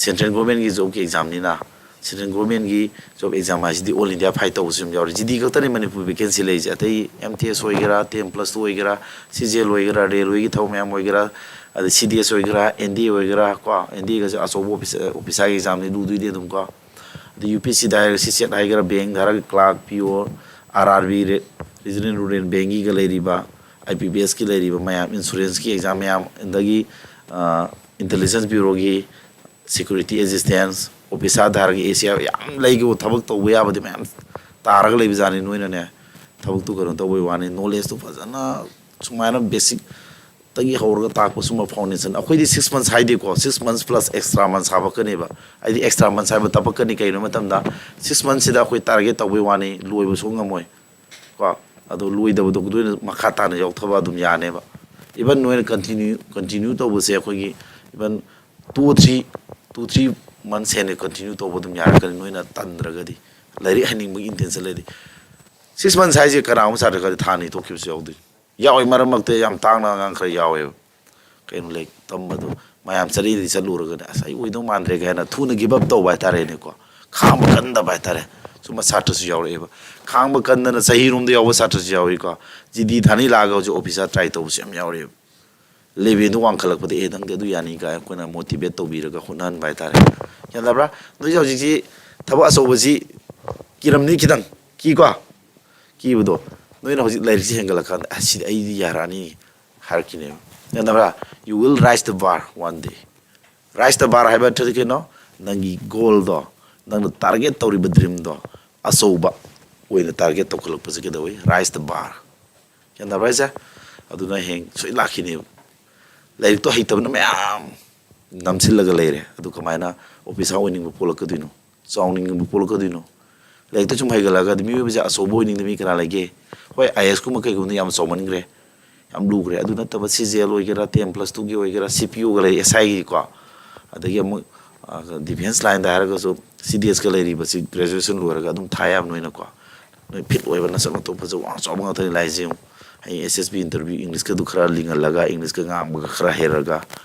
ꯁꯦꯟꯇ꯭ꯔꯦꯜ ꯒꯣꯔꯃꯦꯟꯒꯤ ꯖꯣꯕꯀꯤ ꯑꯦꯛꯖꯥꯝꯅꯤꯅ, ꯁꯦꯟꯇ꯭ꯔꯦꯜ ꯒꯣꯔꯃꯦꯟꯒꯤ ꯖꯣꯕ ꯑꯦꯛꯖꯥꯝ ꯍꯥꯏꯁꯤꯗꯤ ꯑꯣꯜ ꯏꯟꯗꯤꯌꯥ ꯐꯥꯏꯠ ꯇꯧꯕꯁꯨ ꯑꯗꯨꯝ ꯌꯥꯎꯔꯤ꯫ ꯖꯤ ꯗꯤ ꯈꯛꯇꯅꯤ ꯃꯅꯤꯄꯨꯔ ꯚꯦꯀꯦꯟꯁꯤ ꯂꯩꯔꯤꯁꯦ꯫ ꯑꯇꯩ ꯑꯦꯝ ꯇꯤ ꯑꯦꯁ ꯑꯣꯏꯒꯦꯔꯥ, ꯇꯦꯟ ꯄ꯭ꯂꯁ ꯇꯨ ꯑꯣꯏꯒꯦꯔꯥ, ꯁꯤ ꯖꯤ ꯑꯦꯜ ꯑꯣꯏꯒꯦꯔꯥ, ꯔꯦꯜꯋꯦꯒꯤ ꯊꯕꯛ ꯃꯌꯥꯝ ꯑꯣꯏꯒꯦꯔꯥ, ꯑꯗꯩ ꯁꯤ ꯗꯤ ꯑꯦꯁ ꯑꯣꯏꯒꯦꯔꯥ, ꯑꯦꯟ ꯗꯤ ꯑꯦ ꯑꯣꯏꯒꯦꯔꯥ, ꯀꯣ, ꯑꯦꯟ ꯗꯤ ꯑꯦꯒꯁꯦ ꯑꯆꯧꯕ ꯑꯣꯐꯤꯁ-, ꯑꯣꯐꯤꯁꯥꯔꯒꯤ ꯑꯦꯛꯖꯥꯝꯅꯤ, ꯂꯨꯗꯣꯏꯗꯤ ꯑꯗꯨꯝ ꯀꯣ꯫ ꯑꯗꯩ ꯌꯨ ꯄꯤ ꯑꯦꯁ ꯁꯤꯗ ꯍꯥꯏꯔꯒ, ꯁꯤ ꯁꯦꯠ ꯍꯥꯏꯒꯦꯔꯥ, ꯕꯦꯡꯗ ꯍꯥꯏꯔꯒ ꯀ꯭ꯂꯥꯔꯛ, ꯄꯤ ꯑꯣ, ꯑꯥꯔ ꯑꯥꯔ ꯕꯤ, ꯔꯦ-, ꯔꯤꯖꯅꯦꯜ ꯔꯨꯔꯦꯜ ꯕꯦꯡꯒꯤꯒ ꯂꯩꯔꯤꯕ, ꯑꯥꯏ ꯕꯤ ꯄꯤ ꯑꯦꯁꯀꯤ ꯂꯩꯔꯤꯕ ꯃꯌꯥꯝ, ꯏꯟꯁꯨꯔꯦꯟꯁꯀꯤ ꯑꯦꯛꯖꯥꯝ ꯃꯌꯥꯝ, ꯑꯗꯒꯤ, ꯑ, ꯏꯟꯇꯦꯂꯤꯖꯦꯟꯁ ꯕ꯭ꯌꯨꯔꯣꯒꯤ, ꯁꯦꯀ꯭ꯌꯨꯔꯤꯇꯤ ꯑꯦꯁꯤꯁꯇꯦꯟꯁ, ꯑꯣꯐꯤꯁꯥꯔꯗ ꯍꯥꯏꯔꯒ ꯑꯦ ꯁꯤ ꯑꯥꯔ, ꯌꯥꯝ ꯂꯩꯈꯤꯕ ꯊꯕꯛ ꯇꯧꯕ ꯌꯥꯕꯗꯤ ꯃꯌꯥꯝ ꯇꯥꯔꯒ ꯂꯩꯕꯖꯥꯠꯅꯤ꯫ ꯅꯣꯏꯅꯅꯦ ꯊꯕꯛꯇꯨ ꯀꯩꯅꯣ ꯇꯧꯕꯩ ꯋꯥꯅꯤ, ꯅꯣꯂꯦꯖꯇꯨ ꯐꯖꯅ ꯁꯨꯃꯥꯏꯅ ꯕꯦꯁꯤꯛꯇꯒꯤ ꯍꯧꯔꯒ ꯇꯥꯛꯄ ꯁꯨꯝꯕ ꯐꯥꯎꯟꯗꯦꯁꯟ꯫ ꯑꯩꯈꯣꯏꯗꯤ ꯁꯤꯛꯁ ꯃꯟꯁ ꯍꯥꯏꯗꯦꯀꯣ, six months plus extra months ꯍꯥꯄꯛꯀꯅꯦꯕ꯫ ꯍꯥꯏꯗꯤ ꯑꯦꯛꯁꯇ꯭ꯔꯥ ꯃꯟꯁ ꯍꯥꯏꯕ ꯇꯞꯄꯛꯀꯅꯤ꯫ ꯀꯩꯒꯤꯅꯣ ꯍꯥꯏꯕ ꯃꯇꯝꯗ ꯁꯤꯛꯁ ꯃꯟꯁꯁꯤꯗ ꯑꯩꯈꯣꯏ ꯇꯥꯔꯒꯦꯠ ꯇꯧꯕꯩ ꯋꯥꯅꯤ, ꯂꯣꯏꯕ ꯁꯨꯡꯉꯝ ꯉꯝꯃꯣꯏ꯫ ꯀꯣ, ꯑꯗꯣ ꯂꯣꯏꯗꯕꯗꯣ ꯅꯣꯏꯅ ꯃꯈꯥ ꯇꯥꯅ ꯌꯥꯎꯊꯕ ꯑꯗꯨꯝ ꯌꯥꯅꯦꯕ꯫ Even ꯅꯣꯏꯅ ꯀꯟꯇꯤꯅ꯭ꯌꯨ, ꯀꯟꯇꯤꯅ꯭ꯌꯨ ꯇꯧꯕꯁꯦ ꯑꯩꯈꯣꯏꯒꯤ even two three, two three months ꯍꯦꯟꯅ ꯀꯟꯇꯤꯅ꯭ꯌꯨ ꯇꯧꯕ ꯑꯗꯨꯝ ꯌꯥꯔꯛꯀꯅꯤ, ꯅꯣꯏꯅ ꯇꯟꯗ꯭ꯔꯒꯗꯤ, ꯂꯥꯏꯔꯤꯛ ꯍꯩꯅꯤꯡꯕꯒꯤ ꯏꯟꯇꯦꯟꯁꯟ ꯂꯩꯔꯗꯤ꯫ ꯁꯤꯛꯁ ꯃꯟꯁ ꯍꯥꯏꯁꯦ ꯀꯅꯥꯒꯨꯝꯕ ꯁꯥꯇ꯭ꯔ ꯈꯔꯗꯤ ꯊꯥ ꯑꯅꯤ ꯊꯣꯛꯈꯤꯕꯁꯨ ꯌꯥꯎꯗꯣꯏꯅꯤ꯫ ꯌꯥꯎꯋꯦ, ꯃꯔꯛ ꯃꯔꯛꯇ ꯌꯥꯝ ꯇꯥꯡꯅ ꯑꯉꯥꯡ ꯈꯔ ꯌꯥꯎꯋꯦꯕ꯫ ꯀꯩꯅꯣ, ꯂꯥꯏꯔꯤꯛ ꯇꯝꯕꯗꯣ ꯃꯌꯥꯝ ꯆꯠꯂꯤꯗꯤ ꯆꯠꯂꯨꯔꯒꯅꯦ, "ꯑꯁ, ꯑꯩ ꯑꯣꯏꯗꯧ ꯃꯥꯟꯗ꯭ꯔꯦ" ꯀꯥꯏꯅ ꯊꯨꯅ ꯒꯤꯞ ꯑꯞ ꯇꯧꯕ ꯍꯥꯏꯇꯥꯔꯦꯅꯦꯀꯣ꯫ ꯈꯥꯡꯕ ꯀꯟꯗꯕ ꯍꯥꯏꯇꯥꯔꯦ꯫ ꯁꯨꯝꯕ ꯁꯥꯇ꯭ꯔꯁꯨ ꯌꯥꯎꯔꯛꯑꯦꯕ꯫ ꯈꯥꯡꯕ ꯀꯟꯗꯅ ꯆꯍꯤꯔꯣꯝꯗ ꯌꯥꯎꯕ ꯁꯥꯇ꯭ꯔꯁꯨ ꯌꯥꯎꯏꯀꯣ꯫ ꯖꯤ ꯗꯤ ꯊꯥꯅꯤ ꯂꯥꯛꯑꯒ ꯍꯧꯖꯤꯛ ꯑꯣꯐꯤꯁꯥꯔ ꯇ꯭ꯔꯥꯏ ꯇꯧꯕꯁꯨ ꯌꯥꯝ ꯌꯥꯎꯔꯛꯑꯦꯕ꯫ ꯂꯦꯚꯦꯜꯗꯣ ꯋꯥꯡꯈꯠꯂꯛꯄꯗ, "ꯑꯦ, ꯅꯪꯗꯤ ꯑꯗꯨ ꯌꯥꯅꯤ" ꯀꯥꯏ ꯑꯩꯈꯣꯏꯅ ꯃꯣꯇꯤꯚꯦꯠ ꯇꯧꯕꯤꯔꯒ ꯍꯣꯠꯅꯍꯟꯕ ꯍꯥꯏꯇꯥꯔꯦ꯫ ꯒ꯭ꯌꯥꯟ ꯇꯥꯕ꯭ꯔꯥ? ꯅꯣꯏꯁꯦ ꯍꯧꯖꯤꯛꯁꯤ ꯊꯕꯛ ꯑꯆꯧꯕꯁꯤ ꯀꯤꯔꯝꯅꯤ ꯈꯤꯇꯪ, ꯀꯤꯀꯣ? ꯀꯤꯕꯗꯣ꯫ ꯅꯣꯏꯅ ꯍꯧꯖꯤꯛ ꯂꯥꯏꯔꯤꯛꯁꯤ ꯍꯦꯟꯒꯠꯂꯀꯥꯟꯗ, "ꯑꯁ, ꯁꯤꯗꯤ ꯑꯩꯗꯤ ꯌꯥꯔꯛꯑꯅꯤ" ꯍꯥꯏꯔꯛꯈꯤꯅꯦꯕ꯫ ꯒ꯭ꯌꯥꯟ ꯇꯥꯕ꯭ꯔꯥ? You will rise the bar one day. Rise the bar ꯍꯥꯏꯕ ꯅꯠꯇ꯭ꯔꯗꯤ ꯀꯩꯅꯣ? ꯅꯪꯒꯤ ꯒꯣꯜꯗꯣ, ꯅꯪꯅ ꯇꯥꯔꯒꯦꯠ ꯇꯧꯔꯤꯕ ꯗ꯭ꯔꯤꯝꯗꯣ ꯑꯆꯧꯕ ꯑꯣꯏꯅ ꯇꯥꯔꯒꯦꯠ ꯇꯧꯈꯠꯂꯛꯄꯁꯦ ꯀꯩꯗꯧꯋꯤ? Rise the bar. ꯒ꯭ꯌꯥꯟ ꯇꯥꯕ꯭ꯔꯥ ꯍꯥꯏꯁꯦ? ꯑꯗꯨꯅ ꯍꯌꯦꯡ ꯁꯣꯏ ꯂꯥꯛꯈꯤꯅꯦꯕ꯫ ꯂꯥꯏꯔꯤꯛꯇꯣ ꯍꯩꯇꯕꯅ ꯃꯌꯥꯝ ꯅꯝꯁꯤꯜꯂꯒ ꯂꯩꯔꯦ꯫ ꯑꯗꯨ ꯀꯃꯥꯏꯅ ꯑꯣꯐꯤꯁꯥꯔ ꯑꯣꯏꯅꯤꯡꯕ ꯄꯣꯛꯂꯛꯀꯗꯣꯏꯅꯣ? ꯆꯥꯎꯅꯤꯡꯕ ꯄꯣꯛꯂꯛꯀꯗꯣꯏꯅꯣ? ꯂꯥꯏꯔꯤꯛꯇ ꯁꯨꯝ ꯍꯩꯒꯠꯂꯛꯑꯒꯗꯤ ꯃꯤꯑꯣꯏꯕꯁꯦ ꯑꯆꯧꯕ ꯑꯣꯏꯅꯤꯡꯗꯕ ꯃꯤ ꯀꯅꯥ ꯂꯩꯒꯦ? ꯍꯣꯏ, ꯑꯥꯏ ꯑꯦꯁ ꯀꯨꯝꯕ ꯀꯩꯒꯨꯝꯕꯗꯤ ꯌꯥꯝ ꯆꯥꯎꯃꯟꯈ꯭ꯔꯦ, ꯌꯥꯝ ꯂꯨꯈ꯭ꯔꯦ꯫ ꯑꯗꯨ ꯅꯠꯇꯕ ꯁꯤ ꯖꯤ ꯑꯦꯜ ꯑꯣꯏꯒꯦꯔꯥ, ꯇꯦꯟ ꯄ꯭ꯂꯁ ꯇꯨꯒꯤ ꯑꯣꯏꯒꯦꯔꯥ, ꯁꯤ ꯄꯤ ꯑꯣꯒ ꯂꯩꯔꯤ, ꯑꯦꯁ ꯑꯥꯏꯒꯤꯀꯣ, ꯑꯗꯒꯤ ꯑꯃꯨꯛ, ꯑ, ꯗꯤꯐꯦꯟꯁ ꯂꯥꯏꯟꯗ ꯍꯥꯏꯔꯒꯁꯨ ꯁꯤ ꯗꯤ ꯑꯦꯁꯀ ꯂꯩꯔꯤꯕꯁꯤ ꯒ꯭ꯔꯦꯖꯨꯑꯦꯁꯟ ꯂꯣꯏꯔꯒ ꯑꯗꯨꯝ ꯊꯥ ꯌꯥꯕ ꯅꯣꯏꯅꯀꯣ꯫ ꯅꯣꯏ ꯐꯤꯠ ꯑꯣꯏꯕ ꯅꯁꯛ ꯅꯇꯧ ꯐꯖꯕ ꯋꯥꯡ ꯆꯥꯎꯕ ꯉꯥꯛꯇꯅꯤ ꯂꯥꯛꯏꯁꯦ ꯌꯦꯡꯉꯨ꯫ ꯍꯌꯦꯡ ꯑꯦꯁ ꯑꯦꯁ ꯕꯤ ꯏꯟꯇꯔꯚ꯭ꯌꯨ ꯏꯪꯂꯤꯁꯀꯗꯨ ꯈꯔ ꯂꯤꯡꯍꯜꯂꯒ ꯏꯪꯂꯤꯁꯀ ꯉꯥꯡꯕꯒ ꯈꯔ ꯍꯩꯔꯒ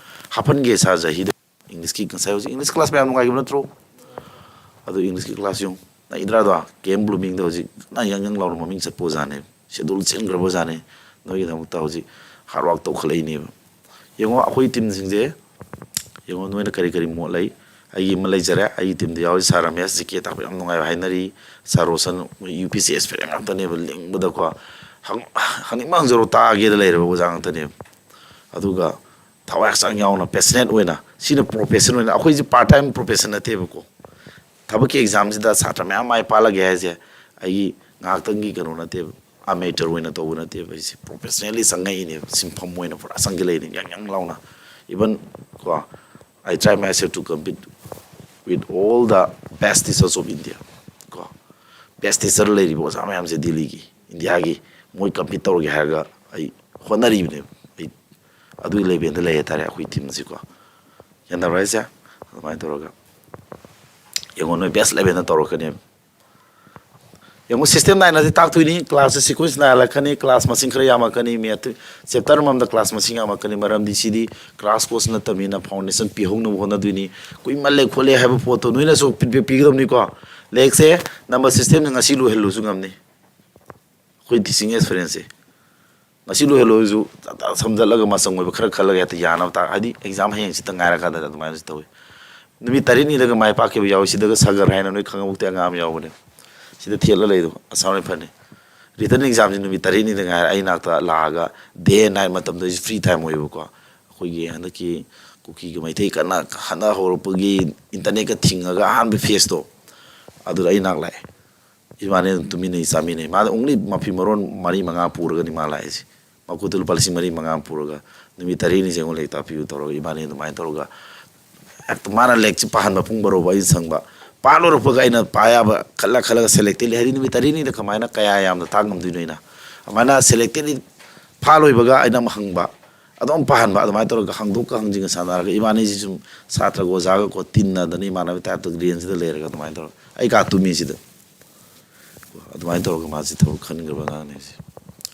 ꯍꯥꯞꯍꯟꯒꯦ ꯁꯥꯔ ꯖꯍꯤꯗ꯫ ꯏꯪꯂꯤꯁꯀꯤ ꯉꯁꯥꯏ ꯍꯧꯖꯤꯛ ꯏꯪꯂꯤꯁ ꯀ꯭ꯂꯥꯁ ꯃꯌꯥꯝ ꯅꯨꯡꯉꯥꯏꯈꯤꯕ ꯅꯠꯇ꯭ꯔꯣ? ꯑꯗꯨ ꯏꯪꯂꯤꯁꯀꯤ ꯀ꯭ꯂꯥꯁ ꯌꯦꯡꯉꯨ, ꯅꯛꯏꯗ꯭ꯔꯥ ꯑꯗꯣ? ꯀꯦ ꯑꯦꯝ ꯕ꯭ꯂꯨꯃꯤꯡꯗ ꯍꯧꯖꯤꯛ ꯀꯟꯅ ꯌꯥꯡ ꯌꯥꯡ ꯂꯥꯎꯅ ꯃꯃꯤꯡ ꯆꯠꯄ ꯑꯣꯖꯥꯅꯦ꯫ ꯁꯦꯗꯨꯜ ꯆꯦꯟꯈ꯭ꯔꯕ ꯑꯣꯖꯥꯅꯦ꯫ ꯅꯣꯏꯒꯤꯗꯃꯛꯇ ꯍꯧꯖꯤꯛ ꯍꯥꯔꯗ ꯋꯥꯔꯛ ꯇꯧꯈꯠꯂꯛꯏꯅꯦꯕ꯫ ꯌꯦꯡꯉꯣ, ꯑꯩꯈꯣꯏ ꯇꯤꯝꯁꯤꯡꯁꯦ ꯌꯦꯡꯉꯣ, ꯅꯣꯏꯅ ꯀꯔꯤ ꯀꯔꯤ ꯃꯣꯠ ꯂꯩ? ꯑꯩꯒꯤ ꯑꯃ ꯂꯩꯖꯔꯦ, ꯑꯩꯒꯤ ꯇꯤꯝꯗ ꯌꯥꯎꯔꯤ ꯁꯥꯔ ꯔꯃꯦꯁ, ꯖꯤ ꯀꯦ ꯇꯥꯛꯄ ꯌꯥꯝ ꯅꯨꯡꯉꯥꯏꯕ ꯍꯥꯏꯅꯔꯤ꯫ ꯁꯥꯔ ꯔꯣꯁꯟ, ꯃꯣꯏ U P S C experience ꯉꯥꯛꯇꯅꯦꯕ, ꯂꯤꯡꯕꯗꯀꯣ꯫ ꯍꯪ-, ꯍꯪꯅꯤꯡꯕ ꯍꯪꯖꯔꯣ, ꯇꯥꯒꯦꯗ ꯂꯩꯔꯕ ꯑꯣꯖꯥ ꯉꯥꯛꯇꯅꯦꯕ꯫ ꯑꯗꯨꯒ ꯊꯋꯥꯏ ꯍꯛꯆꯥꯡ ꯌꯥꯎꯅ, ꯄꯦꯁꯅꯦꯠ ꯑꯣꯏꯅ, ꯁꯤꯅ ꯄ꯭ꯔꯣꯐꯦꯁꯟ ꯑꯣꯏꯅ, ꯑꯩꯈꯣꯏꯁꯦ ꯄꯥꯔꯠ ꯇꯥꯏꯝ ꯄ꯭ꯔꯣꯐꯦꯁꯟ ꯅꯠꯇꯦꯕꯀꯣ꯫ ꯊꯕꯛꯀꯤ ꯑꯦꯛꯖꯥꯝꯁꯤꯗ ꯁꯥꯇ꯭ꯔ ꯃꯌꯥꯝ ꯃꯥꯏ ꯄꯥꯛꯂꯒꯦ ꯍꯥꯏꯁꯦ ꯑꯩꯒꯤ ꯉꯥꯏꯍꯥꯛꯇꯪꯒꯤ ꯀꯩꯅꯣ ꯅꯠꯇꯦꯕ, ꯑꯃꯦꯇꯔ ꯑꯣꯏꯅ ꯇꯧꯕ ꯅꯠꯇꯦꯕ꯫ ꯑꯩꯁꯦ ꯄ꯭ꯔꯣꯐꯦꯁꯅꯦꯜꯂꯤ ꯆꯪꯉꯛꯏꯅꯦꯕ, ꯁꯤꯟꯐꯝ ꯑꯣꯏꯅ ꯄꯨꯔꯥ ꯆꯪꯁꯤꯜꯂꯛꯏꯅꯦ, ꯌꯥꯡ ꯌꯥꯡ ꯂꯥꯎꯅ꯫ Even ꯀꯣ, I try myself to compete with all the best teachers of India꯫ ꯀꯣ, ꯕꯦꯁ ꯇꯤꯆꯔ ꯂꯩꯔꯤꯕ ꯑꯣꯖꯥ ꯃꯌꯥꯝꯁꯦ ꯗꯤꯜꯂꯤꯒꯤ, ꯏꯟꯗꯤꯌꯥꯒꯤ, ꯃꯣꯏ ꯀꯝꯄꯤꯠ ꯇꯧꯔꯒꯦ ꯍꯥꯏꯔꯒ ꯑꯩ ꯍꯣꯠꯅꯔꯤꯕꯅꯦꯕ꯫ ꯑꯩ ꯑꯗꯨꯒꯤ ꯂꯦꯚꯦꯜꯗ ꯂꯩ ꯍꯥꯏꯇꯥꯔꯦ ꯑꯩꯈꯣꯏ ꯇꯤꯝꯁꯤꯀꯣ꯫ ꯒ꯭ꯌꯥꯟ ꯇꯥꯕ꯭ꯔꯥ ꯍꯥꯏꯁꯦ? ꯑꯗꯨꯃꯥꯏꯅ ꯇꯧꯔꯒ ꯌꯦꯡꯉꯣ, ꯅꯣꯏ ꯕꯦꯁ ꯂꯦꯚꯦꯜꯗ ꯇꯧꯔꯛꯀꯅꯦꯕ꯫ ꯌꯦꯡꯉꯣ, ꯁꯤꯁꯇꯦꯝ ꯅꯥꯏꯅꯗꯤ ꯇꯥꯛꯇꯣꯏꯅꯤ, ꯀ꯭ꯂꯥꯁꯁꯦ ꯁꯤꯀ꯭ꯋꯦꯟꯁ ꯅꯥꯏꯍꯜꯂꯛꯀꯅꯤ, ꯀ꯭ꯂꯥꯁ ꯃꯁꯤꯡ ꯈꯔ ꯌꯥꯝꯃꯛꯀꯅꯤ, ꯃꯦꯠ ꯆꯦꯞꯇꯔ ꯑꯃꯃꯝꯗ ꯀ꯭ꯂꯥꯁ ꯃꯁꯤꯡ ꯌꯥꯝꯃꯛꯀꯅꯤ꯫ ꯃꯔꯝꯗꯤ ꯁꯤꯗꯤ ꯀ꯭ꯔꯥꯁ ꯀꯣꯔꯁ ꯅꯠꯇꯕꯅꯤꯅ ꯐꯥꯎꯟꯗꯦꯁꯟ ꯄꯤꯍꯧꯅꯕ ꯍꯣꯠꯅꯗꯣꯏꯅꯤ꯫ ꯀꯨꯏꯃꯜꯂꯦ ꯈꯣꯠꯂꯦ ꯍꯥꯏꯕ ꯄꯣꯠꯇꯣ ꯅꯣꯏꯅꯁꯨ ꯐꯤꯗꯕꯦꯛ ꯄꯤꯒꯗꯕꯅꯤꯀꯣ꯫ ꯂꯥꯏꯔꯤꯛꯁꯦ ꯅꯝꯕꯔ ꯁꯤꯁꯇꯦꯝꯁꯦ ꯉꯁꯤ ꯂꯣꯏꯍꯜꯂꯨꯁꯨ ꯉꯝꯅꯤ꯫ ꯑꯩꯈꯣꯏ ꯇꯤꯆꯤꯡ ꯑꯦꯛꯁꯄꯤꯔꯤꯌꯦꯟꯁꯁꯦ ꯉꯁꯤ ꯂꯣꯏꯍꯜꯂꯣꯏꯁꯨ ꯇꯞ ꯇꯞ ꯁꯝꯖꯜꯂꯒ ꯃꯆꯪ ꯑꯣꯏꯕ ꯈꯔ ꯈꯜꯂꯒ ꯍꯦꯛꯇ ꯌꯥꯅꯕ ꯇꯥꯛ-, ꯍꯥꯏꯗꯤ ꯑꯦꯛꯖꯥꯝ ꯍꯌꯦꯡ ꯍꯪꯆꯤꯠꯇ ꯉꯥꯏꯔꯀꯥꯟꯗ ꯑꯗꯨꯃꯥꯏꯅꯁꯨ ꯇꯧꯋꯤ꯫ ꯅꯨꯃꯤꯠ ꯇꯔꯦꯠꯅꯤꯗꯒ ꯃꯥꯏ ꯄꯥꯛꯈꯤꯕ ꯌꯥꯎꯋꯤ꯫ ꯁꯤꯗꯒ ꯁꯥꯒꯔ ꯍꯥꯏꯅ ꯅꯣꯏ ꯈꯪꯉꯕꯨꯛꯇꯤ ꯑꯉꯥꯡ ꯑꯃ ꯌꯥꯎꯕꯅꯦ, ꯁꯤꯗ ꯊꯦꯠꯂ ꯂꯩꯗꯣ, ꯑꯁꯥꯝ ꯔꯥꯏꯐꯜꯅꯤ꯫ ꯔꯤꯇꯟ ꯑꯦꯛꯖꯥꯝꯁꯤ ꯅꯨꯃꯤꯠ ꯇꯔꯦꯠꯅꯤꯗ ꯉꯥꯏꯔꯦ꯫ ꯑꯩ ꯅꯥꯛꯇ ꯂꯥꯛꯑꯒ ꯗꯦ ꯑꯦꯟ ꯅꯥꯏꯠ ꯃꯇꯝꯗ ꯑꯩꯁꯨ ꯐ꯭ꯔꯤ ꯇꯥꯏꯝ ꯑꯣꯏꯌꯦꯕꯀꯣ꯫ ꯑꯩꯈꯣꯏꯒꯤ ꯍꯟꯗꯛꯀꯤ ꯀꯨꯀꯤꯒ ꯃꯩꯇꯩ ꯀꯟꯅ ꯍꯟꯅ ꯍꯧꯔꯛꯄꯒꯤ ꯏꯟꯇꯔꯅꯦꯠꯀ ꯊꯤꯡꯉꯒ ꯑꯍꯥꯟꯕ ꯐꯦꯁꯇꯣ, ꯑꯗꯨꯗ ꯑꯩ ꯅꯥꯛ ꯂꯥꯛꯑꯦ꯫ ꯏꯕꯥꯅꯤ ꯑꯗꯨꯝ ꯇꯨꯃꯤꯟꯅꯩ ꯆꯥꯃꯤꯟꯅꯩ꯫ ꯃꯥꯗ ꯑꯣꯡꯂꯤ ꯃꯐꯤ ꯃꯔꯣꯟ ꯃꯔꯤ ꯃꯉꯥ ꯄꯨꯔꯒꯅꯤ ꯃꯥ ꯂꯥꯛꯏꯁꯦ꯫ ꯃꯈꯨꯠꯇ ꯂꯨꯄꯥ ꯂꯤꯁꯤꯡ ꯃꯔꯤ ꯃꯉꯥ ꯑꯃ ꯄꯨꯔꯒ ꯅꯨꯃꯤꯠ ꯇꯔꯦꯠꯅꯤꯁꯦ ꯑꯩꯉꯣꯟꯗ ꯂꯥꯏꯔꯤꯛ ꯇꯥꯛꯄꯤꯌꯨ ꯇꯧꯔꯒ ꯏꯕꯥꯅꯤ ꯑꯗꯨꯃꯥꯏꯅ ꯇꯧꯔꯒ ꯍꯦꯛꯇ ꯃꯥꯅ ꯂꯥꯏꯔꯤꯛꯁꯦ ꯄꯥꯍꯟꯕ ꯄꯨꯡ ꯕꯥꯔꯣ ꯐꯥꯎ ꯑꯩꯅ ꯁꯪꯕ꯫ ꯄꯥ ꯂꯣꯏꯔꯛꯄꯒ ꯑꯩꯅ ꯄꯥ ꯌꯥꯕ ꯈꯜꯂ ꯈꯜꯂꯒ ꯁꯦꯂꯦꯛꯇꯦꯠꯂꯤ꯫ ꯍꯥꯏꯗꯤ ꯅꯨꯃꯤꯠ ꯇꯔꯦꯠꯅꯤꯗ ꯀꯃꯥꯏꯅ ꯀꯌꯥ ꯌꯥꯝꯅ ꯇꯥꯛ ꯉꯝꯗꯣꯏꯅꯣ ꯑꯩꯅ? ꯑꯗꯨꯃꯥꯏꯅ ꯁꯦꯂꯦꯛꯇꯦꯠꯂꯤ ꯐꯥ ꯂꯣꯏꯕꯒ ꯑꯩꯅ ꯑꯃꯨꯛ ꯍꯪꯕ꯫ ꯑꯗꯨꯝ ꯄꯥꯍꯟꯕ꯫ ꯑꯗꯨꯃꯥꯏꯅ ꯇꯧꯔꯒ ꯍꯪꯗꯣꯛꯀ ꯍꯪꯖꯤꯟꯒ ꯁꯥꯟꯅꯔꯒ ꯏꯕꯥꯅꯤꯁꯤ ꯁꯨꯝ ꯁꯥꯇ꯭ꯔꯒ ꯑꯣꯖꯥꯒ ꯀꯣ ꯇꯤꯟꯅꯗꯅ ꯏꯃꯥꯟꯅꯕ ꯇꯥꯏꯞꯇ ꯔꯦꯟꯁꯤꯗ ꯂꯩꯔꯒ ꯑꯗꯨꯃꯥꯏꯅ ꯇꯧꯔꯒ ꯑꯩ ꯀꯥ ꯇꯨꯝꯃꯤꯁꯤꯗ꯫ ꯑꯗꯨꯃꯥꯏꯅ ꯇꯧꯔꯒ ꯃꯥꯁꯦ ꯊꯕꯛ ꯈꯟꯈ꯭ꯔꯕ ꯑꯉꯥꯡꯅꯦ ꯍꯧꯖꯤꯛ꯫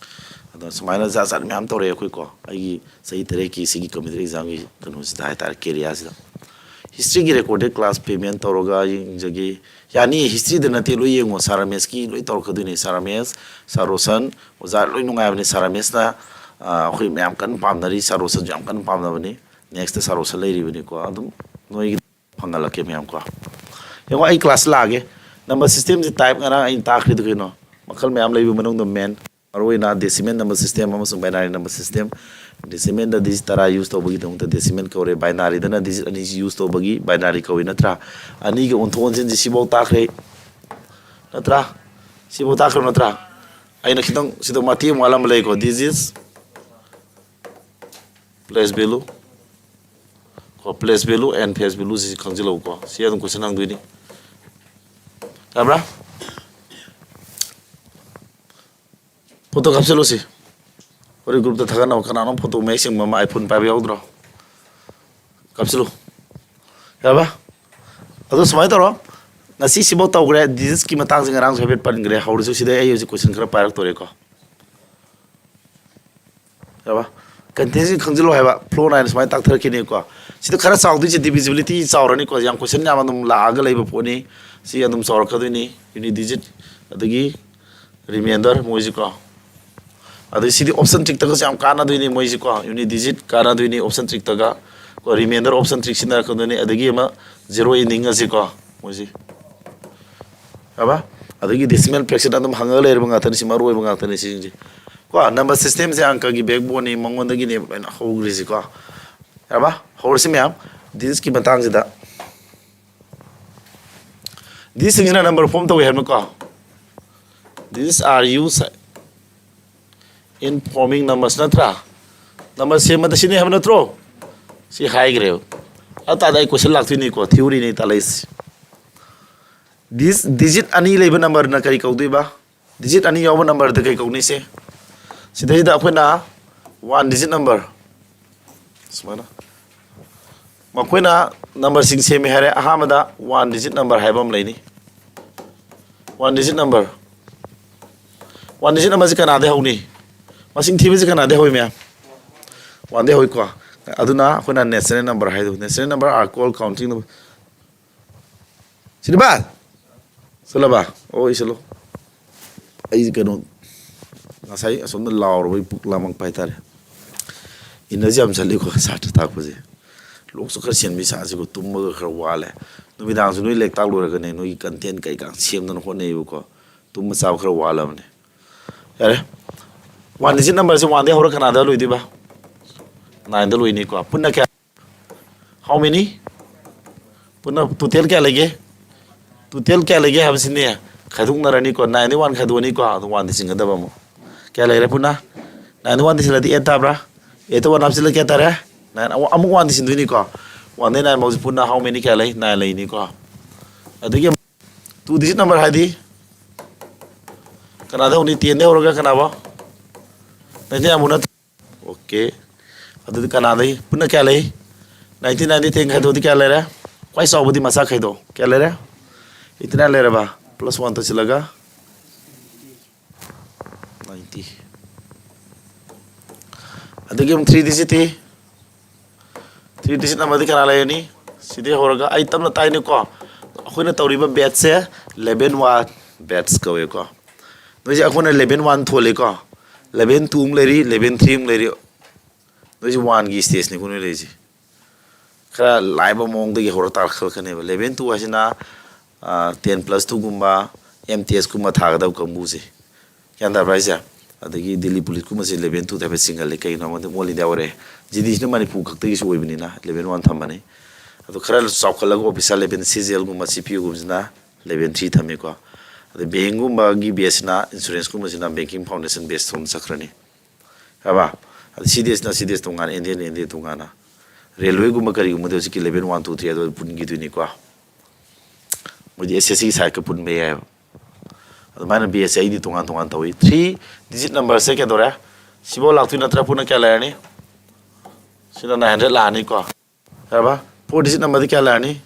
ꯑꯗꯣ ꯁꯨꯃꯥꯏꯅ ꯖꯥꯠ ꯖꯥꯠ ꯃꯌꯥꯝ ꯇꯧꯔꯛꯑꯦ ꯑꯩꯈꯣꯏꯀꯣ, ꯑꯩꯒꯤ ꯆꯍꯤ ꯇꯔꯦꯠꯀꯤ ꯁꯤꯒꯤ competitive examꯒꯤ ꯀꯩꯅꯣꯁꯤꯗ ꯍꯥꯏꯇꯥꯔꯦ, careerꯁꯤꯗ꯫ Historyꯒꯤ recorded class payment ꯇꯧꯔꯒ ꯌꯦꯡꯖꯒꯦ꯫ ꯌꯥꯅꯤ, historyꯗ ꯅꯠꯇꯦ, ꯂꯣꯏ ꯌꯦꯡꯉꯣ, ꯁꯥꯔ ꯔꯃꯦꯁꯀꯤ ꯂꯣꯏ ꯇꯧꯔꯛꯀꯗꯣꯏꯅꯦ꯫ ꯁꯥꯔ ꯔꯃꯦꯁ, ꯁꯥꯔ ꯔꯣꯁꯟ, ꯑꯣꯖꯥ ꯂꯣꯏ ꯅꯨꯡꯉꯥꯏꯕꯅꯦ꯫ ꯁꯥꯔ ꯔꯃꯦꯁꯅ, ꯑ, ꯑꯩꯈꯣꯏ ꯃꯌꯥꯝ ꯀꯟꯅ ꯄꯥꯝꯅꯔꯤ꯫ ꯁꯥꯔ ꯔꯣꯁꯟꯁꯨ ꯌꯥꯝ ꯀꯟꯅ ꯄꯥꯝꯅꯕꯅꯤ꯫ Next ꯁꯥꯔ ꯔꯣꯁꯟ ꯂꯩꯔꯤꯕꯅꯤꯀꯣ, ꯑꯗꯨꯝ ꯅꯣꯏꯒꯤ ꯐꯪꯍꯜꯂꯛꯀꯦ ꯃꯌꯥꯝ ꯀꯣ꯫ ꯌꯦꯡꯉꯣ, ꯑꯩ class ꯂꯥꯛꯑꯒꯦ꯫ Number systemꯁꯦ type ꯉꯔꯥꯡ ꯑꯩꯅ ꯇꯥꯛꯈ꯭ꯔꯤꯗꯨ ꯀꯩꯅꯣ? ꯃꯈꯜ ꯃꯌꯥꯝ ꯂꯩꯕ ꯃꯅꯨꯡꯗ main ꯃꯔꯨꯑꯣꯏꯅ decimal number system ꯑꯃꯁꯨꯡ binary number system꯫ Decimalꯗ digit ꯇꯔꯥ use ꯇꯧꯕꯒꯤꯗꯃꯛꯇ decimal ꯀꯧꯔꯦ, binaryꯗꯅ digit ꯑꯅꯤ use ꯇꯧꯕꯒꯤ binary ꯀꯧꯏ ꯅꯠꯇ꯭ꯔꯥ? ꯑꯅꯤꯒꯤ ꯑꯣꯟꯊꯣꯛ ꯑꯣꯟꯁꯤꯟꯁꯤ ꯁꯤꯐꯥꯎ ꯇꯥꯛꯈ꯭ꯔꯦ ꯅꯠꯇ꯭ꯔꯥ? ꯁꯤꯐꯥꯎ ꯇꯥꯛꯈ꯭ꯔꯕ ꯅꯠꯇ꯭ꯔꯥ? ꯑꯩꯅ ꯈꯤꯇꯪ ꯁꯤꯗ ꯃꯇꯦꯛ ꯑꯃ ꯋꯥꯠꯂꯝꯕ ꯂꯩꯀꯣ, digits place value ꯀꯣ, place value and face value ꯁꯤ ꯈꯪꯖꯤꯜꯂꯧꯀꯣ꯫ ꯁꯤ ꯑꯗꯨꯝ question ꯍꯪꯗꯣꯏꯅꯤ꯫ ꯌꯥꯕ꯭ꯔꯥ? Photo ꯀꯥꯞꯁꯤꯜꯂꯨ ꯁꯤ꯫ ꯍꯣꯔꯦꯟ groupꯇ ꯊꯥꯒꯠꯅꯕ꯫ ꯀꯅꯥꯅꯣ photo ꯃꯌꯦꯛ ꯁꯦꯡꯕ ꯑꯃ iPhone ꯄꯥꯏꯕ ꯌꯥꯎꯗ꯭ꯔꯣ? ꯀꯥꯞꯁꯤꯜꯂꯨ꯫ ꯌꯥꯕ? ꯑꯗꯣ ꯁꯨꯃꯥꯏꯅ ꯇꯧꯔꯣ꯫ ꯉꯁꯤ ꯁꯤꯐꯥꯎ ꯇꯧꯈ꯭ꯔꯦ꯫ Digitsꯀꯤ ꯃꯇꯥꯡꯁꯦ ꯉꯔꯥꯡꯁꯨ ꯍꯥꯏꯐꯦꯠ ꯄꯟꯈ꯭ꯔꯦ꯫ ꯍꯧꯔꯁꯨ ꯁꯤꯗꯩ ꯑꯩ ꯍꯧꯖꯤꯛ question ꯈꯔ ꯄꯥꯏꯔꯛꯇꯣꯔꯦꯀꯣ꯫ ꯌꯥꯕ? Contentꯁꯤ ꯈꯪꯖꯤꯜꯂꯣ ꯍꯥꯏꯕ꯫ Flow ꯅꯥꯏꯅ ꯁꯨꯃꯥꯏꯅ ꯇꯥꯛꯊꯔꯛꯈꯤꯅꯤꯀꯣ꯫ ꯁꯤꯗ ꯈꯔ ꯆꯥꯎꯗꯣꯏꯁꯦ divisibility ꯆꯥꯎꯔꯅꯤꯀꯣ꯫ ꯌꯥꯝ question ꯌꯥꯝ ꯑꯗꯨꯝ ꯂꯥꯛꯑꯒ ꯂꯩꯕ ꯄꯣꯠꯅꯤ꯫ ꯁꯤ ꯑꯗꯨꯝ ꯆꯥꯎꯔꯛꯀꯗꯣꯏꯅꯤ꯫ Unit digit, ꯑꯗꯒꯤ remainder ꯃꯣꯏꯁꯤꯀꯣ꯫ ꯑꯗꯩ ꯁꯤꯗꯤ option trickꯇꯒꯁꯨ ꯌꯥꯝ ꯀꯥꯟꯅꯗꯣꯏꯅꯤ ꯃꯣꯏꯁꯤꯀꯣ꯫ Unit digit ꯀꯥꯟꯅꯗꯣꯏꯅꯤ option trickꯇꯒ꯫ ꯀꯣ, remainder option trick ꯁꯤꯖꯤꯟꯅꯔꯛꯀꯗꯣꯏꯅꯤ꯫ ꯑꯗꯒꯤ ꯑꯃ zero ending ꯑꯁꯤꯀꯣ ꯃꯣꯏꯁꯤ꯫ ꯌꯥꯕ? ꯑꯗꯒꯤ decimal fraction ꯑꯗꯨꯝ ꯍꯪꯉꯒ ꯂꯩꯔꯕ ꯉꯥꯛꯇꯅꯤ꯫ ꯁꯤ ꯃꯔꯨ ꯑꯣꯏꯕ ꯉꯥꯛꯇꯅꯤ ꯁꯤꯁꯤꯡꯁꯦ꯫ ꯀꯣ, number systemꯁꯦ ꯑꯪꯀꯒꯤ backboneꯅꯤ, ꯃꯉꯣꯟꯗꯒꯤꯅꯦꯕ ꯂꯣꯏꯅ ꯍꯧꯈ꯭ꯔꯤꯁꯤꯀꯣ꯫ ꯌꯥꯕ? ꯍꯧꯔꯁꯤ ꯃꯌꯥꯝ꯫ Digitsꯀꯤ ꯃꯇꯥꯡꯁꯤꯗ꯫ Digitsꯁꯤꯡꯁꯤꯅ number form ꯇꯧꯏ ꯍꯥꯏꯕꯅꯀꯣ꯫ These are used in forming numbers ꯅꯠꯇ꯭ꯔꯥ? Number ꯁꯦꯝꯕꯗ ꯁꯤꯅꯤ ꯍꯥꯏꯕ ꯅꯠꯇ꯭ꯔꯣ? ꯁꯤ ꯍꯥꯏꯈ꯭ꯔꯦꯕ꯫ ꯑꯗꯨ ꯇꯥꯔꯗꯤ ꯑꯩ question ꯂꯥꯛꯇꯣꯏꯅꯤꯀꯣ, theoryꯅꯤ ꯇꯥꯛꯂꯛꯏꯁꯦ꯫ This digit ꯑꯅꯤ ꯂꯩꯕ numberꯅ ꯀꯔꯤ ꯀꯧꯗꯣꯏꯕ? Digit ꯑꯅꯤ ꯌꯥꯎꯕ numberꯗ ꯀꯩ ꯀꯧꯅꯤ ꯁꯦ? ꯁꯤꯗꯩꯗ ꯑꯩꯈꯣꯏꯅ one digit number ꯁꯨꯃꯥꯏꯅ ꯃꯈꯣꯏꯅ numberꯁꯤꯡ ꯁꯦꯝꯃꯦ ꯍꯥꯏꯔꯦ꯫ ꯑꯍꯥꯟꯕꯗ one digit number ꯍꯥꯏꯕ ꯑꯃ ꯂꯩꯅꯤ꯫ One digit number꯫ One digit number ꯁꯤ ꯀꯅꯥꯗꯩ ꯍꯧꯅꯤ? ꯃꯁꯤꯡ ꯊꯤꯕꯁꯤ ꯀꯅꯥꯗꯩ ꯍꯧꯏ, ꯃꯌꯥꯝ? One ꯗꯩ ꯍꯧꯏꯀꯣ꯫ ꯑꯗꯨꯅ ꯑꯩꯈꯣꯏꯅ natural number ꯍꯥꯏꯗꯣ, natural number are called counting number. ꯁꯤꯗꯤ ꯕꯥ? ꯆꯠꯂꯕ? ꯑꯣ, ꯏꯁꯜꯂꯣ꯫ ꯑꯩ ꯀꯩꯅꯣ, ꯉꯁꯥꯏ ꯑꯁꯣꯝꯗ ꯂꯥꯎꯔꯨꯕꯩ ꯄꯨꯛ ꯂꯥꯝꯃꯛꯄ ꯍꯥꯏꯇꯥꯔꯦ꯫ Energy ꯌꯥꯝ ꯆꯠꯂꯤꯀꯣ ꯁꯥꯇ꯭ꯔ ꯇꯥꯛꯄꯁꯦ꯫ ꯂꯣꯛꯁꯨ ꯈꯔ ꯁꯦꯟꯕꯤ ꯁꯥꯁꯤꯀꯣ, ꯇꯨꯝꯕꯒ ꯈꯔ ꯋꯥꯠꯂꯦ꯫ ꯅꯨꯃꯤꯗꯥꯡꯁꯨ ꯅꯣꯏ ꯂꯥꯏꯔꯤꯛ ꯇꯥꯛ ꯂꯣꯏꯔꯒꯅꯦ, ꯅꯣꯏꯒꯤ content ꯀꯩꯀꯥ ꯁꯦꯝꯗꯅ ꯍꯣꯠꯅꯩꯕꯀꯣ꯫ ꯇꯨꯝꯕ ꯆꯥꯕ ꯈꯔ ꯋꯥꯠꯂꯕꯅꯦ꯫ ꯌꯥꯔꯦ꯫ One digit number ꯁꯦ one ꯗꯩ ꯍꯧꯔ ꯀꯅꯥꯗ ꯂꯣꯏꯗꯣꯏꯕ? Nine ꯗ ꯂꯣꯏꯅꯤꯀꯣ꯫ ꯄꯨꯟꯅ ꯀꯌꯥ? How many? ꯄꯨꯟꯅ total ꯀꯌꯥ ꯂꯩꯒꯦ? Total ꯀꯌꯥ ꯂꯩꯒꯦ ꯍꯥꯏꯕꯁꯤꯅꯦ ꯈꯥꯏꯗꯣꯛꯅꯔꯅꯤꯀꯣ꯫ Nine ꯗꯩ one ꯈꯥꯏꯗꯣꯛꯑꯅꯤꯀꯣ, ꯑꯗꯨ one ꯗꯤ ꯆꯤꯡꯒꯗꯕ ꯑꯃꯨꯛ꯫ ꯀꯌꯥ ꯂꯩꯔꯦ ꯄꯨꯟꯅ? Nine ꯗ one ꯗꯤ ꯁꯤꯜꯂꯗꯤ eight ꯇꯥꯕ꯭ꯔꯥ? Eight ꯇ one ꯍꯥꯞꯆꯤꯜꯂ ꯀꯌꯥ ꯇꯥꯔꯦ? Nine꯫ ꯑꯃꯨꯛ, ꯑꯃꯨꯛ one ꯗꯤ ꯁꯤꯟꯗꯣꯏꯅꯤꯀꯣ꯫ One ꯗꯩ nine ꯐꯥꯎꯁꯤ ꯄꯨꯟꯅ how many ꯀꯌꯥ ꯂꯩ? Nine ꯂꯩꯅꯤꯀꯣ꯫ ꯑꯗꯒꯤ two digit number ꯍꯥꯏꯗꯤ ꯀꯅꯥꯗ ꯍꯧꯅꯤ? Ten ꯗꯩ ꯍꯧꯔꯒ ꯀꯅꯥꯕꯣ? Ninety nine ꯕꯨ ꯅꯠꯇ꯭ꯔꯣ? Okay꯫ ꯑꯗꯨꯗꯤ ꯀꯅꯥꯗꯩ? ꯄꯨꯟꯅ ꯀꯌꯥ ꯂꯩ? Ninety nine ꯗꯩ ten ꯈꯥꯏꯗꯣꯛꯑꯗꯤ ꯀꯌꯥ ꯂꯩꯔꯦ? ꯈ꯭ꯋꯥꯏ ꯆꯥꯎꯕꯗꯤ ꯃꯆꯥ ꯈꯥꯏꯗꯣꯛ꯫ ꯀꯌꯥ ꯂꯩꯔꯦ? Eighty nine ꯂꯩꯔꯕ? Plus one ꯇꯧꯁꯤꯜꯂꯒ ninety꯫ ꯑꯗꯒꯤ ꯑꯃꯨꯛ three digit T? Three digit number ꯗꯤ ꯀꯅꯥ ꯂꯩꯔꯅꯤ? ꯁꯤꯗꯩ ꯍꯧꯔꯒ ꯑꯩ ꯇꯞꯅ ꯇꯥꯛꯏꯅꯤꯀꯣ꯫ ꯑꯩꯈꯣꯏꯅ ꯇꯧꯔꯤꯕ batch ꯁꯦ eleven one batch ꯀꯧꯋꯦꯀꯣ꯫ ꯅꯣꯏꯁꯦ ꯑꯩꯈꯣꯏꯅ eleven one ꯊꯣꯜꯂꯤꯀꯣ꯫ Eleven two ꯑꯃ ꯂꯩꯔꯤ, eleven three ꯑꯃ ꯂꯩꯔꯤ꯫ ꯅꯣꯏꯁꯦ one ꯒꯤ stage ꯅꯤꯀꯣ ꯅꯣꯏ ꯂꯩꯔꯤꯁꯦ꯫ ꯈꯔ ꯂꯥꯏꯕ ꯃꯑꯣꯡꯗꯒꯤ ꯍꯧꯔ ꯇꯥꯔꯛꯀꯅꯦꯕ꯫ Eleven two ꯍꯥꯏꯁꯤꯅ, ꯑ, ten plus two ꯒꯨꯝꯕ, M T S ꯀꯨꯝꯕ ꯊꯥꯒꯗꯕ ꯀꯥꯡꯕꯨꯁꯦ꯫ ꯒ꯭ꯌꯥꯟ ꯇꯥꯕ꯭ꯔꯥ ꯍꯥꯏꯁꯦ? ꯑꯗꯒꯤ ꯗꯤꯜꯂꯤ ꯄꯨꯂꯤꯁꯀꯨꯝꯕꯁꯦ eleven two ꯗ ꯍꯥꯏꯐꯦꯠ ꯆꯤꯡꯒꯜꯂꯦ꯫ ꯀꯩꯒꯤꯅꯣ ꯍꯥꯏꯕꯗ all India ꯑꯣꯏꯔꯦ꯫ G D ꯁꯤꯅ ꯃꯅꯤꯄꯨꯔ ꯈꯛꯇꯒꯤꯁꯨ ꯑꯣꯏꯕꯅꯤꯅ eleven one ꯊꯝꯕꯅꯤ꯫ ꯑꯗꯣ ꯈꯔ ꯆꯥꯎꯈꯠꯂꯒ officer level, C G L ꯒꯨꯝꯕ, C P O ꯒꯨꯝꯕꯁꯤꯅ eleven three ꯊꯝꯃꯤꯀꯣ꯫ ꯑꯗꯩ bank ꯒꯨꯝꯕꯒꯤ batch ꯁꯤꯅ, insurance ꯀꯨꯝꯕꯁꯤꯅ banking foundation batch ꯊꯣꯛꯅ ꯆꯠꯈ꯭ꯔꯅꯤ꯫ ꯈꯪꯉꯕ? ꯑꯗ C D S ꯅ C D S ꯇꯣꯉꯥꯟꯅ, N D A ꯅ N D A ꯇꯣꯉꯥꯟꯅ꯫ Railway ꯒꯨꯝꯕ ꯀꯔꯤꯒꯨꯝꯕꯗꯤ ꯍꯧꯖꯤꯛꯀꯤ eleven one two three ꯑꯗꯨ ꯄꯨꯟꯈꯤꯗꯣꯏꯅꯤꯀꯣ꯫ ꯃꯣꯏꯗꯤ S S C ꯒꯤ side ꯀ ꯄꯨꯟꯕ ꯌꯥꯏꯑꯕ꯫ ꯑꯗꯨꯃꯥꯏꯅ batch ꯁꯦ ꯑꯩꯗꯤ ꯇꯣꯉꯥꯟ ꯇꯣꯉꯥꯟ ꯇꯧꯏ꯫ Three digit number ꯁꯦ ꯀꯩꯗꯧꯔꯦ? ꯁꯤꯐꯥꯎ ꯂꯥꯛꯇꯣꯏ ꯅꯠꯇ꯭ꯔꯥ? ꯄꯨꯟꯅ ꯀꯌꯥ ꯂꯩꯔꯅꯤ? ꯁꯤꯅ nine hundred ꯂꯥꯛꯑꯅꯤꯀꯣ꯫ ꯌꯥꯔꯕ? Four digit number ꯗꯤ ꯀꯌꯥ ꯂꯩꯔꯅꯤ?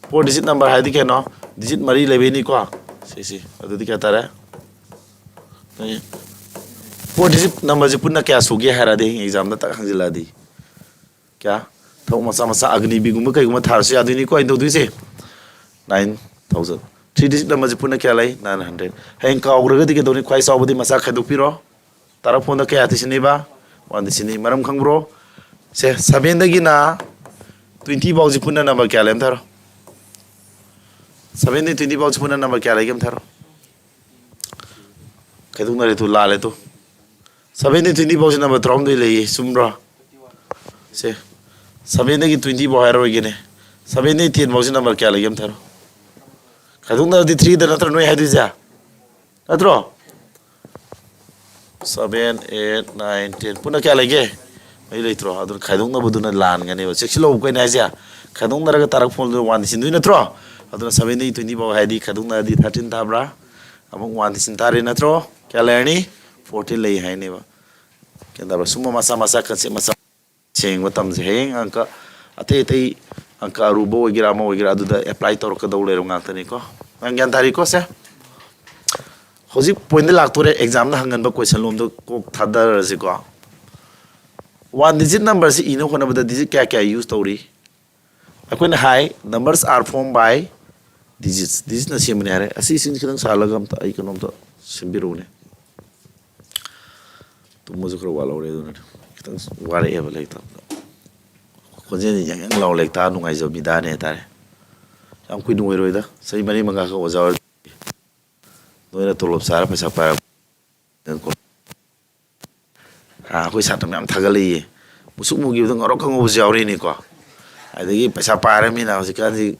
Four digit number ꯍꯥꯏꯗꯤ ꯀꯩꯅꯣ? Digit ꯃꯔꯤ ꯂꯩꯕꯩꯅꯤꯀꯣ꯫ ꯁꯤ, ꯁꯤ꯫ ꯑꯗꯨꯗꯤ ꯀꯌꯥ ꯇꯥꯔꯦ? Four digit numberꯁꯦ ꯄꯨꯟꯅ ꯀꯌꯥ ꯁꯨꯒꯦ ꯍꯥꯏꯔꯗꯤ, ꯍꯌꯦꯡ examꯗ ꯇꯛ ꯍꯪꯖꯤꯜꯂꯛꯑꯗꯤ, ꯀꯌꯥ? ꯊꯕꯛ ꯃꯆꯥ ꯃꯆꯥ ꯑꯒꯅꯤꯕꯤꯒꯨꯝꯕ ꯀꯩꯒꯨꯝꯕ ꯊꯥꯔꯁꯨ ꯌꯥꯗꯣꯏꯅꯤꯀꯣ꯫ ꯑꯩꯅ ꯇꯧꯗꯣꯏꯁꯦ nine thousand꯫ Three digit numberꯁꯦ ꯄꯨꯟꯅ ꯀꯌꯥ ꯂꯩ? Nine hundred꯫ ꯍꯌꯦꯡ ꯀꯥꯎꯈ꯭ꯔꯒꯗꯤ ꯀꯩꯗꯧꯅꯤ? ꯈ꯭ꯋꯥꯏ ꯆꯥꯎꯕꯗꯤ ꯃꯆꯥ ꯈꯥꯏꯗꯣꯛꯄꯤꯔꯣ꯫ ꯇꯔꯥ fourꯗ ꯀꯌꯥ ꯁꯤꯖꯤꯟꯅꯩꯕ? One ꯁꯤꯖꯤꯟꯅꯩ꯫ ꯃꯔꯝ ꯈꯪꯕ꯭ꯔꯣ? ꯁꯦ, sevenꯗꯒꯤꯅ twenty ꯐꯥꯎꯁꯤ ꯄꯨꯟꯅ number ꯀꯌꯥ ꯂꯩ ꯑꯝꯇ ꯍꯥꯏꯔꯣ? Sevenꯗꯒꯤ twenty ꯐꯥꯎꯁꯤ ꯄꯨꯟꯅ number ꯀꯌꯥ ꯂꯩꯒꯦ ꯑꯝꯇ ꯍꯥꯏꯔꯣ? ꯈꯥꯏꯗꯣꯛꯅꯔꯦ ꯇꯨ, ꯂꯥꯜꯂꯦ ꯇꯨ꯫ Sevenꯗꯒꯤ twenty ꯐꯥꯎꯁꯤ number ꯇꯔꯥꯍꯨꯝꯗꯣꯏ ꯂꯩꯌꯦ, ꯆꯨꯝꯕ꯭ꯔꯣ? ꯁꯦ, sevenꯗꯒꯤ twenty ꯐꯥꯎ ꯍꯥꯏꯔꯣꯏꯒꯦꯅꯦ꯫ Sevenꯗꯒꯤ ten ꯐꯥꯎꯁꯤ number ꯀꯌꯥ ꯂꯩꯒꯦ ꯑꯝꯇ ꯍꯥꯏꯔꯣ? ꯈꯥꯏꯗꯣꯛꯅꯔꯗꯤ threeꯗ ꯅꯠꯇ꯭ꯔꯣ ꯅꯣꯏ ꯍꯥꯏꯗꯣꯏꯁꯦ? ꯅꯠꯇ꯭ꯔꯣ? Seven, eight, nine, ten꯫ ꯄꯨꯟꯅ ꯀꯌꯥ ꯂꯩꯒꯦ? ꯃꯔꯤ ꯂꯩꯇ꯭ꯔꯣ? ꯑꯗꯨꯅ ꯈꯥꯏꯗꯣꯛꯅꯕꯗꯨꯅ ꯂꯥꯟꯒꯅꯦꯕ꯫ ꯆꯦꯛꯁꯤꯜꯍꯧꯕ ꯀꯩꯅꯣ ꯍꯥꯏꯁꯦ? ꯈꯥꯏꯗꯣꯛꯅꯔꯒ ꯇꯥꯔꯛ fourꯗꯨꯅ one ꯁꯤꯟꯗꯣꯏ ꯅꯠꯇ꯭ꯔꯣ? ꯑꯗꯨꯅ sevenꯗꯒꯤ twenty ꯐꯥꯎ ꯍꯥꯏꯗꯤ ꯈꯥꯏꯗꯣꯛꯅꯔꯗꯤ thirteen ꯇꯥꯕ꯭ꯔꯥ? ꯑꯃꯨꯛ one ꯁꯤꯟ ꯇꯥꯔꯦ ꯅꯠꯇ꯭ꯔꯣ? ꯀꯌꯥ ꯂꯩꯔꯅꯤ? Fourteen ꯂꯩ ꯍꯥꯏꯅꯦꯕ꯫ ꯒ꯭ꯌꯥꯟ ꯇꯥꯕ꯭ꯔꯥ? ꯁꯨꯝꯕ ꯃꯆꯥ ꯃꯆꯥ concept ꯃꯆꯥ ꯁꯦꯡꯕ ꯇꯝꯁꯦ꯫ ꯍꯌꯦꯡ ꯑꯪꯀ ꯑꯇꯩ ꯑꯇꯩ ꯑꯪꯀ ꯑꯔꯨꯕ ꯑꯣꯏꯒꯦꯔꯥ ꯑꯃ ꯑꯣꯏꯒꯦꯔꯥ ꯑꯗꯨꯗ apply ꯇꯧꯔꯛꯀꯗꯧ ꯂꯩꯔꯕ ꯉꯥꯛꯇꯅꯤꯀꯣ꯫ ꯅꯪ ꯒ꯭ꯌꯥꯟ ꯇꯥꯔꯤꯀꯣ ꯁꯦ? ꯍꯧꯖꯤꯛ pointꯗ ꯂꯥꯛꯇꯣꯔꯦ, examꯗ ꯍꯪꯒꯟꯕ question ꯂꯣꯝꯗ ꯀꯣꯛ ꯊꯥꯗꯔꯁꯤꯀꯣ꯫ One digit numberꯁꯤ ꯏꯅꯕ ꯍꯣꯠꯅꯕꯗ digit ꯀꯌꯥ ꯀꯌꯥ use ꯇꯧꯔꯤ? ꯑꯩꯈꯣꯏꯅ ꯍꯥꯏ, numbers are formed by digits꯫ Digitꯅ ꯁꯦꯝꯕꯅꯤ ꯍꯥꯏꯔꯦ꯫ ꯑꯁꯤꯁꯤꯡꯁꯤ ꯈꯤꯇꯪ ꯁꯥꯍꯜꯂꯒ ꯑꯝꯇ ꯑꯩ ꯀꯩꯅꯣꯝꯇ ꯁꯦꯝꯕꯤꯔꯛꯎꯅꯦ꯫ ꯇꯨꯝꯕꯁꯨ ꯈꯔ ꯋꯥꯠꯍꯧꯔꯦ, ꯑꯗꯨꯅꯅꯦ ꯈꯤꯇꯪ ꯋꯥꯔꯛꯑꯦꯕ ꯂꯥꯏꯔꯤꯛ ꯇꯥꯛꯄꯗ꯫ ꯈꯣꯟꯖꯦꯜꯁꯦ ꯌꯥꯡ ꯌꯥꯡ ꯂꯥꯎ ꯂꯥꯏꯔꯤꯛ ꯇꯥꯛꯑ ꯅꯨꯡꯉꯥꯏꯖꯕ ꯃꯤꯗꯥꯅꯦ ꯍꯥꯏꯇꯥꯔꯦ꯫ ꯌꯥꯝ ꯀꯨꯏꯅ ꯑꯣꯏꯔꯣꯏꯗ, ꯆꯍꯤ ꯃꯔꯤ ꯃꯉꯥ ꯈꯛ ꯑꯣꯖꯥ ꯑꯣꯏꯔ ꯅꯣꯏꯅ ꯇꯣꯂꯣꯞ ꯆꯥꯔ ꯄꯩꯁꯥ ꯄꯥꯏꯔ ꯑꯥ, ꯑꯩꯈꯣꯏ ꯁꯥꯇ꯭ꯔ ꯃꯌꯥꯝ ꯊꯥꯒꯠꯂꯛꯏꯌꯦ꯫ ꯃꯨꯁꯨꯛ ꯃꯨꯈꯤꯕꯗ ꯉꯧꯔꯣꯛꯀ ꯉꯧꯕꯁꯨ ꯌꯥꯎꯔꯤꯅꯤꯀꯣ꯫ ꯑꯗꯒꯤ ꯄꯩꯁꯥ ꯄꯥꯏꯔꯃꯤꯅ ꯍꯧꯖꯤꯛꯀꯥꯟꯁꯤ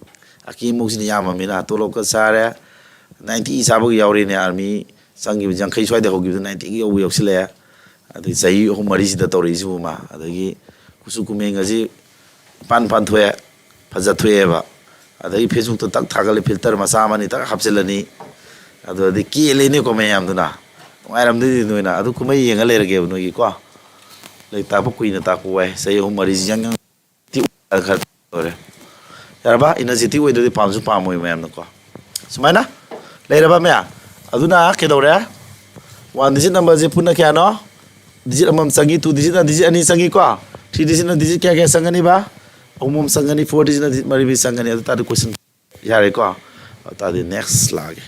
ꯑꯀꯦꯃꯨꯛꯁꯤꯅ ꯌꯥꯝꯃꯃꯤꯅ ꯇꯣꯂꯣꯞꯀ ꯆꯥꯔꯦ, ninety ꯆꯥꯕꯒ ꯌꯥꯎꯔꯤꯅꯦ꯫ Army ꯆꯪꯈꯤꯕ ꯌꯥꯡꯈꯩ ꯁ꯭ꯋꯥꯏꯗ ꯍꯧꯈꯤꯕꯗ ninety ꯌꯧꯕ ꯌꯧꯁꯤꯜꯂꯛꯑꯦ꯫ ꯑꯗꯒꯤ ꯆꯍꯤ ꯑꯍꯨꯝ ꯃꯔꯤꯁꯤꯗ ꯇꯧꯔꯛꯏꯁꯤꯕꯨ ꯃꯥ꯫ ꯑꯗꯒꯤ ꯀꯨꯆꯨ ꯀꯨꯃꯦꯟꯒꯁꯤ ꯏꯄꯥꯟ ꯄꯥꯟ ꯊꯣꯛꯑꯦ, ꯐꯖ ꯊꯣꯛꯑꯦꯕ꯫ ꯑꯗꯒꯤ Facebookꯇ ꯇꯛ ꯊꯥꯒꯠꯂꯦ, filter ꯃꯆꯥ ꯑꯃꯅꯤ ꯇꯛ ꯍꯥꯞꯆꯤꯜꯂꯅꯤ꯫ ꯑꯗꯨꯗꯤ ꯀꯦꯜꯂꯦꯅꯦꯀꯣ ꯃꯌꯥꯝꯗꯨꯅ꯫ ꯅꯨꯡꯉꯥꯏꯔꯝꯗꯣꯏꯅꯤ ꯅꯣꯏꯅ꯫ ꯑꯗꯨ ꯀꯨꯝꯍꯩ ꯌꯦꯡꯉ ꯂꯩꯔꯒꯦꯕ ꯅꯣꯏꯒꯤꯀꯣ꯫ ꯂꯥꯏꯔꯤꯛ ꯇꯥꯛꯄ ꯀꯨꯏꯅ ꯇꯥꯛꯄ ꯋꯥꯏ꯫ ꯆꯍꯤ ꯑꯍꯨꯝ ꯃꯔꯤꯁꯤ ꯌꯥꯡ ꯌꯥꯡ ꯈꯔ ꯂꯣꯏꯔꯦ꯫ ꯌꯥꯔꯕ? Energetic ꯑꯣꯏꯗ꯭ꯔꯗꯤ ꯄꯥꯝꯁꯨ ꯄꯥꯝꯃꯣꯏ ꯃꯌꯥꯝꯅꯀꯣ꯫ ꯁꯨꯃꯥꯏꯅ ꯂꯩꯔꯕ ꯃꯌꯥꯝ? ꯑꯗꯨꯅ ꯀꯩꯗꯧꯔꯦ? One digit numberꯁꯦ ꯄꯨꯟꯅ ꯀꯌꯥꯅꯣ? Digit ꯑꯃꯃꯝ ꯆꯪꯉꯤ, two digitꯅ digit ꯑꯅꯤ ꯆꯪꯉꯤꯀꯣ? Three digitꯅ digit ꯀꯌꯥ ꯀꯌꯥ ꯆꯪꯒꯅꯤꯕ? ꯑꯍꯨꯝ ꯑꯍꯨꯝ ꯆꯪꯒꯅꯤ, four digitꯅ digit ꯃꯔꯤ ꯃꯔꯤ ꯆꯪꯒꯅꯤ꯫ ꯑꯗꯨ ꯇꯥꯔꯗꯤ question ꯌꯥꯔꯦꯀꯣ? ꯑꯗꯨ ꯇꯥꯔꯗꯤ next ꯂꯥꯛꯑꯒꯦ꯫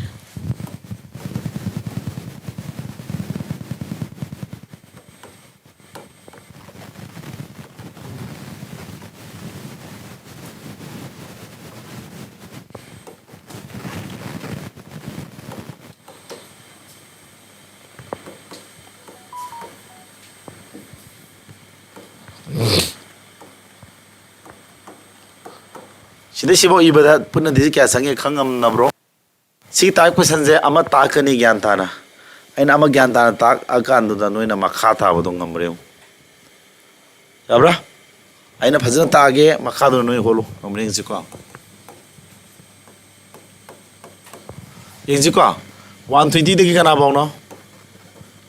ꯁꯤꯗꯩ ꯁꯤꯐꯥꯎ ꯏꯕꯗ ꯄꯨꯟꯅ digit ꯀꯌꯥ ꯆꯪꯉꯦ ꯈꯪ ꯉꯝꯅꯕ꯭ꯔꯣ? ꯁꯤꯒꯤ type questionꯁꯦ ꯑꯃ ꯇꯥꯛꯀꯅꯤ ꯒ꯭ꯌꯥꯟ ꯇꯥꯅ꯫ ꯑꯩꯅ ꯑꯃ ꯒ꯭ꯌꯥꯟ ꯇꯥꯅ ꯇꯥꯛꯑꯀꯥꯟꯗꯨꯗ ꯅꯣꯏꯅ ꯃꯈꯥ ꯊꯥꯕꯗꯣ ꯉꯝꯕ꯭ꯔꯥ ꯌꯦꯡꯉꯨ꯫ ꯌꯥꯕ꯭ꯔꯥ? ꯑꯩꯅ ꯐꯖꯅ ꯇꯥꯛꯑꯒꯦ, ꯃꯈꯥꯗꯨꯅ ꯅꯣꯏ ꯍꯣꯠꯂꯨ꯫ ꯉꯝꯕ꯭ꯔꯥ ꯌꯦꯡꯁꯤꯀꯣ꯫ ꯌꯦꯡꯁꯤꯀꯣ꯫ One twentyꯗꯒꯤ ꯀꯅꯥ ꯐꯥꯎꯅꯣ?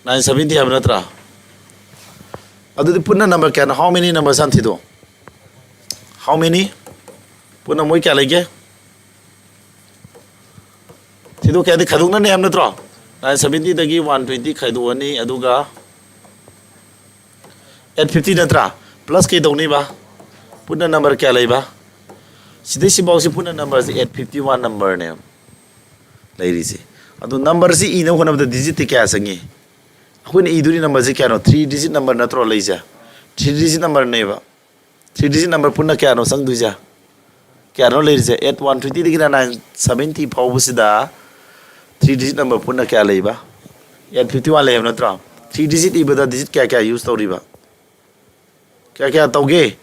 Nine seventy ꯍꯥꯏꯕ ꯅꯠꯇ꯭ꯔꯥ? ꯑꯗꯨꯗꯤ ꯄꯨꯟꯅ number ꯀꯌꯥꯅꯣ? How many numbers ꯍꯥꯟꯅ ꯊꯤꯗꯣꯛꯑꯣ꯫ How many? ꯄꯨꯟꯅ ꯃꯣꯏ ꯀꯌꯥ ꯂꯩꯒꯦ? ꯊꯤꯗꯣꯛꯀꯦ ꯍꯥꯏꯗꯤ ꯈꯥꯏꯗꯣꯛꯅꯅꯤ ꯍꯥꯏꯕ ꯅꯠꯇ꯭ꯔꯣ? Nine seventyꯗꯒꯤ one twenty ꯈꯥꯏꯗꯣꯛꯑꯅꯤ, ꯑꯗꯨꯒ eight fifty ꯅꯠꯇ꯭ꯔꯥ? Plus ꯀꯩꯗꯧꯅꯤꯕ? ꯄꯨꯟꯅ number ꯀꯌꯥ ꯂꯩꯕ? ꯁꯤꯗꯩ ꯁꯤꯐꯥꯎꯁꯤ ꯄꯨꯟꯅ numberꯁꯤ eight fifty one numberꯅꯦꯕ ꯂꯩꯔꯤꯁꯦ꯫ ꯑꯗꯣ numberꯁꯤ ꯏꯅꯕ ꯍꯣꯠꯅꯕꯗ digitꯇꯤ ꯀꯌꯥ ꯆꯪꯉꯤ? ꯑꯩꯈꯣꯏꯅ ꯏꯗꯣꯔꯤ numberꯁꯤ ꯀꯌꯥꯅꯣ? Three digit number ꯅꯠꯇ꯭ꯔꯣ ꯂꯩꯁꯦ? Three digit numberꯅꯦꯕ꯫ Three digit number ꯄꯨꯟꯅ ꯀꯌꯥꯅꯣ ꯆꯪꯗꯣꯏꯁꯦ? ꯀꯌꯥꯅꯣ ꯂꯩꯔꯤꯁꯦ? Eight, one twentyꯗꯒꯤꯅ nine seventy ꯐꯥꯎꯕꯁꯤꯗ three digit number ꯄꯨꯟꯅ ꯀꯌꯥ ꯂꯩꯕ? Eight fifty one ꯂꯩ ꯍꯥꯏꯕ ꯅꯠꯇ꯭ꯔꯣ? Three digit ꯏꯕꯗ digit ꯀꯌꯥ ꯀꯌꯥ use ꯇꯧꯔꯤꯕ? ꯀꯌꯥ ꯀꯌꯥ ꯇꯧꯒꯦ?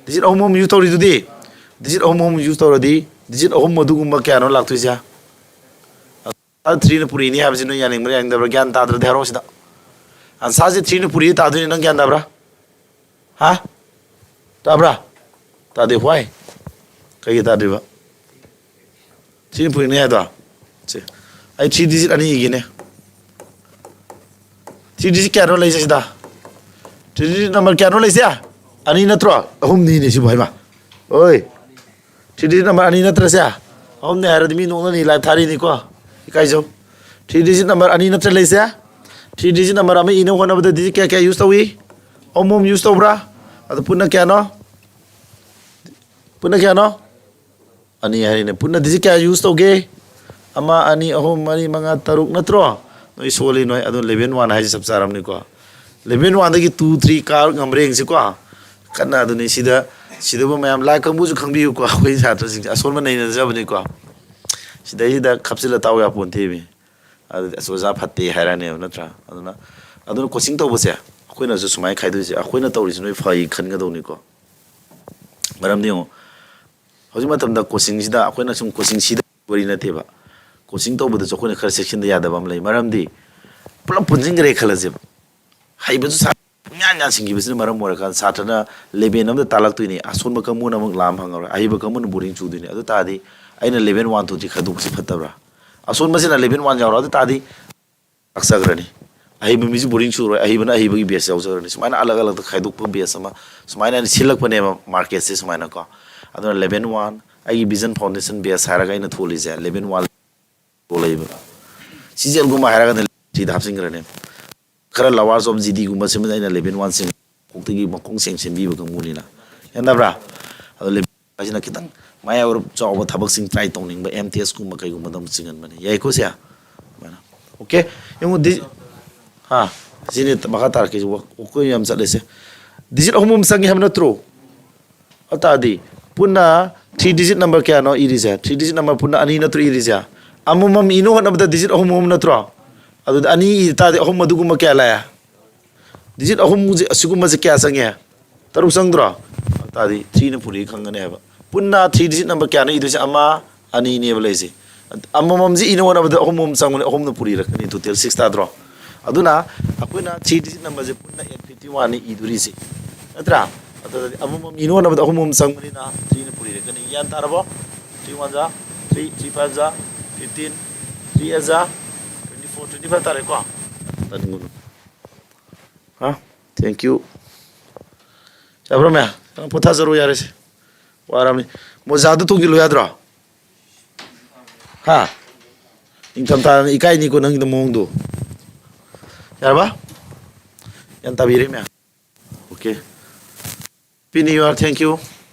Digit ꯑꯍꯨꯝ ꯑꯍꯨꯝ use ꯇꯧꯔꯤꯗꯨꯗꯤ? Digit ꯑꯍꯨꯝ ꯑꯍꯨꯝ use ꯇꯧꯔꯗꯤ digit ꯑꯍꯨꯝ ꯑꯗꯨꯒꯨꯝꯕ ꯀꯌꯥꯅꯣ ꯂꯥꯛꯇꯣꯏꯁꯦ? Threeꯅ ꯄꯨꯔꯤꯅꯤ ꯍꯥꯏꯕꯁꯤ ꯅꯣꯏ ꯌꯥꯅꯤꯡꯕ꯭ꯔꯥ ꯌꯥꯅꯤꯡꯗꯕ꯭ꯔꯥ? ꯒ꯭ꯌꯥꯟ ꯇꯥꯗ꯭ꯔꯗꯤ ꯍꯥꯏꯔꯛꯑꯣ ꯁꯤꯗ꯫ Answerꯁꯦ threeꯅ ꯄꯨꯔꯤꯗꯤ ꯇꯥꯗꯣꯏꯅꯤ, ꯅꯪ ꯒ꯭ꯌꯥꯟ ꯇꯥꯕ꯭ꯔꯥ? ꯍꯥ? ꯇꯥꯕ꯭ꯔꯥ? ꯇꯥꯗꯦ꯫ Why? ꯀꯩꯒꯤ ꯇꯥꯗ꯭ꯔꯤꯕ? Threeꯅ ꯄꯨꯔꯤꯅꯤ ꯍꯥꯏꯗꯣ? ꯁꯦ, ꯑꯩ three digit ꯑꯅꯤ ꯏꯒꯦꯅꯦ꯫ Three digit ꯀꯌꯥꯅꯣ ꯂꯩꯁꯦ ꯁꯤꯗ? Three digit number ꯀꯌꯥꯅꯣ ꯂꯩꯁꯦ? ꯑꯅꯤ ꯅꯠꯇ꯭ꯔꯣ? ꯑꯍꯨꯝꯅꯤꯅꯦ ꯁꯤꯕꯨ ꯍꯥꯏꯃ꯫ ꯑꯣꯏ꯫ Three digit number ꯑꯅꯤ ꯅꯠꯇ꯭ꯔꯁꯦ? ꯑꯍꯨꯝꯅꯤ ꯍꯥꯏꯔꯗꯤ ꯃꯤ ꯅꯣꯛꯅꯅꯤ, live ꯊꯥꯔꯤꯅꯤꯀꯣ꯫ ꯏꯀꯥꯏꯖꯧ꯫ Three digit number ꯑꯅꯤ ꯅꯠꯇ꯭ꯔ ꯂꯩꯁꯦ? Three digit number ꯑꯃ ꯏꯅꯕ ꯍꯣꯠꯅꯕꯗ digit ꯀꯌꯥ ꯀꯌꯥ use ꯇꯧꯏ? ꯑꯍꯨꯝ ꯑꯍꯨꯝ use ꯇꯧꯕ꯭ꯔꯥ? ꯑꯗꯨ ꯄꯨꯟꯅ ꯀꯌꯥꯅꯣ? ꯄꯨꯟꯅ ꯀꯌꯥꯅꯣ? ꯑꯅꯤ ꯍꯥꯏꯔꯤꯅꯦ꯫ ꯄꯨꯟꯅ digit ꯀꯌꯥ use ꯇꯧꯒꯦ? ꯑꯃ, ꯑꯅꯤ, ꯑꯍꯨꯝ, ꯃꯔꯤ, ꯃꯉꯥ, ꯇꯔꯨꯛ ꯅꯠꯇ꯭ꯔꯣ? ꯅꯣꯏ ꯁꯣꯜꯂꯤ ꯅꯣꯏ꯫ ꯑꯗꯨ eleven one ꯍꯥꯏꯁꯦ ꯆꯞ ꯆꯥꯔꯝꯅꯤꯀꯣ꯫ Eleven one ꯗꯒꯤ two three ꯀꯥ ꯉꯝꯕ꯭ꯔꯥ ꯌꯦꯡꯁꯤꯀꯣ꯫ ꯀꯟꯅ ꯑꯗꯨꯅꯤ ꯁꯤꯗ, ꯁꯤꯗꯕꯨ ꯃꯌꯥꯝ ꯂꯥꯏ ꯀꯥꯡꯕꯨꯁꯨ ꯈꯪꯕꯤꯌꯨꯀꯣ꯫ ꯑꯩꯈꯣꯏ ꯁꯥꯇ꯭ꯔꯁꯤꯡꯁꯦ ꯑꯁꯣꯟꯕ ꯅꯩꯅꯖꯕꯅꯤꯀꯣ꯫ ꯁꯤꯗꯩꯁꯤꯗ ꯈꯞꯆꯤꯜꯂ ꯇꯥꯎ ꯌꯥꯄꯣꯟꯇꯦꯃꯤ꯫ ꯑꯗꯨꯗꯤ ꯑꯁ ꯑꯣꯖꯥ ꯐꯠꯇꯦ ꯍꯥꯏꯔꯛꯑꯅꯦꯕ ꯅꯠꯇ꯭ꯔꯥ? ꯑꯗꯨꯅ, ꯑꯗꯨꯅ coaching ꯇꯧꯕꯁꯦ ꯑꯩꯈꯣꯏꯅꯁꯨ ꯁꯨꯃꯥꯏꯅ ꯈꯥꯏꯗꯣꯛꯏꯁꯦ, ꯑꯩꯈꯣꯏꯅ ꯇꯧꯔꯤꯁꯤ ꯅꯣꯏ ꯐꯩ ꯈꯟꯒꯗꯧꯅꯤꯀꯣ꯫ ꯃꯔꯝꯗꯤ ꯌꯦꯡꯉꯣ, ꯍꯧꯖꯤꯛ ꯃꯇꯝꯗ coachingꯁꯤꯗ ꯑꯩꯈꯣꯏꯅ ꯁꯨꯝ coaching ꯁꯤꯗ ꯋꯥꯔꯤ ꯅꯠꯇꯦꯕ꯫ Coaching ꯇꯧꯕꯗꯁꯨ ꯑꯩꯈꯣꯏꯅ ꯈꯔ ꯆꯦꯛꯁꯤꯟꯗ ꯌꯥꯗꯕ ꯑꯃ ꯂꯩ꯫ ꯃꯔꯝꯗꯤ ꯄꯨꯂꯞ ꯄꯨꯟꯁꯤꯟꯈ꯭ꯔꯦ ꯈꯜꯂꯁꯦꯕ, ꯍꯩꯕꯁꯨ ꯁꯥ-, ꯄꯨꯡꯌꯥꯟ ꯌꯥꯟꯁꯤꯟꯈꯤꯕꯁꯤꯅ ꯃꯔꯝ ꯑꯣꯏꯔꯀꯥꯟꯗ ꯁꯥꯇ꯭ꯔꯅ level ꯑꯃꯗ ꯇꯥꯜꯂꯛꯇꯣꯏꯅꯤ, ꯑꯁꯣꯟꯕ ꯀꯥꯡꯕꯨꯅ ꯑꯃꯨꯛ ꯂꯥꯝ ꯐꯪꯉꯔꯣꯏ, ꯑꯍꯩꯕ ꯀꯥꯡꯕꯨꯅ boring ꯆꯨꯗꯣꯏꯅꯤ꯫ ꯑꯗꯨ ꯇꯥꯔꯗꯤ ꯑꯩꯅ eleven one two three ꯈꯥꯏꯗꯣꯛꯄꯁꯤ ꯐꯠꯇꯕ꯭ꯔꯥ? ꯑꯁꯣꯟꯕꯁꯤꯅ eleven one ꯌꯥꯎꯔꯣ, ꯑꯗꯨ ꯇꯥꯔꯗꯤ ꯂꯥꯛꯆꯈ꯭ꯔꯅꯤ꯫ ꯑꯍꯩꯕ ꯃꯤꯁꯨ boring ꯆꯨꯔꯣꯏ, ꯑꯍꯩꯕꯅ ꯑꯍꯩꯕꯒꯤ batch ꯌꯥꯎꯖꯈ꯭ꯔꯅꯤ꯫ ꯁꯨꯃꯥꯏꯅ ꯑꯂꯛ ꯑꯂꯛꯇ ꯈꯥꯏꯗꯣꯛꯄ batch ꯑꯃ ꯁꯨꯃꯥꯏꯅ ꯑꯩꯅ ꯁꯤꯜꯂꯛꯄꯅꯦꯕ marketꯁꯦ ꯁꯨꯃꯥꯏꯅꯀꯣ꯫ ꯑꯗꯨꯅ eleven one ꯑꯩꯒꯤ Vision Foundation batch ꯍꯥꯏꯔꯒ ꯑꯩꯅ ꯊꯣꯜꯂꯤꯁꯦ eleven one ꯊꯣꯛꯂꯛꯏꯕ꯫ ꯁꯤꯖꯦꯜꯒꯨꯝꯕ ꯍꯥꯏꯔꯒꯅ ꯁꯤꯗ ꯍꯥꯞꯆꯤꯟꯈ꯭ꯔꯅꯦꯕ꯫ ꯈꯔ lovers of GDꯒꯨꯝꯕꯁꯤꯃꯗꯤ ꯑꯩꯅ eleven one ꯁꯤꯡ ꯀꯣꯛꯇꯒꯤ ꯃꯈꯣꯡ ꯁꯦꯡ ꯁꯦꯝꯕꯤꯕ ꯀꯥꯡꯕꯨꯅꯤꯅ꯫ ꯌꯥꯅꯕ꯭ꯔꯥ? ꯑꯗꯣ eleven one ꯁꯤꯅ ꯈꯤꯇꯪ ꯃꯌꯥꯏ ꯑꯣꯏꯔꯞ ꯆꯥꯎꯕ ꯊꯕꯛꯁꯤꯡ try ꯇꯧꯅꯤꯡꯕ, MTSꯀꯨꯝꯕ ꯀꯩꯒꯨꯝꯕꯗ ꯑꯃꯨꯛ ꯆꯤꯡꯍꯟꯕꯅꯤ꯫ ꯌꯥꯏꯀꯣ ꯁꯦ? ꯑꯗꯨꯃꯥꯏꯅ꯫ Okay? ꯌꯦꯡꯉꯨ, ꯗꯤ-, ꯍꯥ? ꯁꯤꯅꯤ ꯃꯈꯥ ꯇꯥꯔꯛꯀꯦ꯫ ꯋꯥ-, ꯋꯥꯈꯣꯏ ꯌꯥꯝ ꯆꯠꯂꯦꯁꯦ꯫ Digit ꯑꯍꯨꯝ ꯑꯍꯨꯝ ꯆꯪꯉꯦ ꯍꯥꯏꯕ ꯅꯠꯇ꯭ꯔꯣ? ꯑꯗꯨ ꯇꯥꯔꯗꯤ ꯄꯨꯟꯅ three digit number ꯀꯌꯥꯅꯣ ꯏꯔꯤꯁꯦ? Three digit number ꯄꯨꯟꯅ ꯑꯅꯤ ꯅꯠꯇ꯭ꯔꯣ ꯏꯔꯤꯁꯦ? ꯑꯃꯃꯝ ꯏꯅ ꯍꯣꯠꯅꯕꯗ digit ꯑꯍꯨꯝ ꯑꯍꯨꯝ ꯅꯠꯇ꯭ꯔꯣ? ꯑꯗꯨꯗ ꯑꯅꯤ ꯏ ꯇꯥꯔꯗꯤ ꯑꯍꯨꯝ ꯑꯗꯨꯒꯨꯝꯕ ꯀꯌꯥ ꯂꯥꯛꯑꯦ? Digit ꯑꯍꯨꯝꯁꯦ, ꯑꯁꯤꯒꯨꯝꯕꯁꯦ ꯀꯌꯥ ꯆꯪꯉꯦ? ꯇꯔꯨꯛ ꯆꯪꯗ꯭ꯔꯣ? ꯑꯗꯨ ꯇꯥꯔꯗꯤ threeꯅ ꯄꯨꯔꯛꯏ ꯈꯪꯒꯅꯦꯕ꯫ ꯄꯨꯟꯅ three digit number ꯀꯌꯥꯅꯣ ꯏꯗꯣꯏꯁꯦ? ꯑꯃ, ꯑꯅꯤꯅꯦꯕ ꯂꯩꯁꯦ꯫ ꯑꯃꯃꯝꯁꯦ ꯏꯅ ꯍꯣꯠꯅꯕꯗ ꯑꯍꯨꯝ ꯑꯍꯨꯝ ꯆꯪꯕꯅꯤ, ꯑꯍꯨꯝꯅ ꯄꯨꯔꯤꯔꯛꯀꯅꯤ, total six ꯇꯥꯗ꯭ꯔꯣ? ꯑꯗꯨꯅ ꯑꯩꯈꯣꯏꯅ three digit numberꯁꯦ ꯄꯨꯟꯅ eight fifty oneꯅꯤ ꯏꯗꯣꯔꯤꯁꯦ, ꯅꯠꯇ꯭ꯔꯥ? ꯑꯗꯨꯗꯤ ꯑꯃꯃꯝ ꯏꯅ ꯍꯣꯠꯅꯕꯗ ꯑꯍꯨꯝ ꯑꯍꯨꯝ ꯆꯪꯕꯅꯤꯅ threeꯅ ꯄꯨꯔꯤꯔꯛꯀꯅꯤ꯫ ꯒ꯭ꯌꯥꯟ ꯇꯥꯔꯕꯣ? Three ones are three, three fives are fifteen, three eights are twenty four, twenty five ꯇꯥꯔꯦꯀꯣ? ꯇꯥꯅꯤꯡꯒꯅꯨ꯫ ꯍꯥ? Thank you꯫ ꯌꯥꯕ꯭ꯔꯣ ꯃꯌꯥꯝ? ꯅꯪ ꯄꯣꯊꯥꯖꯔꯣ ꯌꯥꯔꯦꯁꯦ꯫ ꯋꯥꯔꯕꯅꯤ꯫ ꯃꯣꯖꯥꯗꯨ ꯇꯣꯡꯁꯤꯜꯂꯨ ꯌꯥꯗ꯭ꯔꯣ? ꯍꯥ? ꯅꯤꯡꯊꯝꯊꯥ ꯏꯀꯥꯏꯅꯤꯀꯣ ꯅꯪꯒꯤꯗꯣ ꯃꯑꯣꯡꯗꯣ꯫ ꯌꯥꯔꯕ? ꯒ꯭ꯌꯥꯟ ꯇꯥꯕꯤꯔꯦ ꯃꯌꯥꯝ? Okay. Happy New Year, thank you.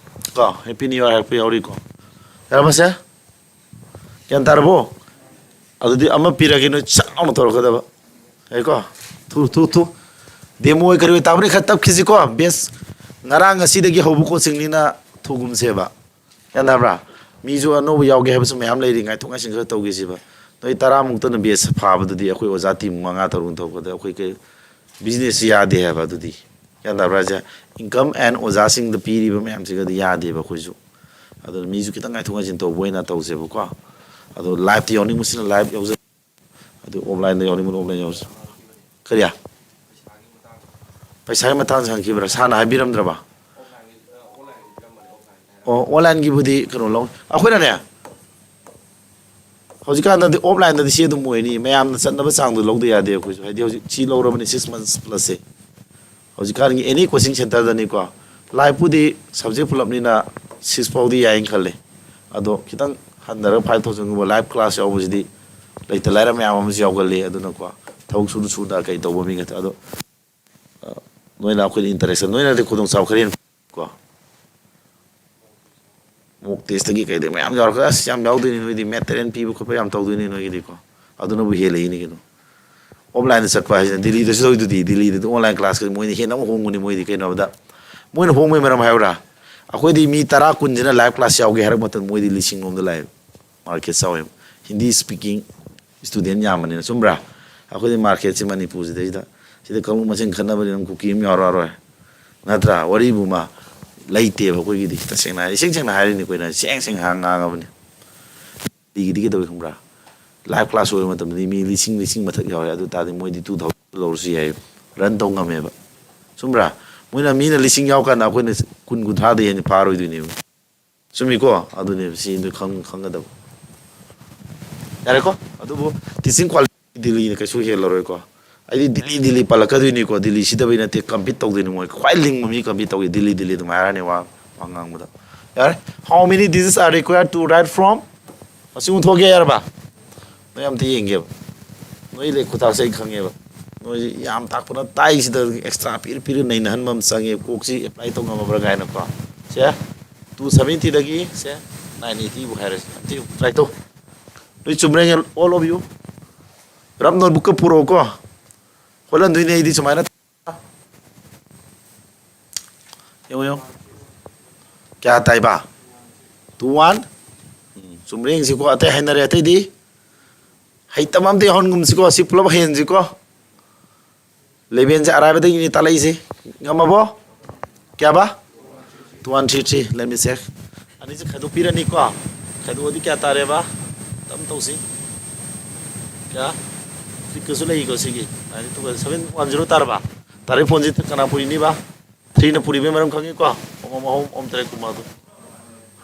ꯀꯣ, Happy New Year ꯍꯥꯏꯔꯛꯄ ꯌꯥꯎꯔꯤꯀꯣ꯫ ꯌꯥꯔꯕꯁꯦ? ꯒ꯭ꯌꯥꯟ ꯇꯥꯔꯕꯣ? ꯑꯗꯨꯗꯤ ꯑꯃ ꯄꯤꯔꯒꯦ, ꯅꯣꯏ ꯆꯥꯛ ꯂꯥꯎꯅ ꯇꯧꯔꯛꯀꯗꯕ꯫ ꯌꯥꯏꯀꯣ? ꯊꯨ, ꯊꯨ, ꯊꯨ꯫ Demo ꯑꯣꯏ ꯀꯔꯤ ꯑꯣꯏ ꯇꯥꯕꯅꯤ, ꯈꯔ ꯇꯞꯈꯤꯁꯤꯀꯣ꯫ Batch ꯉꯔꯥꯡ ꯉꯁꯤꯗꯒꯤ ꯍꯧꯕ coachingꯅꯤꯅ ꯊꯨꯒꯨꯝꯁꯦꯕ꯫ ꯒ꯭ꯌꯥꯟ ꯇꯥꯕ꯭ꯔꯥ? ꯃꯤꯁꯨ ꯑꯅꯧꯕ ꯌꯥꯎꯒꯦ ꯍꯥꯏꯕꯁꯨ ꯃꯌꯥꯝ ꯂꯩꯔꯤ, ꯉꯥꯏꯊꯣꯛ ꯉꯥꯏꯁꯤꯟ ꯈꯔ ꯇꯧꯒꯦꯁꯤꯕ꯫ ꯅꯣꯏ ꯇꯔꯥꯃꯨꯛꯇꯅ batch ꯐꯥꯕꯗꯨꯗꯤ ꯑꯩꯈꯣꯏ ꯑꯣꯖꯥ team ꯃꯉꯥ ꯇꯔꯨꯛ ꯇꯧꯔꯛꯄꯗ ꯑꯩꯈꯣꯏ ꯀꯩ business ꯌꯥꯗꯦ ꯍꯥꯏꯕ ꯑꯗꯨꯗꯤ꯫ ꯒ꯭ꯌꯥꯟ ꯇꯥꯕ꯭ꯔꯥ ꯍꯥꯏꯁꯦ? Income and ꯑꯣꯖꯥꯁꯤꯡꯗ ꯄꯤꯔꯤꯕ ꯃꯌꯥꯝꯁꯤꯒꯗꯤ ꯌꯥꯗꯦꯕ ꯑꯩꯈꯣꯏꯁꯨ꯫ ꯑꯗꯨꯅ ꯃꯤꯁꯨ ꯈꯤꯇꯪ ꯉꯥꯏꯊꯣꯛ ꯉꯥꯏꯁꯤꯟ ꯇꯧꯕ ꯑꯣꯏꯅ ꯇꯧꯁꯦꯕꯀꯣ꯫ ꯑꯗꯣ liveꯇ ꯌꯥꯎꯅꯤꯡꯕꯁꯤꯅ live ꯌꯥꯎꯖ-, ꯑꯗꯨ offlineꯗ ꯌꯥꯎꯅꯤꯡꯕꯅ offline ꯌꯥꯎꯁꯤ꯫ ꯀꯔꯤ? ꯄꯩꯁꯥꯒꯤ ꯃꯇꯥꯡꯁꯦ ꯍꯪꯈꯤꯕ꯭ꯔꯥ? ꯁꯥꯔꯅ ꯍꯥꯏꯕꯤꯔꯝꯗ꯭ꯔꯕ? ꯑꯣ, onlineꯒꯤꯕꯨꯗꯤ ꯀꯩꯅꯣ ꯂꯧ-, ꯑꯩꯈꯣꯏꯅꯅꯦ, ꯍꯧꯖꯤꯛꯀꯥꯟꯗꯗꯤ offlineꯗꯗꯤ ꯁꯤ ꯑꯗꯨꯝ ꯑꯣꯏꯅꯤ, ꯃꯌꯥꯝꯅ ꯆꯠꯅꯕ ꯆꯥꯡꯗꯣ ꯂꯧꯗ ꯌꯥꯗꯦ ꯑꯩꯈꯣꯏꯁꯨ꯫ ꯍꯥꯏꯗꯤ ꯍꯧꯖꯤꯛ ꯁꯤ ꯂꯧꯔꯕꯅꯤ, six months plusꯁꯦ꯫ ꯍꯧꯖꯤꯛꯀꯥꯟꯒꯤ any coaching centreꯗꯅꯤꯀꯣ, liveꯄꯨꯗꯤ subject ꯄꯨꯂꯞꯅꯤꯅ six ꯐꯥꯎꯗꯤ ꯌꯥꯏꯅ ꯈꯜꯂꯦ꯫ ꯑꯗꯣ ꯈꯤꯇꯪ ꯍꯟꯊꯔꯒ five thousandꯒꯨꯝꯕ live class ꯌꯥꯎꯕꯁꯤꯗꯤ ꯂꯩꯇ ꯂꯥꯏꯔ ꯃꯌꯥꯝ ꯑꯃꯁꯨ ꯌꯥꯎꯒꯜꯂꯤ꯫ ꯑꯗꯨꯅꯀꯣ, ꯊꯕꯛ ꯁꯨꯅ ꯁꯨꯅ ꯀꯩ ꯇꯧꯕ ꯃꯤ ꯉꯥꯛꯇ꯫ ꯑꯗꯣ, ꯑ, ꯅꯣꯏꯅ ꯑꯩꯈꯣꯏꯗ interest, ꯅꯣꯏꯅꯗꯤ ꯈꯨꯗꯣꯡꯆꯥꯕ ꯈꯔ ꯍꯦꯟꯅ ꯀꯣ꯫ Mock testꯇꯒꯤ ꯀꯩꯗꯒꯤ ꯃꯌꯥꯝ ꯌꯥꯎꯔꯛꯀ-, ꯑꯁ, ꯌꯥꯝ ꯌꯥꯎꯗꯣꯏꯅꯤ ꯅꯣꯏꯗꯤ, material ꯄꯤꯕ ꯈꯣꯠꯄ ꯌꯥꯝ ꯇꯧꯗꯣꯏꯅꯤ ꯅꯣꯏꯒꯤꯗꯤꯀꯣ꯫ ꯑꯗꯨꯅꯕꯨ ꯍꯦꯜꯂꯛꯏꯅꯤ ꯀꯩꯅꯣ꯫ Offlineꯗ ꯆꯠꯄ ꯍꯥꯏꯁꯤꯅ ꯗꯤꯜꯂꯤꯗꯁꯨ ꯇꯧꯔꯤꯗꯨꯗꯤ, ꯗꯤꯜꯂꯤꯗꯗꯤ online class ꯀ ꯃꯣꯏꯅ ꯍꯦꯟꯅ ꯑꯃꯨꯛ ꯍꯣꯡꯕꯅꯤ ꯃꯣꯏꯗꯤ꯫ ꯀꯩꯅꯣꯗ ꯃꯣꯏꯅ ꯍꯣꯡꯕꯒꯤ ꯃꯔꯝ ꯍꯥꯏꯕ꯭ꯔꯥ? ꯑꯩꯈꯣꯏꯗꯤ ꯃꯤ ꯇꯔꯥ ꯀꯨꯟꯁꯤꯅ live class ꯌꯥꯎꯒꯦ ꯍꯥꯏꯔꯛꯄ ꯃꯇꯝꯗ ꯃꯣꯏꯗꯤ ꯂꯤꯁꯤꯡ ꯂꯣꯝꯗ ꯂꯥꯛꯑꯦꯕ꯫ Market ꯆꯥꯎꯋꯦꯕ꯫ Hindi speaking student ꯌꯥꯝꯕꯅꯤꯅ, ꯆꯨꯝꯕ꯭ꯔꯥ? ꯑꯩꯈꯣꯏꯗꯤ marketꯁꯦ ꯃꯅꯤꯄꯨꯔꯁꯤꯗꯩꯁꯤꯗ, ꯁꯤꯗ ꯀꯥꯡꯂꯨꯞ ꯃꯁꯦꯟ ꯈꯠꯅꯕꯅꯤꯅ ꯀꯨꯀꯤ ꯑꯃ ꯌꯥꯎꯔꯛꯑꯔꯣꯏ꯫ ꯅꯠꯇ꯭ꯔꯥ? ꯋꯥꯔꯤꯕꯨ ꯑꯃ ꯂꯩꯇꯦꯕ ꯑꯩꯈꯣꯏꯒꯤꯗꯤ꯫ ꯇꯁꯦꯡꯅ ꯍꯥꯏ-, ꯏꯁꯦꯡ ꯁꯦꯡꯅ ꯍꯥꯏꯔꯤꯅꯤ, ꯑꯩꯈꯣꯏꯅ ꯁꯦꯡ ꯁꯦꯡꯅ ꯉꯥꯡꯉꯕꯅꯤ꯫ ꯗꯤꯜꯂꯤꯒꯤꯗꯤ ꯀꯩꯗꯧꯏ ꯈꯪꯕ꯭ꯔꯥ? Live class ꯑꯣꯏꯕ ꯃꯇꯝꯗꯗꯤ ꯃꯤ ꯂꯤꯁꯤꯡ, ꯂꯤꯁꯤꯡ ꯃꯊꯛ ꯌꯥꯎꯔꯦ꯫ ꯑꯗꯨ ꯇꯥꯔꯗꯤ ꯃꯣꯏꯗꯤ two thousand ꯂꯧꯔꯁꯨ ꯌꯥꯏ, run ꯇꯧ ꯉꯝꯃꯦꯕ꯫ ꯆꯨꯝꯕ꯭ꯔꯥ? ꯃꯣꯏꯅ, ꯃꯤꯅ ꯂꯤꯁꯤꯡ ꯌꯥꯎꯔꯀꯥꯟꯗ ꯑꯩꯈꯣꯏꯅ ꯀꯨꯟ, ꯀꯨꯟꯊ꯭ꯔꯥꯗꯩ ꯍꯦꯟꯅ ꯐꯥꯔꯣꯏꯗꯣꯏꯅꯦꯕ꯫ ꯆꯨꯝꯃꯤꯀꯣ? ꯑꯗꯨꯅꯦꯕ ꯁꯤ ꯅꯣꯏ ꯈꯪ-, ꯈꯪꯒꯗꯕ꯫ ꯌꯥꯔꯦꯀꯣ? ꯑꯗꯨꯕꯨ teaching quality ꯗꯤꯜꯂꯤꯅ ꯀꯩꯁꯨ ꯍꯦꯜꯂꯔꯣꯏꯀꯣ꯫ ꯑꯩꯗꯤ ꯗꯤꯜꯂꯤ, ꯗꯤꯜꯂꯤ ꯄꯜꯂꯛꯀꯗꯣꯏꯅꯤꯀꯣ꯫ ꯗꯤꯜꯂꯤ ꯁꯤꯗꯕꯩ ꯅꯠꯇꯦ, compete ꯇꯧꯗꯣꯏꯅꯤ ꯃꯣꯏ꯫ ꯈ꯭ꯋꯥꯏ ꯂꯤꯡꯕ ꯃꯤ compete ꯇꯧꯏ, ꯗꯤꯜꯂꯤ, ꯗꯤꯜꯂꯤ ꯑꯗꯨꯝ ꯍꯥꯏꯔꯅꯤ ꯋꯥ, ꯋꯥ ꯉꯥꯡꯕꯗ꯫ ꯌꯥꯔꯦ? How many digits are required to write from? ꯃꯁꯤ ꯑꯣꯟꯊꯣꯛꯑꯒꯦ ꯌꯥꯔꯕ? ꯅꯣꯏ ꯑꯝꯇ ꯌꯦꯡꯒꯦꯕ꯫ ꯅꯣꯏ ꯂꯩ ꯈꯨꯇꯥꯛꯁꯦ ꯑꯩ ꯈꯪꯉꯦꯕ꯫ ꯅꯣꯏꯁꯤ ꯌꯥꯝ ꯇꯥꯛꯄꯅ ꯇꯥꯛꯏꯁꯤꯗ ꯑꯦꯛꯁꯇ꯭ꯔꯥ ꯄꯤꯔ ꯄꯤꯔ ꯅꯩꯅꯍꯟꯕ ꯑꯃ ꯆꯪꯉꯦ꯫ ꯀꯣꯛꯁꯤ ꯑꯦꯄ꯭ꯂꯥꯏ ꯇꯧ ꯉꯝꯃꯕ꯭ꯔꯥ ꯀꯥꯏꯅꯀꯣ꯫ ꯁꯦ, ꯇꯨ ꯁꯚꯦꯟꯇꯤꯗꯒꯤ ꯁꯦ ꯅꯥꯏꯟ ꯑꯩꯠꯇꯤꯕꯨ ꯍꯥꯏꯔꯁꯤ꯫ ꯑꯝꯇ ꯇ꯭ꯔꯥꯏ ꯇꯧ꯫ ꯅꯣꯏ ꯆꯨꯝꯕ꯭ꯔꯥ ꯌꯦꯡꯉꯦ, all of you꯫ ꯔꯞ ꯅꯣꯠꯕꯨꯛꯀ ꯄꯨꯔꯛꯑꯣꯀꯣ꯫ ꯍꯣꯠꯍꯟꯗꯣꯏꯅꯦ ꯑꯩꯗꯤ ꯁꯨꯃꯥꯏꯅ꯫ ꯌꯦꯡꯉꯣ, ꯌꯦꯡꯉꯣ꯫ ꯀꯌꯥ ꯇꯥꯏꯕ? Two one. ꯎꯝ, ꯆꯨꯝꯕ꯭ꯔꯥ ꯌꯦꯡꯁꯤꯀꯣ꯫ ꯑꯇꯩ ꯍꯥꯏꯅꯔꯦ, ꯑꯇꯩꯗꯤ? ꯍꯩꯇꯕ ꯑꯝꯇ ꯌꯥꯎꯍꯟꯒꯨꯝꯁꯤꯀꯣ꯫ ꯁꯤ ꯄꯨꯂꯞ ꯍꯩꯍꯟꯁꯤꯀꯣ꯫ ꯏꯂꯦꯚꯦꯟꯁꯦ ꯑꯔꯥꯏꯕꯗꯒꯤꯅꯤ ꯇꯥꯛꯂꯛꯏꯁꯦ꯫ ꯉꯝꯃꯕꯣ? ꯀꯌꯥꯕ? Two one three three꯫ Let me check꯫ ꯑꯅꯤꯁꯦ ꯈꯥꯏꯗꯣꯛꯄꯤꯔꯅꯤꯀꯣ꯫ ꯈꯥꯏꯗꯣꯛꯑꯗꯤ ꯀꯌꯥ ꯇꯥꯔꯦꯕ? ꯇꯞ ꯇꯧꯁꯤ꯫ ꯀꯌꯥ? ꯇ꯭ꯔꯤꯛꯀꯁꯨ ꯂꯩꯀꯣ ꯁꯤꯒꯤ꯫ ꯅꯥꯏꯟꯇꯤ ꯇꯨꯒ ꯁꯚꯦꯟ ꯋꯥꯟ ꯖꯤꯔꯣ ꯇꯥꯔꯕ? ꯇꯥꯔꯛꯏ ꯐꯣꯟꯁꯤ ꯀꯅꯥ ꯄꯨꯔꯤꯅꯤꯕ? ꯊ꯭ꯔꯤꯅ ꯄꯨꯔꯤꯕꯩ ꯃꯔꯝ ꯈꯪꯉꯤꯀꯣ? ꯑꯣꯝ ꯑꯣꯝ ꯑꯍꯨꯝ, ꯑꯣꯝ ꯇꯔꯦꯠ ꯀꯨꯝꯕ ꯑꯗꯨ꯫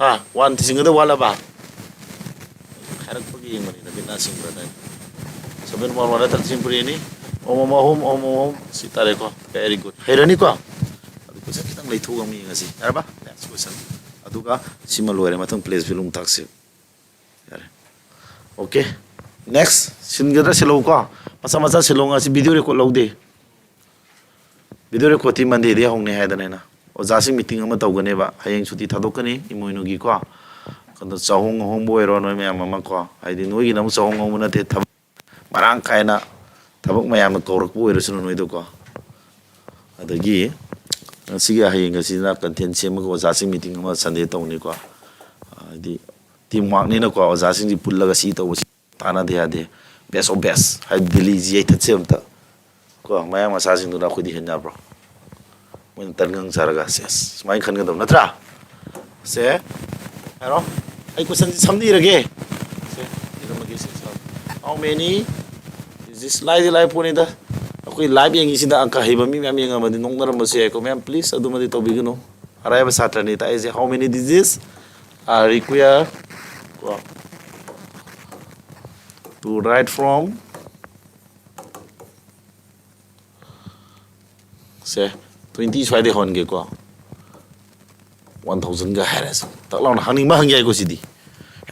ꯍꯥ? ꯋꯥꯟ ꯊꯤꯖꯤꯟꯒꯗꯕ ꯋꯥꯠꯂꯕ? ꯍꯥꯏꯔꯛꯄꯒꯤ ꯌꯦꯡꯕꯅꯤꯗ, ꯃꯤꯠ ꯅꯥ ꯁꯤꯡꯕ꯭ꯔꯥ ꯅꯪ? ꯁꯚꯦꯟ ꯋꯥꯟ ꯋꯥꯟꯗ ꯊꯥꯔꯇꯤꯟ ꯄꯨꯔꯤꯅꯤ꯫ ꯑꯣꯝ ꯑꯣꯝ ꯑꯍꯨꯝ, ꯑꯣꯝ ꯑꯣꯝ ꯑꯍꯨꯝ꯫ ꯁꯤ ꯇꯥꯔꯦꯀꯣ? Very good꯫ ꯍꯩꯔꯅꯤꯀꯣ? ꯑꯗꯨ ꯀꯣꯏꯁꯟ ꯈꯤꯇꯪ ꯂꯩꯊꯣꯛꯑꯒ ꯑꯃꯨꯛ ꯌꯦꯡꯉꯁꯤ꯫ ꯌꯥꯔꯕ? Next question꯫ ꯑꯗꯨꯒ ꯁꯤꯃ ꯂꯣꯏꯔꯦ, ꯃꯊꯪ ꯄ꯭ꯂꯦꯁ ꯐꯤꯜ ꯑꯃꯨꯛ ꯇꯥꯛꯁꯤ꯫ ꯌꯥꯔꯦ꯫ ꯑꯣꯀꯦ꯫ Next꯫ ꯁꯤꯟꯒꯗ꯭ꯔꯥ? ꯁꯤꯜꯂꯧꯀꯣ꯫ ꯃꯆꯥ ꯃꯆꯥ ꯁꯤꯜꯂꯧ꯫ ꯉꯁꯤ ꯚꯤꯗꯤꯑꯣ ꯔꯦꯀꯣꯔꯗ ꯂꯧꯗꯦ꯫ ꯚꯤꯗꯤꯑꯣ ꯔꯦꯀꯣꯔꯗꯇꯤ ꯃꯟꯗꯦꯗꯒꯤ ꯍꯧꯅꯤ ꯍꯥꯏꯗꯅ ꯑꯩꯅ꯫ ꯑꯣꯖꯥꯁꯤꯡ ꯃꯤꯇꯤꯡ ꯑꯃ ꯇꯧꯒꯅꯦꯕ꯫ ꯍꯌꯦꯡ ꯁꯨꯇꯤ ꯊꯥꯗꯣꯛꯀꯅꯤ ꯏꯃꯣꯏꯅꯨꯒꯤꯀꯣ꯫ ꯑꯗꯣ ꯆꯥꯍꯣꯡ ꯉꯥꯍꯣꯡꯕ ꯑꯣꯏꯔꯣ ꯅꯣꯏ ꯃꯌꯥꯝ ꯑꯃ ꯀꯣ꯫ ꯍꯥꯏꯗꯤ ꯅꯣꯏꯒꯤꯅ ꯑꯃꯨꯛ ꯆꯥꯍꯣꯡ ꯉꯥꯍꯣꯡꯕ ꯅꯠꯇꯦ, ꯊꯕꯛ ꯃꯔꯥꯡ ꯀꯥꯏꯅ ꯊꯕꯛ ꯃꯌꯥꯝꯅ ꯀꯧꯔꯛꯄ ꯑꯣꯏꯔꯁꯅꯨ ꯅꯣꯏꯗꯣꯀꯣ꯫ ꯑꯗꯒꯤ ꯉꯁꯤꯒꯤ ꯍꯌꯦꯡ ꯑꯁꯤꯅ ꯀꯟꯇꯦꯟ ꯁꯦꯝꯃꯒ ꯑꯣꯖꯥꯁꯤꯡ ꯃꯤꯇꯤꯡ ꯑꯃ ꯁꯟꯗꯦ ꯇꯧꯅꯤꯀꯣ꯫ ꯍꯥꯏꯗꯤ ꯇꯤꯝ ꯋꯥꯛꯅꯤꯅꯀꯣ, ꯑꯣꯖꯥꯁꯤꯡꯁꯤ ꯄꯨꯜꯂꯒ ꯁꯤ ꯇꯧꯕꯁꯤ ꯇꯥꯟꯅꯗ ꯌꯥꯗꯦ꯫ Best of best꯫ ꯍꯥꯏꯗꯤ ꯗꯤꯜꯂꯤꯁꯤ ꯌꯩꯊꯠꯁꯦ ꯑꯝꯇ꯫ ꯀꯣ, ꯃꯌꯥꯡ ꯃꯆꯥꯁꯤꯡꯗꯨꯅ ꯑꯩꯈꯣꯏꯗꯤ ꯍꯦꯟ ꯌꯥꯕ꯭ꯔꯣ? ꯃꯣꯏꯅ ꯇꯟꯒꯪ ꯆꯥꯔꯒ, ꯁꯦꯁ, ꯁꯨꯃꯥꯏꯅ ꯈꯟꯒꯗꯕ ꯅꯠꯇ꯭ꯔꯥ? ꯁꯦ, ꯍꯥꯏꯔꯣ꯫ ꯑꯩ ꯀꯣꯏꯁꯟꯁꯤ ꯁꯝꯅ ꯏꯔꯒꯦ꯫ ꯁꯦ, ꯏꯔꯝꯃꯒꯦ ꯁꯦ, ꯁꯦ꯫ How many digits? ꯂꯥꯏꯗꯤ ꯂꯥꯏ ꯄꯣꯠꯅꯤꯗ꯫ ꯑꯩꯈꯣꯏ ꯂꯥꯏꯚ ꯌꯦꯡꯉꯤꯁꯤꯗ ꯑꯪꯀ ꯍꯩꯕ ꯃꯤ ꯃꯌꯥꯝ ꯌꯦꯡꯉꯝꯃꯗꯤ ꯅꯣꯛꯅꯔꯝꯕꯁꯨ ꯌꯥꯏꯀꯣ꯫ ꯃꯌꯥꯝ, please, ꯑꯗꯨꯃꯗꯤ ꯇꯧꯕꯤꯒꯅꯨ꯫ ꯑꯔꯥꯏꯕ ꯁꯥꯇ꯭ꯔꯅꯤ ꯇꯥꯛꯏꯁꯦ꯫ How many digits are required, ꯀꯣ, to write from ꯁꯦ, ꯇ꯭ꯋꯦꯟꯇꯤ ꯁ꯭ꯋꯥꯏꯗꯩ ꯍꯧꯍꯟꯒꯦꯀꯣ꯫ ꯋꯥꯟ ꯊꯥꯎꯖꯟꯒ ꯍꯥꯏꯔꯁꯦ꯫ ꯇꯛ ꯂꯥꯎꯅ ꯍꯪꯅꯤꯡꯕ ꯍꯪ ꯌꯥꯏꯀꯣ ꯁꯤꯗꯤ꯫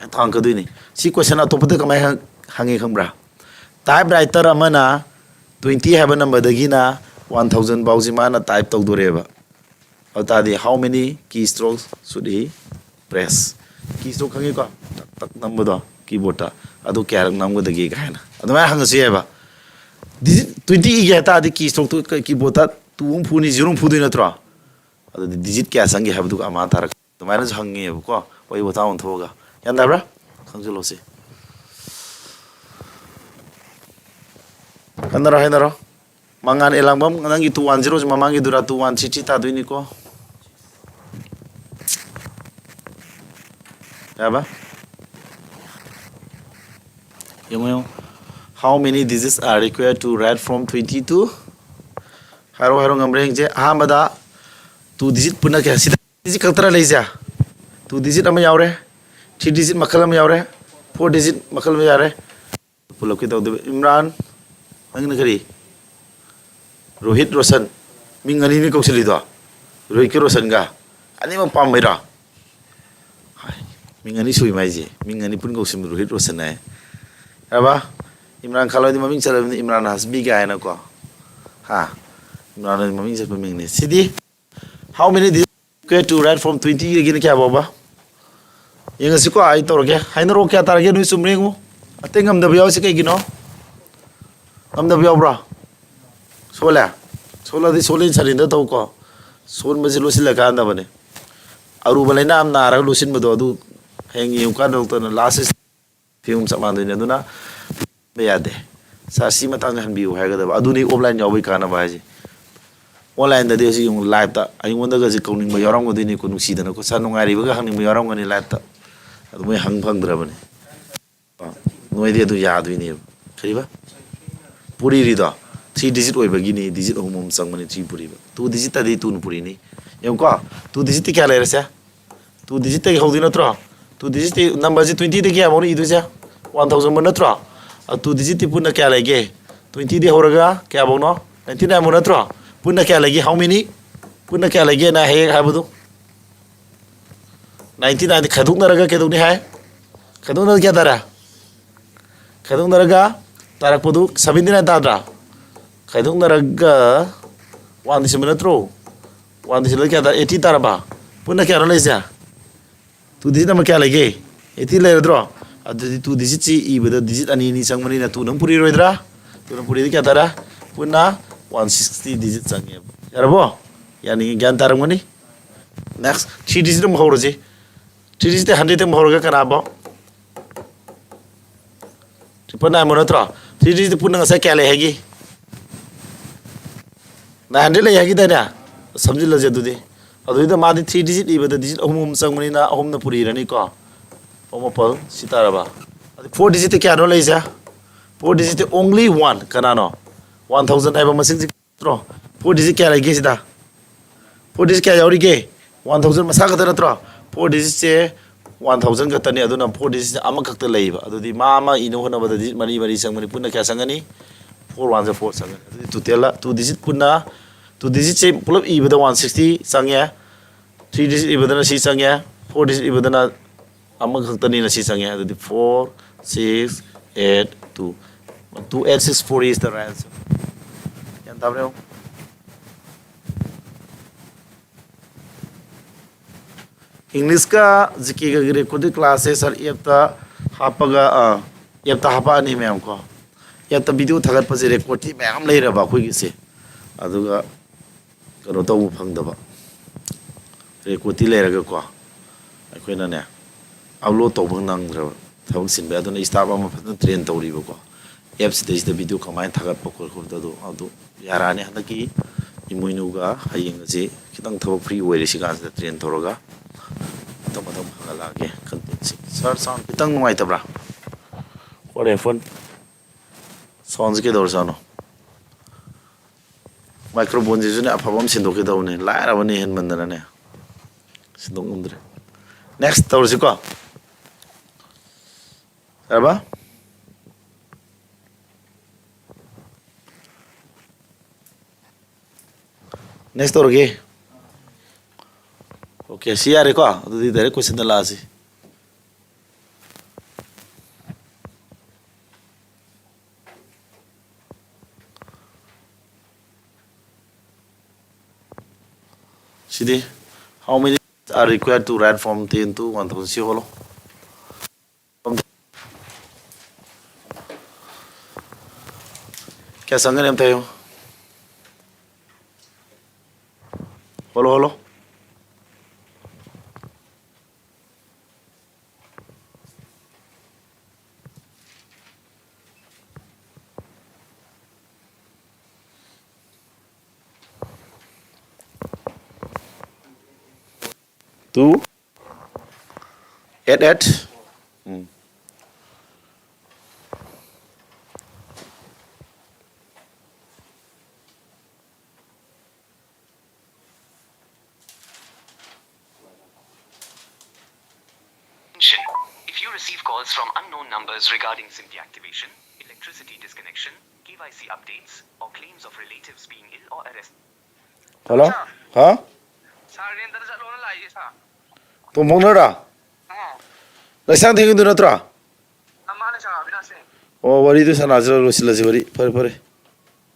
ꯍꯦꯛꯇ ꯍꯪꯉꯛꯀꯗꯣꯏꯅꯤ꯫ ꯁꯤ ꯀꯣꯏꯁꯟ ꯑꯇꯣꯞꯄꯗ ꯀꯃꯥꯏꯅ ꯍꯪ-, ꯍꯪꯉꯤ ꯈꯪꯕ꯭ꯔꯥ? ꯇꯥꯏꯞ ꯔꯥꯏꯇꯔ ꯑꯃꯅ Twenty ꯍꯥꯏꯕ numberꯗꯒꯤꯅ one thousand ꯐꯥꯎꯁꯤ ꯃꯥꯅ type ꯇꯧꯗꯣꯔꯦꯕ꯫ ꯑꯗꯨ ꯇꯥꯔꯗꯤ, how many keystrokes should he press? Keystroke ꯈꯪꯉꯤꯀꯣ? ꯇꯛ ꯇꯛ ꯅꯝꯕꯗꯣ keyboardꯇ꯫ ꯑꯗꯨ ꯀꯌꯥꯔꯛ ꯅꯝꯒꯗꯒꯦ ꯀꯥꯏꯅ ꯑꯗꯨꯃꯥꯏꯅ ꯍꯪꯉꯁꯨ ꯌꯥꯏꯕ꯫ Digit twenty ꯏꯒꯦ ꯍꯥꯏ ꯇꯥꯔꯗꯤ keystrokꯇꯨ keyboardꯇ two ꯑꯃ ꯐꯨꯅꯤ, zero ꯑꯃ ꯐꯨꯗꯣꯏ ꯅꯠꯇ꯭ꯔꯣ? ꯑꯗꯨꯗꯤ digit ꯀꯌꯥ ꯆꯪꯒꯦ ꯍꯥꯏꯕꯗꯨꯒ ꯑꯃ ꯇꯥꯔꯛ-, ꯑꯗꯨꯃꯥꯏꯅꯁꯨ ꯍꯪꯉꯦꯕꯀꯣ꯫ ꯋꯥꯔꯤ ꯋꯥꯇꯥꯏ ꯑꯣꯟꯊꯣꯛꯑꯒ꯫ ꯒ꯭ꯌꯥꯟ ꯇꯥꯕ꯭ꯔꯥ? ꯈꯪꯖꯤꯜꯂꯣ ꯁꯤ꯫ ꯍꯟꯅꯔꯣ, ꯍꯥꯏꯅꯔꯣ꯫ ꯃꯉꯥꯜ ꯑꯦꯂꯥꯡꯕꯝ, ꯅꯪꯒꯤ two one zeroꯁꯤ ꯃꯃꯥꯡꯒꯤꯗꯨꯔꯥ? Two one three three ꯇꯥꯗꯣꯏꯅꯤꯀꯣ꯫ ꯌꯥꯕ? ꯌꯦꯡꯉꯣ, ꯌꯦꯡꯉꯣ꯫ How many digits are required to write from twenty to? ꯍꯥꯏꯔꯣ, ꯍꯥꯏꯔꯣ, ꯉꯝꯕ꯭ꯔꯥ ꯌꯦꯡꯁꯦ꯫ ꯑꯍꯥꯟꯕꯗ two digit ꯄꯨꯟꯅ ꯀꯌꯥ? ꯁꯤꯗ digit ꯈꯛꯇꯔ ꯂꯩꯁꯦ? Two digit ꯑꯃ ꯌꯥꯎꯔꯦ, three digit ꯃꯈꯜ ꯑꯃ ꯌꯥꯎꯔꯦ, four digit ꯃꯈꯜ ꯑꯃ ꯌꯥꯎꯔꯦ꯫ ꯄꯨꯂꯞꯀꯤ ꯇꯧꯗꯣꯏꯕ꯫ ꯏꯝꯔꯥꯟ, ꯅꯪꯅ ꯀꯔꯤ? ꯔꯣꯍꯤꯠ, ꯔꯣꯁꯟ꯫ ꯃꯤꯡ ꯑꯅꯤꯅꯤ ꯀꯧꯁꯤꯜꯂꯤꯗꯣ, ꯔꯣꯍꯤꯠꯀ ꯔꯣꯁꯟꯒ꯫ ꯑꯅꯤꯃꯛ ꯄꯥꯝꯕꯩꯔꯣ? ꯍꯥꯏ, ꯃꯤꯡ ꯑꯅꯤ ꯁꯨꯏ ꯃꯥꯏꯁꯦ, ꯃꯤꯡ ꯑꯅꯤ ꯄꯨꯟ ꯀꯧꯁꯤꯟꯕ ꯔꯣꯍꯤꯠ ꯔꯣꯁꯟ ꯍꯥꯏ꯫ ꯌꯥꯔꯕ? ꯏꯝꯔꯥꯟ ꯈꯥꯟ ꯍꯣꯏꯗꯤ ꯃꯃꯤꯡ ꯆꯠꯂꯕꯅꯤ, ꯏꯝꯔꯥꯟ ꯍꯥꯁꯕꯤ ꯀꯥꯏꯅꯀꯣ꯫ ꯍꯥ? ꯏꯝꯔꯥꯟ ꯍꯣꯏꯗꯤ ꯃꯃꯤꯡ ꯆꯠꯄ ꯃꯤꯡꯅꯤ꯫ ꯁꯤꯗꯤ, how many digits required to write from twenty ꯗꯒꯤꯅ ꯀꯌꯥ ꯐꯥꯎꯕ? ꯌꯦꯡꯉꯁꯤꯀꯣ, ꯑꯩ ꯇꯧꯔꯒꯦ꯫ ꯍꯥꯏꯅꯔꯛꯑꯣ, ꯀꯌꯥ ꯇꯥꯔꯒꯦ? ꯅꯣꯏ ꯆꯨꯝꯕ꯭ꯔꯥ ꯌꯦꯡꯉꯨ꯫ ꯑꯇꯩ ꯉꯝꯗꯕ ꯌꯥꯎꯔꯤꯁꯦ ꯀꯩꯒꯤꯅꯣ? ꯉꯝꯗꯕ ꯌꯥꯎꯕ꯭ꯔꯥ? ꯁꯣꯜꯂꯦ? ꯁꯣꯜꯂꯗꯤ ꯁꯣꯜꯂꯤ surrender ꯇꯧꯀꯣ꯫ ꯁꯣꯟꯕꯁꯤ ꯂꯣꯠꯁꯤꯜꯂꯀꯥꯟꯗꯕꯅꯦ꯫ ꯑꯔꯨꯕ ꯂꯥꯏꯅꯥ ꯑꯃ ꯅꯥꯔꯒ ꯂꯣꯠꯁꯤꯟꯕꯗꯣ, ꯑꯗꯨ ꯍꯌꯦꯡ ꯌꯦꯡꯉꯨꯀꯥꯟꯗ ꯗꯣꯛꯇꯔꯅ last ꯐꯤꯕꯝ ꯆꯞ ꯃꯥꯟꯅꯗꯣꯏꯅꯤ꯫ ꯑꯗꯨꯅ ꯌꯥꯗꯦ꯫ "ꯁꯥꯔ, ꯁꯤ ꯃꯇꯥꯡꯗ ꯍꯟꯕꯤꯌꯨ" ꯍꯥꯏꯒꯗꯕ꯫ ꯑꯗꯨꯅꯤ offline ꯌꯥꯎꯕꯒꯤ ꯀꯥꯟꯅꯕ ꯍꯥꯏꯁꯦ꯫ Onlineꯗꯗꯤ ꯍꯧꯖꯤꯛ ꯌꯦꯡꯉꯨ, liveꯇ ꯑꯩꯉꯣꯟꯗꯒꯁꯦ ꯀꯧꯅꯤꯡꯕ ꯌꯥꯎꯔꯝꯒꯗꯣꯏꯅꯤꯀꯣ, ꯅꯨꯡꯁꯤꯗꯅꯀꯣ, "ꯁꯥꯔ, ꯅꯨꯡꯉꯥꯏꯔꯤꯕꯒ?" ꯍꯪꯅꯤꯡꯕ ꯌꯥꯎꯔꯝꯒꯅꯤ liveꯇ꯫ ꯑꯗꯨ ꯃꯣꯏ ꯍꯪ ꯐꯪꯗ꯭ꯔꯕꯅꯤ꯫ ꯅꯣꯏꯗꯤ ꯑꯗꯨ ꯌꯥꯗꯣꯏꯅꯦꯕ꯫ ꯀꯔꯤꯕ? ꯄꯨꯔꯤꯔꯤꯗꯣ three digit ꯑꯣꯏꯕꯒꯤꯅꯤ, digit ꯑꯍꯨꯝ ꯑꯍꯨꯝ ꯆꯪꯕꯅꯤ three ꯄꯨꯔꯤꯕ꯫ Two digitꯇꯗꯤ twoꯅ ꯄꯨꯔꯤꯅꯤ꯫ ꯌꯦꯡꯉꯨꯀꯣ, two digitꯇꯤ ꯀꯌꯥ ꯂꯩꯔꯁꯦ? Two digitꯇꯒꯤ ꯍꯧꯗꯣꯏ ꯅꯠꯇ꯭ꯔꯣ? Two digitꯇꯤ numberꯁꯤ twentyꯗꯒꯤ ꯀꯌꯥꯐꯧꯅꯣ ꯏꯗꯣꯏꯁꯦ? One thousand ꯐꯥꯎ ꯅꯠꯇ꯭ꯔꯣ? ꯑ, two digitꯇꯤ ꯄꯨꯟꯅ ꯀꯌꯥ ꯂꯩꯒꯦ? Twentyꯗꯒꯤ ꯍꯧꯔꯒ ꯀꯌꯥꯐꯧꯅꯣ? Ninety-nine ꯐꯥꯎ ꯅꯠꯇ꯭ꯔꯣ? ꯄꯨꯟꯅ ꯀꯌꯥ ꯂꯩꯒꯦ? How many? ꯄꯨꯟꯅ ꯀꯌꯥ ꯂꯩꯒꯦ? ꯅꯥꯏ ꯍꯦꯛ ꯍꯥꯏꯕꯗꯨ꯫ Ninety-nineꯗꯤ ꯈꯥꯏꯗꯣꯛꯅꯔꯒ ꯀꯩꯗꯧꯅꯤ ꯍꯥꯏ? ꯈꯥꯏꯗꯣꯛꯅꯔꯒ ꯀꯌꯥ ꯇꯥꯔꯦ? ꯈꯥꯏꯗꯣꯛꯅꯔꯒ ꯇꯥꯔꯛꯄꯗꯨ seventy-nine ꯇꯥꯗ꯭ꯔꯥ? ꯈꯥꯏꯗꯣꯛꯅꯔꯒ ꯋꯥꯟꯗꯤ ꯁꯤꯟꯕ ꯅꯠꯇ꯭ꯔꯣ? ꯋꯥꯟꯗꯤ ꯁꯤꯜꯂꯒ ꯀꯌꯥ ꯇꯥꯔꯦ? ꯑꯩꯠꯇꯤ ꯇꯥꯔꯕ? ꯄꯨꯟꯅ ꯀꯌꯥꯅꯣ ꯂꯩꯁꯦ? ꯇꯨ ꯗꯤꯖꯤꯠ ꯑꯃ ꯀꯌꯥ ꯂꯩꯒꯦ? ꯑꯩꯠꯇꯤ ꯂꯩꯔꯗ꯭ꯔꯣ? ꯑꯗꯨꯗꯤ ꯇꯨ ꯗꯤꯖꯤꯠꯁꯤ ꯏꯕꯗ ꯗꯤꯖꯤꯠ ꯑꯅꯤ ꯑꯅꯤ ꯆꯪꯕꯅꯤꯅ ꯇꯨꯅ ꯑꯃꯨꯛ ꯄꯨꯔꯤꯔꯣꯏꯗ꯭ꯔꯥ? ꯇꯨꯅ ꯄꯨꯔꯤꯗꯤ ꯀꯌꯥ ꯇꯥꯔꯦ? ꯄꯨꯟꯅ ꯋꯥꯟ ꯁꯤꯛꯁꯇꯤ ꯗꯤꯖꯤꯠ ꯆꯪꯉꯦꯕ꯫ ꯌꯥꯔꯕꯣ? ꯌꯥꯅꯤꯡꯉꯤ, ꯒ꯭ꯌꯥꯟ ꯇꯥꯔꯝꯒꯅꯤ꯫ ꯅꯦꯛꯁ, ꯊ꯭ꯔꯤ ꯗꯤꯖꯤꯠ ꯑꯃꯨꯛ ꯍꯧꯔꯁꯤ꯫ ꯊ꯭ꯔꯤ ꯗꯤꯖꯤꯠꯇ ꯍꯟꯗ꯭ꯔꯦꯗꯇ ꯑꯃꯨꯛ ꯍꯧꯔꯒ ꯀꯅꯥꯕꯣ? ꯇ꯭ꯔꯤꯄꯜ ꯅꯥꯏꯟ ꯅꯠꯇ꯭ꯔꯣ? ꯊ꯭ꯔꯤ ꯗꯤꯖꯤꯠꯇ ꯄꯨꯟꯅ ꯉꯁꯥꯏ ꯀꯌꯥ ꯂꯩ ꯍꯥꯏꯒꯦ? ꯅꯥꯏꯟ ꯍꯟꯗ꯭ꯔꯦꯗ ꯂꯩ ꯍꯥꯏꯈꯤꯗꯥꯏꯅꯦ? ꯁꯝꯖꯤꯜꯂꯁꯦ ꯑꯗꯨꯗꯤ꯫ ꯑꯗꯨꯏꯗ ꯃꯥꯗꯤ ꯊ꯭ꯔꯤ ꯗꯤꯖꯤꯠ ꯏꯕꯗ ꯗꯤꯖꯤꯠ ꯑꯍꯨꯝ ꯑꯍꯨꯝ ꯆꯪꯕꯅꯤꯅ ꯑꯍꯨꯝꯅ ꯄꯨꯔꯤꯔꯅꯤꯀꯣ꯫ ꯑꯍꯨꯝ ꯃꯥꯄꯜ ꯁꯤ ꯇꯥꯔꯕ? ꯑꯗꯨ ꯐꯣꯔ ꯗꯤꯖꯤꯠꯇ ꯀꯌꯥꯅꯣ ꯂꯩꯁꯦ? ꯐꯣꯔ ꯗꯤꯖꯤꯠꯇ only one꯫ ꯀꯅꯥꯅꯣ? ꯋꯥꯟ ꯊꯥꯎꯖꯟ ꯍꯥꯏꯕ ꯃꯁꯤꯡꯁꯤ ꯅꯠꯇ꯭ꯔꯣ? ꯐꯣꯔ ꯗꯤꯖꯤꯠ ꯀꯌꯥ ꯂꯩꯒꯦ ꯁꯤꯗ? ꯐꯣꯔ ꯗꯤꯖꯤꯠ ꯀꯌꯥ ꯌꯥꯎꯔꯤꯒꯦ? ꯋꯥꯟ ꯊꯥꯎꯖꯟ ꯃꯁꯥ ꯈꯛꯇ ꯅꯠꯇ꯭ꯔꯣ? ꯐꯣꯔ ꯗꯤꯖꯤꯠꯁꯦ ꯋꯥꯟ ꯊꯥꯎꯖꯟ ꯈꯛꯇꯅꯤ, ꯑꯗꯨꯅ ꯐꯣꯔ ꯗꯤꯖꯤꯠꯁꯦ ꯑꯃꯈꯛꯇ ꯂꯩꯌꯦꯕ꯫ ꯑꯗꯨꯗꯤ ꯃꯥ ꯑꯃ ꯏꯅꯕ ꯍꯣꯠꯅꯕꯗ ꯗꯤꯖꯤꯠ ꯃꯔꯤ ꯃꯔꯤ ꯆꯪꯕꯅꯤ꯫ ꯄꯨꯟꯅ ꯀꯌꯥ ꯆꯪꯒꯅꯤ? ꯐꯣꯔ ꯋꯥꯟ ꯖ ꯐꯣꯔ ꯆꯪꯒꯅꯤ꯫ ꯑꯗꯨꯗꯤ ꯇꯣꯇꯦꯜꯗ ꯇꯨ ꯗꯤꯖꯤꯠ ꯄꯨꯟꯅ, ꯇꯨ ꯗꯤꯖꯤꯠꯁꯦ ꯄꯨꯂꯞ ꯏꯕꯗ ꯋꯥꯟ ꯁꯤꯛꯁꯇꯤ ꯆꯪꯉꯦ, ꯊ꯭ꯔꯤ ꯗꯤꯖꯤꯠ ꯏꯕꯗꯅ ꯁꯤ ꯆꯪꯉꯦ, ꯐꯣꯔ ꯗꯤꯖꯤꯠ ꯏꯕꯗꯅ ꯑꯃꯈꯛꯇꯅꯤꯅ ꯁꯤ ꯆꯪꯉꯦ꯫ ꯑꯗꯨꯗꯤ four six eight two, two eight six four is the right answer꯫ ꯒ꯭ꯌꯥꯟ ꯇꯥꯕ꯭ꯔꯥ ꯌꯦꯡꯉꯨ꯫ ꯏꯪꯂꯤꯁꯀ ꯖꯤ ꯀꯦꯒꯒꯤ ꯔꯦꯀꯣꯔꯗꯤꯡ ꯀ꯭ꯂꯥꯁꯁꯦ ꯁꯥꯔ ꯑꯦꯞꯇ ꯍꯥꯞꯄꯒ, ꯑꯥ, ꯑꯦꯞꯇ ꯍꯥꯞꯄꯛꯑꯅꯤ ꯃꯌꯥꯝ ꯀꯣ꯫ ꯑꯦꯞꯇ ꯚꯤꯗꯤꯑꯣ ꯊꯥꯒꯠꯄꯁꯦ ꯔꯦꯀꯣꯔꯗꯇꯤ ꯃꯌꯥꯝ ꯂꯩꯔꯕ ꯑꯩꯈꯣꯏꯒꯤꯁꯦ, ꯑꯗꯨꯒ ꯀꯩꯅꯣ ꯇꯧꯕ ꯐꯪꯗꯕ꯫ ꯔꯦꯀꯣꯔꯗꯇꯤ ꯂꯩꯔꯒꯀꯣ, ꯑꯩꯈꯣꯏꯅꯅꯦ ꯑꯞꯂꯣꯗ ꯇꯧꯕ ꯅꯪꯗ꯭ꯔꯕ, ꯊꯕꯛ ꯆꯤꯟꯕꯩ꯫ ꯑꯗꯨꯅ ꯏꯁꯇꯥꯐ ꯑꯃ ꯐꯖꯅ ꯇ꯭ꯔꯦꯟ ꯇꯧꯔꯤꯕꯀꯣ꯫ ꯑꯦꯞꯁꯤꯗꯩꯁꯤꯗ ꯚꯤꯗꯤꯑꯣ ꯀꯃꯥꯏꯅ ꯊꯥꯒꯠꯄ ꯈꯣꯠꯄꯗꯣ ꯑꯗꯨ ꯌꯥꯔꯛꯑꯅꯤ꯫ ꯍꯟꯗꯛꯀꯤ ꯏꯃꯣꯏꯅꯨꯒ ꯍꯌꯦꯡꯒꯁꯦ ꯈꯤꯇꯪ ꯊꯕꯛ ꯐ꯭ꯔꯤ ꯑꯣꯏꯔꯤ꯫ ꯁꯤ ꯀꯥꯟꯁꯤꯗ ꯇ꯭ꯔꯦꯟ ꯇꯧꯔꯒ ꯃꯊꯪ ꯃꯊꯪ ꯐꯒꯠꯂꯛꯑꯒꯦ ꯀꯟꯇꯦꯟꯁꯦ꯫ ꯁꯥꯔ, ꯁꯥꯎꯟ ꯈꯤꯇꯪ ꯅꯨꯡꯉꯥꯏꯇꯕ꯭ꯔꯥ? Phone, phone ꯁꯥꯎꯟꯁꯦ ꯀꯩꯗꯧꯔꯖꯥꯠꯅꯣ? ꯃꯥꯏꯀ꯭ꯔꯣꯐꯣꯟꯁꯤꯁꯨꯅꯦ ꯑꯐꯕ ꯑꯃ ꯁꯤꯟꯗꯣꯛꯀꯦ ꯇꯧꯕꯅꯦ, ꯂꯥꯏꯔꯕꯅꯦ ꯍꯦꯟꯃꯟꯗꯅꯅꯦ ꯁꯤꯟꯗꯣꯛ ꯉꯝꯗ꯭ꯔꯦ꯫ ꯅꯦꯛꯁ ꯇꯧꯔꯁꯤꯀꯣ꯫ ꯌꯥꯔꯕ? ꯅꯦꯛꯁ ꯇꯧꯔꯒꯦ꯫ ꯑꯣꯀꯦ, ꯁꯤ ꯌꯥꯔꯦꯀꯣ꯫ ꯑꯗꯨꯗꯤ direct ꯀꯣꯏꯁꯟꯗ ꯂꯥꯛꯑꯁꯤ꯫ How many are required to write from ten to one thousand? ꯁꯤ ꯍꯣꯜꯂꯣ꯫ ꯀꯌꯥ ꯆꯪꯒꯅꯤ ꯑꯝꯇ ꯍꯥꯏꯌꯨ꯫ ꯍꯣꯜꯂꯣ, ꯍꯣꯜꯂꯣ꯫ Two, eight, eight. Um. Attention. If you receive calls from unknown numbers regarding SIM deactivation, electricity disconnection, K Y C updates, or claims of relatives being ill or arrested. Hello? ꯍꯥ? ꯁꯥꯔ ꯔꯦꯟꯇꯗ ꯆꯠꯂꯣꯅ ꯂꯥꯛꯏꯁꯦ, ꯁꯥꯔ꯫ ꯇꯣꯝꯐꯧꯅꯔꯥ? ꯑꯥ꯫ ꯂꯩꯁꯥꯡ ꯊꯦꯡꯒꯤꯗꯨ ꯅꯠꯇ꯭ꯔꯣ? ꯑꯥ, ꯃꯥꯅꯦ, ꯁꯥꯔ, ꯑꯕꯤꯅꯥꯁꯅꯦ꯫ ꯑꯣ, ꯋꯥꯔꯤꯗꯨ ꯁꯥꯟꯅꯁꯤꯔ, ꯂꯣꯏꯁꯤꯜꯂꯁꯤ ꯋꯥꯔꯤ꯫ ꯐꯔꯦ, ꯐꯔꯦ꯫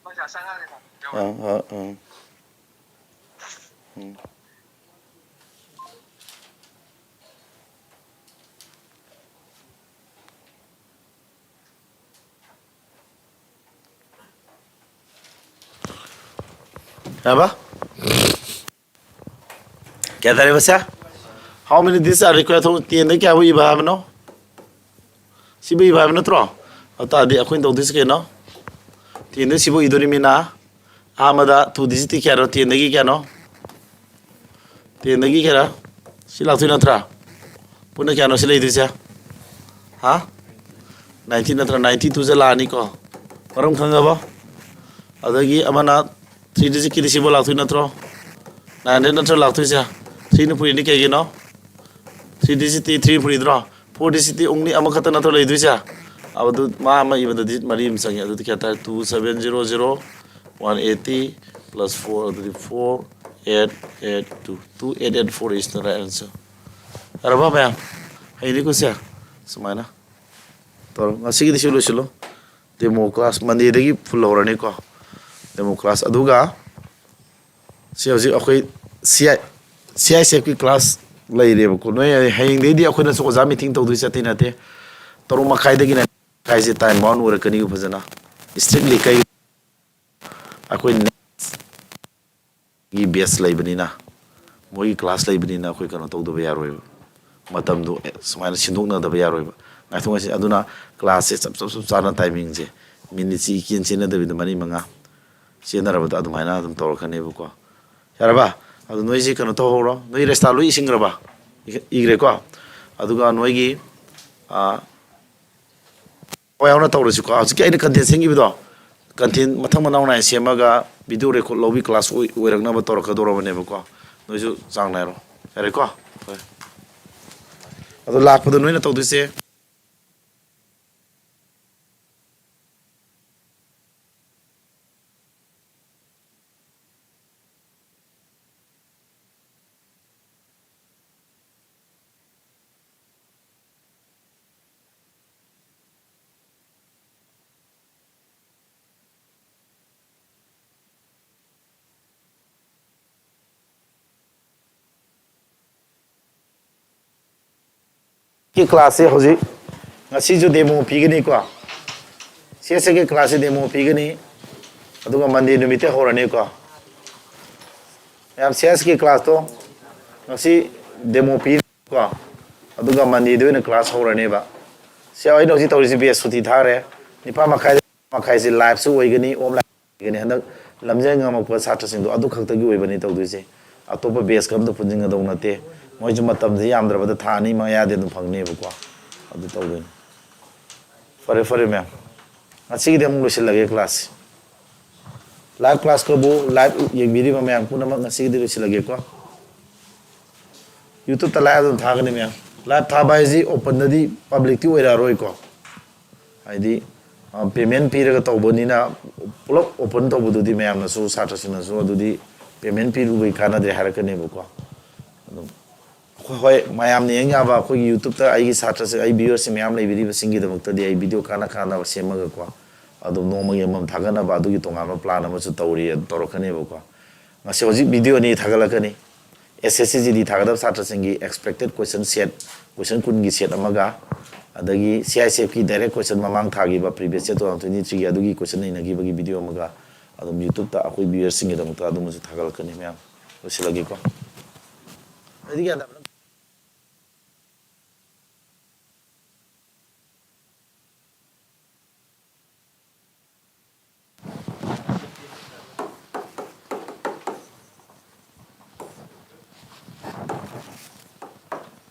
ꯍꯣꯏ, ꯁꯥꯔ, ꯆꯪꯉꯛꯑꯒꯦ, ꯁꯥꯔ꯫ ꯑꯥ, ꯑꯥ, ꯑꯥ꯫ ꯎꯝ꯫ ꯌꯥꯕ? ꯀꯌꯥ ꯇꯥꯔꯦꯕ ꯁꯦ? How many digits are required? ꯇꯦꯟꯗ ꯀꯌꯥꯕꯨ ꯏꯕ ꯍꯥꯏꯕꯅꯣ? ꯁꯤꯕꯨ ꯏꯕ ꯍꯥꯏꯕ ꯅꯠꯇ꯭ꯔꯣ? ꯑꯗꯨ ꯇꯥꯔꯗꯤ ꯑꯩꯈꯣꯏꯅ ꯇꯧꯗꯣꯏꯁꯤ ꯀꯩꯅꯣ? ꯇꯦꯟꯗ ꯁꯤꯕꯨ ꯏꯗꯣꯔꯤꯃꯤꯅ ꯑꯍꯥꯟꯕꯗ two digit ꯇꯤ ꯀꯌꯥꯅꯣ? ꯇꯦꯟꯗꯒꯤ ꯀꯌꯥꯅꯣ? ꯇꯦꯟꯗꯒꯤ ꯀꯌꯥꯔ? ꯁꯤ ꯂꯥꯛꯇꯣꯏ ꯅꯠꯇ꯭ꯔꯥ? ꯄꯨꯟꯅ ꯀꯌꯥꯅꯣ ꯁꯤ ꯂꯩꯗꯣꯏꯁꯦ? ꯍꯥ? Ninety ꯅꯠꯇ꯭ꯔꯥ? Ninety two ꯁꯦ ꯂꯥꯛꯑꯅꯤꯀꯣ꯫ ꯃꯔꯝ ꯈꯪꯉꯕꯣ? ꯑꯗꯒꯤ ꯑꯃꯅ three digit ꯀꯤꯗꯤ ꯁꯤꯕꯨ ꯂꯥꯛꯇꯣꯏ ꯅꯠꯇ꯭ꯔꯣ? Nine hundred ꯅꯠꯇ꯭ꯔꯣ ꯂꯥꯛꯇꯣꯏꯁꯦ? Three ꯅ ꯄꯨꯔꯤꯅꯤ ꯀꯩꯒꯤꯅꯣ? Three digit T three ꯄꯨꯔꯤꯗ꯭ꯔꯣ? Four digit T only ꯑꯃꯈꯛꯇ ꯅꯠꯇ꯭ꯔꯣ ꯂꯩꯗꯣꯏꯁꯦ? ꯑꯗꯨ ꯃꯥ ꯑꯃ ꯏꯕꯗ digit ꯃꯔꯤ ꯑꯃ ꯆꯪꯉꯦ꯫ ꯑꯗꯨꯗꯤ ꯀꯌꯥ ꯇꯥꯔꯦ? Two seven zero zero, one eighty plus four, ꯑꯗꯨꯗꯤ four eight eight two, two eight eight four is the right answer. ꯌꯥꯔꯕ ꯃꯌꯥꯝ? ꯍꯩꯅꯤꯀꯣ ꯁꯦ꯫ ꯁꯨꯃꯥꯏꯅ ꯇꯧꯔꯣ꯫ ꯉꯁꯤꯒꯤꯗꯤ ꯁꯤ ꯂꯣꯏꯁꯤꯜꯂꯣ꯫ Demo class Monday ꯗꯒꯤ full ꯍꯧꯔꯅꯤꯀꯣ, demo class꯫ ꯑꯗꯨꯒ ꯁꯤ ꯍꯧꯖꯤꯛ ꯑꯩꯈꯣꯏ C I C I C ꯑꯦꯐꯀꯤ class ꯂꯩꯔꯦꯕꯀꯣ꯫ ꯅꯣꯏ ꯍꯌꯦꯡꯗꯩꯗꯤ ꯑꯩꯈꯣꯏꯅꯁꯨ ꯑꯣꯖꯥ ꯃꯤꯇꯤꯡ ꯇꯧꯗꯣꯏꯁꯦ ꯑꯇꯩ ꯅꯠꯇꯦ꯫ ꯇꯔꯨꯛ ꯃꯈꯥꯏꯗꯒꯤꯅ ꯃꯈꯥꯏꯁꯦ ꯇꯥꯏꯝ ꯕꯥꯎꯟ ꯑꯣꯏꯔꯛꯀꯅꯤꯀꯣ꯫ ꯐꯖꯅ ꯏꯁꯇ꯭ꯔꯤꯛꯂꯤ ꯀꯩ ꯑꯩꯈꯣꯏ ꯅꯦꯛꯁꯀꯤ ꯕꯦꯁ ꯂꯩꯕꯅꯤꯅ, ꯃꯣꯏꯒꯤ ꯀ꯭ꯂꯥꯁ ꯂꯩꯕꯅꯤꯅ ꯑꯩꯈꯣꯏ ꯀꯩꯅꯣ ꯇꯧꯗꯕ ꯌꯥꯔꯣꯏꯕ꯫ ꯃꯇꯝꯗꯣ ꯁꯨꯃꯥꯏꯅ ꯁꯤꯟꯗꯣꯛꯅꯗꯕ ꯌꯥꯔꯣꯏꯕ꯫ ꯉꯥꯏꯊꯣꯛ ꯉꯥꯏꯁꯤꯟ ꯑꯗꯨꯅ ꯀ꯭ꯂꯥꯁꯁꯦ ꯆꯞ ꯆꯞ ꯆꯞ ꯆꯥꯅ ꯇꯥꯏꯃꯤꯡꯁꯦ ꯃꯤꯅꯤꯠꯁꯤ ꯏꯆꯦꯟ ꯆꯦꯟꯅꯗꯕꯤꯗ ꯃꯔꯤ ꯃꯉꯥ ꯆꯦꯟꯅꯔꯕꯗ ꯑꯗꯨꯃꯥꯏꯅ ꯑꯗꯨꯝ ꯇꯧꯔꯛꯀꯅꯦꯕꯀꯣ꯫ ꯌꯥꯔꯕ? ꯑꯗꯨ ꯅꯣꯏꯁꯤ ꯀꯩꯅꯣ ꯇꯧꯍꯧꯔꯣ꯫ ꯅꯣꯏ ꯔꯦꯁꯇꯥ ꯂꯣꯏ ꯏꯁꯤꯟꯈ꯭ꯔꯕ? ꯏꯒ-, ꯏꯈ꯭ꯔꯦꯀꯣ? ꯑꯗꯨꯒ ꯅꯣꯏꯒꯤ, ꯑꯥ, ꯍꯣꯏ, ꯌꯥꯎꯅ ꯇꯧꯔꯁꯤꯀꯣ꯫ ꯍꯧꯖꯤꯛꯀꯤ ꯑꯩꯅ ꯀꯟꯇꯦꯟ ꯁꯦꯝꯈꯤꯕꯗꯣ, ꯀꯟꯇꯦꯟ ꯃꯊꯪ ꯃꯅꯥꯎ ꯅꯥꯏꯅ ꯁꯦꯝꯃꯒ ꯚꯤꯗꯤꯑꯣ ꯔꯦꯀꯣꯔꯗ ꯂꯧꯕꯤ ꯀ꯭ꯂꯥꯁ ꯑꯣꯏ-, ꯑꯣꯏꯔꯛꯅꯕ ꯇꯧꯔꯛꯀꯗꯧꯔꯕꯅꯦꯕꯀꯣ꯫ ꯅꯣꯏꯁꯨ ꯆꯥꯡ ꯅꯥꯏꯔꯣ꯫ ꯌꯥꯔꯦꯀꯣ? ꯍꯣꯏ꯫ ꯑꯗꯣ ꯂꯥꯛꯄꯗ ꯅꯣꯏꯅ ꯇꯧꯗꯣꯏꯁꯦ, ꯀꯤ ꯀ꯭ꯂꯥꯁꯁꯦ ꯍꯧꯖꯤꯛ, ꯉꯁꯤꯁꯨ ꯗꯦꯃꯣ ꯄꯤꯒꯅꯤꯀꯣ꯫ ꯁꯤ ꯑꯦꯁ ꯁꯤꯒꯤ ꯀ꯭ꯂꯥꯁꯁꯦ ꯗꯦꯃꯣ ꯄꯤꯒꯅꯤ꯫ ꯑꯗꯨꯒ ꯃꯟꯗꯦ ꯅꯨꯃꯤꯠꯇ ꯍꯧꯔꯅꯤꯀꯣ꯫ ꯃꯌꯥꯝ ꯁꯤ ꯑꯦꯁ ꯀꯤ ꯀ꯭ꯂꯥꯁꯇꯣ ꯉꯁꯤ ꯗꯦꯃꯣ ꯄꯤꯀꯣ꯫ ꯑꯗꯨꯒ ꯃꯟꯗꯦꯗ ꯑꯣꯏꯅ ꯀ꯭ꯂꯥꯁ ꯍꯧꯔꯅꯦꯕ꯫ ꯁꯤ ꯑꯩꯅ ꯍꯧꯖꯤꯛ ꯇꯧꯔꯤꯁꯤ ꯕꯦꯁ ꯁꯨꯇꯤ ꯊꯥꯔꯦ꯫ ꯅꯤꯄꯥꯟ ꯃꯈꯥꯏ ꯃꯈꯥꯏꯁꯦ ꯂꯥꯏꯞꯁꯨ ꯑꯣꯏꯒꯅꯤ, ꯑꯣꯐꯂꯥꯏꯟ ꯑꯣꯏꯒꯅꯤ꯫ ꯍꯟꯗꯛ ꯂꯝꯖꯦꯜ ꯉꯝꯃꯛꯄ ꯁꯥꯇ꯭ꯔꯁꯤꯡꯗꯣ ꯑꯗꯨ ꯈꯛꯇꯒꯤ ꯑꯣꯏꯕꯅꯤ ꯇꯧꯗꯣꯏꯁꯦ꯫ ꯑꯇꯣꯞꯄ ꯕꯦꯁꯀ ꯑꯝꯇ ꯄꯨꯟꯁꯤꯟꯒꯗꯧ ꯅꯠꯇꯦ꯫ ꯃꯣꯏꯁꯨ ꯃꯇꯝꯁꯦ ꯌꯥꯝꯗ꯭ꯔꯕꯗ ꯊꯥ ꯑꯅꯤ ꯃꯌꯥꯗꯤ ꯑꯗꯨꯝ ꯐꯪꯅꯦꯕꯀꯣ꯫ ꯑꯗꯨ ꯇꯧꯗꯣꯏꯅꯤ꯫ ꯐꯔꯦ, ꯐꯔꯦ ꯃꯌꯥꯝ, ꯉꯁꯤꯒꯤꯗꯤ ꯑꯃꯨꯛ ꯂꯣꯏꯁꯤꯜꯂꯒꯦ ꯀ꯭ꯂꯥꯁ꯫ ꯂꯥꯏꯚ ꯀ꯭ꯂꯥꯁꯀꯕꯨ ꯂꯥꯏꯚ ꯌꯦꯡꯕꯤꯔꯤꯕ ꯃꯌꯥꯝ ꯄꯨꯝꯅꯃꯛ ꯉꯁꯤꯒꯤꯗꯤ ꯂꯣꯏꯁꯤꯜꯂꯒꯦꯀꯣ꯫ ꯌꯨꯇ꯭ꯌꯨꯕꯇ ꯂꯥꯏꯚ ꯑꯗꯨꯝ ꯊꯥꯒꯅꯤ ꯃꯌꯥꯝ꯫ ꯂꯥꯏꯚ ꯊꯥꯕ ꯍꯥꯏꯁꯤ ꯑꯣꯄꯟꯗꯗꯤ ꯄꯕ꯭ꯂꯤꯛꯇꯤ ꯑꯣꯏꯔꯛꯑꯔꯣꯏꯀꯣ꯫ ꯍꯥꯏꯗꯤ, ꯑ, ꯄꯦꯃꯦꯟ ꯄꯤꯔꯒ ꯇꯧꯕꯅꯤꯅ ꯄꯨꯂꯞ ꯑꯣꯄꯟ ꯇꯧꯕꯗꯨꯗꯤ ꯃꯌꯥꯝꯅꯁꯨ, ꯁꯥꯇ꯭ꯔꯁꯤꯡꯅꯁꯨ ꯑꯗꯨꯗꯤ ꯄꯦꯃꯦꯟ ꯄꯤꯔꯨꯕꯒꯤ ꯀꯥꯟꯅꯗ꯭ꯔꯦ ꯍꯥꯏꯔꯛꯀꯅꯦꯕꯀꯣ꯫ ꯑꯗꯨꯝ ꯑꯩꯈꯣꯏ, ꯍꯣꯏ, ꯃꯌꯥꯝꯅ ꯌꯦꯡ ꯌꯥꯕ ꯑꯩꯈꯣꯏꯒꯤ ꯌꯨꯇ꯭ꯌꯨꯕꯇ ꯑꯩꯒꯤ ꯁꯥꯇ꯭ꯔꯁꯤꯡ, ꯑꯩ ꯚ꯭ꯌꯨꯋꯔꯁꯤꯡ ꯃꯌꯥꯝ ꯂꯩꯕꯤꯔꯤꯕꯁꯤꯡꯒꯤꯗꯃꯛꯇꯗꯤ ꯑꯩ ꯚꯤꯗꯤꯑꯣ ꯀꯥꯟꯅ ꯀꯥꯟꯅꯕ ꯁꯦꯝꯃꯒꯀꯣ, ꯑꯗꯨꯝ ꯅꯣꯡꯃꯒꯤ ꯑꯃꯃꯝ ꯊꯥꯒꯠꯅꯕ ꯑꯗꯨꯒꯤ ꯇꯣꯉꯥꯟꯕ ꯄ꯭ꯂꯥꯟ ꯑꯃꯁꯨ ꯇꯧꯔꯤ, ꯑꯗꯨ ꯇꯧꯔꯛꯀꯅꯦꯕꯀꯣ꯫ ꯉꯁꯤ ꯍꯧꯖꯤꯛ ꯚꯤꯗꯤꯑꯣ ꯑꯅꯤ ꯊꯥꯒꯠꯂꯛꯀꯅꯤ꯫ ꯑꯦꯁ ꯑꯦꯁ ꯁꯤ ꯖꯤ ꯗꯤ ꯊꯥꯒꯗꯕ ꯁꯥꯇ꯭ꯔꯁꯤꯡꯒꯤ expected question set, question ꯀꯨꯟꯒꯤ set ꯑꯃꯒ, ꯑꯗꯒꯤ C I S ꯑꯦꯐꯀꯤ direct question ꯃꯃꯥꯡ ꯊꯥꯒꯤ previous year two thousand twenty three ꯒꯤ ꯑꯗꯨꯒꯤ question ꯅꯩꯅꯈꯤꯕꯒꯤ ꯚꯤꯗꯤꯑꯣ ꯑꯃꯒ ꯑꯗꯨꯝ YouTube-ꯇ ꯑꯩꯈꯣꯏ viewer-ꯁꯤꯡꯒꯤꯗꯃꯛꯇ ꯑꯗꯨꯃꯁꯨ ꯊꯥꯒꯠꯂꯛꯀꯅꯤ꯫ ꯃꯌꯥꯝ ꯂꯣꯏꯁꯤꯜꯂꯒꯦꯀꯣ꯫ ꯑꯗꯨꯗꯤ ꯒ꯭ꯌꯥꯟ ꯇꯥꯕ ꯅꯠꯇ꯭ꯔꯣ?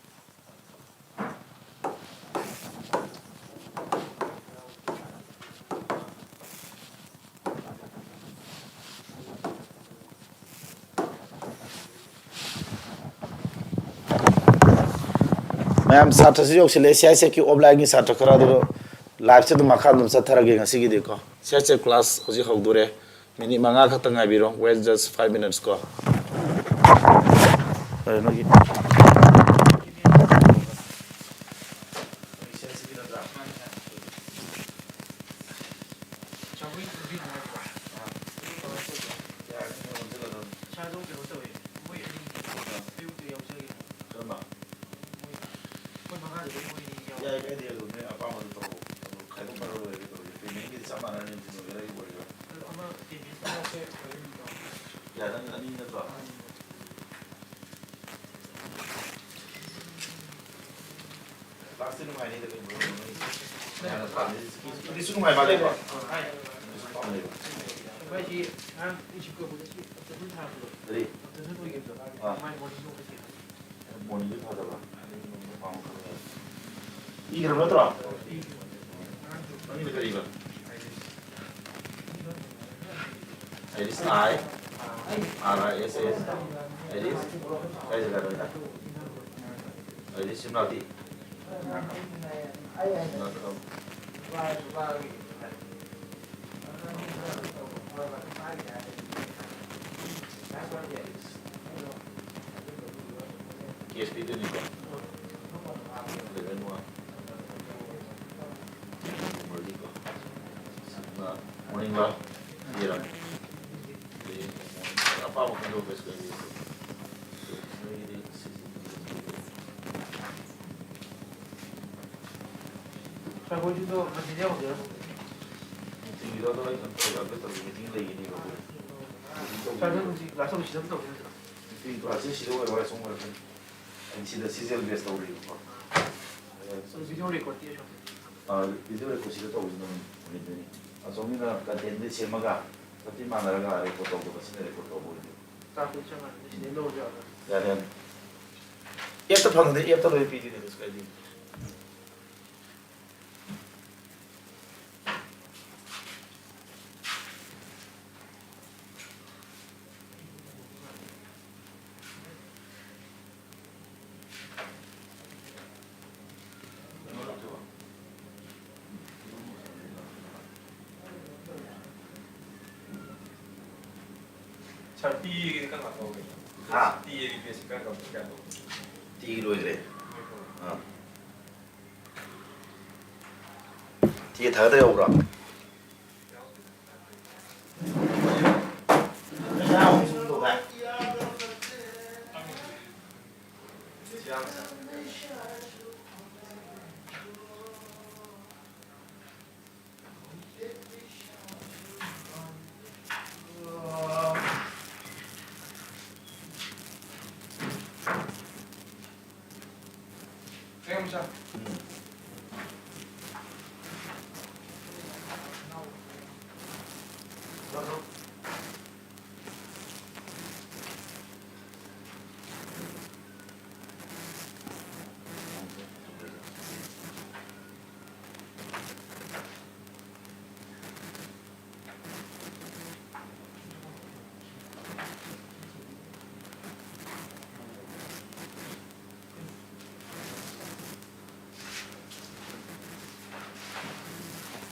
ꯃꯌꯥꯝ ꯁꯥꯇ꯭ꯔꯁꯨ ꯌꯧꯁꯤꯜꯂꯛꯑꯦ꯫ ꯁꯤ ꯑꯥꯏ ꯑꯦꯁ ꯑꯦꯐꯀꯤ offline-ꯒꯤ ꯁꯥꯇ꯭ꯔ ꯈꯔ ꯑꯗꯨ live-ꯁꯦ ꯑꯗꯨꯝ ꯃꯈꯥ ꯑꯗꯨꯝ ꯆꯠꯊꯔꯒꯦ ꯉꯁꯤꯒꯤꯗꯤꯀꯣ꯫ C I S F class ꯍꯧꯖꯤꯛ ꯍꯧꯗꯣꯔꯦ꯫ Minute ꯃꯉꯥ ꯈꯛꯇ ꯉꯥꯏꯕꯤꯔꯣ꯫ Wait just five minutes ꯀꯣ꯫ ꯀꯔꯤ ꯅꯣꯏꯒꯤ? ꯏꯁꯥꯗꯣ ꯀꯩꯅꯣ ꯇꯧꯋꯦ꯫ ꯃꯣꯏ ꯑꯅꯤ ꯑꯌꯨꯛꯇ ꯌꯥꯎꯖꯒꯦ꯫ ꯀꯔꯝꯕ? ꯃꯣꯏ, ꯑꯩꯈꯣꯏ ꯃꯉꯥꯗꯨꯗꯤ ꯃꯣꯏ ꯑꯅꯤ ꯌꯥꯎ-, ꯌꯥꯏ, ꯀꯥꯏꯗꯦ, ꯑꯗꯨ ꯅꯣꯏ ꯑꯄꯥꯝꯕꯗꯨ ꯇꯧꯔꯣ꯫ ꯑꯗꯨ ꯈꯥꯏꯗꯣꯛꯅꯔ ꯂꯣꯏꯔꯦ ꯀꯩꯗꯧꯔꯒꯦ? Payment-ꯀꯤꯗꯤ ꯆꯞ ꯃꯥꯟꯅꯔꯅꯤ, ꯅꯨꯡꯊꯤꯜ ꯑꯣꯏꯒꯦꯔꯥ, ꯑꯌꯨꯛ ꯑꯣꯏꯒꯦꯔꯥ꯫ ꯑꯗꯨ ꯑꯃ payment ꯑꯃꯁꯦ ꯑꯗꯨꯝ ꯇꯧ-, ꯌꯥꯏ, ꯅꯪ ꯑꯅꯤ ꯅꯠꯇ꯭ꯔꯣ? ꯑꯅꯤ꯫ Class-ꯁꯦ ꯅꯨꯡꯉꯥꯏꯅꯤꯗ ꯀꯩꯅꯣ, ꯅꯣꯏ ꯃꯌꯥꯝꯅ ꯄꯥꯝꯅꯩ꯫ ꯏꯪꯂꯤꯁꯁꯨ ꯅꯨꯡꯉꯥꯏ ꯃꯥꯜꯂꯦꯀꯣ? ꯏꯪꯂꯤꯁꯁꯨ ꯄꯥꯝꯅꯩꯕ꯫ ꯚꯥꯏ, ꯁꯤ ꯉꯔꯥꯡ ꯑꯩ ꯁꯤ ꯀꯣꯏꯕꯗ ꯁꯤ observation ꯊꯥꯔꯛꯄꯗꯣ꯫ ꯀꯔꯤ? Observation ꯑꯣꯏꯈꯤꯕꯗꯣ꯫ ꯑꯥ꯫ ꯃꯥꯏ morning show ꯀꯩꯀꯩ꯫ Morning-ꯁꯨ ꯊꯥꯗꯕ꯭ꯔꯥ? ꯄꯥꯝꯈ꯭ꯔꯕ? ꯏꯈ꯭ꯔꯕ ꯅꯠꯇ꯭ꯔꯣ? ꯃꯃꯤꯡꯅ ꯀꯔꯤꯕ? Iris, I, R I S S, Iris, ꯀꯥꯏ ꯖꯒꯥꯗ ꯑꯣꯏꯅ? ꯑꯥꯏꯔꯤꯁ ꯌꯨꯝꯅꯥꯛꯇꯤ? ꯀꯦꯁ ꯄꯤꯗꯣꯏꯅꯤꯀꯣ? Eleven one꯫ Morning ꯂꯣ? ꯌꯦꯔꯥ? ꯑꯄꯥꯝꯕ ꯈꯟꯗꯣꯛꯄꯁꯨ ꯂꯩꯌꯦ꯫ ꯅꯣꯏꯒꯤꯗꯤ ꯁꯤꯁꯤ ꯁꯥꯔ, ꯑꯩꯈꯣꯏꯁꯤꯗꯣ ꯃꯁꯤꯗꯤ ꯌꯥꯎꯗꯦ꯫ ꯅꯨꯡꯇꯤꯒꯤꯗꯣ ꯑꯗꯣ ꯑꯩ ꯀꯩꯅꯣ ꯇꯧꯔꯒ ꯑꯞꯗꯦꯠ ꯇꯧꯔꯒ ꯃꯤꯇꯤꯡ ꯂꯩꯒꯅꯦꯕ ꯑꯩꯈꯣꯏ꯫ ꯃꯤꯇꯤꯡ ꯁꯥꯔ, ꯇꯧꯕꯗꯣ ꯅꯪ ꯍꯧꯖꯤꯛ ꯀ꯭ꯂꯥꯁ ꯇꯧꯕꯁꯤꯗ ꯑꯗꯨꯝ ꯇꯧꯗꯣꯏ ꯅꯠꯇ꯭ꯔꯣ? ꯃꯤꯇꯤꯡ ꯀ꯭ꯂꯥꯁꯁꯦ ꯁꯤꯗ ꯑꯣꯏꯔꯣ, ꯑꯁꯣꯝ ꯑꯣꯏꯔꯣ꯫ ꯑꯩ ꯁꯤꯗ ꯁꯤꯖꯦꯜ ꯕꯦꯁ ꯇꯧꯔꯤꯕꯀꯣ꯫ ꯑꯗꯣ ꯚꯤꯗꯤꯑꯣ ꯔꯦꯀꯣꯔꯗꯇꯤ ꯑꯁꯣꯝꯗ? ꯑꯥ, ꯚꯤꯗꯤꯑꯣ ꯔꯦꯀꯣꯔꯗ ꯁꯤꯗ ꯇꯧꯕꯁꯤꯅ ꯑꯗꯨꯝ ꯑꯣꯏꯗꯣꯏꯅꯤ꯫ ꯑꯁꯣꯝꯒꯤꯅ ꯀꯟꯇꯦꯟꯗꯤ ꯁꯦꯝꯃꯒ ꯆꯞꯇꯤ ꯃꯥꯟꯅꯔꯒ ꯔꯦꯀꯣꯔꯗ ꯇꯧꯕꯗꯣ ꯁꯤꯅ ꯔꯦꯀꯣꯔꯗ ꯇꯧꯕ ꯑꯣꯏꯗꯣꯏꯅꯤ꯫ ꯆꯥꯛꯇꯨꯗꯤ ꯆꯞ ꯃꯥꯟꯅꯩ, ꯁꯤꯗꯩ ꯂꯧꯔꯁꯨ ꯌꯥꯕ꯭ꯔꯥ? ꯌꯥꯅꯤ, ꯌꯥꯅꯤ꯫ ꯑꯦꯞꯇ ꯐꯪꯉꯗꯤ ꯑꯦꯞꯇ ꯂꯣꯏ ꯄꯤꯗꯣꯏꯅꯦ, ꯀꯩꯁꯨ ꯀꯥꯏꯗꯦ꯫ ꯁꯥꯔ, ꯇꯤ ꯑꯦꯒꯤꯗꯤ ꯀꯔꯝ ꯀꯥꯟ ꯇꯧꯒꯦ? ꯍꯥ? ꯇꯤ ꯑꯦꯒꯤ ꯕꯦꯁꯁꯤ ꯀꯔꯝ ꯀꯥꯟ, ꯄꯨꯡ ꯀꯌꯥ ꯇꯧꯒꯦ? ꯇꯤ ꯑꯦꯒꯤ ꯂꯣꯏꯈ꯭ꯔꯦ꯫ ꯂꯣꯏꯈ꯭ꯔꯕꯣ? ꯑꯥ꯫ ꯇꯤ ꯑꯦ ꯊꯥꯒꯠꯇ ꯌꯥꯎꯕ꯭ꯔꯥ? ꯌꯥꯎꯗꯦꯗ꯫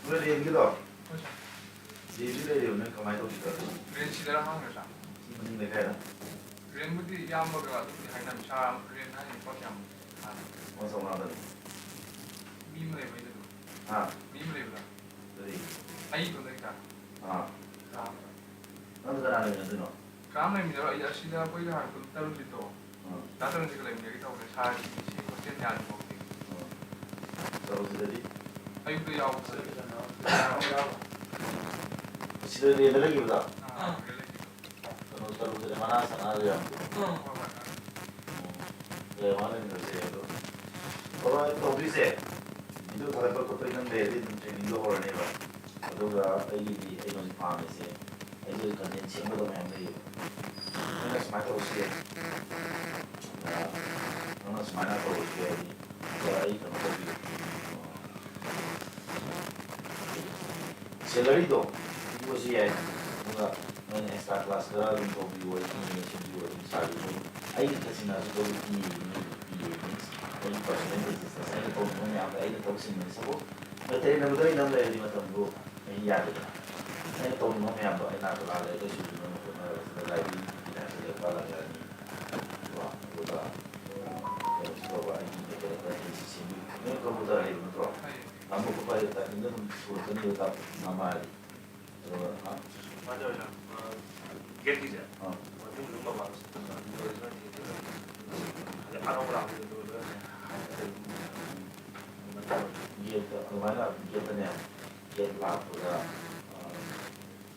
ꯅꯣꯏ ꯔꯦꯟꯒꯤꯗꯣ? ꯍꯣꯏ ꯁꯥꯔ꯫ ꯔꯦꯟꯒꯤ ꯂꯩꯔꯤꯕ ꯅꯣꯏ ꯀꯃꯥꯏꯅ ꯇꯧꯒꯦ? ꯔꯦꯟ ꯁꯤꯗꯔ ꯍꯥꯡꯉꯤꯔꯣ ꯁꯥꯔ? ꯁꯤ ꯃꯅꯤꯡ ꯂꯩꯀꯥꯏꯗ? ꯔꯦꯟꯕꯨꯗꯤ ꯏꯌꯥꯝꯕꯒ ꯑꯗꯨꯝꯗꯤ ꯍꯥꯏꯅꯕꯅꯤ ꯁꯥꯔ꯫ ꯔꯦꯟ ꯍꯥꯏꯁꯦ ꯂꯨꯄꯥ ꯀꯌꯥꯃꯨꯛ ꯁꯥꯔ? ꯂꯨꯄꯥ ꯆꯥꯝꯃꯉꯥꯗ ꯑꯗꯨꯝ꯫ ꯃꯤ ꯑꯃ ꯂꯩꯕꯩꯗ ꯑꯗꯨꯝ꯫ ꯍꯥ? ꯃꯤ ꯑꯃ ꯂꯩꯕꯗ꯫ ꯀꯔꯤ? ꯑꯩ ꯏꯇꯣꯝꯗꯒꯤ ꯁꯥꯔ꯫ ꯑꯥ꯫ ꯀꯥ ꯑꯃꯗ꯫ ꯅꯪꯁꯨ ꯀꯅꯥ ꯂꯩꯃꯤꯟꯅꯗꯣꯏꯅꯣ? ꯀꯅꯥꯝ ꯂꯩꯃꯤꯟꯅꯔꯣꯏ꯫ ꯑꯩ ꯑꯁꯤꯗ ꯑꯩꯈꯣꯏꯒꯤ ꯍꯥꯟꯅ ꯄꯨꯟꯕ ꯇꯔꯨꯛꯁꯤꯗꯣ, ꯑꯥ꯫ ꯗꯥ ꯇꯔꯨꯛꯁꯤꯒ ꯂꯩꯃꯤꯟꯅꯒꯦ ꯇꯧꯕꯅꯦ꯫ ꯁꯥꯔꯒꯤ ꯁꯤ ꯍꯣꯁꯇꯦꯜ ꯌꯥꯗ꯭ꯔꯤꯐꯥꯎꯗꯤ꯫ ꯑꯥ꯫ ꯇꯔꯨꯛꯁꯤꯗꯗꯤ? ꯑꯌꯨꯛꯇ ꯌꯥꯎꯕ ꯆꯠꯂꯦ꯫ ꯁꯤꯗ ꯔꯦꯟꯗ ꯂꯩꯈꯤꯕꯗꯣ? ꯑꯥ, ꯔꯦꯟꯗ ꯂꯩꯈꯤꯕꯗꯣ꯫ ꯀꯩꯅꯣ ꯇꯔꯨꯛꯁꯤꯗ ꯃꯅꯥ ꯁꯅꯥꯗ ꯌꯥꯝ꯫ ꯑꯥ, ꯍꯣꯏ, ꯍꯣꯏ꯫ ꯎꯝ꯫ ꯑꯦ, ꯃꯥꯅ ꯏꯟꯗꯁꯇ꯭ꯔꯤ ꯑꯗꯣ꯫ ꯍꯣꯏ, ꯇꯧꯗꯣꯏꯁꯦ꯫ ꯚꯤꯗꯤꯑꯣ ꯊꯥꯒꯠꯄ ꯈꯣꯠꯄꯒꯤ ꯅꯪ ꯂꯩꯔꯗꯤ ꯑꯗꯨꯝ ꯇ꯭ꯔꯦꯅꯤꯡꯗꯣ ꯍꯧꯔꯅꯦꯕ꯫ ꯑꯗꯨꯒ ꯑꯩꯒꯤꯗꯤ, ꯑꯩꯅ ꯍꯧꯖꯤꯛ ꯄꯥꯝꯃꯤꯁꯦ, ꯑꯩꯁꯨ ꯀꯟꯇꯦꯟ ꯁꯦꯝꯒꯗꯕ ꯃꯌꯥꯝ ꯂꯩꯌꯦꯕ꯫ ꯅꯪꯅ ꯁꯨꯃꯥꯏꯅ ꯇꯧꯔꯁꯨ ꯌꯥꯏ꯫ ꯑ, ꯅꯪꯅ ꯁꯨꯃꯥꯏꯅ ꯇꯧꯔꯁꯨ ꯌꯥꯏ꯫ ꯑꯗ ꯑꯩ ꯀꯩꯅꯣ ꯇꯧꯕꯤꯌꯨ꯫ ꯁꯦꯂꯔꯤꯗꯣ ꯄꯤꯕꯁꯨ ꯌꯥꯏ꯫ ꯑꯗꯨꯒ ꯅꯣꯏꯅ ꯑꯦꯛꯁꯇ꯭ꯔꯥ ꯀ꯭ꯂꯥꯁ ꯈꯔ ꯑꯗꯨꯝ ꯇꯧꯕꯤꯌꯨ, ꯑꯩ ꯁꯦꯝꯕꯤꯌꯨ, ꯑꯗꯨꯝ ꯁꯥꯕꯤꯌꯨ꯫ ꯑꯩꯒꯤ ꯈꯛꯁꯤꯅ ꯑꯗꯨ ꯇꯧꯕ ꯄꯤꯌꯦ, ꯃꯤꯒꯤ ꯄꯤꯌꯦ, ꯃꯤꯟꯁ ꯑꯩꯒꯤ ꯄꯔꯁꯅꯦꯜ ꯕꯤꯖꯤꯅꯦꯁ, ꯑꯩꯅ ꯇꯧꯅꯤꯡꯕ ꯃꯌꯥꯝꯗꯣ ꯑꯩꯅ ꯊꯕꯛ ꯆꯤꯟꯕꯅꯤ꯫ ꯁꯄꯣꯁ ꯅꯣꯏ ꯇꯔꯦꯠ ꯅꯝꯕꯔꯗ ꯑꯩ ꯅꯝ ꯂꯩꯔꯗꯤ ꯃꯇꯝꯗꯣ ꯑꯩ ꯌꯥꯗꯦꯗꯅ꯫ ꯑꯩꯅ ꯇꯧꯅꯤꯡꯕ ꯃꯌꯥꯝꯗꯣ ꯑꯩ ꯅꯥꯛꯇ ꯂꯥꯛꯑ ꯂꯩꯔꯦ, ꯑꯗꯨꯏꯁꯨ ꯅꯣꯏꯅ ꯍꯣꯠꯅꯔꯒ ꯁꯤꯗ ꯂꯥꯏꯕ꯭ꯔꯦꯔꯤꯒꯤ ꯇꯥꯏꯞꯇ ꯂꯥꯏꯔꯤꯛ ꯄꯥ ꯂꯥꯛꯑꯅꯤ꯫ ꯀꯣ? ꯑꯗꯨꯒ, ꯑ, ꯀꯩꯅꯣꯁꯨ ꯇꯧꯕ, ꯑꯩꯒꯤ ꯃꯦꯀꯥꯅꯤꯀꯦꯜ ꯑꯩ ꯁꯤ ꯁꯦꯝꯕꯤꯌꯨ꯫ ꯅꯣꯏ ꯀꯝꯄ꯭ꯌꯨꯇꯔ ꯍꯩꯕ ꯅꯠꯇ꯭ꯔꯣ? ꯍꯩꯌꯦ꯫ ꯇꯝꯕ ꯈꯣꯠꯄ ꯍꯩꯕ ꯇꯥꯏꯄꯤꯡꯗ ꯑꯗꯨꯝ ꯁꯨꯔꯛꯀꯅꯤꯕ ꯇꯥ-, ꯅꯃꯥꯗꯤ꯫ ꯑꯗꯨꯒ, ꯍꯥ? ꯁꯨꯃꯥꯏꯅ ꯇꯧꯋꯦ, ꯑ, ꯒꯦꯠꯀꯤꯁꯦ? ꯑꯥ꯫ ꯃꯅꯨꯡ ꯃꯃꯥꯡ ꯑꯗꯨ ꯑꯣꯏꯔꯁꯨ ꯍꯥꯏꯗꯤ ꯑꯅꯧꯕ ꯂꯥꯛꯄꯗꯣ ꯂꯣꯏꯔꯦ꯫ ꯒꯦꯠꯇ, ꯑꯗꯨꯃꯥꯏꯅ ꯒꯦꯠꯇꯅꯦ, ꯒꯦꯠ ꯂꯥꯛꯄꯗ, ꯑ,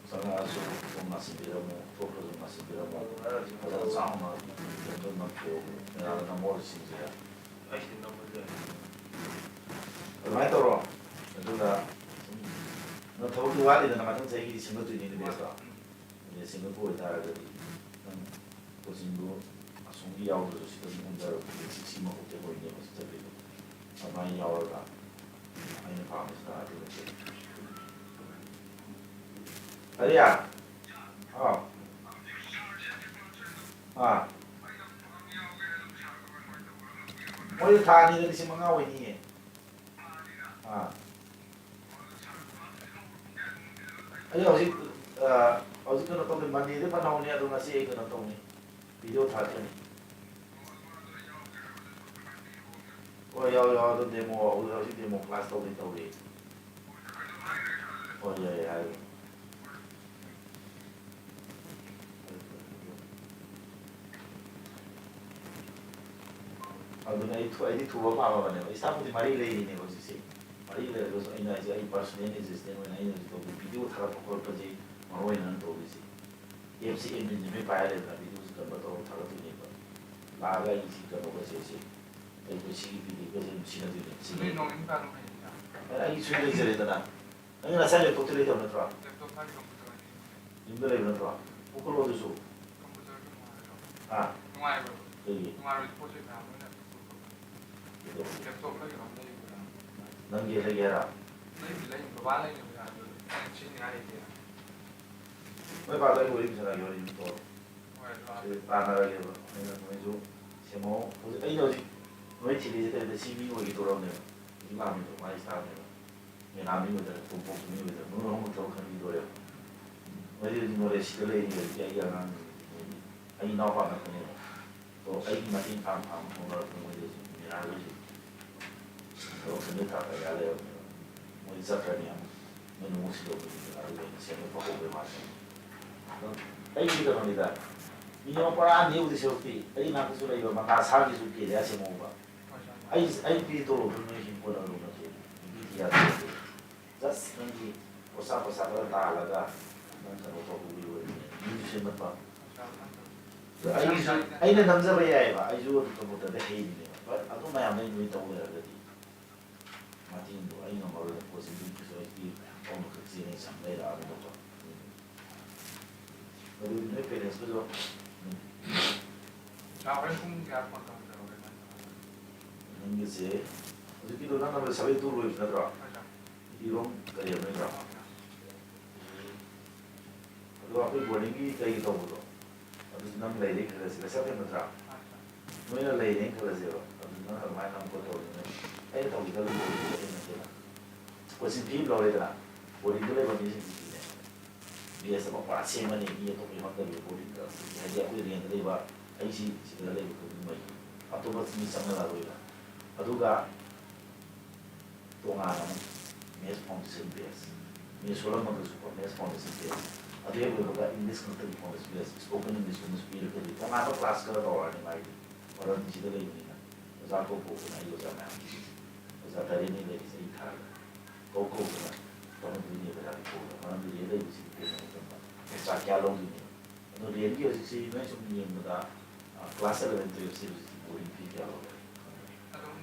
ꯆꯪꯉꯛꯑꯁꯨ ꯑꯗꯨꯝ ꯉꯥꯁꯤꯟꯕꯤꯔꯝꯃꯨ, ꯊꯣꯛꯈ꯭ꯔꯁꯨ ꯉꯥꯁꯤꯟꯕꯤꯔꯝꯃꯨ꯫ ꯐꯖꯅ ꯆꯥꯎꯅ ꯀꯩꯅꯣ ꯅꯝꯊꯣꯛꯑꯣ, ꯃꯌꯥꯝꯅ ꯅꯝꯍꯧꯔꯤꯁꯤꯡꯁꯦ꯫ ꯑꯗꯨꯃꯥꯏꯅ ꯇꯧꯔꯣ꯫ ꯑꯗꯨꯒ ꯁꯨꯝ ꯅꯪ ꯊꯕꯛꯇꯤ ꯋꯥꯠꯂꯤꯗꯅ, ꯃꯊꯪ ꯆꯍꯤꯒꯤꯗꯤ ꯁꯦꯝꯒꯠꯇꯣꯏꯅꯤꯅ ꯕꯦꯁꯇꯣ꯫ ꯑꯗꯨꯗ ꯁꯦꯝꯒꯠꯄ ꯑꯣꯏꯇꯥꯔꯒꯗꯤ ꯅꯪ ꯀꯣꯆꯤꯡꯗꯣ ꯑꯁꯣꯝꯒꯤ ꯌꯥꯎꯗ꯭ꯔꯁꯨ ꯁꯤꯗ ꯑꯗꯨꯝ ꯍꯣꯡꯊꯔꯛꯄꯗꯤ ꯁꯤ, ꯁꯤ ꯃꯀꯣꯛꯇꯩ ꯑꯣꯏꯅꯦꯕ ꯁꯤ ꯆꯠꯇꯣꯏꯗꯣ꯫ ꯑꯗꯨꯃꯥꯏꯅ ꯌꯥꯎꯔꯒ ꯑꯩꯅ ꯄꯥꯝꯕꯁꯤꯅ ꯑꯗꯨ ꯅꯠꯇꯦ꯫ ꯀꯔꯤ? ꯑꯥꯎ꯫ ꯑꯥ꯫ ꯃꯣꯏꯗꯤ ꯊꯥ ꯑꯅꯤꯗ ꯂꯤꯁꯤꯡ ꯃꯉꯥ ꯑꯣꯏꯅꯤꯌꯦ꯫ ꯑꯥ꯫ ꯑꯩ ꯍꯧꯖꯤꯛ, ꯑꯥ, ꯍꯧꯖꯤꯛ ꯀꯩꯅꯣ ꯇꯧꯗꯦ, ꯃꯟꯗꯦꯗ ꯐꯅ ꯍꯧꯅꯤ, ꯑꯗꯣ ꯉꯁꯤ ꯑꯩ ꯀꯩꯅꯣ ꯇꯧꯅꯤ, ꯚꯤꯗꯤꯑꯣ ꯊꯥꯔꯛꯀꯅꯤ꯫ ꯍꯣꯏ, ꯌꯥꯎ, ꯌꯥꯎ, ꯑꯗꯨ ꯗꯦꯃꯣ, ꯍꯧꯖꯤꯛ ꯗꯦꯃꯣ ꯀ꯭ꯂꯥꯁ ꯇꯧꯒꯦ ꯇꯧꯔꯤ꯫ ꯍꯣꯏ, ꯌꯥꯏ, ꯌꯥꯏ, ꯍꯥꯏꯌꯨ꯫ ꯑꯗꯨꯅ ꯑꯩ ꯊꯨ-, ꯑꯩꯗꯤ ꯊꯨꯕ ꯄꯥꯝꯃꯕꯅꯦꯕ꯫ ꯏꯁꯥꯕꯨꯗꯤ ꯃꯔꯤ ꯂꯩꯔꯤꯅꯦꯕ ꯍꯧꯖꯤꯛꯁꯦ꯫ ꯃꯔꯤ ꯂꯩꯔꯒꯁꯨ ꯑꯩꯅ ꯍꯥꯏꯁꯦ, ꯑꯩ personal assistant ꯑꯣꯏꯅ ꯑꯩꯅ ꯍꯧꯖꯤꯛ ꯇꯧꯕ video ꯊꯥꯒꯠꯄ ꯈꯣꯠꯄꯁꯤ ꯃꯔꯨ ꯑꯣꯏꯅ ꯅꯪ ꯇꯧꯔꯤꯁꯤ꯫ Apps ꯁꯤ admin ꯁꯤ ꯂꯣꯏ ꯄꯥꯏꯔ ꯂꯩꯗꯅ, video ꯁꯤ convert ꯇꯧꯔꯒ ꯊꯥꯒꯠꯇꯣꯏꯅꯦꯕ꯫ ꯂꯥꯛꯑꯒ ꯑꯩ ꯁꯤ ꯀꯩꯅꯣꯒꯁꯦ ꯁꯤ, ꯑꯩꯈꯣꯏ ꯁꯤꯒꯤ video ꯒꯁꯦ ꯑꯗꯨꯝ ꯁꯤꯖꯤꯟꯅꯗꯣꯏꯅꯦ꯫ ꯁꯤ ꯅꯣꯏ ꯅꯣꯡ ꯅꯤꯅꯤ ꯄꯥꯟꯕ ꯐꯩꯗꯅ꯫ ꯑꯩ ꯁꯨꯝ ꯂꯩꯖꯔꯦꯗꯅ꯫ ꯅꯪ ꯅꯁꯥ laptop ꯇꯤ ꯂꯩꯇꯕ ꯅꯠꯇ꯭ꯔꯣ? Laptop ꯍꯥꯏꯗꯤ computer ꯍꯥꯏꯗꯤ꯫ ꯌꯨꯝꯗ ꯂꯩꯕ ꯅꯠꯇ꯭ꯔꯣ? ꯄꯨꯈꯠꯂꯣ ꯑꯗꯨꯁꯨ꯫ Computer ꯗꯨ ꯅꯨꯡꯉꯥꯏꯔꯣꯏ꯫ ꯍꯥ? ꯅꯨꯡꯉꯥꯏꯔꯣꯏ꯫ ꯀꯩꯒꯤ? ꯅꯨꯡꯉꯥꯏꯔꯣꯏ, ꯄꯣꯠ ꯆꯩ ꯃꯌꯥꯝ ꯂꯣꯏꯅ ꯄꯨꯊꯣꯛꯈ꯭ꯔꯣ꯫ ꯀꯩꯗꯧꯕ? Laptop ꯂꯩꯒꯦꯔꯣ? ꯂꯩꯕ ꯌꯥꯏ꯫ ꯅꯪꯒꯤ ꯂꯩꯒꯦ ꯍꯥꯏꯔꯣ? ꯂꯩꯕꯨꯗꯤ ꯂꯩꯅꯤ, ꯕꯕꯥ ꯂꯩꯅꯤ ꯄꯩꯁꯥꯗꯨ꯫ ꯑꯩꯅ ꯁꯤꯖꯤꯟꯅꯤꯡꯉꯥꯏ ꯂꯩꯇꯦ꯫ ꯅꯣꯏ ꯄꯥꯗꯣ ꯑꯩ ꯋꯥꯔꯤ ꯑꯃ ꯁꯥꯟꯅꯒꯦ, ꯋꯥꯔꯤ ꯑꯃ ꯇꯧꯔꯣ꯫ ꯍꯣꯏ, ꯑꯗꯨ ꯁꯤ ꯇꯥꯟꯅꯔꯒꯦꯕ꯫ ꯑꯩꯅ ꯅꯣꯏꯁꯨ ꯁꯦꯝꯃꯛꯑꯣ꯫ ꯍꯧꯖꯤꯛ ꯑꯩꯅ ꯍꯧꯖꯤꯛ ꯅꯣꯏ ꯊꯤꯔꯤꯁꯦ ꯀꯩꯅꯣꯗ ꯁꯤ ꯃꯤ ꯑꯣꯏꯒꯦ ꯇꯧꯔꯝꯅꯦꯕ꯫ ꯍꯧꯖꯤꯛ ꯂꯥꯛꯑꯝꯃꯤꯗꯣ ꯃꯥꯏ staff ꯅꯦꯕ꯫ ꯃꯦꯗꯥꯝ ꯃꯤ ꯑꯣꯏꯗꯅ, ꯇꯣꯝꯄꯣꯛꯁꯨ ꯃꯤ ꯑꯣꯏꯗꯅ, ꯃꯣꯏ ꯑꯍꯨꯝꯃꯛ ꯊꯕꯛ ꯈꯟꯕꯤꯗꯣꯔꯦꯕ꯫ ꯃꯣꯏꯗꯤ ꯍꯧꯖꯤꯛ knowledge ꯁꯤꯗ ꯂꯩꯔꯤ, ꯍꯧꯖꯤꯛ ꯑꯩꯒꯤ ꯑꯉꯥꯡꯁꯤꯡ, ꯍꯥꯏꯗꯤ ꯑꯩ ꯏꯅꯥꯎꯄꯥ ꯉꯥꯛꯇꯅꯦꯕ꯫ ꯑꯗꯣ ꯑꯩꯒꯤ ꯃꯇꯦꯡ ꯄꯥꯡ ꯄꯥꯡ ꯍꯣꯠꯅꯔꯛꯇꯅ ꯃꯣꯏꯗꯤ ꯍꯧꯖꯤꯛ ꯃꯦꯗꯥꯝ ꯍꯧꯖꯤꯛ ꯊꯕꯛ ꯈꯟꯕ ꯊꯥꯛꯇ ꯌꯥ ꯂꯩꯔꯕꯅꯦꯕ꯫ ꯃꯣꯏꯗꯤ ꯆꯠꯈ꯭ꯔꯅꯤ ꯑꯃꯨꯛ꯫ ꯃꯣꯏꯅ ꯑꯃꯨꯛ ꯁꯤꯗꯣꯛꯄꯅꯤꯗꯅ, ꯑꯗꯨꯒ ꯑꯩꯅ ꯁꯦꯝꯗꯣꯛꯄ ꯍꯧꯕꯩ ꯋꯥꯅꯤ꯫ ꯑꯗꯣ ꯑꯩꯒꯤ ꯀꯩꯅꯣꯅꯤꯗ, ꯃꯤ ꯑꯃ ꯄꯨꯔꯥ ꯅꯦꯛꯎꯗꯤ ꯁꯔꯨꯛꯇꯤ ꯑꯩ ꯅꯥꯛꯇꯁꯨ ꯂꯩꯕ ꯃꯇꯥ ꯁꯥꯒꯤꯁꯨ ꯀꯦꯔꯤꯌꯥ ꯁꯦꯝꯍꯧꯕ꯫ ꯑꯩ, ꯑꯩ ꯄꯤ ꯇꯣꯂꯣꯞꯇꯨ ꯅꯣꯏ ꯁꯤ ꯀꯣꯟꯅꯔꯨ ꯅꯠꯇꯦ꯫ ꯅꯨꯄꯤ ꯊꯤ ꯌꯥꯗꯦ꯫ Just ꯅꯪꯒꯤ ꯄꯣꯁꯥ ꯄꯣꯁꯥ ꯈꯔ ꯇꯥꯍꯜꯂꯒ ꯅꯪ ꯀꯩꯅꯣ ꯇꯧꯕꯒꯤ ꯑꯣꯏꯕꯅꯦ꯫ ꯃꯤꯁꯨ ꯁꯦꯝꯃꯛꯄ꯫ ꯑꯗꯣ ꯑꯩꯒꯤꯁꯨ, ꯑꯩꯅ ꯅꯝꯖꯕ ꯌꯥꯏꯑꯕ꯫ ꯑꯩꯁꯨ ꯑꯗꯨ ꯀꯝꯄ꯭ꯌꯨꯇꯔꯗ ꯍꯩꯔꯤꯅꯦꯕ꯫ But ꯑꯗꯨ ꯃꯌꯥꯝꯗꯣ ꯑꯩ ꯂꯣꯏ ꯇꯧ ꯂꯩꯔꯒꯗꯤ ꯃꯇꯦꯡꯗꯣ ꯑꯩ ꯉꯝꯃꯔꯣꯏ꯫ ꯄꯣꯠꯁꯤꯡꯗꯨꯒꯤ ꯄꯩꯁꯥ ꯑꯩ ꯄꯤꯔꯤꯕ ꯃꯌꯥꯝ ꯑꯃꯈꯛ ꯆꯦꯟꯅ ꯆꯪ ꯂꯩꯔꯛꯑꯕꯅꯤꯅꯀꯣ꯫ ꯑꯗꯨ ꯅꯣꯏ parents ꯀꯁꯨ, ꯎꯝ꯫ ꯁꯥꯔ ꯍꯣꯔꯦꯟ ꯄꯨꯡ ꯀꯌꯥ phone ꯇꯧꯔꯛꯀꯗꯧꯕ? ꯅꯪꯒꯤꯁꯦ ꯍꯧꯖꯤꯛꯀꯤꯗꯣ ꯅꯪ number seven two ꯂꯣꯏꯕ ꯅꯠꯇ꯭ꯔꯣ? ꯍꯣꯏ, ꯁꯥꯔ꯫ ꯅꯨꯄꯤꯔꯣꯝ ꯀꯔꯤ ꯍꯥꯏꯕ ꯅꯠꯇ꯭ꯔꯣ? ꯑꯗꯣ ꯑꯩꯈꯣꯏ boarding ꯒꯤ ꯀꯩ ꯇꯧꯕꯗꯣ, ꯑꯗꯨꯁꯨ ꯅꯪ ꯂꯩꯔꯦ ꯈꯜꯂꯁꯤ, ꯂꯩꯁꯥꯕꯤ ꯅꯠꯇ꯭ꯔꯥ? ꯅꯣꯏꯅ ꯂꯩꯔꯦꯅ ꯈꯜꯂꯁꯦꯕ, ꯑꯗꯨ ꯅꯪ ꯑꯗꯨꯃꯥꯏꯅ ꯍꯪꯕ ꯇꯧꯔꯤꯗꯨꯅ ꯑꯩꯅ ꯇꯧꯒꯦ ꯈꯜꯂꯤꯁꯦ ꯑꯗꯨ ꯅꯠꯇꯦꯅ꯫ Coaching fee ꯑꯃ ꯂꯧꯔꯦꯗꯅ, boarding ꯗ ꯂꯩꯕ ꯃꯤꯁꯤꯡꯁꯤꯅꯦ, base ꯑꯃ ꯄꯨꯔꯥ ꯁꯦꯝꯃꯅꯤ, ꯃꯤ ꯑꯇꯣꯞꯄ ꯌꯥꯎꯍꯟꯗꯕꯤ boarding ꯗ, ꯍꯥꯏꯗꯤ ꯑꯩꯈꯣꯏ rent ꯂꯩꯕ, ꯑꯩꯁꯤ ꯁꯤꯗ ꯂꯩꯕ ꯈꯨꯗꯤꯡꯃꯛ ꯑꯇꯣꯞꯄ ꯃꯤ ꯆꯪꯍꯜꯂꯔꯣꯏꯕ꯫ ꯑꯗꯨꯒ ꯇꯣꯉꯥꯟꯅ ꯑꯃꯨꯛ maths foundation base, maths ꯁꯣꯜꯂꯝꯃꯒꯁꯨꯀꯣ, maths foundation base, ꯑꯗꯨ ꯍꯦꯛ ꯂꯣꯏꯕꯒ English ꯉꯥꯛꯇꯒꯤ foundation base, spoken English ꯀꯨꯝꯕꯁꯨ ꯄꯤꯔꯛꯇ꯭ꯔꯗꯤ ꯇꯣꯉꯥꯟꯕ class ꯈꯔ ꯇꯧꯔꯛꯑꯅꯤ ꯃꯥꯒꯤꯗꯤ, ꯃꯔꯝꯗꯤ ꯁꯤꯗ ꯂꯩꯕꯅꯤꯅ꯫ ꯑꯣꯖꯥ ꯀꯧ ꯀꯧꯗꯅ ꯑꯩ ꯑꯣꯖꯥ ꯃꯌꯥꯝ ꯊꯤꯔꯤꯁꯦ꯫ ꯑꯣꯖꯥ ꯇꯔꯦꯠꯅꯤ ꯂꯩꯔꯤꯁꯦ ꯑꯩ ꯊꯥꯔꯒ꯫ ꯀꯧ ꯀꯧꯗꯅ ꯇꯧꯍꯟꯗꯣꯏꯅꯦ ꯑꯣꯖꯥꯒꯤ ꯀꯧꯗ꯫ ꯃꯔꯝꯗꯤ ꯔꯦꯟ ꯂꯩꯕꯁꯤꯗꯤ ꯀꯩꯅꯣ ꯃꯇꯝꯗ ꯑꯦꯛꯁꯇ꯭ꯔꯥ ꯀꯌꯥ ꯂꯧꯗꯣꯏꯅꯦ꯫ ꯑꯗꯣ ꯔꯦꯟꯒꯤ ꯍꯧꯖꯤꯛꯁꯤ ꯅꯣꯏ ꯁꯨꯝ ꯌꯦꯡꯕꯗ, ꯑ, ꯀ꯭ꯂꯥꯁ ꯑꯦꯂꯚꯦꯟ ꯇꯨꯌꯦꯜꯞꯁꯤ ꯍꯧꯖꯤꯛꯇꯤ ꯕꯣꯔꯗꯤꯡ ꯐꯤ ꯀꯌꯥ ꯂꯧꯒꯦ? ꯑꯗꯨꯝ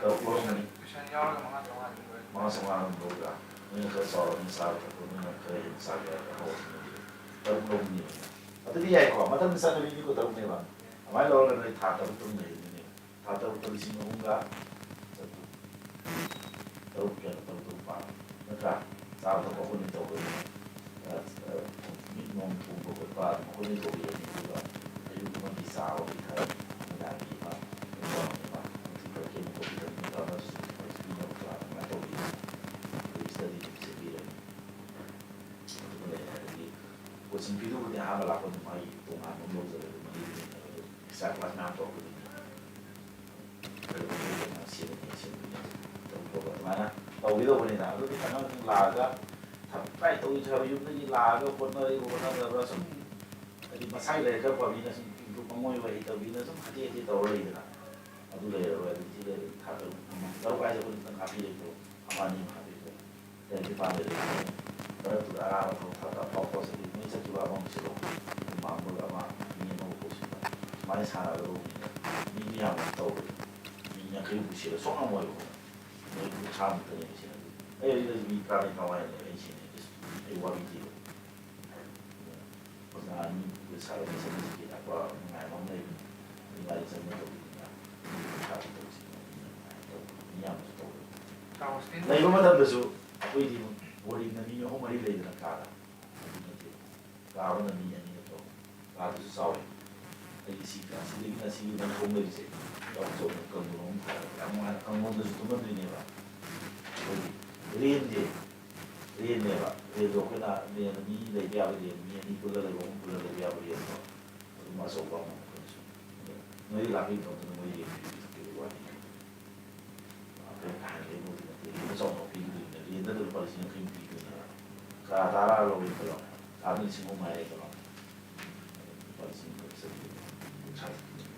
ꯇꯔꯨꯛ ꯂꯧꯔꯝꯒꯅꯤ꯫ ꯇꯨꯏꯁꯟ ꯌꯥꯎꯔꯒ ꯃꯉꯥ ꯆꯥꯝꯃꯉꯥ ꯑꯗꯨꯝ ꯂꯣꯏꯔꯦ꯫ ꯃꯉꯥ ꯆꯥꯝꯃꯉꯥ ꯑꯗꯨꯝ ꯂꯧꯕ꯭ꯔꯥ? ꯅꯣꯏꯅ ꯈꯔ ꯆꯥꯎꯔꯕꯅꯤꯅ ꯆꯥꯕ ꯊꯛꯄ ꯅꯣꯏꯅ ꯈꯔ ꯍꯦꯟꯅ ꯆꯥꯒꯦ ꯍꯥꯏꯔꯒ ꯍꯧꯔꯛꯄ ꯅꯣꯏꯒꯤ ꯇꯔꯨꯛ ꯂꯧꯅꯦꯕ꯫ ꯑꯗꯨꯗꯤ ꯌꯥꯏꯀꯣ, ꯃꯊꯪꯗ ꯆꯠꯅꯕꯤꯅꯤꯀꯣ ꯇꯔꯨꯛꯅꯦꯕ꯫ ꯑꯗꯨꯃꯥꯏꯅ ꯂꯧꯔꯒ ꯅꯣꯏ ꯊꯥ ꯇꯔꯨꯛ ꯇꯔꯨꯛ ꯂꯩꯔꯤꯅꯦꯕ꯫ ꯊꯥ ꯇꯔꯨꯛꯇ ꯂꯤꯁꯤꯡ ꯑꯍꯨꯝꯒ ꯆꯥꯇ꯭ꯔꯨꯛ꯫ ꯇꯔꯨꯛ ꯀꯌꯥ ꯇꯔꯨꯛ ꯇꯔꯨꯛ ꯄꯥ ꯅꯠꯇ꯭ꯔꯥ? ꯆꯥꯕ ꯊꯛꯄ ꯑꯩꯈꯣꯏꯅ ꯇꯧꯕꯅꯤꯅ, ꯑ, ꯑ, ꯃꯤꯠ ꯅꯣꯡ ꯊꯣꯡꯕ ꯈꯣꯠꯄ ꯑꯗꯨꯝ ꯑꯩꯈꯣꯏꯅ ꯇꯧꯕꯤꯔꯅꯤ꯫ ꯑꯗꯨꯒ ꯑꯌꯨꯛ ꯑꯃꯒꯤ ꯆꯥ ꯑꯃ ꯄꯤꯊꯛꯑꯅꯤ, ꯅꯨꯃꯤꯗꯥꯡꯒꯤ ꯑꯃ, ꯅꯨꯡꯗꯥꯡꯒꯤ ꯑꯃ, ꯅꯨꯡꯊꯤꯜ ꯈꯔ ꯊꯦꯡꯅ ꯇꯧꯕꯤꯔꯅꯤ, ꯅꯨꯡꯗꯥꯡ ꯑꯃꯁꯨ ꯑꯗꯨꯃꯥꯏꯅ ꯇꯧꯕꯤꯔꯅꯤ꯫ ꯑꯗꯨꯒ study room ꯁꯦꯝꯕꯤꯔꯅꯤ꯫ ꯑꯗꯨꯒ ꯂꯩꯔꯦ꯫ ꯑꯗꯒꯤ coaching fee ꯗꯨꯕꯨꯗꯤ ꯑꯍꯥꯟꯕ ꯂꯥꯛꯄꯗ ꯃꯥꯒꯤ ꯇꯣꯉꯥꯟꯕ ꯑꯃ ꯂꯧꯖꯔꯦ, ꯑꯗꯨ ꯃꯔꯤꯗꯨ ꯂꯩꯅꯔꯒ ꯑꯗꯨꯝ extra class ꯃꯌꯥꯝ ꯇꯧꯔꯛꯄꯗꯨꯅꯤ꯫ ꯑꯗꯨꯃꯥꯏꯅ ꯇꯧꯒꯗꯧꯕꯅꯤꯅ ꯑꯗꯨꯗꯤ ꯑꯉꯥꯡꯁꯤꯡ ꯂꯥꯛꯑꯒ ꯊꯕꯛ ꯇꯧꯕ ꯌꯨꯝꯗꯒꯤ ꯂꯥꯛꯑꯒ ꯍꯣꯠꯅꯔꯤꯕ ꯍꯣꯠꯅꯗꯕ꯭ꯔꯥ ꯁꯨꯝ ꯍꯥꯏꯗꯤ ꯃꯁꯥꯒꯤ ꯂꯥꯏꯔꯤꯛ ꯈꯔ ꯄꯥꯕꯤꯅ ꯁꯨꯝ ꯃꯉꯣꯏ ꯑꯣꯏ ꯍꯩꯇꯕꯤꯅ ꯁꯨꯝ ꯍꯥꯇꯦ ꯍꯥꯇꯦ ꯇꯧꯔ ꯂꯩꯗꯅ ꯑꯗꯨ ꯂꯩꯔꯔꯣꯏ꯫ ꯑꯗꯨꯗꯤ ꯂꯩꯔ ꯊꯥ ꯇꯔꯨꯛ ꯊꯥ ꯇꯔꯨꯛ ꯍꯥꯏꯁꯦ ꯑꯩꯈꯣꯏ ꯈꯤꯇꯪ ꯍꯥꯞꯄꯤꯔꯦꯀꯣ ꯑꯃ ꯑꯅꯤ ꯑꯃ ꯍꯥꯞꯄꯤꯔꯦꯀꯣ ꯇꯔꯦꯠ ꯅꯤꯄꯥꯟꯗ ꯂꯩꯔꯦ꯫ ꯃꯔꯛꯇꯨꯗ ꯑꯔꯥꯡꯕ ꯊꯕꯛ ꯊꯥꯗ ꯑꯐꯥꯎ ꯐꯥꯎꯁꯤꯜꯂꯤ ꯃꯩ ꯆꯠꯈꯤꯕ ꯑꯃꯃꯨꯛ ꯁꯤꯜꯂꯣ ꯃꯥꯡꯕꯒ ꯑꯃ ꯃꯤ ꯑꯃꯃꯨꯛ ꯀꯧꯁꯤꯟꯕ ꯁꯨꯃꯥꯏꯅ ꯁꯥꯟꯅꯒꯗꯧꯕꯅꯤꯅ ꯃꯤ ꯃꯌꯥꯝ ꯑꯃ ꯇꯧꯔꯦ꯫ ꯃꯤ ꯌꯥꯡꯈꯩ ꯍꯨꯝꯐꯨ ꯁꯤꯔ ꯁꯣꯛ ꯉꯝꯃꯣꯏꯕꯀꯣ꯫ ꯃꯣꯏ ꯀꯨꯟꯊ꯭ꯔꯥꯃꯨꯛꯇꯅꯦꯕ ꯁꯤꯔ ꯑꯗꯨ ꯑꯩ ꯍꯧꯖꯤꯛ ꯍꯧꯖꯤꯛ ꯃꯤ ꯇꯔꯥꯃꯔꯤ ꯇꯔꯥꯃꯉꯥ ꯂꯩ ꯑꯩ ꯁꯤꯅꯦ ꯑꯩ ꯋꯥꯔꯤ ꯊꯤꯕ꯫ ꯑꯣꯖꯥ ꯑꯅꯤ ꯁꯥꯔ ꯃꯁꯛ ꯃꯁꯛꯀꯤ ꯇꯥꯛꯄ ꯅꯨꯡꯉꯥꯏꯕ ꯑꯃ ꯂꯩꯕꯅꯤ꯫ ꯃꯤ ꯃꯔꯤ ꯆꯪꯅ ꯇꯧꯕꯅꯤꯅ ꯊꯥꯕꯤ ꯇꯧꯁꯤ ꯇꯧꯕꯅꯤꯅ ꯅꯨꯡꯉꯥꯏꯅ ꯇꯧꯕ ꯃꯤ ꯌꯥꯝꯅꯁꯨ ꯇꯧꯕ꯫ ꯂꯩꯕ ꯃꯇꯝꯗꯁꯨ ꯑꯩꯈꯣꯏꯗꯤ ꯕꯣꯔꯗꯤꯡꯗ ꯃꯤ ꯑꯍꯨꯝ ꯃꯔꯤ ꯂꯩꯗꯅ ꯀꯥꯗ ꯑꯗꯨ ꯅꯠꯇꯦ꯫ ꯀꯥ ꯑꯃꯅ ꯃꯤ ꯑꯅꯤ ꯅꯠꯇ꯭ꯔꯣ? ꯀꯥꯗꯨꯁꯨ ꯆꯥꯎꯋꯦ꯫ ꯑꯩꯒꯤ ꯁꯤ ꯀꯥ, ꯁꯤꯗꯒꯤꯅ ꯁꯤꯒꯤ ꯃꯈꯣꯡ ꯂꯩꯔꯤꯁꯦ ꯌꯥꯝ ꯆꯥꯎꯅ ꯀꯪꯒꯣꯟ ꯑꯃ ꯊꯥꯔꯒ ꯌꯥꯝ ꯅꯨꯡꯉꯥꯏꯅ ꯀꯪꯒꯣꯟꯗꯁꯨ ꯇꯨꯝꯍꯟꯗꯣꯏꯅꯦꯕ꯫ ꯑꯩꯈꯣꯏꯒꯤ ꯔꯦꯟꯁꯦ, ꯔꯦꯟꯅꯦꯕ꯫ ꯔꯦꯟꯗꯣ ꯑꯩꯈꯣꯏꯅ ꯔꯦꯟ ꯑꯅꯤ ꯂꯩꯕ ꯌꯥꯕ ꯔꯦꯟ, ꯃꯤ ꯑꯅꯤ ꯄꯨꯜꯂ ꯂꯩꯕ, ꯑꯍꯨꯝ ꯄꯨꯜꯂ ꯂꯩꯕ ꯌꯥꯕ ꯔꯦꯟꯗꯣ ꯑꯗꯨꯝ ꯑꯆꯧꯕ ꯑꯃ ꯑꯩꯈꯣꯏꯅꯁꯨ ꯅꯣꯏꯗꯤ ꯂꯥꯛꯄꯤꯕ ꯃꯇꯝꯗ ꯅꯣꯏ ꯔꯦꯟ ꯐꯤꯗꯨ ꯊꯛꯄꯤꯕꯒꯤ ꯋꯥꯅꯤ꯫ ꯑꯩꯈꯣꯏꯅ ꯀꯥ ꯍꯦꯟꯅ ꯂꯩꯕ ꯅꯠꯇꯦ, ꯔꯦꯟꯗ ꯆꯥꯎꯅ ꯄꯤꯈꯤꯗꯣꯏꯅꯦ꯫ ꯔꯦꯟꯗꯗ ꯂꯨꯄꯥ ꯂꯤꯁꯤꯡ ꯌꯥꯡꯈꯩ ꯄꯤꯗꯣꯏꯅꯦꯕ꯫ ꯀꯥ ꯇꯔꯥ ꯂꯧꯔꯦ ꯈꯜꯂꯣ, ꯀꯥ ꯑꯃ ꯂꯤꯁꯤꯡ ꯑꯍꯨꯝ ꯍꯥꯏꯔꯦ ꯈꯜꯂꯣ, ꯂꯨꯄꯥ ꯂꯤꯁꯤꯡ ꯀꯨꯟꯊ꯭ꯔꯥ ꯊꯤꯗꯣꯏꯅꯦ꯫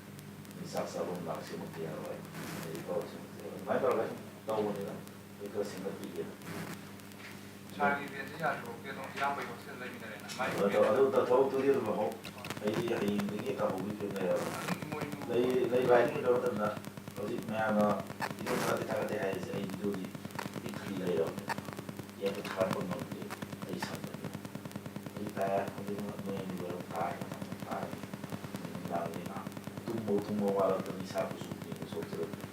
ꯆꯥꯛ ꯆꯥꯐꯝ ꯂꯥꯛ ꯁꯦꯝꯃꯛꯇ ꯌꯥꯔꯣꯏ꯫ ꯑꯗꯩ ꯇꯧꯔ ꯁꯦꯝꯃꯛꯇ ꯌꯥꯔꯣꯏ꯫ ꯑꯗꯨꯃꯥꯏꯅ ꯇꯧꯔꯒ ꯁꯨꯝ ꯇꯧꯕꯅꯤꯅ ꯑꯩ ꯈꯔ ꯁꯦꯝꯒꯠꯄꯤꯒꯦꯅ꯫ ꯁꯥꯔꯒꯤ ꯔꯦꯟꯁꯦ ꯌꯥꯗ꯭ꯔꯤꯐꯥꯎꯗꯤ ꯑꯗꯨꯝ ꯏꯌꯥꯝꯕꯒꯤ ꯍꯣꯁꯇꯦꯜ ꯂꯩꯃꯤꯟꯅꯔꯦꯅ꯫ ꯃꯥꯏ ꯀꯩꯅꯣ ꯇꯧ-, ꯑꯗꯨ ꯊꯕꯛꯇꯨꯗꯤ ꯑꯗꯨꯝ ꯂꯧꯍꯧ꯫ ꯑꯩꯗꯤ ꯍꯌꯦꯡꯗꯒꯤ ꯍꯦꯛꯇ ꯍꯧꯕꯒꯤ ꯐꯤꯕꯝꯗ ꯂꯩꯔꯕꯅꯤ꯫ ꯑꯗꯨꯗꯤ ꯃꯣꯏ ꯂꯩ-, ꯂꯩꯕ ꯍꯥꯏꯗꯤ ꯀꯩꯅꯣ ꯃꯇꯝꯗ ꯍꯧꯖꯤꯛ ꯃꯌꯥꯝꯅ ꯚꯤꯗꯤꯑꯣ ꯊꯥꯒꯠꯇꯦ ꯊꯥꯒꯠꯇꯦ ꯍꯥꯏꯔꯤꯁꯦ ꯑꯩ ꯚꯤꯗꯤꯑꯣꯗꯤ ꯄꯤꯛ ꯊꯜꯂ ꯂꯩꯔꯕꯅꯦ꯫ ꯀꯩꯝꯇ ꯊꯥꯒꯠꯄ ꯉꯝꯗꯦ ꯑꯩ ꯁꯪꯗꯕꯅꯤꯅ꯫ ꯍꯧꯖꯤꯛ ꯇꯥꯏ, ꯍꯧꯖꯤꯛ ꯅꯣꯏ ꯑꯅꯤ ꯂꯣꯏꯔ ꯇꯥꯔꯦ, ꯇꯥꯔꯦ꯫ ꯅꯨꯃꯤꯗꯥꯡꯗꯤ ꯉꯥꯏꯍꯥꯛ ꯇꯨꯝꯕ, ꯇꯨꯝꯕ ꯋꯥꯠꯂꯛꯇꯅ ꯏꯁꯥ ꯀꯨꯆꯨ ꯀꯨꯃꯦꯟꯒ ꯁꯣꯛꯆꯔꯛꯇꯅ꯫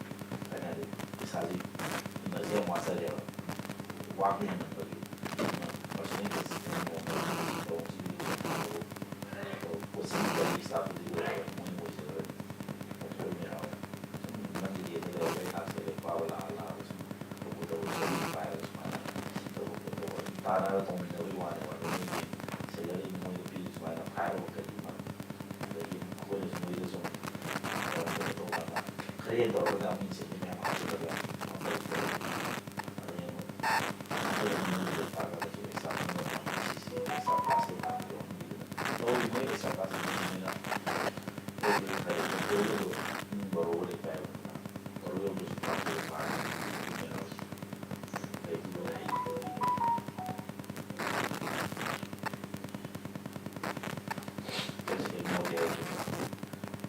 ꯀꯩ ꯍꯥꯏꯅꯤ, ꯏꯁꯥꯁꯤ energy ꯌꯥꯝ ꯋꯥꯠꯆꯔꯦꯕ꯫ ꯋꯥꯠꯄ ꯍꯦꯟꯃꯟꯕꯒꯤ personal assistant ꯃꯑꯣꯡꯗ ꯇꯧꯕꯁꯤꯗꯤ ꯀꯣꯆꯤꯡ ꯇꯧꯕꯒꯤ staff ꯇꯨꯗꯤ ꯑꯣꯏꯔꯔꯣꯏ, ꯃꯣꯏꯅ ꯑꯣꯏꯖꯔꯔꯣꯏ꯫ ꯑꯣꯟꯊꯣꯛꯑꯣꯏ ꯃꯌꯥꯝ꯫ ꯁꯨꯝ ꯅꯪꯒꯤ ꯌꯦꯡꯉ ꯂꯩꯔꯒ ꯑꯩ ꯉꯥꯏꯍꯥꯛ ꯂꯩꯔꯒ ꯄꯥꯕ ꯂꯥꯛꯑ ꯂꯥꯛꯑꯒ ꯁꯨꯝ ꯇꯧꯕ ꯇꯧꯕ ꯇꯧꯕ ꯄꯥꯏꯔꯒ ꯁꯨꯃꯥꯏꯅ ꯁꯤ ꯇꯧꯕ ꯈꯣꯠꯄ ꯇꯧꯕ ꯑꯗꯨꯝ ꯇꯥꯟꯅꯔꯒ ꯇꯧꯃꯤꯟꯅꯕꯒꯤ ꯋꯥꯅꯦꯕ꯫ ꯑꯗꯣ ꯃꯣꯏꯒꯤ salary ꯃꯣꯏꯗ ꯄꯤꯔꯤ ꯁꯨꯃꯥꯏꯅ ꯈꯥꯏꯕ ꯀꯔꯤ ꯑꯃ ꯑꯗꯒꯤ ꯑꯩꯈꯣꯏꯅꯁꯨ ꯃꯣꯏꯗ ꯁꯨꯝ ꯀꯩꯅꯣ ꯇꯧꯕ ꯀꯥꯟꯗ ꯈꯔ ꯍꯦꯟꯅ ꯇꯧꯔꯒꯅ ꯑꯃꯨꯛ incentive ꯃꯌꯥꯝ ꯍꯥꯞꯆꯤꯜꯂꯒ ꯑꯗꯨꯃꯥꯏꯅ ꯇꯧꯕ ꯇꯧꯕ꯫ ꯑꯗꯨꯅ ꯑꯃꯨꯛ ꯑꯩꯈꯣꯏꯅ ꯃꯤ ꯃꯤꯗ ꯇꯥꯛꯑꯒ extra ꯐꯪꯕ ꯐꯪꯕ ꯁꯤꯁꯤ extra class ꯇ ꯇꯥꯛꯄꯤꯌꯣ ꯍꯥꯏꯕꯤꯗꯅ ꯇꯧꯔꯤꯕ extra class ꯇ ꯇꯧꯕꯅꯤꯅ ꯑꯩꯈꯣꯏꯒꯤ ꯀꯔꯤ ꯇꯧꯕꯗꯣ ꯄꯨꯡ ꯕꯥꯔꯣ ꯂꯩ ꯀꯥꯏꯕꯅꯤꯅ ꯕꯥꯔꯣ ꯌꯧꯗ꯭ꯔꯁꯨ ꯇꯥꯛꯄꯤꯌꯣ ꯍꯥꯏꯕꯅꯤꯅ ꯂꯩꯔꯤꯕ ꯍꯩꯕꯗꯨꯒꯤ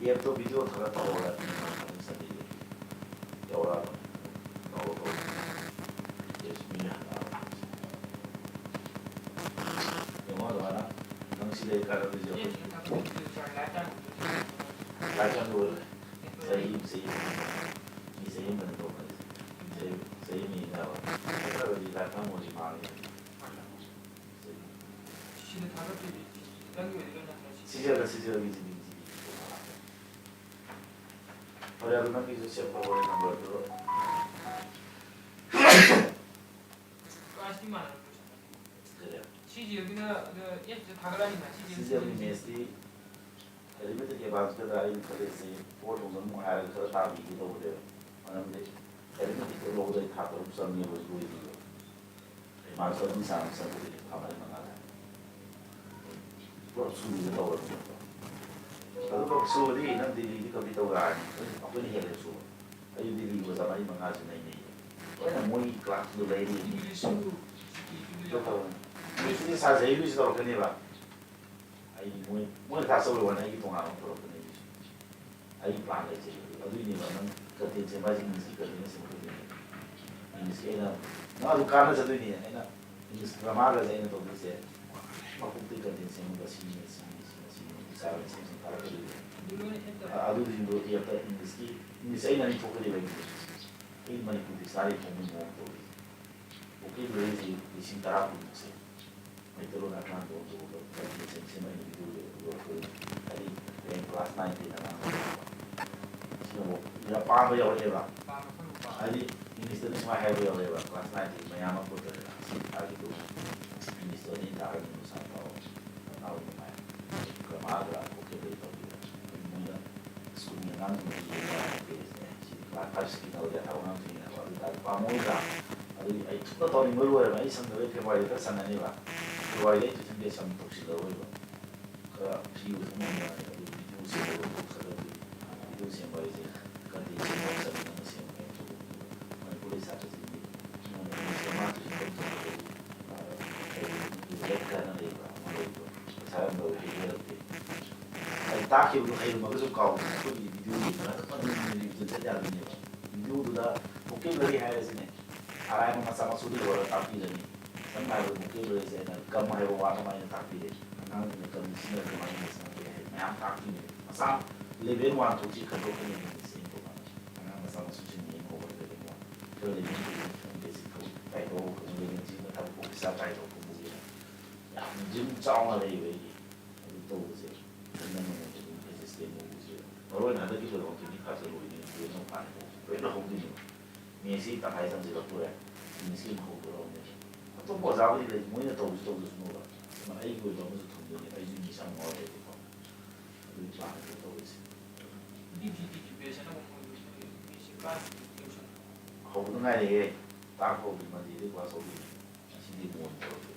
ꯑꯦꯞꯇꯣ ꯚꯤꯗꯤꯑꯣ ꯊꯥꯒꯠꯄ ꯍꯧꯔꯅꯤ ꯃꯊꯪ ꯁꯟꯗꯦꯗꯒꯤ꯫ ꯌꯧꯔꯛꯑꯕꯅꯤ꯫ ꯇꯧꯔꯣ, ꯇꯧꯔꯣ꯫ ꯑꯦꯞꯁ ꯃꯤꯅ ꯍꯪꯉꯛꯑꯕꯅꯤ꯫ ꯌꯦꯡꯉꯣ ꯑꯗꯨꯃꯥꯏꯅ ꯅꯪ ꯁꯤ ꯂꯩ ꯀꯥꯟꯗ ꯚꯤꯗꯤꯑꯣ ꯂꯥꯏꯐ ꯇꯥꯏꯝ ꯑꯣꯏꯔꯣꯏ꯫ ꯆꯍꯤ ꯑꯃ, ꯆꯍꯤ ꯑꯃ꯫ ꯃꯤ ꯆꯍꯤ ꯑꯃ ꯀꯩꯅꯣ ꯇꯧꯕ ꯍꯥꯏꯁꯦ꯫ ꯆꯍꯤ, ꯆꯍꯤ ꯑꯃ ꯌꯦꯡꯅꯕ꯫ ꯅꯠꯇ꯭ꯔꯒꯗꯤ ꯂꯥꯏꯐ ꯇꯥꯏꯝ ꯑꯣꯏꯔꯗꯤ ꯃꯥꯡꯉꯦ꯫ ꯁꯤꯗ ꯊꯥꯒꯠꯇꯣꯏꯗꯤ ꯈꯤꯇꯪꯒꯤ ꯑꯣꯏꯗꯣꯏꯔꯥ ꯅꯠꯇ꯭ꯔꯒ ꯁꯤ ꯁꯤꯖꯔ, ꯁꯤꯖꯔꯒꯤ ꯁꯤꯗꯤ ꯁꯤꯗꯤ꯫ ꯐꯔꯦ, ꯑꯗꯨ ꯅꯪꯒꯤꯁꯨ ꯁꯦꯞ ꯇꯧꯍꯧꯔꯦ ꯅꯝꯕꯔꯗꯨ꯫ ꯄ꯭ꯔꯥꯏꯁꯇꯤ ꯃꯥꯟꯅꯔꯛꯄ꯭ꯔꯣ, ꯁꯥꯔ? ꯀꯔꯤ? ꯁꯤꯁꯤꯗꯒꯤꯅ, ꯑꯗ, ꯑꯦꯞꯁꯤꯗ ꯊꯥꯒꯠꯂꯛꯑꯅꯤꯅ, ꯁꯤꯁꯦ ꯁꯤꯖꯔꯒꯤ ꯃꯦꯠꯁꯇꯤ ꯑꯦꯔꯤꯊꯃꯦꯇꯤꯛ ꯑꯦꯗꯚꯥꯟꯁꯀꯗ ꯑꯩꯅ ꯈꯜꯂꯤꯁꯦ ꯐꯣꯔ ꯊꯥꯎꯖꯟꯃꯨꯛ ꯍꯥꯏꯔꯒ ꯈꯔ ꯇꯥꯕꯤꯒꯦ ꯇꯧꯕꯅꯦꯕ꯫ ꯃꯔꯝꯗꯤ ꯑꯦꯔꯤꯊꯃꯦꯇꯤꯛꯇ ꯂꯧꯕꯗ ꯑꯩ ꯊꯥ ꯇꯔꯨꯛ ꯆꯪꯉꯦꯕ ꯂꯣꯏꯗ꯭ꯔꯤꯕ꯫ ꯃꯥꯔꯛꯁ ꯑꯗꯨꯝ ꯆꯥꯡ ꯆꯪꯕꯗꯒꯤ ꯊꯥ ꯃꯔꯤ ꯃꯉꯥ ꯂꯥꯛꯑꯦ꯫ ꯄꯨꯂꯞ ꯁꯨꯕꯤꯗ ꯇꯧꯔꯕꯅꯦꯕ꯫ ꯑꯗꯨꯒ ꯁꯨꯕꯗꯤ ꯅꯪ ꯗꯤꯜꯂꯤꯗꯤ ꯀꯝꯄ꯭ꯂꯤꯠ ꯇꯧ ꯌꯥꯔꯅꯤ꯫ ꯑꯩꯈꯣꯏꯅ ꯍꯦꯜꯂꯦ ꯁꯨꯕ꯫ ꯑꯩꯁꯨ ꯗꯤꯜꯂꯤꯒꯤ ꯑꯣꯖꯥ ꯃꯔꯤ ꯃꯉꯥꯁꯨ ꯅꯩꯅꯩꯌꯦ꯫ ꯂꯣꯏꯅ ꯃꯣꯏꯒꯤ ꯀ꯭ꯂꯥꯁꯇꯨꯗ ꯂꯩꯔꯤ꯫ ꯏꯪꯂꯤꯁꯁꯨ ꯁꯨꯇꯤ ꯁꯨꯇꯤ ꯌꯥꯎꯕ꯫ ꯇꯧꯕꯅꯤ꯫ ꯏꯪꯂꯤꯁꯇꯨꯗꯤ ꯁꯥꯔ ꯖꯍꯤꯔꯨꯁꯨ ꯇꯧꯔꯛꯀꯅꯦꯕ꯫ ꯑꯩ ꯃꯣꯏ, ꯃꯣꯏꯅ ꯀ꯭ꯂꯥꯁ ꯇꯧꯕꯩ ꯋꯥꯅꯤ, ꯑꯩꯒꯤ ꯇꯣꯉꯥꯟꯕ ꯑꯃ ꯄꯨꯔꯛꯀꯅꯤ ꯑꯩꯒꯤꯁꯨ꯫ ꯑꯩꯒꯤ ꯄ꯭ꯂꯥꯟ ꯂꯩꯖꯩ꯫ ꯑꯗꯨꯏꯅꯦꯕ ꯅꯪ ꯀꯟꯇꯦꯟ ꯁꯦꯝꯕ ꯍꯥꯏꯁꯦ ꯏꯪꯂꯤꯁꯀꯤ ꯀꯟꯇꯦꯟ ꯁꯦꯝꯃꯛꯇꯣꯏꯅꯦ꯫ ꯏꯪꯂꯤꯁꯀꯤ ꯑꯩꯅ, ꯅꯪ ꯑꯗꯨ ꯀꯥꯟꯅꯖꯗꯣꯏꯅꯦ꯫ ꯑꯩꯅ ꯏꯪꯂꯤꯁ ꯒ꯭ꯔꯥꯃꯥꯔꯒꯁꯦ ꯑꯩꯅ ꯇꯧꯗꯣꯏꯁꯦ ꯃꯀꯣꯛꯇꯩ ꯀꯟꯇꯦꯟ ꯁꯦꯝꯃꯒ ꯁꯤꯅꯤ, ꯁꯤꯅꯤ, ꯁꯤꯅꯤ, ꯁꯤꯅꯤ ꯏꯁꯥꯅ ꯁꯦꯝ ꯁꯦꯝ ꯊꯥꯔꯛꯀꯗꯣꯏꯅꯦ꯫ ꯑꯗꯨ ꯂꯣꯏꯅ ꯑꯦꯞꯇ ꯑ-, ꯑꯗꯨꯁꯤꯡꯗꯣ ꯑꯦꯞꯇ ꯏꯪꯂꯤꯁꯀꯤ, ꯏꯪꯂꯤꯁ ꯑꯩꯅ ꯑꯅꯤ ꯊꯣꯛꯀꯅꯦꯕ ꯏꯪꯂꯤꯁ꯫ ꯑꯩ ꯃꯅꯤꯄꯨꯔ ꯗꯤꯛꯁꯅꯥꯔꯤ ꯐꯣꯡꯕꯒꯤ ꯃꯑꯣꯡ ꯇꯧꯔꯤ꯫ ꯚꯣꯀꯦꯕꯨꯂꯔꯤꯁꯤ ꯂꯤꯁꯤꯡ ꯇꯔꯥ ꯀꯨꯟꯃꯨꯛꯁꯦ ꯃꯩꯇꯩꯂꯣꯟ ꯑꯉꯥꯡꯗ ꯑꯣꯟꯊꯣꯛꯑꯒ ꯀꯟꯇꯦꯟ ꯁꯦꯝ ꯁꯦꯝ ꯑꯩꯅ ꯚꯤꯗꯤꯑꯣ ꯌꯦꯡꯉꯒ ꯑꯩꯈꯣꯏ ꯍꯥꯏꯗꯤ ꯍꯌꯦꯡ ꯀ꯭ꯂꯥꯁ ꯅꯥꯏꯟ ꯇꯦꯟ ꯑꯉꯥꯡ ꯁꯤꯅꯕꯨ ꯌꯥꯝ ꯄꯥꯝꯕ ꯌꯥꯎꯔꯛꯑꯦꯕ꯫ ꯍꯥꯏꯗꯤ ꯏꯪꯂꯤꯁꯇꯗꯤ ꯁꯨꯃꯥꯏꯅ ꯍꯥꯏꯕ ꯌꯥꯎꯔꯛꯑꯦꯕ, ꯀ꯭ꯂꯥꯁ ꯅꯥꯏꯟ ꯇꯦꯟ ꯃꯌꯥꯝ ꯑꯃ ꯄꯨꯟꯕꯗ ꯁꯤ ꯊꯥꯒꯤꯗꯨ ꯏꯪꯂꯤꯁꯇ ꯑꯗꯨꯝ ꯇꯥꯛꯑꯒ ꯅꯨꯡꯁꯥ ꯄꯥꯎ ꯅꯥꯎ ꯅꯨꯡꯉꯥꯏ꯫ ꯒ꯭ꯔꯥꯃꯥꯔꯒ ꯚꯣꯀꯦꯕꯨꯂꯔꯤ ꯇꯧꯕꯤꯔꯦ꯫ ꯃꯣꯏꯅ ꯁ꯭ꯀꯨꯜꯒꯤ ꯑꯉꯥꯡꯁꯤꯡꯗ ꯌꯦꯡꯕ ꯌꯥꯔꯦ ꯄꯦꯔꯦꯟꯁꯅꯦ꯫ ꯁꯤꯗꯤ ꯀ꯭ꯂꯥꯁ ꯐꯥꯏꯚ ꯁꯤꯛꯁꯀꯤ ꯇꯧꯔꯗꯤ ꯑꯊꯥꯕ ꯑꯉꯥꯡꯁꯤꯡꯅꯦꯕ꯫ ꯑꯗꯨ ꯑꯣꯏꯇꯥꯔꯗꯤ ꯄꯥꯝꯃꯣꯏꯗ꯭ꯔꯥ? ꯑꯗꯨꯒꯤ ꯑꯩ ꯊꯨꯅ ꯇꯧꯅꯤꯡꯕ ꯂꯣꯏꯔꯦꯕ꯫ ꯑꯩ ꯁꯪꯗꯕꯩ ꯐꯦꯕ꯭ꯔꯨꯋꯥꯔꯤꯗ ꯈꯔ ꯁꯪꯉꯅꯦꯕ꯫ ꯐꯦꯕ꯭ꯔꯨꯋꯥꯔꯤꯗ ꯑꯩ ꯇꯨꯏꯁꯟ ꯕꯦꯁ ꯑꯃ ꯇꯧꯁꯤꯜꯂꯔꯣꯏꯕ꯫ ꯈꯔ ꯐ꯭ꯔꯤ ꯑꯣꯏꯕ ꯃꯑꯣꯡꯗ ꯑꯗꯨ ꯚꯤꯗꯤꯑꯣ ꯁꯦꯝꯕ ꯈꯣꯠꯄꯗꯗꯤ ꯚꯤꯗꯤꯑꯣ ꯁꯦꯝꯕ ꯍꯥꯏꯁꯦ ꯀꯟꯇꯦꯟ ꯁꯦꯝꯕ ꯆꯠꯂꯒ ꯁꯦꯝꯕ ꯍꯥꯏꯕ ꯊꯕꯛꯇꯨ ꯃꯅꯤꯄꯨꯔꯒꯤ ꯁꯥꯇ꯭ꯔꯁꯤꯡꯒꯤ ꯃꯣꯏꯅ ꯏꯪꯂꯤꯁ ꯃꯃꯥꯡ ꯇꯨꯏꯁꯟ ꯇꯧꯖꯕꯗꯒꯤ, ꯑ, ꯀꯩ ꯔꯦꯠ ꯀꯥꯏꯅ ꯂꯩꯕ ꯑꯃ ꯂꯩꯕꯗꯣ ꯄꯩꯁꯥ ꯌꯥꯝ ꯂꯧꯋꯦ ꯍꯥꯏꯕ ꯌꯥꯔꯛꯇꯦ꯫ ꯑꯩ ꯇꯥꯛꯈꯤꯕꯗꯣ ꯍꯩꯔꯝꯃꯒꯁꯨ ꯀꯥꯎꯕ꯫ ꯑꯩꯈꯣꯏꯒꯤ ꯚꯤꯗꯤꯑꯣ ꯌꯦꯡꯉꯒ ꯑꯗꯨꯝ ꯑꯗꯨꯝ ꯔꯤꯚꯤꯖꯟ ꯆꯠ ꯌꯥꯗꯣꯏꯅꯦꯕ꯫ ꯚꯤꯗꯤꯑꯣꯗꯨꯗ ꯚꯣꯀꯦꯕꯨꯂꯔꯤ ꯍꯥꯏꯔꯁꯤꯅꯦ, ꯑꯔꯥꯏꯕ ꯃꯆꯥ ꯃꯁꯨꯗꯒꯤ ꯍꯧꯔꯒ ꯇꯥꯛꯄꯤꯔꯅꯤ꯫ ꯁꯝꯅ ꯍꯥꯏꯔꯕꯗ ꯚꯣꯀꯦꯕꯨꯂꯔꯤꯁꯦ ꯑꯩꯅ ꯀꯝ ꯍꯥꯏꯕ ꯋꯥꯔꯗ ꯑꯃ ꯑꯩꯅ ꯇꯥꯛꯄꯤꯔꯦ꯫ ꯑꯉꯥꯡꯗꯨꯅ ꯀꯝ ꯁꯤꯖꯤꯟꯅꯔꯒ ꯀꯃꯥꯏꯅ ꯏꯪꯂꯤꯁ ꯉꯥꯡꯒꯦ ꯍꯥꯏꯕ ꯃꯌꯥꯝ ꯇꯥꯛꯇꯣꯏꯅꯦꯕ꯫ ꯃꯆꯥ ꯂꯦꯚꯦꯜ ꯋꯥꯟ ꯇꯨ ꯊ꯭ꯔꯤ ꯈꯟꯗꯣꯛꯀꯅꯤ ꯏꯪꯂꯤꯁꯁꯦ ꯑꯩꯅ ꯇꯣꯉꯥꯟꯅ꯫ ꯑꯉꯥꯡ ꯃꯆꯥ ꯃꯁꯨꯁꯤꯡ ꯌꯦꯡ ꯍꯧꯕ ꯂꯦꯚꯦꯜ ꯋꯥꯟ꯫ ꯈꯔ ꯂꯦꯚꯦꯜ ꯇꯨ ꯈꯪꯗꯦ ꯁꯤ ꯊꯕꯛ ꯇ꯭ꯔꯥꯏ ꯇꯧꯕ ꯈꯪꯗꯦ ꯂꯦꯚꯦꯜ ꯊ꯭ꯔꯤ ꯃꯊꯛ ꯑꯣꯐꯤꯁꯥꯔ ꯇ꯭ꯔꯥꯏ ꯇꯧꯕ ꯈꯪꯗꯦ꯫ ꯌꯥꯝ ꯗ꯭ꯔꯤꯝ ꯆꯥꯎꯅ ꯂꯩꯌꯦꯕ ꯑꯩꯒꯤ꯫ ꯑꯗꯨ ꯇꯧꯕꯁꯦ ꯈꯟꯕ ꯉꯝꯃꯣꯏꯗꯕ ꯑꯦꯁꯤꯁꯇꯦꯟ ꯑꯣꯏꯕꯁꯦ꯫ ꯃꯔꯨ ꯑꯣꯏꯅ ꯍꯟꯗꯛꯀꯤ ꯂꯣꯏꯕ ꯇ꯭ꯋꯦꯟꯇꯤ ꯐꯥꯏꯚꯇ ꯂꯣꯏꯅꯤ, ꯂꯣꯏꯅ ꯃꯄꯥꯟꯗ ꯂꯣꯏꯅ ꯍꯧꯗꯣꯏꯅꯦꯕ꯫ ꯃꯦꯠꯁꯁꯤ ꯇꯪꯈꯥꯏ ꯆꯟꯁꯤꯜꯂꯛꯇꯣꯔꯦ꯫ ꯏꯪꯂꯤꯁꯀꯤ ꯑꯃꯨꯛ ꯍꯧꯗꯣꯔꯛꯑꯕꯅꯦ꯫ ꯑꯇꯣꯞꯄ ꯑꯣꯖꯥꯕꯨꯗꯤ ꯂꯩ, ꯃꯣꯏꯅ ꯇꯧꯁꯨ ꯇꯧꯖꯁꯅꯣꯕ꯫ ꯑꯗꯨꯅ ꯑꯩꯒꯤ ꯑꯣꯏꯕ ꯑꯃꯁꯨ ꯊꯝꯗꯣꯏꯅꯦ, ꯑꯩꯁꯨ ꯏꯪꯂꯤꯁ ꯌꯥꯝ ꯉꯥꯎꯔꯦꯕꯀꯣ꯫ ꯑꯗꯨꯒꯤ ꯄ꯭ꯂꯥꯟꯗꯨ ꯇꯧꯔꯤꯁꯦ꯫ ꯍꯧꯖꯤꯛ ꯍꯧꯖꯤꯛꯇꯤ ꯄ꯭ꯔꯤꯄꯦꯔꯦꯁꯟ ꯑꯃ ꯑꯣꯏꯕꯁꯤꯅ ꯃꯦꯠꯁꯁꯤ ꯀꯥꯏꯗꯒꯤ ꯇ꯭ꯌꯨꯁꯟ? ꯍꯧꯕꯗ ꯉꯥꯏꯔꯤꯌꯦ꯫ ꯇꯥꯛꯄ ꯍꯧꯗ꯭ꯔꯤ, ꯃꯟꯗꯦꯗꯩ ꯀ꯭ꯂꯥꯁ ꯍꯧꯗꯣꯏꯅꯦ꯫ ꯉꯁꯤꯗꯤ ꯃꯣꯟ ꯇꯧꯔꯛꯀꯦ꯫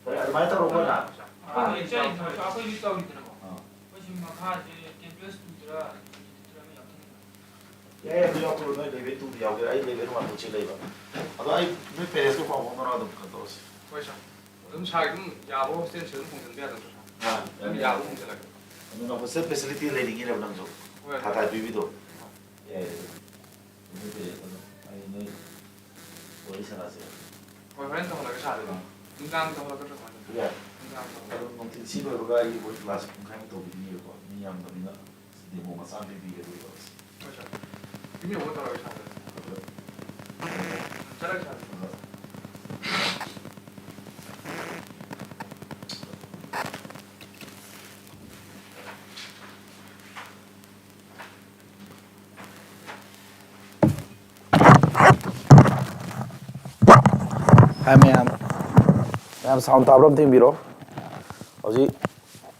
ꯐꯔꯦ, ꯑꯗꯨꯃꯥꯏꯅ ꯇꯧꯔꯣ ꯃꯣꯏꯅ꯫ ꯑꯩꯈꯣꯏ ꯆꯠꯂꯤꯗꯅꯀꯣ, ꯑꯩꯈꯣꯏꯁꯨ ꯇꯧꯔꯤꯗꯅꯀꯣ꯫ ꯃꯈꯥꯁꯦ ꯇꯦꯟ ꯄ꯭ꯂꯁ ꯇꯨꯗꯔ ꯑꯗꯨꯗꯔ ꯑꯃ ꯌꯥꯎꯍꯟꯅꯤꯡꯕ꯫ ꯌꯥꯏ, ꯑꯗꯨ ꯌꯥꯎꯊꯣꯛꯑꯣ꯫ ꯅꯣꯏ ꯂꯦꯚꯦꯜ ꯇꯨꯗ ꯌꯥꯎꯒꯦꯔꯥ, ꯑꯩ ꯂꯦꯚꯦꯜ ꯋꯥꯟ ꯇꯨ ꯊ꯭ꯔꯤ ꯂꯩꯕ꯫ ꯑꯗꯣ ꯑꯩ ꯅꯣꯏ ꯄꯦꯔꯦꯟꯁꯀ ꯄꯥꯎ ꯐꯥꯎꯅꯔꯒ ꯑꯗꯨꯝ ꯀꯩꯅꯣ ꯇꯧꯔꯁꯤ꯫ ꯍꯣꯏ ꯁꯥꯔ꯫ ꯑꯗꯨꯝ ꯁꯥꯔ ꯑꯗꯨꯝ ꯌꯥꯕ ꯍꯣꯁꯇꯦꯜꯁꯦ ꯑꯗꯨꯝ ꯍꯣꯡꯖꯤꯟꯕ ꯌꯥꯗꯕ꯭ꯔꯣ ꯁꯥꯔ? ꯑꯥ, ꯑꯗꯨꯝ ꯌꯥꯅꯤ, ꯌꯥꯕ ꯌꯥꯅꯤ꯫ ꯍꯣꯡꯖꯤꯜꯂꯒꯦ꯫ ꯑꯗꯨꯅ ꯍꯣꯁꯇꯦꯜ ꯐꯦꯁꯤꯂꯤꯇꯤ ꯂꯩꯅꯤꯡꯉꯤꯔꯕ ꯅꯪꯁꯨ? ꯍꯣꯏ, ꯊꯥ ꯍꯣꯏ꯫ ꯊꯥ ꯄꯤꯕꯤꯗꯣ? ꯌꯥꯏ, ꯌꯥꯏ꯫ ꯑꯗꯨꯗꯤ ꯑꯗꯨꯝ ꯑꯩ ꯅꯣꯏ ꯋꯥꯔꯤ ꯁꯥꯟꯅꯁꯦ꯫ ꯍꯣꯏ, ꯍꯣꯔꯦꯟ ꯇꯧꯍꯜꯂꯒꯦ ꯁꯥꯔ ꯑꯗꯨꯗꯤ꯫ ꯑꯥ꯫ ꯅꯨꯡꯗꯥꯡ ꯇꯧꯍꯜꯂꯛꯀꯗ꯭ꯔꯣ ꯀꯃꯥꯏꯅ ꯇꯧꯅꯤ? ꯌꯥꯏ꯫ ꯅꯨꯡꯗꯥꯡ ꯇꯧꯍꯜꯂꯛꯀꯦ꯫ ꯑꯗꯨꯝ ꯅꯨꯡꯊꯤꯜ ꯁꯤ ꯂꯣꯏꯕꯒ ꯑꯩꯒꯤ ꯃꯣꯏ ꯀ꯭ꯂꯥꯁ ꯄꯨꯡꯈꯥꯏꯃꯨꯛ ꯇꯧꯕꯤꯅꯤꯡꯉꯦꯕꯀꯣ꯫ ꯃꯤ ꯌꯥꯝꯗꯕꯅꯤꯅ ꯗꯦꯃꯣ ꯃꯆꯥ ꯑꯃ ꯄꯤꯕꯤꯒꯦ ꯑꯗꯨꯒ ꯇꯧꯔꯁꯤ꯫ ꯍꯣꯏ ꯁꯥꯔ꯫ ꯄꯤꯕꯤꯔꯛꯑꯣ ꯇꯧꯔꯒꯦ ꯁꯥꯔ꯫ ꯍꯣꯏ꯫ ꯆꯠꯂꯒꯦ ꯁꯥꯔ꯫ ꯍꯣꯏ꯫ ꯍꯥꯏ ꯃꯌꯥꯝ, ꯃꯌꯥꯝ ꯁꯥꯎꯟ ꯇꯥꯕ꯭ꯔꯥ ꯑꯝꯇ ꯌꯦꯡꯕꯤꯔꯣ꯫ ꯍꯧꯖꯤꯛ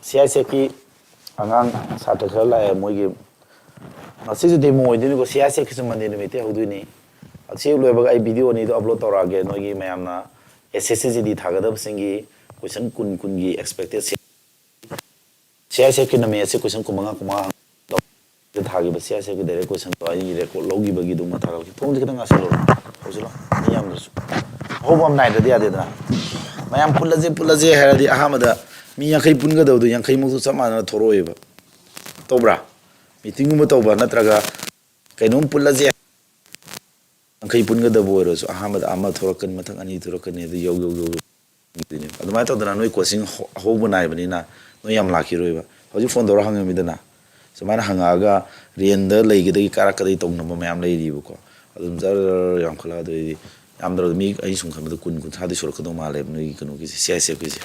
ꯁꯤ ꯑꯥꯏ ꯑꯦꯁ ꯑꯦꯐꯀꯤ ꯑꯉꯥꯡ ꯁꯥꯇ꯭ꯔ ꯈꯔ ꯂꯥꯛꯑꯦ꯫ ꯃꯣꯏꯒꯤ ꯉꯁꯤꯁꯨ ꯗꯦꯃꯣ ꯑꯣꯏꯗꯣꯏꯅꯤꯀꯣ, ꯁꯤ ꯑꯥꯏ ꯑꯦꯁ ꯑꯦꯐꯀꯤꯁꯨ ꯃꯟꯗꯦ ꯅꯨꯃꯤꯠꯇꯩ ꯍꯧꯗꯣꯏꯅꯤ꯫ ꯑꯁꯤ ꯍꯦꯛ ꯂꯣꯏꯕꯒ ꯑꯩ ꯚꯤꯗꯤꯑꯣ ꯑꯅꯤꯗꯣ ꯑꯞꯂꯣꯗ ꯇꯧꯔꯛꯑꯒꯦ꯫ ꯅꯣꯏꯒꯤ ꯃꯌꯥꯝꯅ ꯑꯦꯁ ꯑꯦꯁ ꯁꯤ ꯖꯤ ꯗꯤ ꯊꯥꯒꯗꯕꯁꯤꯡꯒꯤ ꯀꯣꯏꯁꯟ ꯀꯨꯟ ꯀꯨꯟꯒꯤ ꯑꯦꯛꯁꯄꯦꯛꯇꯦꯠ ꯁꯤ ꯑꯥꯏ ꯑꯦꯁ ꯑꯦꯐꯀꯤ ꯅꯨꯃꯤꯠ ꯑꯁꯤ ꯀꯣꯏꯁꯟ ꯀꯨꯟꯃꯉꯥ ꯀꯨꯟꯃꯉꯥ ꯍꯪꯒꯗꯕ꯫ ꯊꯥꯈꯤꯕ ꯁꯤ ꯑꯥꯏ ꯑꯦꯁ ꯑꯦꯐꯀꯤ ꯗꯥꯏꯔꯦꯛ ꯀꯣꯏꯁꯟꯗꯣ ꯑꯩ ꯔꯦꯀꯣꯔꯗ ꯂꯧꯈꯤꯕꯒꯤꯗꯨꯃ ꯊꯥꯒꯠꯂꯛꯀꯦ꯫ ꯊꯣꯡꯁꯦ ꯈꯤꯇꯪ ꯉꯥꯁꯤꯜꯂꯣ꯫ ꯍꯧꯖꯤꯜꯂꯣ꯫ ꯃꯤ ꯌꯥꯝꯗ꯭ꯔꯁꯨ꯫ ꯑꯍꯧꯕ ꯑꯃ ꯅꯥꯏꯗ꯭ꯔꯗꯤ ꯌꯥꯗꯦꯗꯅ꯫ ꯃꯌꯥꯝ ꯄꯨꯜꯂꯁꯦ, ꯄꯨꯜꯂꯁꯦ ꯍꯥꯏꯔꯗꯤ ꯑꯍꯥꯟꯕꯗ ꯃꯤ ꯌꯥꯡꯈꯩ ꯄꯨꯟꯒꯗꯕꯗꯣ ꯌꯥꯡꯈꯩꯃꯛꯇꯨ ꯆꯞ ꯃꯥꯟꯅꯅ ꯊꯣꯔꯛꯑꯣꯏꯕ꯫ ꯇꯧꯕ꯭ꯔꯥ? ꯃꯤꯇꯤꯡꯒꯨꯝꯕ ꯇꯧꯕ ꯅꯠꯇ꯭ꯔꯒ ꯀꯩꯅꯣꯝ ꯄꯨꯜꯂꯁꯦ꯫ ꯌꯥꯡꯈꯩ ꯄꯨꯟꯒꯗꯕ ꯑꯣꯏꯔꯁꯨ ꯑꯍꯥꯟꯕꯗ ꯑꯃ ꯊꯣꯔꯛꯀꯅꯤ, ꯃꯊꯪ ꯑꯅꯤ ꯊꯣꯔꯛꯀꯅꯤ, ꯑꯗꯨ ꯌꯧ, ꯌꯧ, ꯌꯧ, ꯌꯧ꯫ ꯑꯗꯨꯃꯥꯏꯅ ꯇꯧꯗꯅ ꯅꯣꯏ ꯀꯣꯆꯤꯡ ꯍꯧ-, ꯑꯍꯧꯕ ꯅꯥꯏꯕꯅꯤꯅ ꯅꯣꯏ ꯌꯥꯝ ꯂꯥꯛꯈꯤꯔꯣꯏꯕ꯫ ꯍꯧꯖꯤꯛ ꯐꯣꯟ ꯇꯧꯔ ꯍꯪꯉꯝꯃꯤꯗꯅ꯫ ꯁꯨꯃꯥꯏꯅ ꯍꯪꯉꯛꯑꯒ ꯔꯦꯟꯗ ꯂꯩꯒꯗꯒꯤ ꯀꯥꯔꯛꯀꯗꯒꯤ ꯇꯧꯅꯕ ꯃꯌꯥꯝ ꯂꯩꯔꯤꯕꯀꯣ꯫ ꯑꯗꯨꯝ ꯖꯔ ꯖꯔ ꯌꯥꯝꯈꯠꯂꯛꯑꯗꯣꯏꯗꯤ ꯌꯥꯝꯗ꯭ꯔꯕꯗ ꯃꯤ ꯑꯩ ꯁꯨꯝ ꯈꯟꯕꯗ ꯀꯨꯟ ꯀꯨꯟꯊ꯭ꯔꯥꯗꯤ ꯁꯨꯔꯛꯀꯗꯧ ꯃꯥꯜꯂꯦꯕ ꯅꯣꯏꯒꯤ ꯀꯩꯅꯣꯒꯤꯁꯦ, ꯁꯤ ꯑꯥꯏ ꯑꯦꯁ ꯑꯦꯐꯀꯤꯁꯦ꯫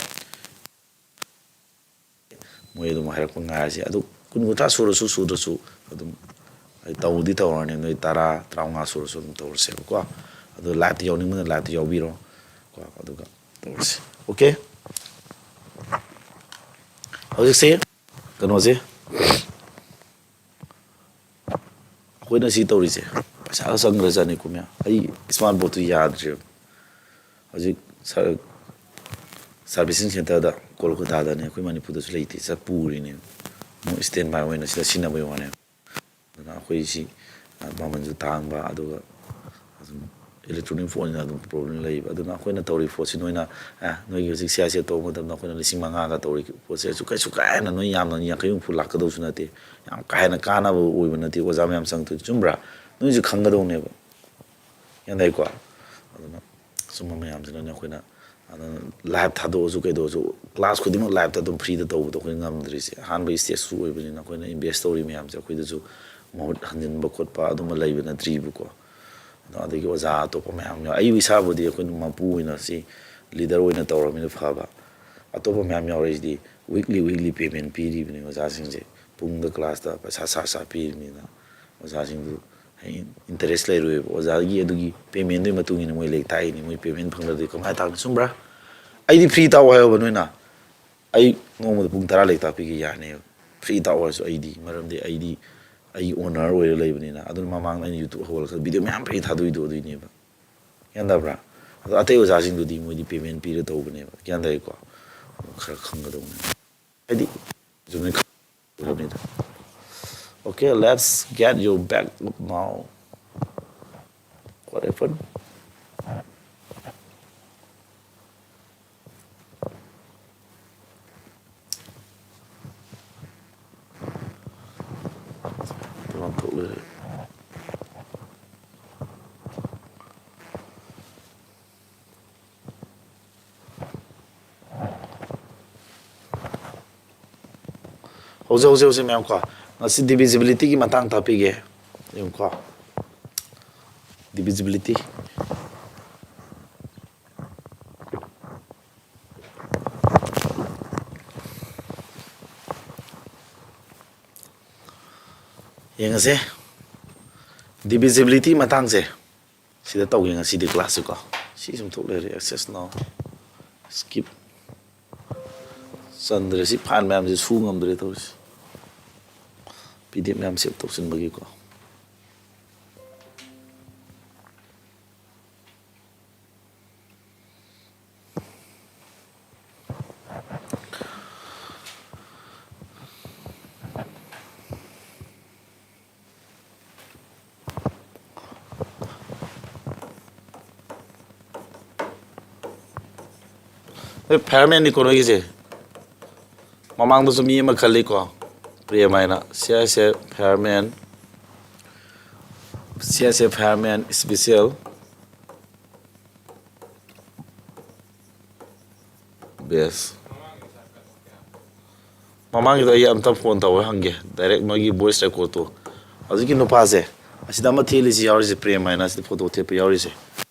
ꯃꯣꯏ ꯑꯗꯨꯝ ꯍꯥꯏꯔꯛꯄ ꯉꯥꯏꯔꯁꯦ꯫ ꯑꯗꯨ ꯀꯨꯟ ꯀꯨꯟꯊ꯭ꯔꯥ ꯁꯨꯔꯁꯨ ꯁꯨꯗ꯭ꯔꯁꯨ ꯑꯗꯨꯝ ꯑꯩ ꯇꯧꯗꯤ ꯇꯧꯔꯅꯤ꯫ ꯅꯣꯏ ꯇꯔꯥ, ꯇꯔꯥꯃꯉꯥ ꯁꯨꯔꯁꯨ ꯑꯗꯨꯝ ꯇꯧꯔꯁꯦꯕꯀꯣ꯫ ꯑꯗꯨ ꯂꯥꯏꯞꯇ ꯌꯥꯎꯅꯤꯡꯕꯅ ꯂꯥꯏꯞꯇ ꯌꯥꯎꯕꯤꯔꯣ ꯀꯣ, ꯑꯗꯨꯒ ꯇꯧꯔꯁꯦ꯫ ꯑꯣꯀꯦ? ꯍꯧꯖꯤꯛꯁꯦ ꯀꯩꯅꯣꯁꯦ ꯑꯩꯈꯣꯏꯅ ꯁꯤ ꯇꯧꯔꯤꯁꯦ ꯄꯩꯁꯥꯒ ꯆꯪꯈ꯭ꯔꯖꯥꯠꯅꯤꯀꯣ ꯃꯌꯥꯝ꯫ ꯑꯩ ꯏꯁꯃꯥꯔꯠ ꯕꯣꯔꯗꯇꯨ ꯌꯥꯗ꯭ꯔꯦꯕ꯫ ꯍꯧꯖꯤꯛ ꯁꯔ-, ꯁꯥꯔꯚꯤꯁꯤꯡ ꯁꯦꯟꯇꯔꯗ ꯀꯣꯜꯀꯇꯥꯗꯅꯦ, ꯑꯩꯈꯣꯏ ꯃꯅꯤꯄꯨꯔꯗꯁꯨ ꯂꯩꯇꯦ, ꯆꯠ ꯄꯨꯔꯤꯅꯦ꯫ ꯏꯁꯇꯦꯟ ꯕꯥꯏ ꯑꯣꯏꯅ ꯁꯤꯗ ꯁꯤꯖꯤꯟꯅꯕꯒꯤ ꯋꯥꯅꯦꯕ꯫ ꯑꯗꯨꯅ ꯑꯩꯈꯣꯏꯁꯤ, ꯑ, ꯃꯃꯜꯁꯨ ꯇꯥꯡꯕ, ꯑꯗꯨꯒ ꯑꯗꯨꯝ ꯏꯂꯦꯛꯇ꯭ꯔꯣꯅꯤꯛ ꯐꯣꯟꯁꯤꯅ ꯑꯗꯨꯝ ꯄ꯭ꯔꯣꯕ꯭ꯂꯦꯝ ꯂꯩꯕ꯫ ꯑꯗꯨꯅ ꯑꯩꯈꯣꯏꯅ ꯇꯧꯔꯤꯕ ꯄꯣꯠꯁꯤ ꯅꯣꯏꯅ, ꯑꯦ, ꯅꯣꯏꯒꯤ ꯍꯧꯖꯤꯛ ꯁꯤ ꯑꯥꯏ ꯁꯤ ꯇꯧꯕ ꯃꯇꯝꯗ ꯑꯩꯈꯣꯏꯅ ꯂꯤꯁꯤꯡ ꯃꯉꯥꯒ ꯇꯧꯔꯤ ꯄꯣꯠꯁꯦ, ꯀꯩꯁꯨ ꯀꯥ ꯍꯦꯟꯅ ꯅꯣꯏ ꯌꯥꯝꯅ ꯌꯥꯡꯈꯩ ꯍꯨꯝꯐꯨ ꯂꯥꯛꯀꯗꯧꯁꯨ ꯅꯠꯇꯦ, ꯌꯥꯝ ꯀꯥ ꯍꯦꯟꯅ ꯀꯥꯟꯅꯕ ꯑꯣꯏꯕ ꯅꯠꯇꯦ ꯑꯣꯖꯥ ꯃꯌꯥꯝ ꯆꯪꯉꯛꯇꯣꯏ, ꯆꯨꯝꯕ꯭ꯔꯥ? ꯅꯣꯏꯁꯨ ꯈꯪꯒꯗꯧꯅꯦꯕ꯫ ꯒ꯭ꯌꯥꯟ ꯇꯥꯏꯀꯣ? ꯑꯗꯨꯅ ꯁꯨꯝꯕ ꯃꯌꯥꯝꯁꯤꯅꯅꯦ ꯑꯩꯈꯣꯏꯅ, ꯑꯗꯨꯅ ꯂꯥꯏꯚ ꯊꯥꯗꯣꯛꯑꯁꯨ ꯀꯩꯗꯧꯔꯁꯨ, ꯀ꯭ꯂꯥꯁ ꯈꯨꯗꯤꯡꯃꯛ ꯂꯥꯏꯚꯇ ꯑꯗꯨꯝ ꯐ꯭ꯔꯤꯗ ꯇꯧꯕꯗꯣ ꯑꯩꯈꯣꯏ ꯉꯝꯗ꯭ꯔꯤꯁꯦ꯫ ꯑꯍꯥꯟꯕ ꯏꯁꯇꯦꯖꯁꯨ ꯑꯣꯏꯕꯅꯤꯅ ꯑꯩꯈꯣꯏꯅ ꯏꯟꯚꯦꯁ ꯇꯧꯔꯤ ꯃꯌꯥꯝꯁꯦ ꯑꯩꯈꯣꯏꯗꯁꯨ ꯃꯍꯨꯠ ꯍꯟꯖꯤꯟꯕ ꯈꯣꯠꯄ ꯑꯗꯨꯝꯕ ꯂꯩꯕ ꯅꯠꯇ꯭ꯔꯤꯕꯀꯣ꯫ ꯑꯗꯣ ꯑꯗꯒꯤ ꯑꯣꯖꯥ ꯑꯇꯣꯞꯄ ꯃꯌꯥꯝ ꯌꯥꯎ-, ꯑꯩꯕꯨ ꯏꯁꯥꯕꯨꯗꯤ ꯑꯩꯈꯣꯏꯅ ꯃꯄꯨ ꯑꯣꯏꯅ ꯁꯤ ꯂꯤꯗꯔ ꯑꯣꯏꯅ ꯇꯧꯔꯕꯅꯤꯅ ꯐꯕ꯫ ꯑꯇꯣꯞꯄ ꯃꯌꯥꯝ ꯌꯥꯎꯔꯛꯏꯁꯤꯗꯤ ꯋꯤꯛꯂꯤ, ꯋꯤꯛꯂꯤ ꯄꯦꯃꯦꯟ ꯄꯤꯔꯤꯕꯅꯤ ꯑꯣꯖꯥꯁꯤꯡꯁꯦ꯫ ꯄꯨꯡꯗ ꯀ꯭ꯂꯥꯁꯇ ꯄꯩꯁꯥ ꯁꯥ ꯁꯥ ꯄꯤꯔꯤꯕꯅꯤꯅ ꯑꯣꯖꯥꯁꯤꯡꯗꯨ ꯍꯌꯦꯡ ꯏꯟꯇꯔꯦꯁ ꯂꯩꯔꯣꯏꯕ꯫ ꯑꯣꯖꯥꯒꯤ ꯑꯗꯨꯒꯤ ꯄꯦꯃꯦꯟꯗꯨꯒꯤ ꯃꯇꯨꯡ ꯏꯟꯅ ꯃꯣꯏ ꯂꯥꯏꯔꯤꯛ ꯇꯥꯛꯏꯅꯤ꯫ ꯃꯣꯏ ꯄꯦꯃꯦꯟ ꯐꯪꯗ꯭ꯔꯗꯤ ꯀꯃꯥꯏꯅ ꯇꯥꯛꯅꯤ? ꯆꯨꯝꯕ꯭ꯔꯥ? ꯑꯩꯗꯤ ꯐ꯭ꯔꯤ ꯇꯥꯛꯑꯣ ꯍꯥꯏꯌꯣꯕ ꯅꯣꯏꯅ꯫ ꯑꯩ ꯅꯣꯡꯃꯗ ꯄꯨꯡ ꯇꯔꯥ ꯂꯥꯏꯔꯤꯛ ꯇꯥꯛꯄꯤꯒꯦ ꯌꯥꯅꯦꯕ꯫ ꯐ꯭ꯔꯤ ꯇꯥꯛꯑꯣ ꯍꯥꯏꯔꯁꯨ ꯑꯩꯗꯤ, ꯃꯔꯝꯗꯤ ꯑꯩꯗꯤ ꯑꯩꯒꯤ ꯑꯣꯅꯔ ꯑꯣꯏꯔ ꯂꯩꯕꯅꯤꯅ꯫ ꯑꯗꯨꯅ ꯃꯃꯥꯡꯗ ꯑꯩꯅ YouTube ꯍꯧꯒꯠꯂꯛꯄꯗ ꯚꯤꯗꯤꯑꯣ ꯃꯌꯥꯝ ꯐ꯭ꯔꯤ ꯊꯥꯗꯣꯛꯏꯗꯣ ꯑꯗꯨꯏꯅꯦꯕ꯫ ꯒ꯭ꯌꯥꯟ ꯇꯥꯕ꯭ꯔꯥ? ꯑꯗꯣ ꯑꯇꯩ ꯑꯣꯖꯥꯁꯤꯡꯗꯨꯗꯤ ꯃꯣꯏꯗꯤ ꯄꯦꯃꯦꯟ ꯄꯤꯔ ꯇꯧꯕꯅꯦꯕ꯫ ꯒ꯭ꯌꯥꯟ ꯇꯥꯏꯀꯣ? ꯈꯔ ꯈꯪꯒꯗꯧꯕꯅꯦ꯫ ꯍꯥꯏꯗꯤ, ꯆꯨꯝꯅ ꯈꯪꯒꯗꯧꯕꯅꯤꯗ꯫ Okay, let's get you back up now. What happened? ꯂꯥꯡꯊꯣꯛ ꯂꯩꯔꯦ꯫ ꯍꯧꯖꯤꯛ, ꯍꯧꯖꯤꯛ, ꯍꯧꯖꯤꯛ ꯃꯌꯥꯝ ꯀꯣ, ꯉꯁꯤ divisibility ꯒꯤ ꯃꯇꯥꯡ ꯇꯥꯛꯄꯤꯒꯦ꯫ ꯌꯦꯡꯉꯨꯀꯣ, divisibility꯫ ꯌꯦꯡꯉꯁꯦ, divisibility ꯃꯇꯥꯡꯁꯦ꯫ ꯁꯤꯗ ꯇꯧꯒꯦ ꯉꯁꯤꯗꯤ ꯀ꯭ꯂꯥꯁꯁꯦꯀꯣ꯫ ꯁꯤ ꯁꯨꯝ ꯊꯣꯛ ꯂꯩꯔꯦ, access now, skip꯫ ꯆꯟꯗ꯭ꯔꯦ, ꯁꯤ ꯐꯥꯏꯜ ꯃꯌꯥꯝꯁꯦ ꯁꯨ ꯉꯝꯗ꯭ꯔꯦ ꯇꯧꯔꯤꯁꯦ, PDF ꯃꯌꯥꯝ ꯁꯦꯞ ꯇꯧꯁꯤꯟꯕꯒꯤꯀꯣ꯫ ꯅꯣꯏ ꯐꯥꯌꯔꯃꯦꯟꯅꯤꯀꯣ ꯅꯣꯏꯒꯤꯁꯦ꯫ ꯃꯃꯥꯡꯗꯁꯨ ꯃꯤ ꯑꯃ ꯈꯜꯂꯤꯀꯣ, ꯄ꯭ꯔꯦꯝ ꯍꯥꯏꯅ, C I S F ꯐꯥꯌꯔꯃꯦꯟ, C I S F ꯐꯥꯌꯔꯃꯦꯟ special ꯕꯦꯁ꯫ ꯃꯃꯥꯡꯒꯤꯗꯣ ꯑꯩ ꯑꯝꯇ ꯐꯣꯟ ꯇꯧꯔ ꯍꯪꯒꯦ, ꯗꯥꯏꯔꯦꯛ ꯅꯣꯏꯒꯤ ꯚꯣꯏꯁ ꯔꯦꯀꯣꯔꯠꯇꯣ꯫ ꯍꯧꯖꯤꯛꯀꯤ ꯅꯨꯄꯥꯁꯦ, ꯑꯁꯤꯗ ꯑꯃ ꯊꯦꯠꯂꯤꯁꯤ ꯌꯥꯎꯔꯤꯁꯦ, ꯄ꯭ꯔꯦꯝ ꯍꯥꯏꯅ, ꯑꯁꯤꯗ ꯐꯣꯇꯣ ꯊꯦꯠꯄ ꯌꯥꯎꯔꯤꯁꯦ꯫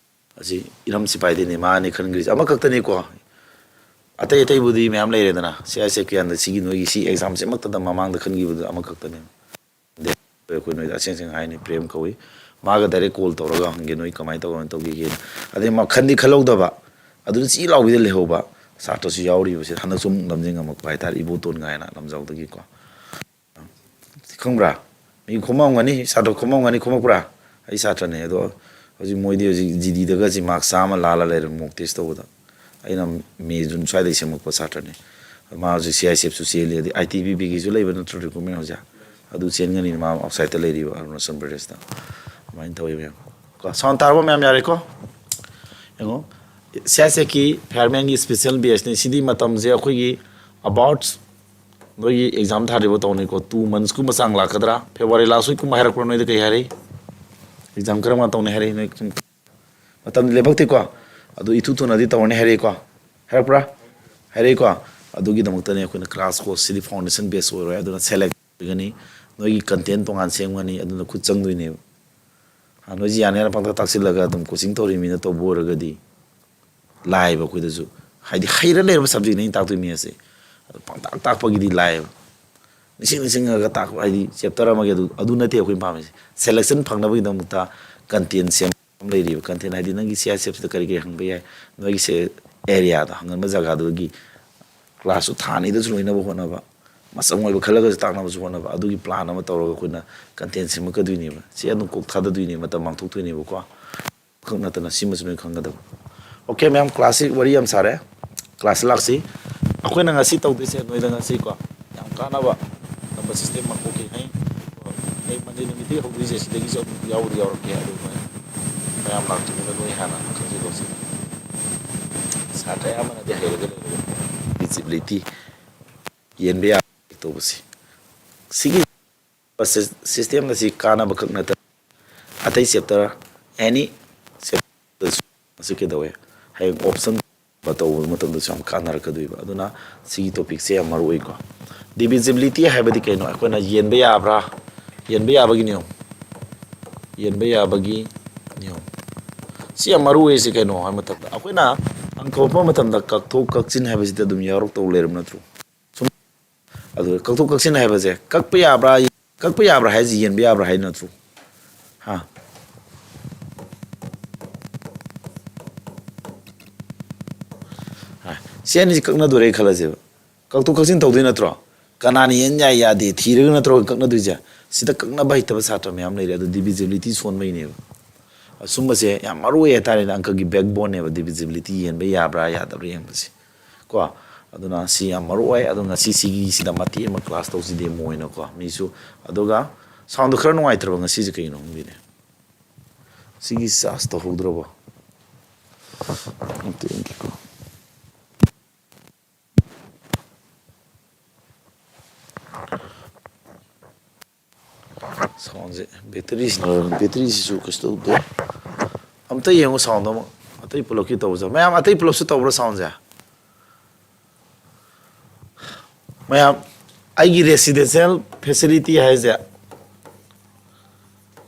ꯑꯁꯤ ꯏꯔꯝ ꯁꯤꯄꯥꯏꯗꯤꯅꯦ, ꯃꯥꯅꯤ ꯈꯟꯈ꯭ꯔꯤꯁꯦ꯫ ꯑꯃꯈꯛꯇꯅꯤꯀꯣ, ꯑꯇꯩ ꯑꯇꯩꯕꯨꯗꯤ ꯃꯌꯥꯝ ꯂꯩꯔꯦꯗꯅ꯫ ꯁꯤ ꯑꯥꯏ ꯑꯦꯁ ꯑꯦꯐꯀꯤ ꯍꯟꯗꯛ ꯁꯤꯒꯤ ꯅꯣꯏꯒꯤ ꯁꯤ ꯑꯦꯛꯖꯥꯝꯁꯦ ꯑꯃꯈꯛꯇꯗ ꯃꯃꯥꯡꯗ ꯈꯟꯈꯤꯕꯗꯨ ꯑꯃꯈꯛꯇꯅꯦ꯫ ꯑꯩꯈꯣꯏ ꯅꯣꯏꯗ ꯑꯁꯦꯡ ꯑꯁꯦꯡ ꯍꯥꯏꯅꯤ, ꯄ꯭ꯔꯦꯝ ꯀꯧꯏ꯫ ꯃꯥꯒ ꯗꯥꯏꯔꯦꯛ ꯀꯣꯜ ꯇꯧꯔꯒ ꯍꯪꯒꯦ, ꯅꯣꯏ ꯀꯃꯥꯏꯅ ꯇꯧꯕꯅꯣ ꯇꯧꯈꯤꯒꯦ꯫ ꯑꯗꯩ ꯃꯥ ꯈꯟꯗꯤ ꯈꯜꯍꯧꯗꯕ, ꯑꯗꯨꯗ ꯆꯤ ꯂꯥꯎꯕꯤꯗ ꯂꯩꯍꯧꯕ ꯁꯥꯇ꯭ꯔꯁꯨ ꯌꯥꯎꯔꯤꯕꯁꯦ꯫ ꯍꯟꯗꯛꯁꯨ ꯑꯃꯨꯛ ꯂꯝꯖꯤꯡ ꯉꯝꯃꯛꯄ ꯍꯥꯏꯇꯥꯔꯦ, ꯏꯕꯣꯇꯣꯟ ꯀꯥꯏꯅ ꯂꯝꯖꯥꯎꯗꯒꯤꯀꯣ꯫ ꯈꯪꯕ꯭ꯔꯥ? ꯃꯤ ꯈꯣꯝꯃꯝꯒꯅꯤ, ꯁꯥꯇ꯭ꯔ ꯈꯣꯝꯃꯝꯒꯅꯤ, ꯈꯣꯝꯃꯛꯄ꯭ꯔꯥ? ꯑꯩ ꯁꯥꯇ꯭ꯔꯅꯦ꯫ ꯑꯗꯣ ꯍꯧꯖꯤꯛ ꯃꯣꯏꯗꯤ ꯍꯧꯖꯤꯛ ꯖꯤꯗꯤꯗꯒ ꯁꯤ ꯃꯥꯔꯛ ꯆꯥꯝꯃ ꯂꯥꯜꯂ ꯂꯩꯔꯦ ꯃꯣꯛ ꯇꯦꯁ ꯇꯧꯕꯗ꯫ ꯑꯩꯅ ꯃꯦ, ꯖꯨꯟ ꯁ꯭ꯋꯥꯏꯗꯩ ꯁꯦꯝꯃꯛꯄ ꯁꯥꯇ꯭ꯔꯅꯦ꯫ ꯃꯥ ꯍꯧꯖꯤꯛ ꯁꯤ ꯑꯥꯏ ꯑꯦꯁ ꯑꯦꯐꯁꯨ ꯆꯦꯜꯂꯤ, ꯑꯗꯩ ꯑꯥꯏ ꯇꯤ ꯕꯤ ꯄꯤꯒꯤꯁꯨ ꯂꯩꯕ ꯅꯠꯇ꯭ꯔꯣ ꯔꯤꯀ꯭ꯔꯨꯠꯃꯦꯟ ꯍꯧꯖꯤꯛ? ꯑꯗꯨ ꯆꯦꯟꯒꯅꯤ, ꯃꯥ ꯑꯥꯎꯠꯁꯥꯏꯗꯇ ꯂꯩꯔꯤꯕ ꯑꯔꯨꯅꯥꯆꯜ ꯄ꯭ꯔꯗꯦꯁꯇ꯫ ꯑꯗꯨꯃꯥꯏꯅ ꯇꯧꯋꯤ ꯃꯌꯥꯝ꯫ ꯀꯣ, ꯁꯥꯎꯟ ꯇꯥꯔꯕ ꯃꯌꯥꯝ? ꯌꯥꯔꯦꯀꯣ? ꯌꯦꯡꯉꯣ, ꯁꯤ ꯑꯥꯏ ꯑꯦꯁ ꯑꯦꯐꯀꯤ ꯐꯤꯌꯔꯃꯦꯟꯒꯤ ꯏꯁꯄꯤꯁꯦꯜ ꯕꯦꯁꯅꯤ꯫ ꯁꯤꯗꯤ ꯃꯇꯝꯁꯦ ꯑꯩꯈꯣꯏꯒꯤ ꯑꯕꯥꯎꯠ ꯅꯣꯏꯒꯤ ꯑꯦꯛꯖꯥꯝ ꯊꯥꯗ꯭ꯔꯤꯕ ꯇꯧꯅꯤꯀꯣ, ꯇꯨ ꯃꯟꯁꯀꯨꯝꯕ ꯆꯥꯡ ꯂꯥꯛꯀꯗ꯭ꯔꯥ? ꯐꯦꯕ꯭ꯔꯨꯋꯥꯔꯤ ꯂꯥꯁ ꯋꯤꯛꯀꯨꯝꯕ ꯍꯥꯏꯔꯛꯄ꯭ꯔꯥ? ꯅꯣꯏꯗ ꯀꯩ ꯍꯥꯏꯔꯛꯏ? ꯑꯦꯛꯖꯥꯝ ꯀꯔꯝ ꯀꯥꯟꯗ ꯇꯧꯅꯤ ꯍꯥꯏꯔꯛꯏ? ꯅꯣꯏ ꯁꯨꯝ ꯃꯇꯝꯗꯤ ꯂꯦꯞꯄꯛꯇꯦꯀꯣ, ꯑꯗꯨ ꯏꯊꯨ ꯊꯨꯅꯗꯤ ꯇꯧꯔꯅꯤ ꯍꯥꯏꯔꯛꯏꯀꯣ? ꯍꯥꯏꯔꯛꯄ꯭ꯔꯥ? ꯍꯥꯏꯔꯛꯏꯀꯣ? ꯑꯗꯨꯒꯤꯗꯃꯛꯇꯅꯦ ꯑꯩꯈꯣꯏꯅ ꯀ꯭ꯂꯥꯁ ꯀꯣꯔꯁꯁꯤꯗꯤ ꯐꯥꯎꯟꯗꯦꯁꯟ ꯕꯦꯁ ꯑꯣꯏꯔꯣꯏ, ꯑꯗꯨꯅ ꯁꯦꯂꯦꯛ ꯑꯣꯏꯒꯅꯤ꯫ ꯅꯣꯏꯒꯤ ꯀꯟꯇꯦꯟ ꯇꯣꯉꯥꯟ ꯁꯦꯝꯒꯅꯤ, ꯑꯗꯨꯅ ꯈꯨꯠ ꯆꯪꯗꯣꯏꯅꯦꯕ꯫ ꯍꯥ, ꯅꯣꯏꯁꯤ ꯌꯥꯅꯤ ꯍꯥꯏꯅ ꯄꯪꯇꯥꯛ ꯇꯥꯛꯁꯤꯜꯂꯒ ꯑꯗꯨꯝ ꯀꯣꯆꯤꯡ ꯇꯧꯔꯤ ꯃꯤꯅ ꯇꯧꯕ ꯑꯣꯏꯔꯒꯗꯤ ꯂꯥꯏꯌꯦꯕ ꯑꯩꯈꯣꯏꯗꯁꯨ꯫ ꯍꯥꯏꯗꯤ ꯍꯩꯔ ꯂꯩꯔꯕ ꯁꯕꯖꯦꯛꯅꯦ ꯑꯩꯅ ꯇꯥꯛꯇꯣꯏ ꯃꯤ ꯑꯁꯦ꯫ ꯑꯗꯣ ꯄꯪꯇꯥꯛ ꯇꯥꯛꯄꯒꯤꯗꯤ ꯂꯥꯏꯌꯦꯕ꯫ ꯅꯤꯡꯁꯤꯡ ꯅꯤꯡꯁꯤꯡꯉꯒ ꯇꯥꯛꯄ, ꯍꯥꯏꯗꯤ ꯆꯦꯞꯇꯔ ꯑꯃꯒꯤ ꯑꯗꯨ, ꯑꯗꯨ ꯅꯠꯇꯦ ꯑꯩꯈꯣꯏꯅ ꯄꯥꯝꯃꯤꯁꯦ꯫ ꯁꯦꯂꯦꯛꯁꯟ ꯐꯪꯅꯕꯒꯤꯗꯃꯛꯇ ꯀꯟꯇꯦꯟ ꯁꯦꯝꯕ ꯑꯃ ꯂꯩꯔꯤꯕ꯫ ꯀꯟꯇꯦꯟ ꯍꯥꯏꯗꯤ ꯅꯪꯒꯤ ꯁꯤ ꯑꯥꯏ ꯑꯦꯁ ꯑꯦꯐꯁꯤꯗ ꯀꯔꯤ ꯀꯔꯤ ꯍꯪꯕ ꯌꯥꯏ, ꯅꯣꯏꯒꯤ ꯁꯦ ꯑꯦꯔꯤꯌꯥꯗ ꯍꯪꯒꯟꯕ ꯖꯒꯥꯗꯨꯒꯤ ꯀ꯭ꯂꯥꯁꯁꯨ ꯊꯥ ꯑꯅꯤꯗꯁꯨ ꯂꯣꯏꯅꯕ ꯍꯣꯠꯅꯕ, ꯃꯆꯪ ꯑꯣꯏꯕ ꯈꯜꯂꯒꯁꯨ ꯇꯥꯛꯅꯕꯁꯨ ꯍꯣꯠꯅꯕ, ꯑꯗꯨꯒꯤ ꯄ꯭ꯂꯥꯟ ꯑꯃ ꯇꯧꯔꯒ ꯑꯩꯈꯣꯏꯅ ꯀꯟꯇꯦꯟ ꯁꯦꯝꯃꯛꯀꯗꯣꯏꯅꯦꯕ꯫ ꯁꯤ ꯑꯗꯨꯝ ꯀꯣꯛ ꯊꯥꯗꯗꯣꯏꯅꯦꯕ, ꯃꯇꯝ ꯃꯥꯡꯊꯣꯛꯇꯣꯏꯅꯦꯕꯀꯣ꯫ ꯈꯛ ꯅꯠꯇꯅ ꯁꯤꯃꯁꯨ ꯂꯣꯏ ꯈꯪꯒꯗꯕ꯫ ꯑꯣꯀꯦ ꯃꯌꯥꯝ, ꯀ꯭ꯂꯥꯁꯁꯤ ꯋꯥꯔꯤ ꯌꯥꯝ ꯁꯥꯔꯦ, ꯀ꯭ꯂꯥꯁ ꯂꯥꯛꯁꯤ꯫ ꯑꯩꯈꯣꯏꯅ ꯉꯁꯤ ꯇꯧꯗꯣꯏꯁꯦ ꯅꯣꯏꯗ ꯉꯁꯤꯀꯣ ꯌꯥꯝ ꯀꯥꯟꯅꯕ ꯅꯝꯕꯔ ꯁꯤꯁꯇꯦꯝ ꯑꯃ ꯄꯣꯛꯀꯦ ꯍꯌꯦꯡ, ꯍꯌꯦꯡ ꯃꯟꯗꯦ ꯅꯨꯃꯤꯠꯇꯒꯤ ꯍꯧꯗꯣꯏꯁꯦ, ꯁꯤꯗꯒꯤꯁꯨ ꯑꯃꯨꯛ ꯌꯥꯎꯕꯗꯤ ꯌꯥꯎꯔꯛꯀꯦ꯫ ꯑꯗꯨ ꯃꯌꯥꯝ ꯂꯥꯛꯇ꯭ꯔꯤꯉꯩꯗ ꯅꯣꯏ ꯍꯥꯟꯅ ꯈꯪꯖꯤꯜꯂꯣ ꯁꯤ꯫ ꯁꯥꯇ꯭ꯔ ꯑꯌꯥꯝꯕꯅꯗꯤ ꯍꯩꯔꯒ ꯂꯩꯔꯕꯅꯤ꯫ ꯗꯤꯕꯤꯖꯤꯕꯤꯂꯤꯇꯤ ꯌꯦꯟꯕ ꯌꯥꯕ ꯇꯧꯕꯁꯤ, ꯁꯤꯒꯤ ꯁꯤꯁꯇꯦꯝ ꯑꯁꯤ ꯀꯥꯟꯅꯕ ꯈꯛ ꯅꯠꯇꯅ ꯑꯇꯩ ꯆꯦꯞꯇꯔ ꯑꯦꯅꯤ ꯆꯦꯞꯇꯔꯗꯁꯨ ꯃꯁꯤ ꯀꯩꯗꯧꯋꯦ, ꯍꯌꯦꯡ ꯑꯣꯞꯁꯟ ꯇꯧꯕ ꯃꯇꯝꯗꯁꯨ ꯌꯥꯝ ꯀꯥꯟꯅꯔꯛꯀꯗꯣꯏꯕ꯫ ꯑꯗꯨꯅ ꯁꯤꯒꯤ ꯇꯣꯄꯤꯛꯁꯦ ꯌꯥꯝ ꯃꯔꯨ ꯑꯣꯏꯀꯣ꯫ ꯗꯤꯕꯤꯖꯤꯕꯤꯂꯤꯇꯤ ꯍꯥꯏꯕꯗꯤ ꯀꯩꯅꯣ? ꯑꯩꯈꯣꯏꯅ ꯌꯦꯟꯕ ꯌꯥꯕ꯭ꯔꯥ, ꯌꯦꯟꯕ ꯌꯥꯕꯒꯤ ꯅꯤꯌꯣꯝ, ꯌꯦꯟꯕ ꯌꯥꯕꯒꯤ ꯅꯤꯌꯣꯝ꯫ ꯁꯤ ꯌꯥꯝ ꯃꯔꯨ ꯑꯣꯏꯔꯤꯁꯦ ꯀꯩꯅꯣ ꯍꯥꯏꯕ ꯃꯇꯝꯗ, ꯑꯩꯈꯣꯏꯅ ꯑꯪꯀ ꯍꯣꯠꯄ ꯃꯇꯝꯗ ꯀꯛꯊꯣꯛ ꯀꯛꯁꯤꯟ ꯍꯥꯏꯕꯁꯤꯗ ꯑꯗꯨꯝ ꯌꯥꯎꯔꯛꯇꯧ ꯂꯩꯔꯕ ꯅꯠꯇ꯭ꯔꯣ? ꯁꯨꯝ, ꯑꯗꯨ ꯀꯛꯊꯣꯛ ꯀꯛꯁꯤꯟ ꯍꯥꯏꯕꯁꯦ ꯀꯛꯄ ꯌꯥꯕ꯭ꯔꯥ, ꯀꯛꯄ ꯌꯥꯕ꯭ꯔꯥ ꯍꯥꯏꯁꯤ ꯌꯦꯟꯕ ꯌꯥꯕ꯭ꯔꯥ ꯍꯥꯏ ꯅꯠꯇ꯭ꯔꯣ? ꯍꯥ? ꯍꯥ, ꯁꯤ ꯑꯅꯤꯁꯤ ꯀꯛꯅꯗꯣꯔꯦ ꯈꯜꯂꯁꯦꯕ꯫ ꯀꯛꯊꯣꯛ ꯀꯛꯁꯤꯟ ꯇꯧꯗꯣꯏ ꯅꯠꯇ꯭ꯔꯣ? ꯀꯅꯥꯅ ꯌꯦꯟ ꯌꯥꯏ ꯌꯥꯗꯦ ꯊꯤꯔꯒ ꯅꯠꯇ꯭ꯔꯣ ꯀꯛꯅꯗꯣꯏꯁꯦ? ꯁꯤꯗ ꯀꯛꯅꯕ ꯍꯩꯇꯕ ꯁꯥꯇ꯭ꯔ ꯃꯌꯥꯝ ꯂꯩꯔꯦ꯫ ꯑꯗꯨ ꯗꯤꯕꯤꯖꯤꯕꯤꯂꯤꯇꯤ ꯁꯣꯟꯕꯩꯅꯦꯕ꯫ ꯑꯁꯨꯝꯕꯁꯦ ꯌꯥꯝ ꯃꯔꯨ ꯑꯣꯏ ꯍꯥꯏꯇꯥꯔꯦꯅꯦ꯫ ꯑꯪꯀꯒꯤ ꯕꯦꯛꯕꯣꯟꯅꯦꯕ ꯗꯤꯕꯤꯖꯤꯕꯤꯂꯤꯇꯤ, ꯌꯦꯟꯕ ꯌꯥꯕ꯭ꯔꯥ ꯌꯥꯗꯕ꯭ꯔꯥ ꯌꯦꯡꯕꯁꯦ ꯀꯣ꯫ ꯑꯗꯨꯅ ꯁꯤ ꯌꯥꯝ ꯃꯔꯨ ꯑꯣꯏ꯫ ꯑꯗꯣ ꯉꯁꯤ ꯁꯤꯒꯤꯁꯤꯗ ꯃꯇꯦꯛ ꯑꯃ ꯀ꯭ꯂꯥꯁ ꯇꯧꯁꯤ, ꯗꯦꯃꯣ ꯑꯣꯏꯅꯀꯣ꯫ ꯃꯤꯁꯨ, ꯑꯗꯨꯒ ꯁꯥꯎꯟꯗꯣ ꯈꯔ ꯅꯨꯡꯉꯥꯏꯇ꯭ꯔꯕ ꯉꯁꯤꯁꯦ, ꯀꯩꯒꯤꯅꯣ ꯈꯪꯗꯦꯅꯦ꯫ ꯁꯤꯒꯤ ꯆꯥꯔꯖ ꯇꯧꯍꯧꯗ꯭ꯔꯕꯣ? ꯑꯝꯇ ꯌꯦꯡꯒꯦꯀꯣ꯫ ꯁꯥꯎꯟꯁꯦ, ꯕꯦꯇꯔꯤꯁꯤꯅ, ꯕꯦꯇꯔꯤꯁꯤꯁꯨ ꯀꯩꯁꯨ ꯇꯧꯗꯦ꯫ ꯑꯝꯇ ꯌꯦꯡꯉꯨ ꯁꯥꯎꯟꯗꯣ ꯑꯃꯨꯛ꯫ ꯑꯇꯩ ꯄꯨꯂꯞꯀꯤ ꯇꯧꯕꯁꯦ, ꯃꯌꯥꯝ ꯑꯇꯩ ꯄꯨꯂꯞꯁꯨ ꯇꯧꯕ꯭ꯔꯥ ꯁꯥꯎꯟꯁꯦ? ꯃꯌꯥꯝ, ꯑꯩꯒꯤ ꯔꯦꯁꯤꯗꯦꯟꯁꯤꯌꯦꯜ ꯐꯦꯁꯤꯂꯤꯇꯤ ꯍꯥꯏꯁꯦ,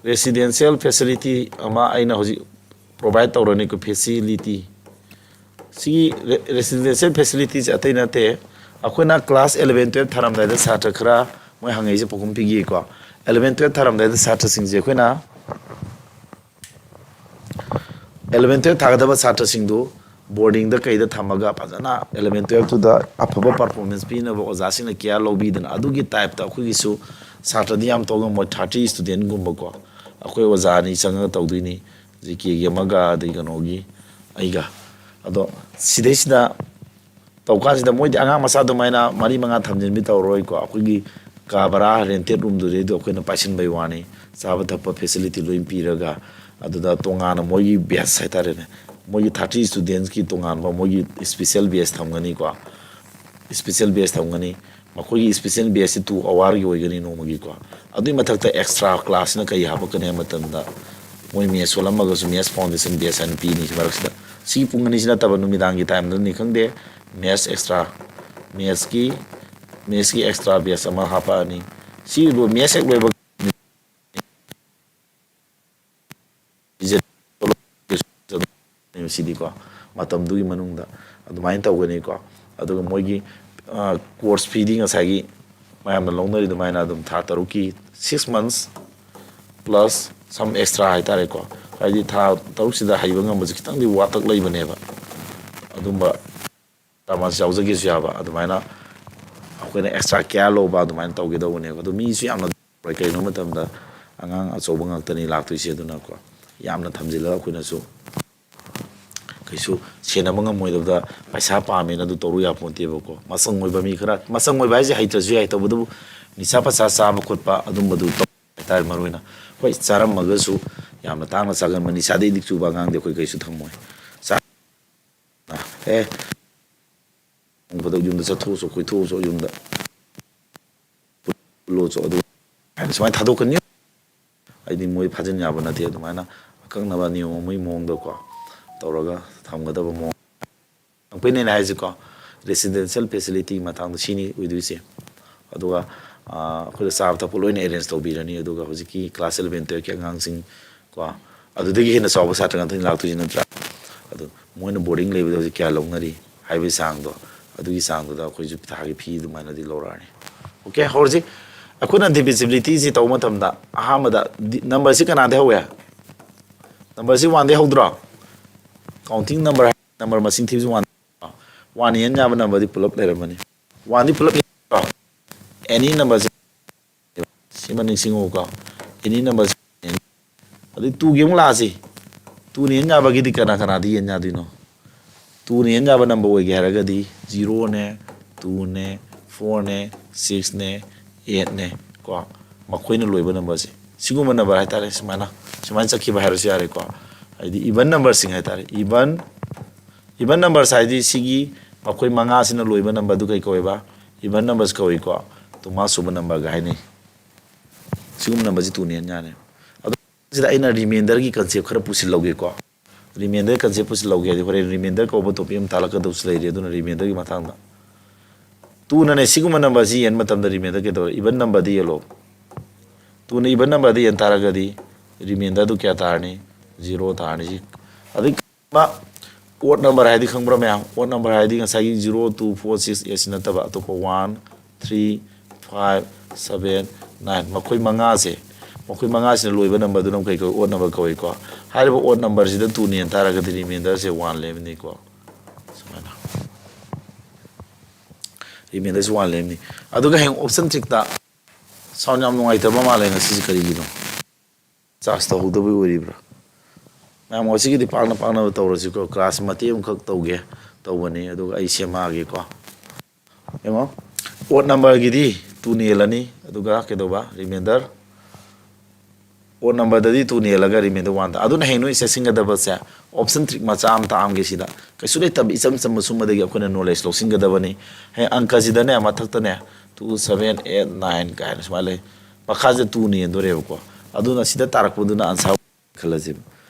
ꯔꯦꯁꯤꯗꯦꯟꯁꯤꯌꯦꯜ ꯐꯦꯁꯤꯂꯤꯇꯤ ꯑꯃ ꯑꯩꯅ ꯍꯧꯖꯤꯛ ꯄ꯭ꯔꯣꯚꯥꯏꯠ ꯇꯧꯔꯅꯤꯀꯣ, ꯐꯦꯁꯤꯂꯤꯇꯤ꯫ ꯁꯤꯒꯤ ꯔꯦ-, ꯔꯦꯁꯤꯗꯦꯟꯁꯤꯌꯦꯜ ꯐꯦꯁꯤꯂꯤꯇꯤꯁꯦ ꯑꯇꯩ ꯅꯠꯇꯦ, ꯑꯩꯈꯣꯏꯅ ꯀ꯭ꯂꯥꯁ ꯑꯦꯂꯚꯦꯟ ꯇꯨꯌꯦꯜꯞ ꯊꯥꯔꯝꯗꯥꯏꯗ ꯁꯥꯇ꯭ꯔ ꯈꯔ ꯃꯣꯏ ꯍꯪꯉꯛꯏꯁꯦ ꯄꯥꯎꯈꯨꯝ ꯄꯤꯒꯦꯀꯣ꯫ ꯑꯦꯂꯚꯦꯟ ꯇꯨꯌꯦꯜꯞ ꯊꯥꯔꯝꯗꯥꯏꯗ ꯁꯥꯇ꯭ꯔꯁꯤꯡꯁꯦ ꯑꯩꯈꯣꯏꯅ ꯑꯦꯂꯚꯦꯟ ꯇꯨꯌꯦꯜꯞ ꯊꯥꯒꯗꯕ ꯁꯥꯇ꯭ꯔꯁꯤꯡꯗꯨ ꯕꯣꯔꯗꯤꯡꯗ ꯀꯩꯗ ꯊꯝꯃꯒ ꯐꯖꯅ ꯑꯦꯂꯚꯦꯟ ꯇꯨꯌꯦꯜꯞꯇꯨꯗ ꯑꯐꯕ ꯄꯔꯐꯣꯔꯃꯦꯟꯁ ꯄꯤꯅꯕ ꯑꯣꯖꯥꯁꯤꯡꯅ ꯀꯤꯌꯥꯔ ꯂꯧꯕꯤꯗꯅ, ꯑꯗꯨꯒꯤ ꯇꯥꯏꯞꯇ ꯑꯩꯈꯣꯏꯒꯤꯁꯨ ꯁꯥꯇ꯭ꯔꯗꯤ ꯌꯥꯝ ꯇꯧꯒ ꯃꯣꯏ ꯊꯥꯔꯇꯤ ꯁ꯭ꯇꯨꯗꯦꯟꯒꯨꯝꯕꯀꯣ, ꯑꯩꯈꯣꯏ ꯑꯣꯖꯥ ꯑꯅꯤ ꯆꯪꯉꯒ ꯇꯧꯗꯣꯏꯅꯤ, ꯖꯤ ꯀꯦꯒꯤ ꯑꯃꯒ ꯑꯗꯩ ꯀꯩꯅꯣꯒꯤ ꯑꯩꯒ꯫ ꯑꯗꯣ ꯁꯤꯗꯩꯁꯤꯗ ꯇꯧꯀꯥꯟꯁꯤꯗ ꯃꯣꯏꯗꯤ ꯑꯉꯥꯡ ꯃꯆꯥ ꯑꯗꯨꯃꯥꯏꯅ ꯃꯔꯤ ꯃꯉꯥ ꯊꯝꯖꯤꯟꯕꯤ ꯇꯧꯔꯣꯏꯀꯣ꯫ ꯑꯩꯈꯣꯏꯒꯤ ꯀꯥ ꯚꯔꯥ, ꯔꯦꯟꯇꯦꯠ ꯔꯨꯝꯗꯨꯗꯩꯗꯣ ꯑꯩꯈꯣꯏꯅ ꯄꯥꯏꯁꯤꯟꯕꯩ ꯋꯥꯅꯤ, ꯆꯥꯕ ꯊꯛꯄ ꯐꯦꯁꯤꯂꯤꯇꯤ ꯂꯣꯏ ꯄꯤꯔꯒ꯫ ꯑꯗꯨꯗ ꯇꯣꯉꯥꯟꯅ ꯃꯣꯏꯒꯤ ꯕꯦꯁ ꯍꯥꯏꯇꯥꯔꯦꯅꯦ, ꯃꯣꯏꯒꯤ ꯊꯥꯔꯇꯤ ꯁ꯭ꯇꯨꯗꯦꯟꯁꯀꯤ ꯇꯣꯉꯥꯟꯕ ꯃꯣꯏꯒꯤ ꯁ꯭ꯄꯤꯁꯦꯜ ꯕꯦꯁ ꯊꯝꯒꯅꯤꯀꯣ꯫ ꯁ꯭ꯄꯤꯁꯦꯜ ꯕꯦꯁ ꯊꯝꯒꯅꯤ꯫ ꯃꯈꯣꯏꯒꯤ ꯁ꯭ꯄꯤꯁꯦꯜ ꯕꯦꯁꯁꯤ ꯇꯨ ꯑꯋꯥꯔꯒꯤ ꯑꯣꯏꯒꯅꯤ ꯅꯣꯡꯃꯒꯤꯀꯣ꯫ ꯑꯗꯨꯒꯤ ꯃꯊꯛꯇ ꯑꯦꯛꯁꯇ꯭ꯔꯥ ꯀ꯭ꯂꯥꯁꯁꯤꯅ ꯀꯔꯤ ꯍꯥꯞꯄꯛꯀꯅꯤ ꯍꯥꯏꯕ ꯃꯇꯝꯗ, ꯃꯣꯏ ꯃꯦꯠꯁ ꯁꯣꯜꯂꯝꯃꯒꯁꯨ ꯃꯦꯠꯁ ꯐꯥꯎꯟꯗꯦꯁꯟ ꯕꯦꯁ ꯍꯥꯏꯅ ꯄꯤꯅꯤ ꯁꯤ ꯃꯔꯛꯁꯤꯗ꯫ ꯁꯤꯒꯤ ꯄꯨꯡ ꯑꯅꯤꯁꯤ ꯅꯠꯇꯕ ꯅꯨꯃꯤꯗꯥꯡꯒꯤ ꯇꯥꯏꯝꯗꯅꯤ ꯈꯪꯗꯦ, ꯃꯦꯠꯁ ꯑꯦꯛꯁꯇ꯭ꯔꯥ, ꯃꯦꯠꯁꯀꯤ, ꯃꯦꯠꯁꯀꯤ ꯑꯦꯛꯁꯇ꯭ꯔꯥ ꯕꯦꯁ ꯑꯃ ꯍꯥꯞꯄꯛꯑꯅꯤ꯫ ꯁꯤ ꯂꯣꯏ-, ꯃꯦꯠꯁ ꯍꯦꯛ ꯂꯣꯏꯕ ꯁꯤꯗꯤꯀꯣ, ꯃꯇꯝꯗꯨꯒꯤ ꯃꯅꯨꯡꯗ ꯑꯗꯨꯃꯥꯏꯅ ꯇꯧꯒꯅꯤꯀꯣ꯫ ꯑꯗꯨꯒ ꯃꯣꯏꯒꯤ, ꯑ, ꯀꯣꯔꯁ ꯐꯤꯗꯤ ꯉꯁꯥꯏꯒꯤ ꯃꯌꯥꯝꯅ ꯂꯧꯅꯔꯤ ꯑꯗꯨꯃꯥꯏꯅ ꯑꯗꯨꯝ ꯊꯥ ꯇꯔꯨꯛꯀꯤ, six months plus some extra ꯍꯥꯏꯇꯥꯔꯦꯀꯣ꯫ ꯍꯥꯏꯗꯤ ꯊꯥ ꯇꯔꯨꯛꯁꯤꯗ ꯍꯩꯕ ꯉꯝꯕꯁꯦ ꯈꯤꯇꯪꯗꯤ ꯋꯥꯇꯛ ꯂꯩꯕꯅꯦꯕ꯫ ꯑꯗꯨꯝꯕ ꯇꯔꯥꯃꯉꯥ ꯌꯥꯎꯖꯒꯦꯁꯨ ꯌꯥꯕ, ꯑꯗꯨꯃꯥꯏꯅ ꯑꯩꯈꯣꯏꯅ ꯑꯦꯛꯁꯇ꯭ꯔꯥ ꯀꯤꯌꯥꯔ ꯂꯧꯕ ꯑꯗꯨꯃꯥꯏꯅ ꯇꯧꯒꯦ ꯇꯧꯕꯅꯦꯕ꯫ ꯑꯗꯣ ꯃꯤꯁꯨ ꯌꯥꯝꯅ ꯀꯩꯅꯣ ꯃꯇꯝꯗ ꯑꯉꯥꯡ ꯑꯆꯧꯕ ꯉꯥꯛꯇꯅꯤ ꯂꯥꯛꯇꯣꯏꯁꯦ, ꯑꯗꯨꯅꯀꯣ ꯌꯥꯝꯅ ꯊꯝꯖꯤꯜꯂꯒ ꯑꯩꯈꯣꯏꯅꯁꯨ ꯀꯩꯁꯨ ꯁꯦꯟꯅꯕ ꯉꯝꯃꯣꯏꯗꯕꯗ ꯄꯩꯁꯥ ꯄꯥꯝꯃꯦꯅ ꯑꯗꯨ ꯇꯧꯔꯨ ꯌꯥꯄꯣꯟꯇꯦꯕꯀꯣ꯫ ꯃꯆꯪ ꯑꯣꯏꯕ ꯃꯤ ꯈꯔ, ꯃꯆꯪ ꯑꯣꯏꯕ ꯍꯥꯏꯁꯦ ꯍꯩꯇ꯭ꯔꯁꯨ ꯌꯥꯏ, ꯇꯧꯕꯇꯕꯨ ꯅꯤꯁꯥ ꯄꯁꯥ ꯆꯥꯕ ꯈꯣꯠꯄ ꯑꯗꯨꯝꯕꯗꯨ ꯇꯧ ꯍꯥꯏꯇꯥꯔꯦ꯫ ꯃꯔꯨ ꯑꯣꯏꯅ ꯍꯣꯏ, ꯆꯥꯔꯝꯃꯒꯁꯨ ꯌꯥꯝꯅ ꯇꯥꯡꯅ ꯆꯥꯒꯟꯕ ꯅꯤꯁꯥꯗ ꯑꯦꯗꯤꯛ ꯆꯨꯕ ꯑꯉꯥꯡꯗꯤ ꯑꯩꯈꯣꯏ ꯀꯩꯁꯨ ꯊꯝꯃꯣꯏ꯫ ꯆꯥ-, ꯑꯦ, ꯅꯣꯡ ꯐꯥꯗꯣꯛ ꯌꯨꯝꯗ ꯆꯠꯊꯣꯛꯎꯆꯣ, ꯀꯣꯏꯊꯣꯛꯎꯆꯣ ꯌꯨꯝꯗ꯫ ꯄꯨꯜꯂꯣꯆꯣ ꯑꯗꯨ ꯍꯥꯏꯅ ꯁꯨꯃꯥꯏꯅ ꯊꯥꯗꯣꯛꯀꯅꯤ꯫ ꯑꯩꯗꯤ ꯃꯣꯏ ꯐꯥꯖꯤꯟ ꯌꯥꯕ ꯅꯠꯇꯦ꯫ ꯑꯗꯨꯃꯥꯏꯅ ꯑꯀꯛꯅꯕ ꯅꯤꯌꯣꯝ ꯑꯃꯒꯤ ꯃꯑꯣꯡꯗꯀꯣ ꯇꯧꯔꯒ ꯊꯝꯒꯗꯕ ꯃꯑꯣꯡ꯫ ꯌꯥꯝ ꯀꯨꯏꯅ ꯑꯩꯅ ꯍꯥꯏꯁꯦꯀꯣ, ꯔꯦꯁꯤꯗꯦꯟꯁꯤꯌꯦꯜ ꯐꯦꯁꯤꯂꯤꯇꯤꯒꯤ ꯃꯇꯥꯡꯗ ꯁꯤꯅꯤ ꯑꯣꯏꯗꯣꯏꯁꯦ꯫ ꯑꯗꯨꯒ, ꯑ, ꯑꯩꯈꯣꯏꯗ ꯆꯥꯕ ꯊꯛꯄ ꯂꯣꯏꯅ ꯑꯦꯔꯦꯟꯖ ꯇꯧꯕꯤꯔꯅꯤ꯫ ꯑꯗꯨꯒ ꯍꯧꯖꯤꯛꯀꯤ ꯀ꯭ꯂꯥꯁ eleven twelve ꯀꯤ ꯑꯉꯥꯡꯁꯤꯡ ꯀꯣ, ꯑꯗꯨꯗꯒꯤ ꯍꯦꯟꯅ ꯆꯥꯎꯕ ꯁꯥꯇ꯭ꯔ ꯉꯥꯛꯇꯅꯤ ꯂꯥꯛꯇꯣꯏꯁꯤ ꯅꯠꯇ꯭ꯔꯥ? ꯑꯗꯨ ꯃꯣꯏꯅ ꯕꯣꯔꯗꯤꯡ ꯂꯩꯕꯗ ꯍꯧꯖꯤꯛ ꯀꯌꯥ ꯂꯧꯅꯔꯤ ꯍꯥꯏꯕꯒꯤ ꯆꯥꯡꯗꯣ, ꯑꯗꯨꯒꯤ ꯆꯥꯡꯗꯨꯗ ꯑꯩꯈꯣꯏꯁꯨ ꯊꯥꯒꯤ ꯐꯤ ꯑꯗꯨꯃꯥꯏꯅꯗꯤ ꯂꯧꯔꯛꯑꯅꯤ꯫ ꯑꯣꯀꯦ, ꯍꯧꯔꯁꯤ꯫ ꯑꯩꯈꯣꯏꯅ divisibility ꯁꯤ ꯇꯧꯕ ꯃꯇꯝꯗ ꯑꯍꯥꯟꯕꯗ ꯗꯤ-, number ꯁꯤ ꯀꯅꯥꯗꯒꯤ ꯍꯧꯋꯦ? Number ꯁꯤ one ꯗꯒꯤ ꯍꯧꯗ꯭ꯔꯣ? Counting number, number ꯃꯁꯤꯡ ꯊꯤꯕꯁꯤ one꯫ One ꯍꯦꯟ ꯌꯥꯕ number ꯗꯤ ꯄꯨꯂꯞ ꯂꯩꯔꯝꯃꯅꯤ꯫ One ꯗꯤ ꯄꯨꯂꯞ ꯍꯦꯟ ꯌꯥꯕ꯭ꯔꯣ? Any number ꯁꯤ, ꯁꯤꯃ ꯅꯤꯡꯁꯤꯡꯉꯨꯀꯣ꯫ Any number ꯁꯤ, ꯑꯗꯩ two ꯒꯤ ꯑꯃꯨꯛ ꯂꯥꯛꯑꯁꯤ꯫ Two ꯅ ꯍꯦꯟ ꯌꯥꯕꯒꯤꯗꯤ ꯀꯅꯥ ꯀꯅꯥꯗꯤ ꯍꯦꯟ ꯌꯥꯗꯣꯏꯅꯣ? Two ꯅ ꯍꯦꯟ ꯌꯥꯕ number ꯑꯣꯏꯒꯦ ꯍꯥꯏꯔꯒꯗꯤ zero ꯅꯦ, two ꯅꯦ, four ꯅꯦ, six ꯅꯦ, eight ꯅꯦ ꯀꯣ꯫ ꯃꯈꯣꯏꯅ ꯂꯣꯏꯕ number ꯁꯦ꯫ ꯁꯤꯒꯨꯝꯕ number ꯍꯥꯏꯇꯥꯔꯦ, ꯁꯨꯃꯥꯏꯅ, ꯁꯨꯃꯥꯏꯅ ꯆꯠꯈꯤꯕ ꯍꯥꯏꯔꯁꯨ ꯌꯥꯔꯦꯀꯣ꯫ ꯍꯥꯏꯗꯤ even numberꯁꯤꯡ ꯍꯥꯏꯇꯥꯔꯦ꯫ Even, even numbers ꯍꯥꯏꯗꯤ ꯁꯤꯒꯤ ꯃꯈꯣꯏ ꯃꯉꯥꯁꯤꯅ ꯂꯣꯏꯕ numberꯗꯨ ꯀꯩ ꯀꯧꯋꯦꯕ? Even numbers ꯀꯧꯏꯀꯣ꯫ ꯇꯨ ꯃꯉꯥ ꯁꯨꯕ numberꯒ ꯍꯥꯏꯅꯩ꯫ ꯁꯤꯒꯨꯝꯕ numberꯁꯤ ꯇꯨꯅ ꯍꯦꯟ ꯌꯥꯅꯤ꯫ ꯑꯗꯣ ꯁꯤꯗ ꯑꯩꯅ remainderꯒꯤ concept ꯈꯔ ꯄꯨꯁꯤꯜꯍꯧꯒꯦꯀꯣ꯫ Remainder concept ꯄꯨꯁꯤꯜꯍꯧꯒꯦ ꯍꯥꯏꯗꯤ ꯍꯣꯔꯦꯟ remainderꯒ ꯀꯧꯕ topic ꯑꯃ ꯇꯥꯛꯂꯛꯀꯗꯧꯁꯨ ꯂꯩꯔꯤ, ꯑꯗꯨꯅ remainderꯒꯤ ꯃꯇꯥꯡꯗ꯫ ꯇꯨꯅꯅꯦ ꯁꯤꯒꯨꯝꯕ numberꯁꯤ ꯌꯦꯟ ꯃꯇꯝꯗ remainder ꯀꯩꯗꯧꯔꯦ? Even numberꯗ ꯌꯦꯜꯂꯣ꯫ ꯇꯨꯅ even numberꯗ ꯌꯦꯟ ꯇꯥꯔꯒꯗꯤ remainderꯗꯨ ꯀꯌꯥ ꯇꯥꯔꯅꯤ? Zero ꯇꯥꯔꯅꯤ꯫ ꯁꯤ ꯑꯗꯩ odd number ꯍꯥꯏꯗꯤ ꯈꯪꯕ꯭ꯔꯥ ꯃꯌꯥꯝ? Odd number ꯍꯥꯏꯗꯤ ꯉꯁꯥꯏꯒꯤ zero, two, four, six, eight ꯁꯤ ꯅꯠꯇꯕ ꯑꯇꯣꯞꯄ one, three, five, seven, nine, ꯃꯈꯣꯏ ꯃꯉꯥꯁꯦ, ꯃꯈꯣꯏ ꯃꯉꯥꯁꯤꯅ ꯂꯣꯏꯕ numberꯗꯨꯅ ꯀꯩ ꯀꯧꯏ? Odd number ꯀꯧꯏꯀꯣ꯫ ꯍꯥꯏꯔꯤꯕ odd numberꯁꯤꯗ ꯇꯨꯅ ꯌꯦꯟ ꯇꯥꯔꯒꯗꯤ remainderꯁꯦ one ꯂꯦꯝꯅꯤꯀꯣ꯫ ꯁꯨꯃꯥꯏꯅ remainderꯁꯦ one ꯂꯦꯝꯅꯤ꯫ ꯑꯗꯨꯒ ꯍꯌꯦꯡ option trickꯇ sound ꯌꯥꯝ ꯅꯨꯡꯉꯥꯏꯇꯕ ꯃꯥꯜꯂꯦ ꯉꯁꯤꯁꯦ, ꯀꯔꯤꯒꯤꯅꯣ? Charge ꯇꯧꯍꯧꯗꯕꯩ ꯑꯣꯏꯔꯤꯕ꯭ꯔꯥ? ꯃꯌꯥꯝ ꯉꯁꯤꯒꯤꯗꯤ ꯄꯥꯛꯅ ꯄꯥꯛꯅꯕ ꯇꯧꯔꯁꯤꯀꯣ꯫ Class ꯃꯇꯦꯛ ꯑꯃꯈꯛ ꯇꯧꯒꯦ ꯇꯧꯕꯅꯤ, ꯑꯗꯨꯒ ꯑꯩ ꯁꯦꯝꯃꯛꯑꯒꯦꯀꯣ꯫ ꯌꯦꯡꯉꯣ, odd numberꯒꯤꯗꯤ ꯇꯨꯅ ꯌꯦꯜꯂꯅꯤ, ꯑꯗꯨꯒ ꯀꯩꯗꯧꯕ? Remainder꯫ Odd numberꯗꯗꯤ ꯇꯨꯅ ꯌꯦꯜꯂꯒ remainder one ꯇꯥ꯫ ꯑꯗꯨꯅ ꯍꯌꯦꯡ ꯅꯣꯏ ꯆꯦꯛꯁꯤꯟꯒꯗꯕꯁꯦ, option trick ꯃꯆꯥ ꯑꯃ ꯇꯥꯛꯑꯝꯒꯦ ꯁꯤꯗ꯫ ꯀꯩꯁꯨ ꯂꯩꯇꯕ ꯏꯆꯝ ꯆꯝꯕ ꯁꯨꯝꯕꯗꯒꯤ ꯑꯩꯈꯣꯏꯅ knowledge ꯂꯧꯁꯤꯟꯒꯗꯕꯅꯤ꯫ ꯍꯌꯦꯡ ꯑꯪꯀꯁꯤꯗꯅꯦ, ꯃꯊꯛꯇꯅꯦ, two, seven, eight, nine ꯀꯥꯏꯅ ꯁꯨꯃꯥꯏꯅ ꯂꯩ꯫ ꯃꯈꯥꯁꯤꯗ ꯇꯨꯅ ꯌꯦꯟꯗꯣꯔꯦꯕꯀꯣ꯫ ꯑꯗꯨꯅ ꯁꯤꯗ ꯇꯥꯔꯛꯄꯗꯨꯅ answer ꯈꯜꯂꯁꯦꯕ꯫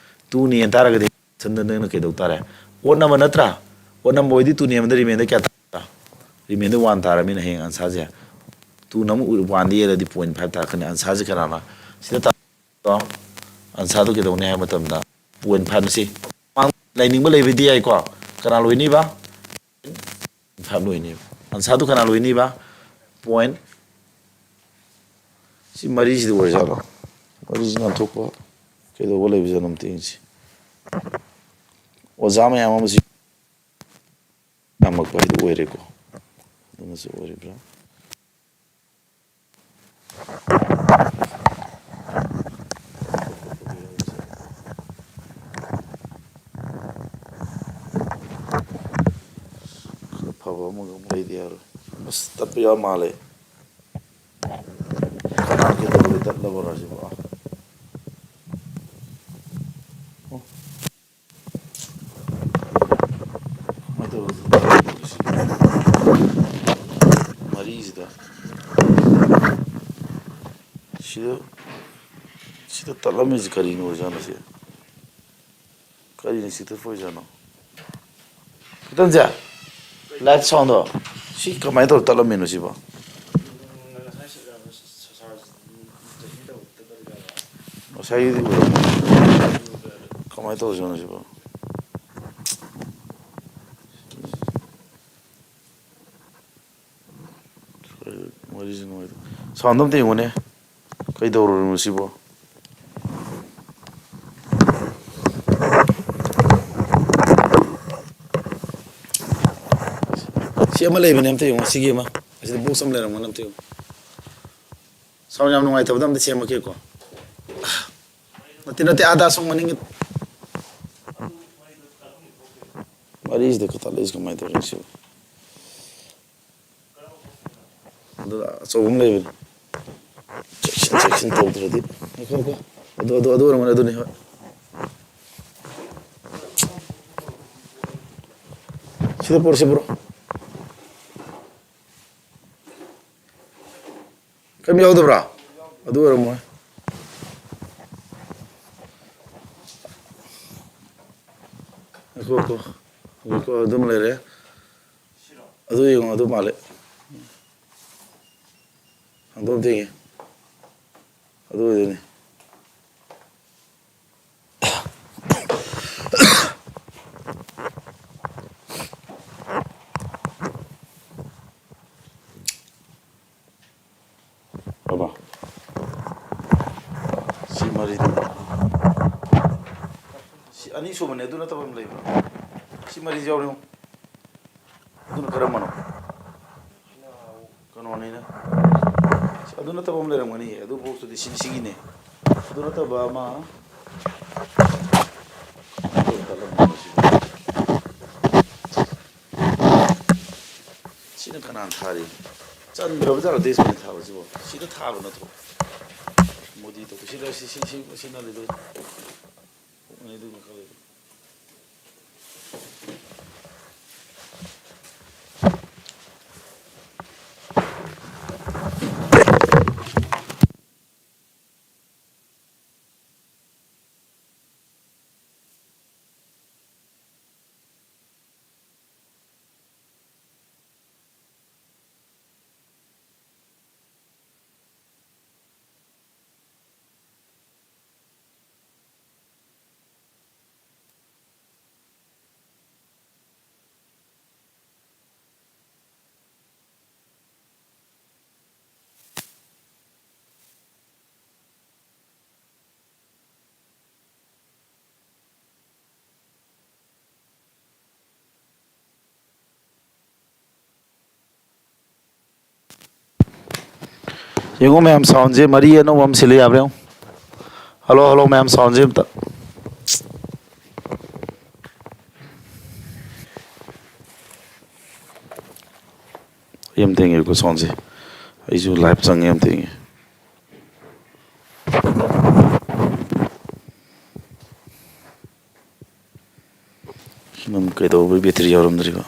ꯇꯨꯅ ꯌꯦꯟ ꯇꯥꯔꯒꯗꯤ optionꯗ ꯅꯪꯅ ꯀꯩꯗꯧ ꯇꯥꯔꯦ? Odd number ꯅꯠꯇ꯭ꯔꯥ? Odd number ꯑꯣꯏꯗꯤ ꯇꯨꯅ ꯌꯦꯟꯕꯗ remainder ꯀꯌꯥ ꯇꯥꯔꯦ? Remainder one ꯇꯥꯔꯃꯤꯅ ꯍꯌꯦꯡ answerꯁꯦ꯫ ꯇꯨꯅ ꯑꯃꯨꯛ oneꯗ ꯌꯦꯜꯂꯗꯤ point five ꯇꯥꯔꯛꯀꯅꯤ꯫ Answerꯁꯦ ꯀꯅꯥꯅ? ꯁꯤꯗ ꯇꯥ-, answerꯗꯣ ꯀꯩꯗꯧꯅꯤ ꯍꯥꯏꯕ ꯃꯇꯝꯗ point five ꯁꯤ ꯂꯩꯅꯤꯡꯕ ꯂꯩꯕꯗꯤ ꯌꯥꯏꯀꯣ꯫ ꯀꯅꯥ ꯂꯣꯏꯅꯤꯕ? Five ꯂꯣꯏꯅꯤꯕ꯫ Answerꯗꯨ ꯀꯅꯥ ꯂꯣꯏꯅꯤꯕ? Point ꯁꯤ ꯃꯔꯤꯁꯤꯗ ꯑꯣꯏꯔꯖꯥꯠꯂꯣ? ꯃꯔꯤꯁꯤ ꯅꯥꯟꯊꯣꯛꯄ ꯀꯩꯗꯧꯕ ꯂꯩꯕꯖꯥꯠꯅꯣ ꯑꯝꯇ ꯌꯦꯡꯁꯤ꯫ ꯑꯣꯖꯥ ꯃꯌꯥꯝ ꯑꯃꯁꯨ ꯌꯥꯝꯃꯛꯄ ꯍꯥꯏꯗꯨ ꯑꯣꯏꯔꯦꯀꯣ꯫ ꯑꯗꯨꯅꯁꯨ ꯑꯣꯏꯔꯤꯕ꯭ꯔꯥ? ꯈꯔ ꯐꯕ ꯑꯃꯒ ꯑꯃꯨꯛ ꯂꯩꯗꯤ ꯌꯥꯔꯣꯏ꯫ ꯑꯁ, ꯇꯠꯄ ꯌꯥꯎ ꯃꯥꯜꯂꯦ꯫ ꯀꯅꯥ ꯀꯩꯗꯧꯕꯗ ꯇꯠꯂꯕꯔꯣ ꯁꯤꯕꯣ? ꯑꯣ, ꯃꯔꯤꯁꯤꯗ ꯁꯤꯗ ꯁꯤꯗ ꯇꯠꯂꯝꯃꯤꯁꯤ ꯀꯔꯤꯅꯣ ꯑꯣꯏꯖꯥꯠꯅꯣ? ꯁꯤ ꯀꯔꯤꯅ ꯁꯤ ꯇꯠꯄ ꯑꯣꯏꯖꯥꯠꯅꯣ? ꯀꯤꯇꯟꯁꯦ, ꯂꯥꯏꯠ ꯁꯥꯎꯟꯗꯣ ꯁꯤ ꯀꯃꯥꯏꯅ ꯇꯧꯔ ꯇꯠꯂꯝꯃꯤꯅꯣ ꯁꯤꯕꯣ? ꯉꯁꯥꯏꯒꯤꯗꯤ ꯎꯔꯝꯃꯦ꯫ ꯀꯃꯥꯏꯅ ꯇꯧꯔꯖꯥꯠꯅꯣ ꯁꯤꯕꯣ? ꯋꯥꯔꯤꯁꯦ ꯅꯨꯡꯉꯥꯏꯇꯦ꯫ ꯁꯥꯎꯟꯗꯣ ꯑꯝꯇ ꯌꯦꯡꯉꯨꯅꯦ꯫ ꯀꯩꯗꯧꯔꯨꯔꯤꯅꯣ ꯁꯤꯕꯣ? ꯁꯤ ꯑꯃ ꯂꯩꯕꯅꯦ, ꯑꯝꯇ ꯌꯦꯡꯉꯣ꯫ ꯁꯤꯒꯤ ꯑꯃ, ꯑꯁꯤꯗ ꯕꯣꯛꯁ ꯑꯃ ꯂꯩꯔꯝꯒꯅꯤ, ꯑꯝꯇ ꯌꯦꯡꯉꯣ꯫ ꯁꯥꯎꯟ ꯌꯥꯝ ꯅꯨꯡꯉꯥꯏꯇꯕꯗ ꯑꯝꯇ ꯁꯦꯝꯃꯛꯀꯦꯀꯣ꯫ ꯅꯠꯇꯦ, ꯅꯠꯇꯦ, ꯑꯥꯗ ꯑꯁꯣꯝ ꯃꯅꯤꯡꯒꯤ ꯃꯔꯤꯁꯤꯗ ꯈꯛꯇ ꯂꯩꯁꯤ, ꯀꯃꯥꯏꯅ ꯇꯧꯔꯤꯅꯣ ꯁꯤꯕꯣ? ꯑꯗꯨꯒ ꯑꯆꯧꯕ ꯑꯃ ꯂꯩꯕꯅꯤ꯫ ꯆꯦꯛꯁꯤꯟ, ꯆꯦꯛꯁꯤꯟ ꯇꯧꯗ꯭ꯔꯗꯤ꯫ ꯉꯥꯏꯈꯣ, ꯉꯥꯏꯈꯣ꯫ ꯑꯗꯨ, ꯑꯗꯨ, ꯑꯗꯨ ꯑꯣꯏꯔꯝꯒꯅꯤ, ꯑꯗꯨꯅꯤ, ꯍꯣꯏ꯫ ꯁꯤꯗ ꯄꯨꯔꯛꯁꯤ, ꯄꯨꯔꯛꯑꯣ꯫ ꯀꯔꯤꯝ ꯌꯥꯎꯗꯕ꯭ꯔꯥ? ꯑꯗꯨ ꯑꯣꯏꯔꯝꯃꯣꯏ꯫ ꯉꯥꯏꯈꯣ, ꯉꯥꯏꯈꯣ꯫ ꯉꯥꯏꯈꯣ, ꯑꯗꯨꯝ ꯂꯩꯔꯦ꯫ ꯑꯗꯨ ꯌꯦꯡꯉꯣ, ꯑꯗꯨ ꯃꯥꯜꯂꯦ꯫ ꯍꯥꯡꯗꯣꯛ ꯑꯝꯇ ꯌꯦꯡꯒꯦ꯫ ꯑꯗꯨ ꯑꯣꯏꯗꯣꯏꯅꯤ꯫ ꯕꯕꯥ, ꯁꯤ ꯃꯔꯤꯗꯨ, ꯁꯤ ꯑꯅꯤ ꯁꯨꯕꯅꯦ, ꯑꯗꯨ ꯅꯠꯇꯕ ꯑꯃ ꯂꯩꯕ꯭ꯔꯥ? ꯁꯤ ꯃꯔꯤꯁꯤ ꯌꯥꯎꯔꯦ꯫ ꯑꯗꯨꯅ ꯀꯔꯝꯕꯅꯣ? ꯀꯩꯅꯣꯅꯤꯅ꯫ ꯑꯗꯨ ꯅꯠꯇꯕ ꯑꯃ ꯂꯩꯔꯝꯒꯅꯤ꯫ ꯑꯗꯨ ꯕꯣꯛꯁꯇꯨꯗꯤ ꯁꯤ, ꯁꯤꯒꯤꯅꯦ꯫ ꯑꯗꯨ ꯅꯠꯇꯕ ꯑꯃ꯫ ꯁꯤꯅ ꯀꯅꯥꯅ ꯊꯥꯔꯤ? ꯆꯟꯗ꯭ꯔꯕ ꯖꯥꯠꯂꯣ ꯗꯦꯁꯃꯦꯟ ꯊꯥꯕꯁꯤꯕꯣ? ꯁꯤꯗ ꯊꯥꯕ ꯅꯠꯇ꯭ꯔꯣ? ꯃꯣꯗꯤ ꯇꯧ-, ꯁꯤꯗ ꯁꯤ, ꯁꯤ, ꯁꯤ, ꯁꯤꯅ ꯂꯩꯗꯣꯏ꯫ ꯑꯅꯤꯗꯨ ꯃꯈꯥ ꯂꯩꯕ꯫ ꯌꯦꯡꯉꯣ ꯃꯌꯥꯝ, soundꯁꯦ ꯃꯔꯤ ꯑꯅꯧꯕ ꯑꯃ ꯁꯤꯜꯂꯦ, ꯌꯥꯕ꯭ꯔꯥ ꯌꯦꯡꯉꯣ꯫ Hello, hello ꯃꯌꯥꯝ, soundꯁꯦ ꯑꯝꯇ꯫ ꯑꯩ ꯑꯝꯇ ꯌꯦꯡꯒꯦꯀꯣ soundꯁꯦ꯫ ꯑꯩꯁꯨ live ꯆꯪꯉꯦ, ꯑꯝꯇ ꯌꯦꯡꯒꯦ꯫ ꯅꯪ ꯀꯩꯗꯧꯕꯩ battery ꯌꯥꯎꯔꯝꯗ꯭ꯔꯤꯕ?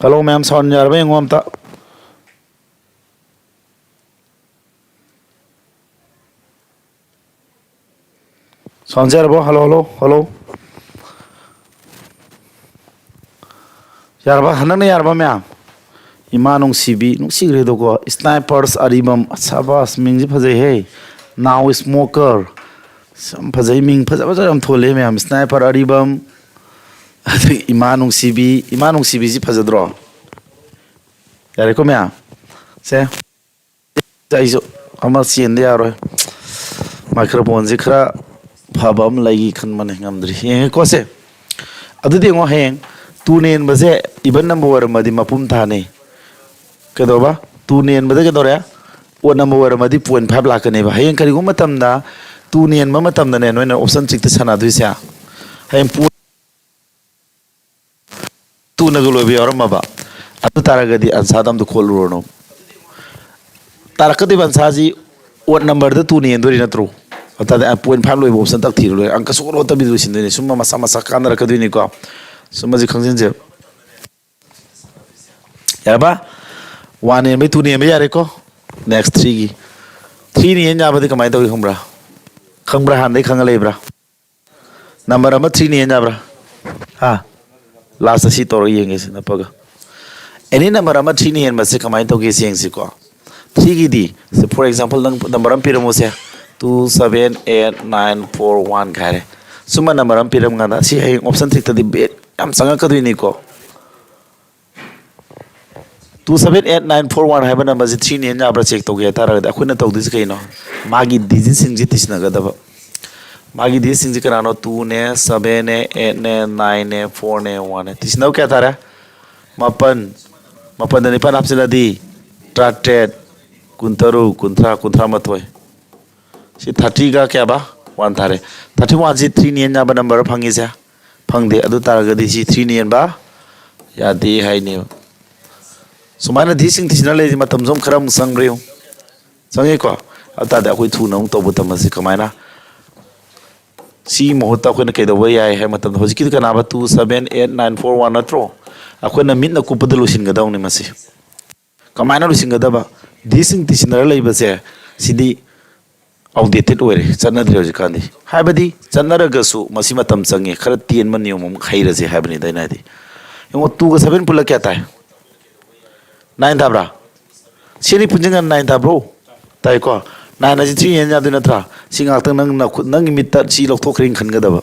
Hello ꯃꯌꯥꯝ, sound ꯌꯥꯔꯕ ꯌꯦꯡꯉꯣ ꯑꯝꯇ꯫ Soundꯁꯦ ꯌꯥꯔꯕꯣ? Hello, hello, hello꯫ ꯌꯥꯔꯕ? ꯍꯟꯗꯛꯅ ꯌꯥꯔꯕ ꯃꯌꯥꯝ? ꯏꯃꯥ ꯅꯨꯡꯁꯤꯕꯤ, ꯅꯨꯡꯁꯤꯈ꯭ꯔꯦꯗꯀꯣ꯫ Snipers ꯑꯔꯤꯕꯝ, ꯁꯕꯥꯁ, ꯃꯤꯡꯁꯤ ꯐꯖꯩꯍꯦ꯫ Now Smoker, ꯑꯁ, ꯌꯥꯝ ꯐꯖꯩ, ꯃꯤꯡ ꯐꯖ ꯐꯖ ꯌꯥꯝ ꯊꯣꯜꯂꯦ ꯃꯌꯥꯝ꯫ Sniper ꯑꯔꯤꯕꯝ, ꯑꯗꯩ ꯏꯃꯥ ꯅꯨꯡꯁꯤꯕꯤ, ꯏꯃꯥ ꯅꯨꯡꯁꯤꯕꯤꯁꯤ ꯐꯖꯗ꯭ꯔꯣ? ꯌꯥꯔꯦꯀꯣ ꯃꯌꯥꯝ? ꯁꯦ꯫ ꯑꯩꯁꯨ ꯑꯃ ꯆꯦꯟꯗ ꯌꯥꯔꯣꯏ꯫ Microphoneꯁꯦ ꯈꯔ ꯐꯕ ꯑꯃ ꯂꯩꯒꯦ ꯈꯟꯕꯅꯦ, ꯉꯝꯗ꯭ꯔꯤ꯫ ꯌꯦꯡꯉꯦꯀꯣ ꯁꯦ꯫ ꯑꯗꯨꯗꯤ ꯌꯦꯡꯉꯣ, ꯍꯌꯦꯡ two ꯅꯦꯟꯕꯁꯦ even number ꯑꯣꯏꯔꯝꯃꯗꯤ ꯃꯄꯨꯝ ꯊꯥꯅꯤ꯫ ꯀꯩꯗꯧꯕ? Two ꯅꯦꯟꯕꯗ ꯀꯩꯗꯧꯔꯦ? Odd number ꯑꯣꯏꯔꯝꯃꯗꯤ point five ꯂꯥꯛꯀꯅꯦꯕ꯫ ꯍꯌꯦꯡ ꯀꯔꯤꯒꯨꯝꯕ ꯃꯇꯝꯗ two ꯅꯦꯟꯕ ꯃꯇꯝꯗꯅꯦ, ꯅꯣꯏꯅ option sixꯇ ꯁꯥꯟꯅꯗꯣꯏꯁꯦ꯫ ꯍꯌꯦꯡ point twoꯅꯒ ꯂꯣꯏꯕ ꯌꯥꯎꯔꯝꯃꯕ, ꯑꯗꯨ ꯇꯥꯔꯒꯗꯤ answerꯗ ꯑꯝꯇ ꯈꯣꯠꯂꯨꯔꯅꯨ꯫ ꯇꯥꯔꯛꯀꯗꯣꯏꯕ answerꯁꯤ odd numberꯗ twoꯅ ꯌꯦꯟꯗꯣꯔꯤ ꯅꯠꯇ꯭ꯔꯣ? ꯑꯗꯨ ꯇꯥꯔꯗꯤ point five ꯂꯣꯏꯕ option ꯇꯛ ꯊꯤꯔ ꯂꯣꯏꯔꯦ꯫ ꯑꯪꯀ ꯁꯨꯡꯍꯣꯠ ꯍꯣꯠꯇꯕꯤꯗ ꯂꯣꯏꯁꯤꯟꯗꯣꯏꯅꯤ꯫ ꯁꯨꯝꯕ ꯃꯁꯥ ꯃꯁꯥ ꯀꯥꯟꯅꯔꯛꯀꯗꯣꯏꯅꯤꯀꯣ꯫ ꯁꯨꯝꯕꯁꯤ ꯈꯪꯖꯤꯟꯁꯦ꯫ ꯌꯥꯔꯕ? One ꯌꯦꯟꯕꯩ two ꯌꯦꯟꯕ ꯌꯥꯔꯦꯀꯣ꯫ Next threeꯒꯤ꯫ Threeꯅ ꯌꯦꯟ ꯌꯥꯕꯗꯤ ꯀꯃꯥꯏꯅ ꯇꯧꯏ ꯈꯪꯕ꯭ꯔꯥ? ꯈꯪꯕ꯭ꯔꯥ? ꯍꯥꯟꯅꯗꯩ ꯈꯪꯉ ꯂꯩꯕ꯭ꯔꯥ? Number ꯑꯃ threeꯅ ꯍꯦꯟ ꯌꯥꯕ꯭ꯔꯥ? ꯍꯥ? Lastꯇ ꯁꯤ ꯇꯧꯔꯒ ꯌꯦꯡꯒꯦꯁꯦ ꯅꯞꯄꯒ꯫ Any number ꯑꯃ threeꯅ ꯍꯦꯟꯕꯁꯦ ꯀꯃꯥꯏꯅ ꯇꯧꯒꯦ ꯁꯤ ꯌꯦꯡꯁꯤꯀꯣ꯫ Threeꯒꯤꯗꯤ, for example, ꯅꯪ number ꯑꯃ ꯄꯤꯔꯝꯃꯨꯁꯦ, two seven eight nine four one ꯀꯥꯏꯔꯦ꯫ ꯁꯨꯝꯕ ꯅꯝꯕꯔ ꯑꯃ ꯄꯤꯔꯝꯀꯥꯟꯗ ꯁꯤ ꯍꯌꯦꯡ ꯑꯣꯞꯁꯟ ꯊ꯭ꯔꯤꯛꯇꯗꯤ ꯕꯦꯠ ꯌꯥꯝ ꯆꯪꯉꯛꯀꯗꯣꯏꯅꯤꯀꯣ꯫ Two seven eight nine four one ꯍꯥꯏꯕ ꯅꯝꯕꯔꯁꯤ ꯊ꯭ꯔꯤꯅꯦꯅ ꯌꯥꯕ꯭ꯔꯥ ꯆꯦꯛ ꯇꯧꯒꯦ ꯍꯥꯏꯇꯥꯔꯒꯗꯤ ꯑꯩꯈꯣꯏꯅ ꯇꯧꯗꯣꯏꯁꯤ ꯀꯩꯅꯣ? ꯃꯥꯒꯤ ꯗꯤꯖꯤꯠꯁꯤꯡꯁꯤ ꯇꯤꯁꯤꯟꯅꯒꯗꯕ꯫ ꯃꯥꯒꯤ ꯗꯤꯖꯤꯠꯁꯤꯡꯁꯤ ꯀꯅꯥꯅꯣ? Two ꯅꯦ, seven ꯅꯦ, eight ꯅꯦ, nine ꯅꯦ, four ꯅꯦ, one ꯅꯦ꯫ ꯇꯤꯁꯤꯟꯅꯕ ꯀꯌꯥ ꯇꯥꯔꯦ? ꯃꯥꯄꯟ꯫ ꯃꯥꯄꯟꯗ ꯅꯤꯄꯥꯟ ꯍꯥꯞꯆꯤꯜꯂꯗꯤ ꯇꯔꯥꯇꯔꯦꯠ, ꯀꯨꯟꯇꯔꯨꯛ, ꯀꯨꯟꯊ꯭ꯔꯥ, ꯀꯨꯟꯊ꯭ꯔꯥ ꯃꯥꯊꯣꯏ꯫ ꯁꯤ ꯊꯥꯔꯇꯤꯒ ꯀꯌꯥꯕ? ꯋꯥꯟ ꯇꯥꯔꯦ꯫ ꯊꯥꯔꯇꯤ ꯋꯥꯟꯁꯤ ꯊ꯭ꯔꯤꯅꯦꯅ ꯌꯥꯕ ꯅꯝꯕꯔ ꯐꯪꯉꯤꯁꯦ? ꯐꯪꯗꯦ꯫ ꯑꯗꯨ ꯇꯥꯔꯒꯗꯤ ꯁꯤ ꯊ꯭ꯔꯤꯅꯦ ꯌꯦꯟꯕ ꯌꯥꯗꯦ ꯍꯥꯏꯅꯦꯕ꯫ ꯁꯨꯃꯥꯏꯅ ꯗꯤꯁꯤꯡ ꯊꯤꯁꯤꯟꯅ ꯂꯩꯔꯤꯁꯦ ꯃꯇꯝꯁꯨ ꯑꯃꯨꯛ ꯈꯔ ꯑꯃꯨꯛ ꯆꯪꯕ꯭ꯔꯥ ꯌꯦꯡꯉꯨ꯫ ꯆꯪꯉꯤꯀꯣ? ꯑꯗꯨ ꯇꯥꯔꯗꯤ ꯑꯩꯈꯣꯏ ꯊꯨꯅ ꯑꯃꯨꯛ ꯇꯧꯕ ꯇꯝꯃꯁꯤ ꯀꯃꯥꯏꯅ? ꯁꯤꯒꯤ ꯃꯍꯨꯠꯇ ꯑꯩꯈꯣꯏꯅ ꯀꯩꯗꯧꯕ ꯌꯥꯏ ꯍꯥꯏꯕ ꯃꯇꯝꯗ, ꯍꯧꯖꯤꯛꯀꯤꯗꯨ ꯀꯅꯥꯕ? Two seven eight nine four one ꯅꯠꯇ꯭ꯔꯣ? ꯑꯩꯈꯣꯏꯅ ꯃꯤꯠꯅ ꯀꯨꯞꯄꯗ ꯂꯣꯏꯁꯤꯟꯒꯗꯧꯅꯤ ꯃꯁꯤ꯫ ꯀꯃꯥꯏꯅ ꯂꯣꯏꯁꯤꯟꯒꯗꯕ? ꯗꯤꯁꯤꯡ ꯇꯤꯁꯤꯟꯅꯔ ꯂꯩꯕꯁꯦ ꯁꯤꯗꯤ ꯑꯥꯎꯠꯗꯦꯇꯦꯠ ꯑꯣꯏꯔꯦ, ꯆꯠꯅꯗ꯭ꯔꯦ ꯍꯧꯖꯤꯛꯀꯥꯟꯗꯤ꯫ ꯍꯥꯏꯕꯗꯤ ꯆꯠꯅꯔꯒꯁꯨ ꯃꯁꯤ ꯃꯇꯝ ꯆꯪꯉꯦ, ꯈꯔ ꯇꯦꯟꯕ ꯅꯤꯌꯣꯝ ꯑꯃ ꯍꯩꯔꯁꯦ ꯍꯥꯏꯕꯅꯤꯗ ꯑꯩꯅ ꯍꯥꯏꯗꯤ꯫ ꯌꯦꯡꯉꯣ, ꯇꯨꯒ ꯁꯚꯦꯟ ꯄꯨꯜꯂ ꯀꯌꯥ ꯇꯥꯏ? ꯅꯥꯏꯟ ꯇꯥꯕ꯭ꯔꯥ? ꯁꯤꯅꯤ ꯄꯨꯟꯁꯤꯟꯒ ꯅꯥꯏꯟ ꯇꯥꯕ꯭ꯔꯣ? ꯇꯥꯏꯀꯣ? ꯅꯥꯏꯟ ꯑꯁꯤ ꯊ꯭ꯔꯤ ꯍꯦꯟ ꯌꯥꯗꯣꯏ ꯅꯠꯇ꯭ꯔꯥ? ꯁꯤ ꯉꯥꯛꯇꯪ ꯅꯪ ꯅꯈꯨꯠ, ꯅꯪꯒꯤ ꯃꯤꯠꯇ ꯁꯤ ꯂꯧꯊꯣꯛꯈ꯭ꯔꯦꯅ ꯈꯟꯒꯗꯕ꯫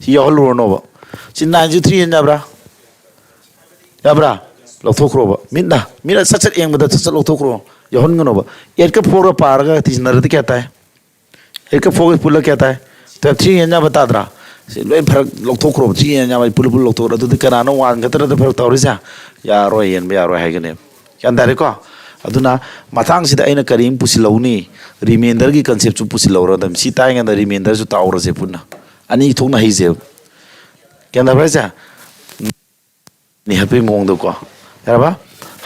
ꯁꯤ ꯌꯥꯎꯍꯜꯂꯨꯔꯅꯣꯕ꯫ ꯁꯤ ꯅꯥꯏꯟꯁꯤ ꯊ꯭ꯔꯤ ꯍꯦꯟ ꯌꯥꯕ꯭ꯔꯥ? ꯌꯥꯕ꯭ꯔꯥ? ꯂꯧꯊꯣꯛꯈ꯭ꯔꯣꯕ꯫ ꯃꯤꯠꯅ, ꯃꯤꯠꯅ ꯁꯠ ꯁꯠ ꯌꯦꯡꯕꯗ ꯁꯠ ꯁꯠ ꯂꯧꯊꯣꯛꯈ꯭ꯔꯣ꯫ ꯌꯥꯎꯍꯟꯒꯅꯣꯕ꯫ ꯑꯩꯠꯀ ꯐꯣꯔꯒ ꯄꯥꯔꯒ ꯇꯤꯁꯤꯟꯅꯔꯗꯤ ꯀꯌꯥ ꯇꯥꯏ? ꯑꯩꯠꯀ ꯐꯣꯔꯒ ꯄꯨꯜꯂ ꯀꯌꯥ ꯇꯥꯏ? ꯇꯨꯌꯦꯜꯞ꯫ ꯊ꯭ꯔꯤ ꯍꯦꯟ ꯌꯥꯕ ꯇꯥꯗ꯭ꯔꯥ? ꯁꯤ ꯂꯣꯏ ꯐꯔꯛ ꯂꯧꯊꯣꯛꯈ꯭ꯔꯣꯕ꯫ ꯊ꯭ꯔꯤ ꯍꯦꯟ ꯌꯥꯕ ꯄꯨꯜꯂ ꯄꯨꯜꯂ ꯂꯧꯊꯣꯛꯈ꯭ꯔꯣ꯫ ꯑꯗꯨꯗꯤ ꯀꯅꯥꯅꯣ ꯋꯥꯟ ꯈꯛꯇ ꯅꯠꯇ ꯐꯔꯛ ꯇꯧꯔꯤꯁꯦ? ꯌꯥꯔꯣꯏ, ꯌꯦꯟꯕ ꯌꯥꯔꯣꯏ ꯍꯥꯏꯒꯅꯦꯕ꯫ ꯒ꯭ꯌꯥꯟ ꯇꯥꯔꯦꯀꯣ? ꯑꯗꯨꯅ ꯃꯇꯥꯡꯁꯤꯗ ꯑꯩꯅ ꯀꯔꯤ ꯑꯃ ꯄꯨꯁꯤꯜꯍꯧꯅꯤ? ꯔꯤꯃꯦꯟꯗꯔꯒꯤ ꯀꯟꯁꯦꯞꯁꯨ ꯄꯨꯁꯤꯜꯍꯧꯔꯗꯕꯅꯤ꯫ ꯁꯤ ꯇꯥꯏꯉꯩꯗ ꯔꯤꯃꯦꯟꯗꯔꯁꯨ ꯇꯥꯛꯍꯧꯔꯁꯦ ꯄꯨꯟꯅ꯫ ꯑꯅꯤ ꯊꯣꯛꯅ ꯍꯩꯁꯦꯕ꯫ ꯒ꯭ꯌꯥꯟ ꯇꯥꯕ꯭ꯔꯥ ꯍꯥꯏꯁꯦ? ꯅꯤ ꯍꯥꯏꯕꯒꯤ ꯃꯑꯣꯡꯗꯀꯣ꯫ ꯌꯥꯔꯕ?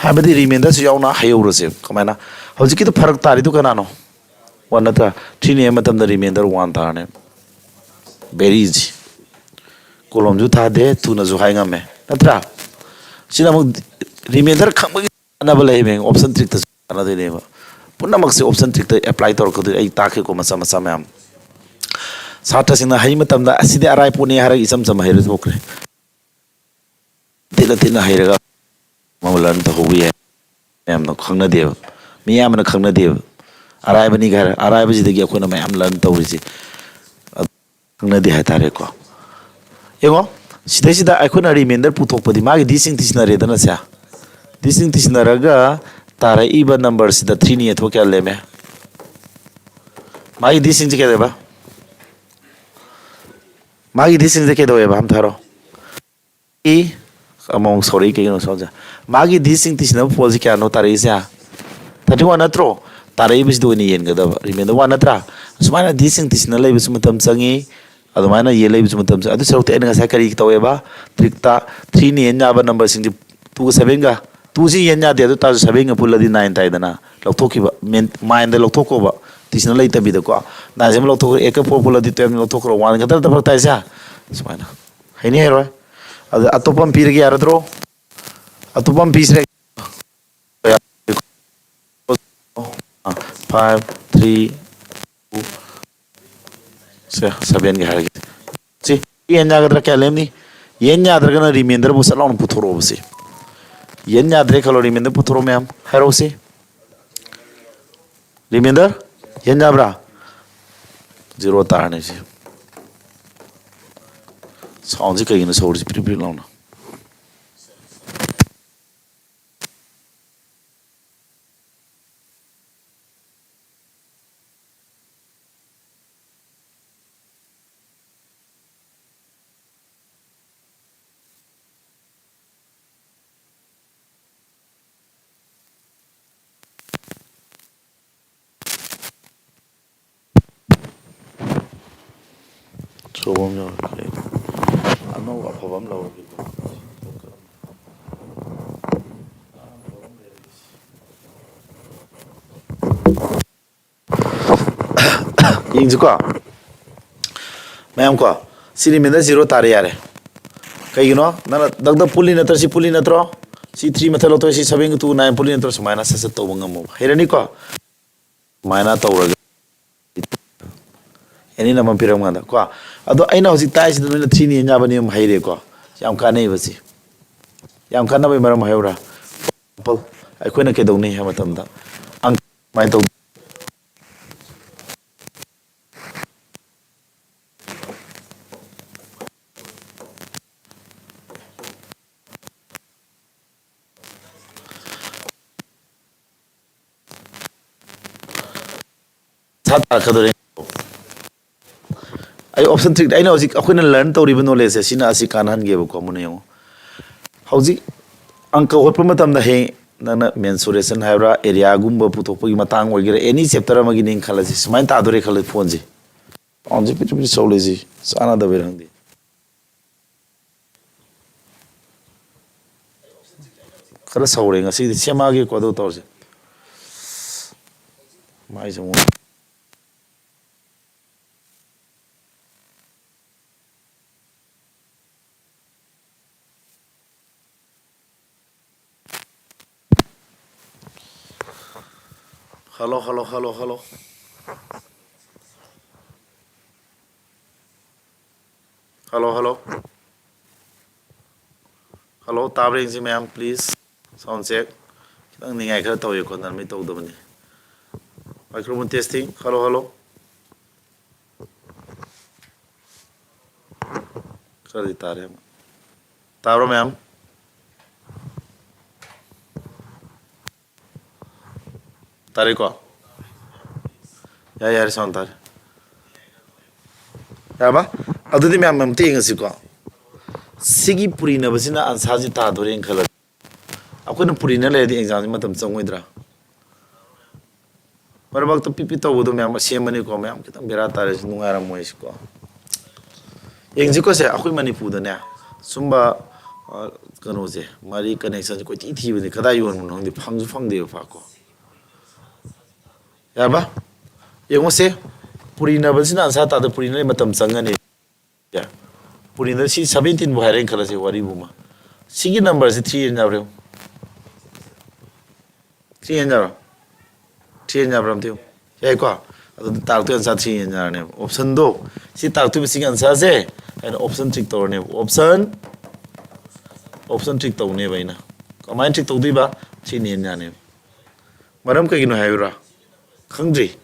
ꯍꯥꯏꯕꯗꯤ ꯔꯤꯃꯦꯟꯗꯔꯁꯨ ꯌꯥꯎꯅ ꯍꯩꯍꯧꯔꯁꯦ꯫ ꯀꯃꯥꯏꯅ? ꯍꯧꯖꯤꯛꯀꯤꯗꯣ ꯐꯔꯛ ꯇꯥꯔꯤꯗꯨ ꯀꯅꯥꯅꯣ? ꯋꯥꯟ ꯅꯠꯇ꯭ꯔꯥ? ꯊ꯭ꯔꯤꯅꯦ ꯍꯥꯏꯕ ꯃꯇꯝꯗ ꯔꯤꯃꯦꯟꯗꯔ ꯋꯥꯟ ꯇꯥꯔꯅꯦ꯫ Very easy꯫ ꯀꯣꯂꯣꯝꯁꯨ ꯊꯥꯗꯦ, ꯊꯨꯅꯁꯨ ꯍꯥꯏ ꯉꯝꯃꯦ꯫ ꯅꯠꯇ꯭ꯔꯥ? ꯁꯤꯅ ꯑꯃꯨꯛ ꯔꯤꯃꯦꯟꯗꯔ ꯈꯪꯕꯒꯤ ꯀꯥꯟꯅꯕ ꯂꯩꯕ, ꯑꯣꯞꯁꯟ ꯊ꯭ꯔꯤꯛꯇꯁꯨ ꯀꯥꯟꯅꯗꯣꯏꯅꯦꯕ꯫ ꯄꯨꯝꯅꯃꯛꯁꯦ ꯑꯣꯞꯁꯟ ꯊ꯭ꯔꯤꯛꯇ ꯑꯦꯄ꯭ꯂꯥꯏ ꯇꯧꯔꯛꯀꯗꯣꯏꯅꯤ꯫ ꯑꯩ ꯇꯥꯛꯀꯦꯀꯣ ꯃꯆꯥ ꯃꯆꯥ ꯃꯌꯥꯝ꯫ ꯁꯥꯇ꯭ꯔꯁꯤꯡꯅ ꯍꯩ ꯃꯇꯝꯗ "ꯑꯁꯤꯗꯤ ꯑꯔꯥꯏ ꯄꯣꯠꯅꯤ" ꯍꯥꯏꯔꯒ ꯏꯆꯝ ꯆꯝꯕ ꯍꯩꯔ ꯊꯣꯛꯈ꯭ꯔꯦ꯫ ꯇꯤꯠꯅ ꯇꯤꯠꯅ ꯍꯩꯔꯒ ꯑꯃ ꯂꯔꯟ ꯇꯧꯍꯧꯕ ꯌꯥꯏ꯫ ꯃꯌꯥꯝꯅ ꯈꯪꯅꯗꯦꯕ꯫ ꯃꯤ ꯑꯌꯥꯝꯕꯅ ꯈꯪꯅꯗꯦꯕ꯫ ꯑꯔꯥꯏꯕꯅꯤꯒ ꯍꯥꯏꯔ, ꯑꯔꯥꯏꯕꯁꯤꯗꯒꯤ ꯑꯩꯈꯣꯏꯅ ꯃꯌꯥꯝ ꯂꯔꯟ ꯇꯧꯔꯤꯁꯦ꯫ ꯈꯪꯅꯗꯦ ꯍꯥꯏꯇꯥꯔꯦꯀꯣ꯫ ꯌꯦꯡꯉꯣ, ꯁꯤꯗꯩꯁꯤꯗ ꯑꯩꯈꯣꯏꯅ ꯔꯤꯃꯦꯟꯗꯔ ꯄꯨꯊꯣꯛꯄꯗꯤ ꯃꯥꯒꯤ ꯗꯤꯁꯤꯡ ꯊꯤꯖꯤꯟꯅꯔꯦꯗꯅ ꯁꯦ꯫ ꯗꯤꯁꯤꯡ ꯊꯤꯖꯤꯟꯅꯔꯒ ꯇꯥꯔꯛꯏꯕ ꯅꯝꯕꯔꯁꯤꯗ ꯊ꯭ꯔꯤꯅꯤ ꯌꯦꯟꯊꯣꯛ ꯀꯌꯥ ꯂꯦꯝꯃꯦ? ꯃꯥꯒꯤ ꯗꯤꯁꯤꯡꯁꯦ ꯀꯩꯗꯧꯋꯦꯕ? ꯃꯥꯒꯤ ꯗꯤꯁꯤꯡꯁꯦ ꯀꯩꯗꯧꯋꯦꯕ? ꯑꯝꯇ ꯍꯥꯏꯔꯣ꯫ ꯏ, ꯑꯃꯨꯛ ꯁꯣꯔꯤ, ꯀꯩꯒꯤꯅꯣ ꯁꯣꯝꯁꯦ? ꯃꯥꯒꯤ ꯗꯤꯁꯤꯡ ꯊꯤꯖꯤꯟꯅꯕ ꯐꯣꯜꯁꯦ ꯀꯌꯥꯅꯣ ꯇꯥꯔꯛꯏꯁꯦ? ꯊꯥꯔꯇꯤ ꯋꯥꯟ ꯅꯠꯇ꯭ꯔꯣ? ꯇꯥꯔꯛꯏꯕꯁꯤꯗ ꯑꯣꯏꯅ ꯌꯦꯟꯒꯗꯕ꯫ ꯔꯤꯃꯦꯟꯗꯔ ꯋꯥꯟ ꯅꯠꯇ꯭ꯔꯥ? ꯁꯨꯃꯥꯏꯅ ꯗꯤꯁꯤꯡ ꯊꯤꯖꯤꯟꯅ ꯂꯩꯕꯁꯨ ꯃꯇꯝ ꯆꯪꯉꯤ, ꯑꯗꯨꯃꯥꯏꯅ ꯌꯦꯟ ꯂꯩꯕꯁꯨ ꯃꯇꯝ ꯆꯪꯉꯤ꯫ ꯑꯗꯨ ꯁꯔꯨꯛꯇꯤ ꯑꯩꯅ ꯉꯁꯥꯏ ꯀꯔꯤ ꯇꯧꯋꯦꯕ? ꯇ꯭ꯔꯤꯛꯇ ꯊ꯭ꯔꯤꯅ ꯌꯦꯟ ꯌꯥꯕ ꯅꯝꯕꯔꯁꯤꯡꯁꯦ ꯇꯨꯒ ꯁꯚꯦꯟꯒ, ꯇꯨꯁꯤ ꯌꯦꯟ ꯌꯥꯗꯦ, ꯑꯗꯨ ꯇꯥꯔꯁꯨ ꯁꯚꯦꯟꯒ ꯄꯨꯜꯂꯗꯤ ꯅꯥꯏꯟ ꯇꯥꯏꯗꯅ, ꯂꯧꯊꯣꯛꯈꯤꯕ꯫ ꯃꯦꯟ-, ꯃꯥꯏꯟꯗ ꯂꯧꯊꯣꯛꯈꯣꯕ꯫ ꯊꯤꯖꯤꯟꯅ ꯂꯩꯇꯕꯤꯗꯀꯣ꯫ ꯅꯥꯏꯟꯁꯦ ꯑꯃ ꯂꯧꯊꯣꯛꯈ꯭ꯔꯦ, ꯑꯩꯠꯀ ꯐꯣꯔ ꯄꯨꯜꯂꯗꯤ ꯇꯨꯌꯦꯜꯞꯅ ꯂꯧꯊꯣꯛꯈ꯭ꯔꯣ, ꯋꯥꯟ ꯈꯛꯇ ꯅꯠꯇ ꯐꯔꯛ ꯇꯥꯏꯁꯦ? ꯁꯨꯃꯥꯏꯅ꯫ ꯍꯩꯅꯤ ꯍꯩꯔꯣꯏ? ꯑꯗ ꯑꯇꯣꯞꯄ ꯑꯃ ꯄꯤꯔꯒꯦ ꯌꯥꯔꯗ꯭ꯔꯣ? ꯑꯇꯣꯞꯄ ꯑꯃ ꯄꯤꯁꯤꯔꯦ꯫ ꯐꯥꯏꯚ, ꯊ꯭ꯔꯤ, ꯁꯦ, ꯁꯚꯦꯟꯒꯤ ꯍꯥꯏꯔꯒꯦ꯫ ꯁꯤ, ꯌꯦꯟ ꯌꯥꯒꯗ꯭ꯔꯥ? ꯀꯌꯥ ꯂꯦꯝꯅꯤ? ꯌꯦꯟ ꯌꯥꯗ꯭ꯔꯒꯅ ꯔꯤꯃꯦꯟꯗꯔꯕꯨ ꯁꯠ ꯂꯥꯎꯅ ꯄꯨꯊꯣꯔꯛꯑꯣꯕ ꯁꯤ꯫ ꯌꯦꯟ ꯌꯥꯗ꯭ꯔꯦ ꯈꯜꯂꯣ, ꯔꯤꯃꯦꯟꯗꯔ ꯄꯨꯊꯣꯔꯛꯑꯣ ꯃꯌꯥꯝ꯫ ꯍꯥꯏꯔꯛꯑꯣ ꯁꯤ꯫ ꯔꯤꯃꯦꯟꯗꯔ? ꯌꯦꯟ ꯌꯥꯕ꯭ꯔꯥ? ꯖꯤꯔꯣ ꯇꯥꯔꯅꯤ ꯁꯤ꯫ ꯁꯥꯎꯟꯁꯤ ꯀꯩꯒꯤꯅꯣ ꯁꯧꯔꯤꯁꯤ ꯄ꯭ꯔꯤꯛ ꯄ꯭ꯔꯤꯛ ꯂꯥꯎꯅ? ꯁꯣ ꯑꯃ ꯌꯥꯎꯔꯦ꯫ ꯑꯅꯧꯕ ꯑꯐꯕ ꯑꯃ ꯂꯧꯔꯒꯦ꯫ ꯌꯦꯡꯁꯤꯀꯣ ꯃꯌꯥꯝ ꯀꯣ, ꯁꯤ ꯔꯤꯃꯦꯟꯗꯔ ꯖꯤꯔꯣ ꯇꯥꯔꯦ ꯌꯥꯔꯦ꯫ ꯀꯩꯒꯤꯅꯣ? ꯅꯪꯅ ꯗꯛ ꯗꯛ ꯄꯨꯜꯂꯤ ꯅꯠꯇ꯭ꯔꯣ? ꯁꯤ ꯄꯨꯜꯂꯤ ꯅꯠꯇ꯭ꯔꯣ? ꯁꯤ ꯊ꯭ꯔꯤ ꯃꯊꯛ ꯂꯧꯊꯣꯛꯑꯦ, ꯁꯤ ꯁꯚꯦꯟꯒ ꯇꯨ ꯅꯥꯏꯟ ꯄꯨꯜꯂꯤ ꯅꯠꯇ꯭ꯔꯣ? ꯁꯨꯃꯥꯏꯅ ꯁꯠ ꯁꯠ ꯇꯧꯕ ꯉꯝꯃꯣꯕ꯫ ꯍꯩꯔꯅꯤꯀꯣ? ꯁꯨꯃꯥꯏꯅ ꯇꯧꯔꯒ ꯑꯦꯅꯤ ꯅꯝꯕꯔ ꯄꯤꯔꯝ ꯀꯥꯟꯗ ꯀꯣ꯫ ꯑꯗꯣ ꯑꯩꯅ ꯍꯧꯖꯤꯛ ꯇꯥꯛꯏꯁꯤꯗ ꯅꯣꯏꯅ ꯊ꯭ꯔꯤꯅꯤ ꯌꯥꯕꯅꯤ ꯑꯃ ꯍꯩꯔꯦꯀꯣ꯫ ꯌꯥꯝ ꯀꯥꯟꯅꯩꯕ ꯁꯤ꯫ ꯌꯥꯝ ꯀꯥꯟꯅꯕꯒꯤ ꯃꯔꯝ ꯍꯥꯏꯌꯨꯔꯥ? ꯑꯦꯛꯖꯥꯝꯄꯜ, ꯑꯩꯈꯣꯏꯅ ꯀꯩꯗꯧꯅꯤ ꯍꯥꯏꯕ ꯃꯇꯝꯗ ꯑꯪꯀ ꯁꯨꯃꯥꯏꯅ ꯇꯧ꯫ ꯇꯥꯔꯛꯀꯗꯧꯔꯦ꯫ ꯑꯩ option trick, ꯑꯩꯅ ꯍꯧꯖꯤꯛ ꯑꯩꯈꯣꯏꯅ learn ꯇꯧꯔꯤꯕ knowledge ꯁꯤꯅ ꯑꯁꯤ ꯀꯥꯟꯅꯍꯟꯒꯦꯕꯀꯣ꯫ ꯃꯨꯟꯅ ꯌꯦꯡꯉꯨ꯫ ꯍꯧꯖꯤꯛ ꯑꯪꯀ ꯍꯣꯠꯄ ꯃꯇꯝꯗ ꯍꯌꯦꯡ ꯅꯪꯅ mensuration ꯍꯥꯏꯕ꯭ꯔꯥ, area ꯒꯨꯝꯕ ꯄꯨꯊꯣꯛꯄꯒꯤ ꯃꯇꯥꯡ ꯑꯣꯏꯒꯦꯔꯥ, any chapter ꯑꯃꯒꯤꯅꯤ ꯈꯜꯂꯁꯤ, ꯁꯨꯃꯥꯏꯅ ꯇꯥꯗꯣꯔꯦ ꯈꯜꯂꯁꯤ, phone ꯁꯤ꯫ Sound ꯁꯤ ꯄꯤꯠ ꯄꯤꯠ ꯁꯧ ꯂꯩꯁꯤ, ꯆꯥꯟꯅꯗꯕꯩꯔ ꯈꯪꯗꯦ꯫ ꯈꯔ ꯁꯧꯔꯦ ꯉꯁꯤꯗꯤ, ꯁꯦꯝꯃꯛꯑꯒꯦꯀꯣ, ꯑꯗꯨ ꯇꯧꯔꯁꯦ꯫ ꯃꯥꯏꯁꯦ ꯑꯃꯨꯛ Hello, hello, hello, hello. Hello, hello. Hello, ꯇꯥꯕ꯭ꯔꯥ ꯌꯦꯡꯁꯤ ꯃꯌꯥꯝ, please. Sound check. ꯈꯤꯇꯪ ꯅꯤꯡꯉꯥꯏ ꯈꯔ ꯇꯧꯏꯀꯣ, ꯅꯍꯥꯟꯃꯩ ꯇꯧꯗꯕꯅꯤ꯫ Microphone testing. Hello, hello. ꯈꯔꯗꯤ ꯇꯥꯔꯦ ꯑꯃꯨꯛ꯫ ꯇꯥꯕ꯭ꯔꯣ ꯃꯌꯥꯝ? ꯇꯥꯔꯦꯀꯣ? ꯌꯥꯔꯦ, ꯌꯥꯔꯦ, sound ꯇꯥꯔꯦ꯫ ꯌꯥꯔꯕ? ꯑꯗꯨꯗꯤ ꯃꯌꯥꯝ ꯑꯝꯇ ꯌꯦꯡꯉꯁꯤꯀꯣ꯫ ꯁꯤꯒꯤ ꯄꯨꯔꯤꯅꯕꯁꯤꯅ answer ꯁꯤ ꯇꯥꯗꯣꯔꯦꯅ ꯈꯜꯂꯁꯤ꯫ ꯑꯩꯈꯣꯏꯅ ꯄꯨꯔꯤꯅ ꯂꯩꯔꯗꯤ exam ꯁꯤ ꯃꯇꯝ ꯆꯪꯉꯣꯏꯗ꯭ꯔꯥ? ꯃꯔꯛ ꯃꯔꯛꯇ ꯄꯤꯠ ꯄꯤꯠ ꯇꯧꯕꯗꯣ ꯃꯌꯥꯝ ꯑꯁꯦꯝꯕꯅꯤꯀꯣ, ꯃꯌꯥꯝ ꯈꯤꯇꯪ ꯕꯦꯔꯥ ꯇꯥꯔꯦ, ꯁꯤ ꯅꯨꯡꯉꯥꯏꯔꯝꯃꯣꯏ ꯁꯤꯀꯣ꯫ ꯌꯦꯡꯁꯤꯀꯣ ꯁꯦ, ꯑꯩꯈꯣꯏ ꯃꯅꯤꯄꯨꯔꯗꯅꯦ ꯁꯨꯝꯕ, ꯑ, ꯀꯩꯅꯣꯁꯦ, ꯃꯔꯤ connection ꯁꯦ ꯀꯣꯏꯊꯤ ꯊꯤꯕꯅꯤ, ꯀꯗꯥꯏ ꯌꯣꯟꯕꯅꯣ ꯈꯪꯗꯦ, ꯐꯪꯁꯨ ꯐꯪꯗꯦꯕ ꯄꯥꯛꯀꯣ꯫ ꯌꯥꯔꯕ? ꯌꯦꯡꯉꯨꯁꯦ, ꯄꯨꯔꯤꯅꯕꯁꯤꯅ answer ꯇꯥꯗ ꯄꯨꯔꯤꯅ ꯃꯇꯝ ꯆꯪꯒꯅꯤ꯫ ꯄꯨꯔꯤꯅ ꯁꯤ seventeen ꯕꯨ ꯍꯥꯏꯔꯦꯅ ꯈꯜꯂꯁꯤ, ꯋꯥꯔꯤꯕꯨ ꯑꯃ꯫ ꯁꯤꯒꯤ number ꯁꯤ three ꯍꯦꯟ ꯌꯥꯕ꯭ꯔꯥ ꯌꯦꯡꯉꯨ꯫ Three ꯍꯦꯟ ꯌꯥꯕ꯭ꯔꯥ? Three ꯍꯦꯟ ꯌꯥꯕ꯭ꯔꯥ ꯑꯝꯇ ꯌꯦꯡꯉꯨ꯫ ꯌꯥꯏꯀꯣ? ꯑꯗꯨꯗꯤ ꯇꯥꯔꯛꯇꯣꯏ answer three ꯍꯦꯟ ꯌꯥꯔꯅꯦꯕ꯫ Option ꯗꯣ, ꯁꯤ ꯇꯥꯔꯛꯇꯣꯏꯕ ꯁꯤꯒꯤ answer ꯁꯦ, ꯑꯩꯅ option trick ꯇꯧꯔꯅꯦꯕ꯫ Option, option trick ꯇꯧꯅꯦꯕ ꯑꯩꯅ꯫ ꯀꯃꯥꯏꯅ trick ꯇꯧꯗꯣꯏꯕ? Three ꯅ ꯍꯦꯟ ꯌꯥꯅꯦꯕ꯫ ꯃꯔꯝ ꯀꯩꯒꯤꯅꯣ ꯍꯥꯏꯌꯨꯔꯥ? ꯈꯪꯗ꯭ꯔꯤ꯫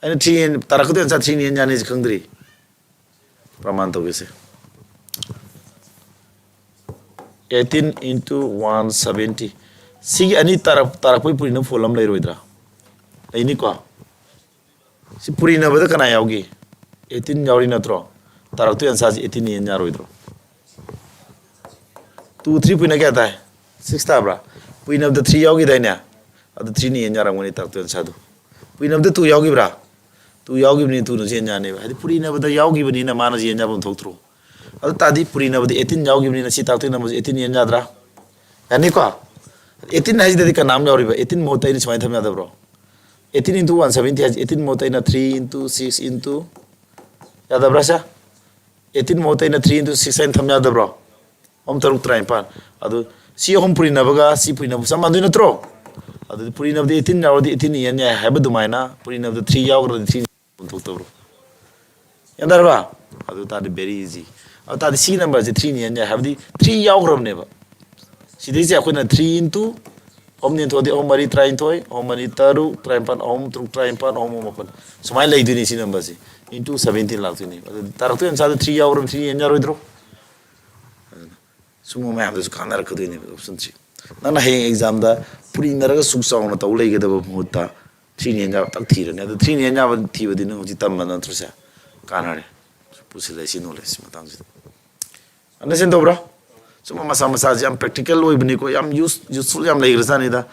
ꯑꯩꯅ three ꯍꯦꯟ, ꯇꯥꯔꯛꯀꯗꯣꯏ answer three ꯅ ꯍꯦꯟ ꯌꯥꯅꯤꯁꯦ ꯈꯪꯗ꯭ꯔꯤ꯫ ꯄ꯭ꯔꯃꯥꯟ ꯇꯧꯒꯦꯁꯦ꯫ Eighteen into one seventy꯫ ꯁꯤꯒꯤ ꯑꯅꯤ ꯇꯥꯔꯛ-, ꯇꯥꯔꯛꯄꯩ ꯄꯨꯔꯤꯅ ꯐꯣꯜ ꯑꯃ ꯂꯩꯔꯣꯏꯗ꯭ꯔꯥ? ꯂꯩꯅꯤꯀꯣ? ꯁꯤ ꯄꯨꯔꯤꯅꯕꯗ ꯀꯅꯥ ꯌꯥꯎꯒꯦ? ꯑꯩꯠꯇꯤꯟ ꯌꯥꯎꯔꯤ ꯅꯠꯇ꯭ꯔꯣ? ꯇꯥꯔꯛꯇꯣꯏ ꯑꯟꯁꯥꯁꯤ ꯑꯩꯠꯇꯤꯟ ꯌꯦꯟ ꯌꯥꯔꯣꯏꯗ꯭ꯔꯣ? ꯇꯨ ꯊ꯭ꯔꯤ ꯄꯨꯏꯅ ꯀꯌꯥ ꯇꯥꯏ? ꯁꯤꯛꯁ ꯇꯥꯕ꯭ꯔꯥ? ꯄꯨꯏꯅꯕꯗ ꯊ꯭ꯔꯤ ꯌꯥꯎꯈꯤꯗꯥꯏꯅꯦ? ꯑꯗꯨ ꯊ꯭ꯔꯤꯅ ꯌꯦꯟ ꯌꯥꯔꯝꯒꯅꯤ ꯇꯥꯔꯛꯇꯣꯏ ꯑꯟꯁꯥꯗꯣ꯫ ꯄꯨꯏꯅꯕꯗ ꯇꯨ ꯌꯥꯎꯈꯤꯕ꯭ꯔꯥ? ꯇꯨ ꯌꯥꯎꯈꯤꯕꯅꯤ, ꯇꯨꯅꯁꯨ ꯌꯦꯟ ꯌꯥꯅꯦꯕ꯫ ꯍꯥꯏꯗꯤ ꯄꯨꯔꯤꯅꯕꯗ ꯌꯥꯎꯈꯤꯕꯅꯤꯅ ꯃꯥꯅꯁꯨ ꯌꯦꯟ ꯌꯥꯐꯝ ꯊꯣꯛꯇ꯭ꯔꯣ? ꯑꯗꯨ ꯇꯥꯔꯗꯤ ꯄꯨꯔꯤꯅꯕꯗ ꯑꯩꯠꯇꯤꯟ ꯌꯥꯎꯈꯤꯕꯅꯤꯅ ꯁꯤ ꯇꯥꯛꯇꯣꯏ ꯅꯝꯕꯔꯁꯦ ꯑꯩꯠꯇꯤꯟ ꯌꯦꯟ ꯌꯥꯗ꯭ꯔꯥ? ꯌꯥꯅꯤꯀꯣ? ꯑꯩꯠꯇꯤꯟ ꯍꯥꯏꯁꯤꯗꯗꯤ ꯀꯅꯥꯝ ꯌꯥꯎꯔꯤꯕ? ꯑꯩꯠꯇꯤꯟ ꯃꯍꯨꯠꯇ ꯑꯩꯅ ꯁꯨꯃꯥꯏꯅ ꯊꯝ ꯌꯥꯗꯕ꯭ꯔꯣ? ꯑꯩꯠꯇꯤꯟ into one seventy ꯍꯥꯏꯁꯦ ꯑꯩꯠꯇꯤꯟ ꯃꯍꯨꯠꯇ ꯑꯩꯅ three into six into, ꯌꯥꯗꯕ꯭ꯔꯥ ꯁꯦ? ꯑꯩꯠꯇꯤꯟ ꯃꯍꯨꯠꯇ ꯑꯩꯅ three into six ꯍꯥꯏꯅ ꯊꯝ ꯌꯥꯗꯕ꯭ꯔꯣ? ꯑꯍꯨꯝ ꯇꯔꯨꯛ ꯇꯔꯥꯅꯤꯄꯥꯟ꯫ ꯑꯗꯨ ꯁꯤ ꯑꯍꯨꯝ ꯄꯨꯔꯤꯅꯕꯒ ꯁꯤ ꯄꯨꯔꯤꯅꯕ ꯆꯞ ꯃꯥꯟꯅꯗꯣꯏ ꯅꯠꯇ꯭ꯔꯣ? ꯑꯗꯨꯗꯤ ꯄꯨꯔꯤꯅꯕꯗꯤ ꯑꯩꯠꯇꯤꯟ ꯌꯥꯎꯔꯗꯤ ꯑꯩꯠꯇꯤꯟ ꯌꯦꯟ ꯌꯥꯏ ꯍꯥꯏꯕ ꯑꯗꯨꯃꯥꯏꯅ ꯄꯨꯔꯤꯅꯕꯗ three ꯌꯥꯎꯈ꯭ꯔꯗꯤ three ꯑꯣꯟꯊꯣꯛꯇꯕ꯭ꯔꯣ? ꯌꯥꯟꯗꯔꯕ? ꯑꯗꯨ ꯇꯥꯔꯗꯤ very easy꯫ ꯑꯗꯨ ꯇꯥꯔꯗꯤ ꯁꯤ ꯅꯝꯕꯔꯁꯦ ꯊ꯭ꯔꯤꯅ ꯌꯦꯟ ꯌꯥꯏ, ꯍꯥꯏꯕꯗꯤ ꯊ꯭ꯔꯤ ꯌꯥꯎꯈ꯭ꯔꯕꯅꯦꯕ꯫ ꯁꯤꯗꯩꯁꯦ ꯑꯩꯈꯣꯏꯅ three into ꯑꯍꯨꯝ ꯌꯦꯟꯊꯣꯛꯑꯗꯤ ꯑꯍꯨꯝ ꯃꯔꯤ ꯇꯔꯥꯅꯤꯊꯣꯏ, ꯑꯍꯨꯝ ꯃꯔꯤ ꯇꯔꯨꯛ, ꯇꯔꯥꯅꯤꯄꯥꯟ, ꯑꯍꯨꯝ ꯇꯔꯨꯛ ꯇꯔꯥꯅꯤꯄꯥꯟ, ꯑꯍꯨꯝ ꯑꯍꯨꯝ ꯃꯥꯄꯟ꯫ ꯁꯨꯃꯥꯏꯅ ꯂꯩꯗꯣꯏꯅꯤ ꯁꯤ ꯅꯝꯕꯔꯁꯦ꯫ Into seventeen ꯂꯥꯛꯇꯣꯏꯅꯦꯕ꯫ ꯑꯗꯨ ꯇꯥꯔꯛꯇꯣꯏ ꯑꯟꯁꯥꯔꯗ ꯊ꯭ꯔꯤ ꯌꯥꯎꯈ꯭ꯔꯕ ꯊ꯭ꯔꯤ ꯌꯦꯟ ꯌꯥꯔꯣꯏꯗ꯭ꯔꯣ? ꯑꯗꯨꯅ ꯁꯨꯝꯕ ꯃꯌꯥꯝꯗꯁꯨ ꯀꯥꯟꯅꯔꯛꯀꯗꯣꯏꯅꯦꯕ option three꯫ ꯅꯪꯅ ꯍꯌꯦꯡ examꯗ ꯄꯨꯔꯤꯅꯔꯒ ꯁꯨꯛ ꯆꯥꯎꯅ ꯇꯧ ꯂꯩꯒꯗꯕ ꯃꯍꯨꯠꯇ ꯊ꯭ꯔꯤꯅ ꯌꯦꯟ ꯌꯥꯕ ꯇꯛ ꯊꯤꯔꯅꯤ꯫ ꯑꯗꯨ ꯊ꯭ꯔꯤꯅ ꯌꯦꯟ ꯌꯥꯕ ꯊꯤꯕꯗꯤ ꯅꯪ ꯍꯧꯖꯤꯛ ꯇꯝꯕ ꯅꯠꯇ꯭ꯔꯁꯦ? ꯀꯥꯟꯅꯔꯦ꯫ ꯄꯨꯁꯤꯜꯂꯦ ꯁꯤ knowledge ꯃꯇꯥꯡꯁꯤꯗ꯫ Understand ꯇꯧꯕ꯭ꯔꯥ? ꯁꯨꯝꯕ ꯃꯆꯥ ꯃꯆꯥꯁꯦ ꯌꯥꯝ practical ꯑꯣꯏꯕꯅꯤꯀꯣ, ꯌꯥꯝ use, useful ꯌꯥꯝ ꯂꯩꯈ꯭ꯔꯖꯥꯠꯅꯤꯗ꯫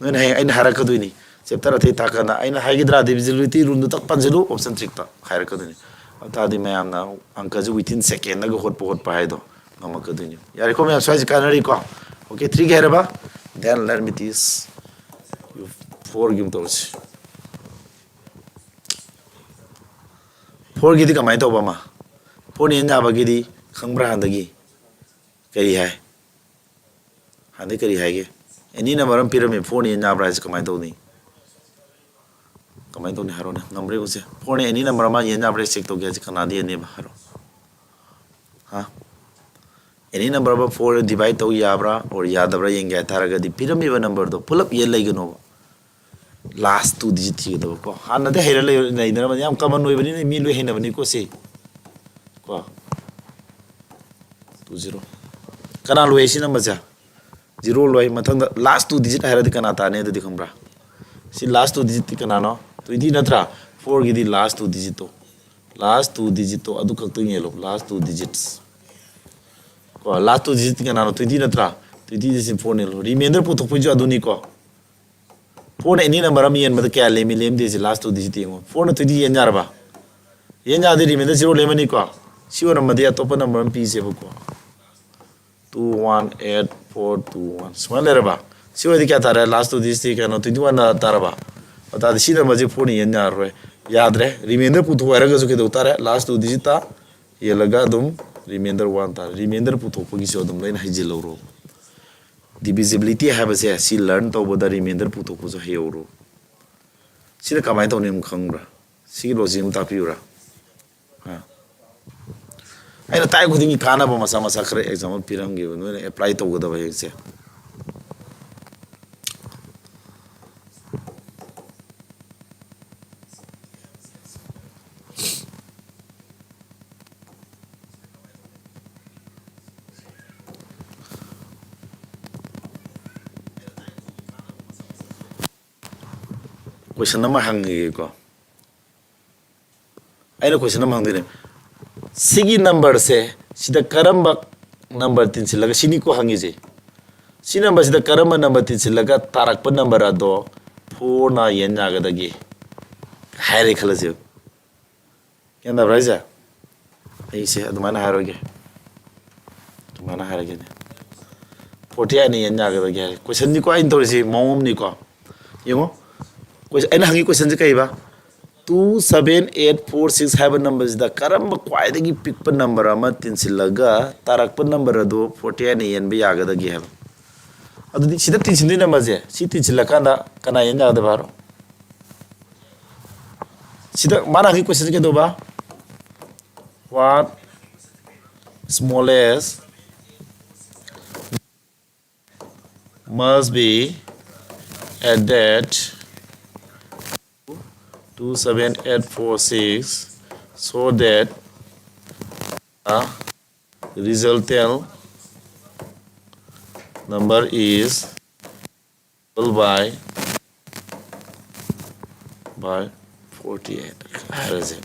ꯅꯣꯏꯅ ꯍꯌꯦꯡ ꯑꯩꯅ ꯍꯥꯏꯔꯛꯀꯗꯣꯏꯅꯤ, chapter ꯑꯇꯩ ꯇꯥꯛꯀꯥꯟꯗ ꯑꯩꯅ ꯍꯥꯏꯒꯗ꯭ꯔꯥ divisibility ruleꯗꯨ ꯇꯛ ꯄꯟꯁꯤꯜꯂꯨ, option threeꯗ ꯍꯥꯏꯔꯛꯀꯗꯣꯏꯅꯤ꯫ ꯑꯗꯨ ꯇꯥꯔꯗꯤ ꯃꯌꯥꯝꯅ ꯑꯪꯀꯁꯦ within secondꯗꯒ ꯍꯣꯠꯄ ꯍꯣꯠꯄ ꯍꯥꯏꯗꯣ ꯉꯝꯃꯛꯀꯗꯣꯏꯅꯤ꯫ ꯌꯥꯔꯦꯀꯣ ꯃꯌꯥꯝ, ꯁ꯭ꯋꯥꯏꯁꯦ ꯀꯥꯟꯅꯔꯤꯀꯣ? Okay, threeꯒꯤ ꯍꯥꯏꯔꯕ? Then let me teach you fourꯒꯤ ꯑꯃꯨꯛ ꯇꯧꯔꯁꯤ꯫ Fourꯒꯤꯗꯤ ꯀꯃꯥꯏꯅ ꯇꯧꯕ ꯑꯃ? Fourꯅ ꯌꯦꯟ ꯌꯥꯕꯒꯤꯗꯤ ꯈꯪꯕ꯭ꯔꯥ ꯍꯥꯟꯅꯗꯒꯤ? ꯀꯔꯤ ꯍꯥꯏ? ꯍꯥꯟꯅꯗꯒꯤ ꯀꯔꯤ ꯍꯥꯏꯒꯦ? Any number ꯑꯃ ꯄꯤꯔꯝꯃꯦ, fourꯅ ꯌꯦꯟ ꯌꯥꯕ꯭ꯔꯥ ꯍꯥꯏꯁꯦ ꯀꯃꯥꯏꯅ ꯇꯧꯅꯤ? ꯀꯃꯥꯏꯅ ꯇꯧꯅꯤ ꯍꯥꯏꯔꯣꯅꯦ? Number ꯌꯦꯡꯉꯨꯁꯦ꯫ Fourꯅ any number ꯑꯃ ꯌꯦꯟ ꯌꯥꯕ꯭ꯔꯥ check ꯇꯧꯒꯦ ꯍꯥꯏꯁꯦ ꯀꯅꯥꯗ ꯌꯦꯟꯅꯦꯕ? ꯍꯥꯏꯔꯣ꯫ ꯍꯥ? Any number ꯑꯃ four divide ꯇꯧ ꯌꯥꯕ꯭ꯔꯥ or ꯌꯥꯗꯕ꯭ꯔꯥ ꯌꯦꯡꯒꯦ ꯍꯥꯏ ꯇꯥꯔꯒꯗꯤ ꯄꯤꯔꯝꯃꯤꯕ numberꯗꯣ ꯄꯨꯂꯞ ꯌꯦꯟ ꯂꯩꯒꯅꯣꯕ꯫ Last two digit ꯊꯤꯒꯗꯕꯀꯣ꯫ ꯍꯥꯟꯅꯗꯤ ꯍꯩꯔ ꯂꯩ-, ꯂꯩꯅꯔꯕꯅꯤ꯫ ꯌꯥꯝ common ꯑꯣꯏꯕꯅꯤꯅ ꯃꯤ ꯂꯣꯏ ꯍꯩꯅꯕꯅꯤꯀꯣ ꯁꯤ꯫ ꯀꯣ꯫ Two zero꯫ ꯀꯅꯥ ꯂꯣꯏ ꯁꯤ numberꯁꯦ? Zero ꯂꯣꯏ꯫ ꯃꯊꯪꯗ last two digit ꯍꯥꯏꯔꯗꯤ ꯀꯅꯥ ꯇꯥꯅꯤ ꯑꯗꯨꯗꯤ ꯈꯪꯕ꯭ꯔꯥ? ꯁꯤ last two digitꯇꯤ ꯀꯅꯥꯅꯣ? Twenty ꯅꯠꯇ꯭ꯔꯥ? ꯐꯣꯔꯒꯤꯗꯤ ꯂꯥꯁ ꯇꯨ ꯗꯤꯖꯤꯠꯇꯣ, ꯂꯥꯁ ꯇꯨ ꯗꯤꯖꯤꯠꯇꯣ ꯑꯗꯨ ꯈꯛꯇꯪ ꯌꯦꯜꯂꯣ, ꯂꯥꯁ ꯇꯨ ꯗꯤꯖꯤꯠꯁ꯫ ꯀꯣ, ꯂꯥꯁ ꯇꯨ ꯗꯤꯖꯤꯠ ꯀꯅꯥꯅꯣ? ꯇ꯭ꯋꯦꯟꯇꯤ ꯅꯠꯇ꯭ꯔꯥ? ꯇ꯭ꯋꯦꯟꯇꯤꯗ ꯁꯤ ꯐꯣꯔ ꯌꯦꯜꯂꯣ꯫ ꯔꯤꯃꯦꯟꯗꯔ ꯄꯨꯊꯣꯛꯄꯩꯁꯨ ꯑꯗꯨꯅꯤꯀꯣ꯫ ꯐꯣꯔꯅ ꯑꯦꯅꯤ ꯅꯝꯕꯔ ꯑꯃ ꯌꯦꯟꯕꯗ ꯀꯌꯥ ꯂꯦꯝꯃꯤ, ꯂꯦꯝꯗꯦ? ꯁꯤ ꯂꯥꯁ ꯇꯨ ꯗꯤꯖꯤꯠ ꯌꯦꯡꯉꯣ꯫ ꯐꯣꯔꯅ ꯇ꯭ꯋꯦꯟꯇꯤ ꯌꯦꯟ ꯌꯥꯔꯕ? ꯌꯦꯟ ꯌꯥꯔꯗꯤ ꯔꯤꯃꯦꯟꯗꯔ ꯖꯤꯔꯣ ꯂꯦꯝꯃꯅꯤꯀꯣ꯫ ꯁꯤ ꯑꯣꯏꯔꯝꯃꯗꯤ ꯑꯇꯣꯞꯄ ꯅꯝꯕꯔ ꯑꯃ ꯄꯤꯁꯦꯕꯀꯣ꯫ Two one eight four two one ꯁꯨꯃꯥꯏꯅ ꯂꯩꯔꯕ? ꯁꯤ ꯑꯣꯏꯔꯗꯤ ꯀꯌꯥ ꯇꯥꯔꯦ? ꯂꯥꯁ ꯇꯨ ꯗꯤꯖꯤꯠꯁꯤ ꯀꯩꯅꯣ, ꯇ꯭ꯋꯦꯟꯇꯤ ꯋꯥꯟ ꯇꯥꯔꯕ? ꯑꯗꯨ ꯇꯥꯔꯗꯤ ꯁꯤ ꯅꯝꯕꯔꯁꯤ ꯐꯣꯔꯅ ꯌꯦꯟ ꯌꯥꯔꯔꯣꯏ꯫ ꯌꯥꯗ꯭ꯔꯦ꯫ ꯔꯤꯃꯦꯟꯗꯔ ꯄꯨꯊꯣꯛ ꯍꯥꯏꯔꯒꯁꯨ ꯀꯩꯗꯧ ꯇꯥꯔꯦ? ꯂꯥꯁ ꯇꯨ ꯗꯤꯖꯤꯠꯇ ꯌꯦꯜꯂꯒ ꯑꯗꯨꯝ ꯔꯤꯃꯦꯟꯗꯔ ꯋꯥꯟ ꯇꯥꯔꯦ꯫ ꯔꯤꯃꯦꯟꯗꯔ ꯄꯨꯊꯣꯛꯄꯒꯤꯁꯨ ꯑꯗꯨꯝ ꯂꯣꯏꯅ ꯍꯩꯖꯤꯜꯍꯧꯔꯣ꯫ ꯗꯤꯚꯤꯖꯤꯕꯤꯂꯤꯇꯤ ꯍꯥꯏꯕꯁꯦ ꯁꯤ ꯂꯔꯟ ꯇꯧꯕꯗ ꯔꯤꯃꯦꯟꯗꯔ ꯄꯨꯊꯣꯛꯄꯁꯨ ꯍꯩꯍꯧꯔꯣ꯫ ꯁꯤꯅ ꯀꯃꯥꯏꯅ ꯇꯧꯅꯤ ꯑꯃꯨꯛ ꯈꯪꯕ꯭ꯔꯥ? ꯁꯤꯒꯤ ꯂꯣꯖꯤꯛ ꯑꯃ ꯇꯥꯛꯄꯤꯌꯨꯔꯥ? ꯑꯥ꯫ ꯑꯩꯅ ꯇꯥꯛꯏ ꯈꯨꯗꯤꯡꯒꯤ ꯀꯥꯟꯅꯕ ꯃꯆꯥ ꯃꯆꯥ ꯈꯔ ꯑꯦꯛꯖꯥꯝꯄꯜ ꯄꯤꯔꯝꯒꯦꯕ, ꯅꯣꯏꯅ ꯑꯦꯄ꯭ꯂꯥꯏ ꯇꯧꯒꯗꯕ ꯍꯌꯦꯡꯁꯦ꯫ ꯀꯣꯏꯁꯟ ꯑꯃ ꯍꯪꯉꯒꯦꯀꯣ꯫ ꯑꯩꯅ ꯀꯣꯏꯁꯟ ꯑꯃ ꯍꯪꯗꯣꯏꯅꯦ꯫ ꯁꯤꯒꯤ ꯅꯝꯕꯔꯁꯦ, ꯁꯤꯗ ꯀꯔꯝꯕ ꯅꯝꯕꯔ ꯇꯤꯟꯁꯤꯜꯂꯒ, ꯁꯤꯅꯤꯀꯣ ꯍꯪꯉꯤꯁꯦ, ꯁꯤ ꯅꯝꯕꯔꯁꯤꯗ ꯀꯔꯝꯕ ꯅꯝꯕꯔ ꯇꯤꯟꯁꯤꯜꯂꯒ ꯇꯥꯔꯛꯄ ꯅꯝꯕꯔ ꯑꯗꯣ ꯐꯣꯔꯅ ꯌꯦꯟ ꯌꯥꯒꯗꯒꯦ ꯍꯥꯏꯔꯦ ꯈꯜꯂꯁꯦꯕ꯫ ꯒ꯭ꯌꯥꯟ ꯇꯥꯕ꯭ꯔꯥ ꯍꯥꯏꯁꯦ? ꯑꯩꯁꯦ ꯑꯗꯨꯃꯥꯏꯅ ꯍꯥꯏꯔꯣꯏꯒꯦ, ꯑꯗꯨꯃꯥꯏꯅ ꯍꯥꯏꯔꯒꯦꯅꯦ꯫ ꯐꯣꯔꯇꯤ ꯑꯩꯠꯅ ꯌꯦꯟ ꯌꯥꯒꯗꯒꯦ ꯍꯥꯏꯔꯦ꯫ ꯀꯣꯏꯁꯟꯅꯤꯀꯣ ꯑꯩꯅ ꯇꯧꯔꯤꯁꯤ, ꯃꯑꯣꯡ ꯑꯃꯅꯤꯀꯣ꯫ ꯌꯦꯡꯉꯣ, ꯀꯣꯏꯁꯟ, ꯑꯩꯅ ꯍꯪꯉꯤ ꯀꯣꯏꯁꯟꯁꯦ ꯀꯩꯕ? Two seven eight four six ꯍꯥꯏꯕ ꯅꯝꯕꯔꯁꯤꯗ ꯀꯔꯝꯕ ꯈ꯭ꯋꯥꯏꯗꯒꯤ ꯄꯤꯛꯄ ꯅꯝꯕꯔ ꯑꯃ ꯇꯤꯟꯁꯤꯜꯂꯒ ꯇꯥꯔꯛꯄ ꯅꯝꯕꯔ ꯑꯗꯨ ꯐꯣꯔꯇꯤ ꯑꯩꯠꯅ ꯌꯦꯟꯕ ꯌꯥꯒꯗꯒꯦ ꯍꯥꯏꯕ꯫ ꯑꯗꯨꯗꯤ ꯁꯤꯗ ꯇꯤꯟꯁꯤꯟꯗꯣꯏ ꯅꯝꯕꯔꯁꯦ, ꯁꯤ ꯇꯤꯟꯁꯤꯜꯂꯀꯥꯟꯗ ꯀꯅꯥ ꯌꯦꯟ ꯌꯥꯒꯗꯕ ꯍꯥꯏꯔꯣ? ꯁꯤꯗ ꯃꯥꯅ ꯍꯪꯉꯤ ꯀꯣꯏꯁꯟꯁꯦ ꯀꯩꯗꯧꯕ? What smallest must be added two seven eight four six so that the resultant number is by, by forty eight ꯍꯥꯏꯔꯁꯦ꯫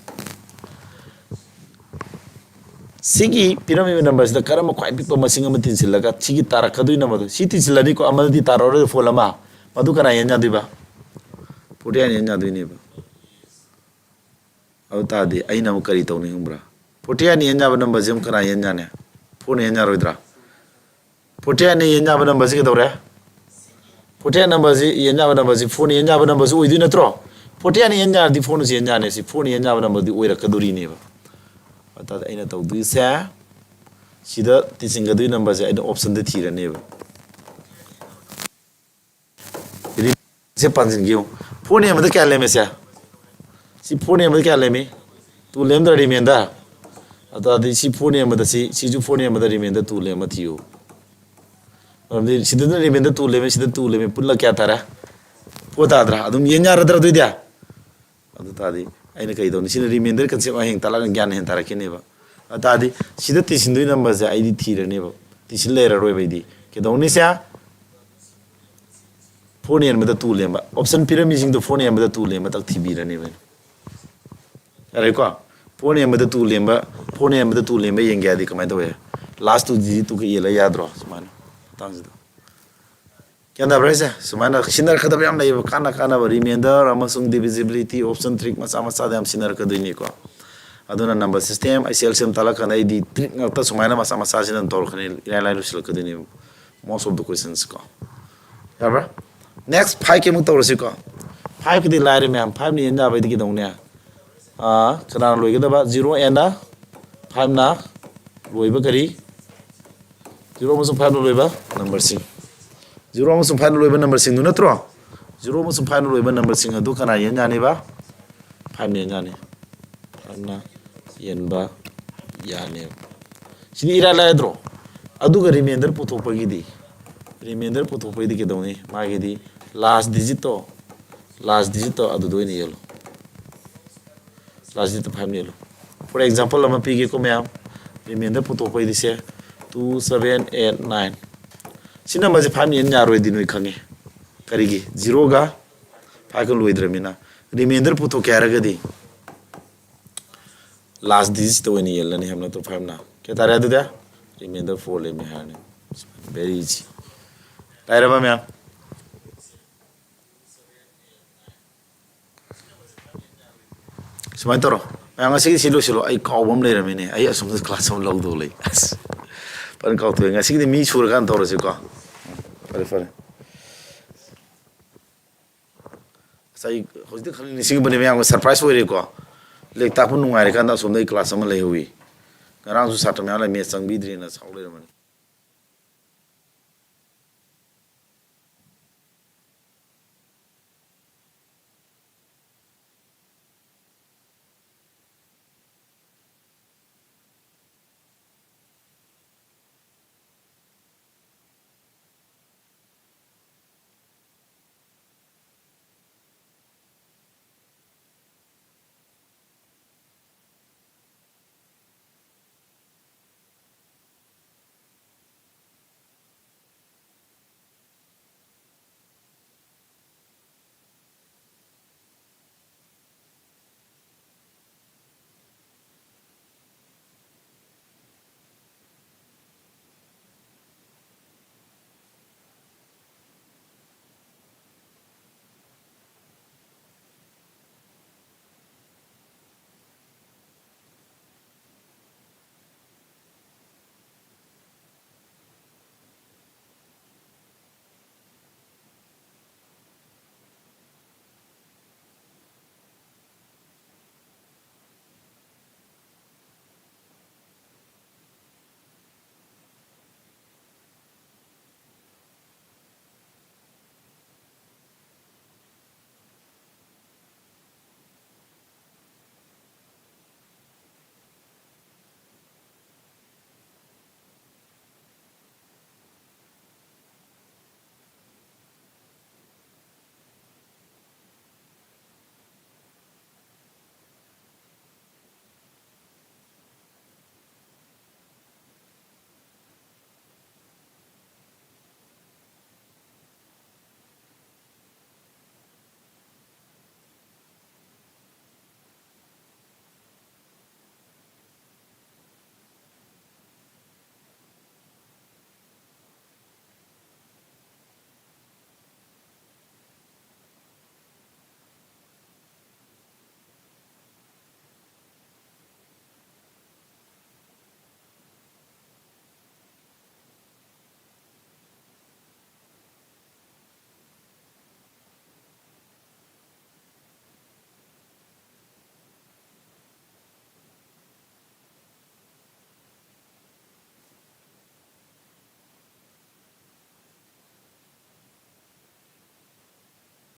ꯁꯤꯒꯤ ꯄꯤꯔꯝꯃꯤꯕ ꯅꯝꯕꯔꯁꯤꯗ ꯀꯔꯝꯕ ꯈ꯭ꯋꯥꯏ ꯄꯤꯛꯄ ꯃꯁꯤꯡ ꯑꯃ ꯇꯤꯟꯁꯤꯜꯂꯒ ꯁꯤꯒꯤ ꯇꯥꯔꯛꯀꯗꯣꯏ ꯅꯝꯕꯔꯗꯣ, ꯁꯤ ꯇꯤꯟꯁꯤꯜꯂꯅꯤꯀꯣ, ꯑꯃꯗꯗꯤ ꯇꯥꯔꯛꯑꯔꯣꯏ ꯐꯣꯜ ꯑꯃ, ꯃꯗꯨ ꯀꯅꯥ ꯌꯦꯟ ꯌꯥꯗꯣꯏꯕ? ꯐꯣꯔꯇꯤ ꯑꯩꯠꯅ ꯌꯦꯟ ꯌꯥꯗꯣꯏꯅꯦꯕ꯫ ꯑꯗꯨ ꯇꯥꯔꯗꯤ ꯑꯩꯅ ꯑꯃꯨꯛ ꯀꯔꯤ ꯇꯧꯅꯤ ꯈꯪꯕ꯭ꯔꯥ? ꯐꯣꯔꯇꯤ ꯑꯩꯠꯅ ꯌꯦꯟ ꯌꯥꯕ ꯅꯝꯕꯔꯁꯤ ꯑꯃꯨꯛ ꯀꯅꯥ ꯌꯦꯟ ꯌꯥꯅꯤ? ꯐꯣꯔꯅ ꯌꯦꯟ ꯌꯥꯔꯣꯏꯗ꯭ꯔꯥ? ꯐꯣꯔꯇꯤ ꯑꯩꯠꯅ ꯌꯦꯟ ꯌꯥꯕ ꯅꯝꯕꯔꯁꯤ ꯀꯩꯗꯧꯔꯦ? ꯐꯣꯔꯇꯤ ꯑꯩꯠ ꯅꯝꯕꯔꯁꯤ ꯌꯦꯟ ꯌꯥꯕ ꯅꯝꯕꯔꯁꯤ ꯐꯣꯔꯅ ꯌꯦꯟ ꯌꯥꯕ ꯅꯝꯕꯔꯁꯤ ꯑꯣꯏꯗꯣꯏ ꯅꯠꯇ꯭ꯔꯣ? ꯐꯣꯔꯇꯤ ꯑꯩꯠꯅ ꯌꯦꯟ ꯌꯥꯔꯗꯤ ꯐꯣꯔꯅꯁꯨ ꯌꯦꯟ ꯌꯥꯅꯤ꯫ ꯁꯤ ꯐꯣꯔꯅ ꯌꯦꯟ ꯌꯥꯕ ꯅꯝꯕꯔꯗꯤ ꯑꯣꯏꯔꯛꯀꯗꯣꯔꯤꯅꯦꯕ꯫ ꯑꯗꯨ ꯇꯥꯔꯗꯤ ꯑꯩꯅ ꯇꯧꯗꯣꯏꯁꯦ, ꯁꯤꯗ ꯇꯤꯟꯁꯤꯟꯒꯗꯣꯏ ꯅꯝꯕꯔꯁꯦ ꯑꯩꯅ ꯑꯣꯞꯁꯟꯗ ꯊꯤꯔꯅꯦꯕ꯫ ꯁꯦ ꯄꯥꯟꯁꯤꯟꯒꯦ ꯌꯦꯡꯉꯨ꯫ ꯐꯣꯔꯅ ꯌꯦꯟꯕꯗ ꯀꯌꯥ ꯂꯦꯝꯃꯦ ꯁꯦ? ꯁꯤ ꯐꯣꯔꯅ ꯌꯦꯟꯕꯗ ꯀꯌꯥ ꯂꯦꯝꯃꯤ? Two ꯂꯦꯝꯗ꯭ꯔꯥ reminder? ꯑꯗꯨ ꯇꯥꯔꯗꯤ ꯁꯤ ꯐꯣꯔꯅ ꯌꯦꯟꯕꯗ ꯁꯤ, ꯁꯤꯁꯨ ꯐꯣꯔꯅ ꯌꯦꯟꯕꯗ ꯔꯤꯃꯦꯟꯗꯔ ꯇꯨ ꯂꯦꯝꯃ ꯊꯤꯌꯨ꯫ ꯃꯔꯝꯗꯤ ꯁꯤꯗꯅ ꯔꯤꯃꯦꯟꯗꯔ ꯇꯨ ꯂꯦꯝꯃꯦ, ꯁꯤꯗ ꯇꯨ ꯂꯦꯝꯃꯦ, ꯄꯨꯜꯂ ꯀꯌꯥ ꯇꯥꯔꯦ? ꯐꯣꯔ ꯇꯥꯗ꯭ꯔꯥ? ꯑꯗꯨꯝ ꯌꯦꯟ ꯌꯥꯔꯗ꯭ꯔꯥ ꯑꯗꯨꯏꯗꯤ? ꯑꯗꯨ ꯇꯥꯔꯗꯤ ꯑꯩꯅ ꯀꯩ ꯇꯧꯅꯤ? ꯁꯤꯅ ꯔꯤꯃꯦꯟꯗꯔ ꯀꯟꯁꯦꯞ ꯍꯌꯦꯡ ꯇꯥꯛꯂꯛꯑꯒ ꯒ꯭ꯌꯥꯟ ꯍꯦꯟꯅ ꯇꯥꯔꯛꯈꯤꯅꯦꯕ꯫ ꯑꯗꯨ ꯇꯥꯔꯗꯤ ꯁꯤꯗ ꯇꯤꯟꯁꯤꯟꯗꯣꯏ ꯅꯝꯕꯔꯁꯦ ꯑꯩꯗꯤ ꯊꯤꯔꯅꯦꯕ꯫ ꯇꯤꯟꯁꯤꯟ ꯂꯩꯔꯔꯣꯏꯕ ꯑꯩꯗꯤ꯫ ꯀꯩꯗꯧꯅꯤ ꯁꯦ? ꯐꯣꯔꯅ ꯌꯦꯟꯕꯗ ꯇꯨ ꯂꯦꯝꯕ꯫ ꯑꯣꯞꯁꯟ ꯄꯤꯔꯝꯃꯤꯁꯤꯡꯗꯣ ꯐꯣꯔꯅ ꯌꯦꯟꯕꯗ ꯇꯨ ꯂꯦꯝꯕ ꯇꯛ ꯊꯤꯕꯤꯔꯅꯦꯕ ꯑꯩꯅ꯫ ꯌꯥꯔꯦꯀꯣ? ꯐꯣꯔꯅ ꯌꯦꯟꯕꯗ ꯇꯨ ꯂꯦꯝꯕ, ꯐꯣꯔꯅ ꯌꯦꯟꯕꯗ ꯇꯨ ꯂꯦꯝꯕ ꯌꯦꯡꯒꯦ ꯍꯥꯏꯗꯤ ꯀꯃꯥꯏꯅ ꯇꯧꯋꯦ? ꯂꯥꯁ ꯇꯨ ꯗꯤꯖꯤꯠꯇꯨꯒ ꯌꯦꯜꯂ ꯌꯥꯗ꯭ꯔꯣ? ꯁꯨꯃꯥꯏꯅ ꯃꯇꯥꯡꯁꯤꯗ꯫ ꯒ꯭ꯌꯥꯟ ꯇꯥꯕ꯭ꯔꯥ ꯍꯥꯏꯁꯦ? ꯁꯨꯃꯥꯏꯅ ꯁꯤꯖꯤꯟꯅꯔꯛꯀꯗꯕ ꯌꯥꯝ ꯂꯩꯌꯦꯕ, ꯀꯥꯟꯅ ꯀꯥꯟꯅꯕ ꯔꯤꯃꯦꯟꯗꯔ ꯑꯃꯁꯨꯡ ꯗꯤꯚꯤꯖꯤꯕꯤꯂꯤꯇꯤ ꯑꯣꯞꯁꯟ ꯇ꯭ꯔꯤꯛ ꯃꯆꯥ ꯃꯆꯥꯗ ꯌꯥꯝ ꯁꯤꯖꯤꯟꯅꯔꯛꯀꯗꯣꯏꯅꯤꯀꯣ꯫ ꯑꯗꯨꯅ ꯅꯝꯕꯔ ꯁꯤꯁꯇꯦꯝ, ꯑꯩꯁ ꯑꯦꯜ ꯁꯤ ꯑꯦꯝ ꯇꯥꯛꯂꯛꯀꯥꯟꯗ ꯑꯩꯗꯤ ꯇ꯭ꯔꯤꯛ ꯉꯥꯛꯇ ꯁꯨꯃꯥꯏꯅ ꯃꯆꯥ ꯃꯆꯥꯁꯤꯅ ꯑꯗꯨꯝ ꯇꯧꯔꯛꯀꯅꯤ, ꯏꯔꯥꯏ ꯂꯥꯏ ꯂꯨꯁꯤꯜꯂꯛꯀꯗꯣꯏꯅꯦꯕ most of the questions ꯀꯣ꯫ ꯌꯥꯕ꯭ꯔꯥ? ꯅꯦꯛꯁ ꯐꯥꯏꯚꯀꯤ ꯑꯃꯨꯛ ꯇꯧꯔꯁꯤꯀꯣ꯫ ꯐꯥꯏꯚꯀꯤꯗꯤ ꯂꯥꯏꯔꯦ ꯃꯌꯥꯝ, ꯐꯥꯏꯚꯅ ꯌꯦꯟ ꯌꯥꯕꯩꯗꯤ ꯀꯩꯗꯧꯅꯤ? ꯑꯥ, ꯀꯅꯥꯅ ꯂꯣꯏꯒꯗꯕ? ꯖꯤꯔꯣ ꯑꯦꯟꯗ ꯐꯥꯏꯚꯅ ꯂꯣꯏꯕ ꯀꯔꯤ? ꯖꯤꯔꯣ ꯑꯃꯁꯨꯡ ꯐꯥꯏꯚꯅ ꯂꯣꯏꯕ ꯅꯝꯕꯔꯁꯤꯡ꯫ ꯖꯤꯔꯣ ꯑꯃꯁꯨꯡ ꯐꯥꯏꯚꯅ ꯂꯣꯏꯕ ꯅꯝꯕꯔꯁꯤꯡꯗꯨ ꯅꯠꯇ꯭ꯔꯣ? ꯖꯤꯔꯣ ꯑꯃꯁꯨꯡ ꯐꯥꯏꯚꯅ ꯂꯣꯏꯕ ꯅꯝꯕꯔꯁꯤꯡ ꯑꯗꯨ ꯀꯅꯥ ꯌꯦꯟ ꯌꯥꯅꯤꯕ? ꯐꯥꯏꯚꯅ ꯌꯦꯟ ꯌꯥꯅꯤ꯫ ꯐꯥꯏꯚꯅ ꯌꯦꯟꯕ ꯌꯥꯅꯦꯕ꯫ ꯁꯤꯗꯤ ꯏꯔꯥꯏ ꯂꯥꯏꯗ꯭ꯔꯣ? ꯑꯗꯨꯒ ꯔꯤꯃꯦꯟꯗꯔ ꯄꯨꯊꯣꯛꯄꯒꯤꯗꯤ, ꯔꯤꯃꯦꯟꯗꯔ ꯄꯨꯊꯣꯛꯄꯒꯤꯗꯤ ꯀꯩꯗꯧꯅꯤ? ꯃꯥꯒꯤꯗꯤ ꯂꯥꯁ ꯗꯤꯖꯤꯠꯇꯣ, ꯂꯥꯁ ꯗꯤꯖꯤꯠꯇꯣ ꯑꯗꯨꯗ ꯑꯣꯏꯅ ꯌꯦꯜꯂꯣ꯫ ꯂꯥꯁ ꯗꯤꯖꯤꯠꯇ ꯐꯥꯏꯚ ꯌꯦꯜꯂꯣ꯫ ꯐꯣꯔ ꯑꯦꯛꯖꯥꯝꯄꯜ ꯑꯃ ꯄꯤꯒꯦꯀꯣ ꯃꯌꯥꯝ, ꯔꯤꯃꯦꯟꯗꯔ ꯄꯨꯊꯣꯛꯄꯩꯗꯤ ꯁꯦ, ꯇꯨ ꯁꯚꯦꯟ ꯑꯩꯠ ꯅꯥꯏꯟ꯫ ꯁꯤ ꯅꯝꯕꯔꯁꯦ ꯐꯥꯏꯚꯅ ꯌꯦꯟ ꯌꯥꯔꯣꯏꯗꯤ ꯅꯣꯏ ꯈꯪꯉꯤ꯫ ꯀꯔꯤꯒꯤ? ꯖꯤꯔꯣꯒ ꯐꯥꯏꯚꯀ ꯂꯣꯏꯗ꯭ꯔꯃꯤꯅ꯫ Remainder ꯄꯨꯊꯣꯛꯀꯦ ꯍꯥꯏꯔꯒꯗꯤ last digitꯇ ꯑꯣꯏꯅ ꯌꯦꯜꯂꯅꯤ ꯍꯥꯏꯕ ꯅꯠꯇ꯭ꯔꯣ? Fiveꯅ ꯀꯌꯥ ꯇꯥꯔꯦ ꯑꯗꯨꯗꯤ? Remainder four ꯂꯩꯔꯝꯃꯦ ꯍꯥꯏꯔꯅꯤ꯫ Very easy. ꯂꯩꯔꯕ ꯃꯌꯥꯝ? ꯁꯨꯃꯥꯏꯅ ꯇꯧꯔꯣ, ꯃꯌꯥꯝ, ꯉꯁꯤꯒꯤ ꯁꯤ ꯂꯣꯏꯁꯤꯜꯂꯣ꯫ ꯑꯩ ꯀꯥꯎꯕ ꯑꯃ ꯂꯩꯔꯝꯃꯤꯅꯦ꯫ ꯑꯩ ꯑꯁꯣꯝꯗ class ꯑꯃ ꯂꯧꯗꯧ ꯂꯩ꯫ ꯑꯁ, ꯐꯖꯅ ꯀꯥꯎꯊꯣꯛꯑꯦ꯫ ꯉꯁꯤꯒꯤꯗꯤ ꯃꯤ ꯁꯨꯔꯀꯥꯟꯗ ꯇꯧꯔꯁꯤꯀꯣ꯫ ꯐꯔꯦ, ꯐꯔꯦ꯫ ꯑꯁ, ꯑꯩ ꯍꯧꯖꯤꯛꯇ ꯈꯪꯅꯤꯡ ꯅꯤꯡꯁꯤꯡꯕꯅꯦ, ꯃꯌꯥꯝꯒ surprise ꯑꯣꯏꯔꯦꯀꯣ꯫ ꯂꯥꯏꯔꯤꯛ ꯇꯥꯛꯄ ꯅꯨꯡꯉꯥꯏꯔꯀꯥꯟꯗ ꯑꯁꯣꯝꯗ ꯑꯩ class ꯑꯃ ꯂꯩꯍꯧꯋꯤ꯫ ꯉꯔꯥꯡꯁꯨ ꯁꯥꯇ꯭ꯔ ꯃꯌꯥꯝ ꯂꯩ, ꯃꯦꯠꯁ ꯆꯪꯕꯤꯗ꯭ꯔꯦꯅ ꯁꯥꯎ ꯂꯩꯔꯝꯕꯅꯤ꯫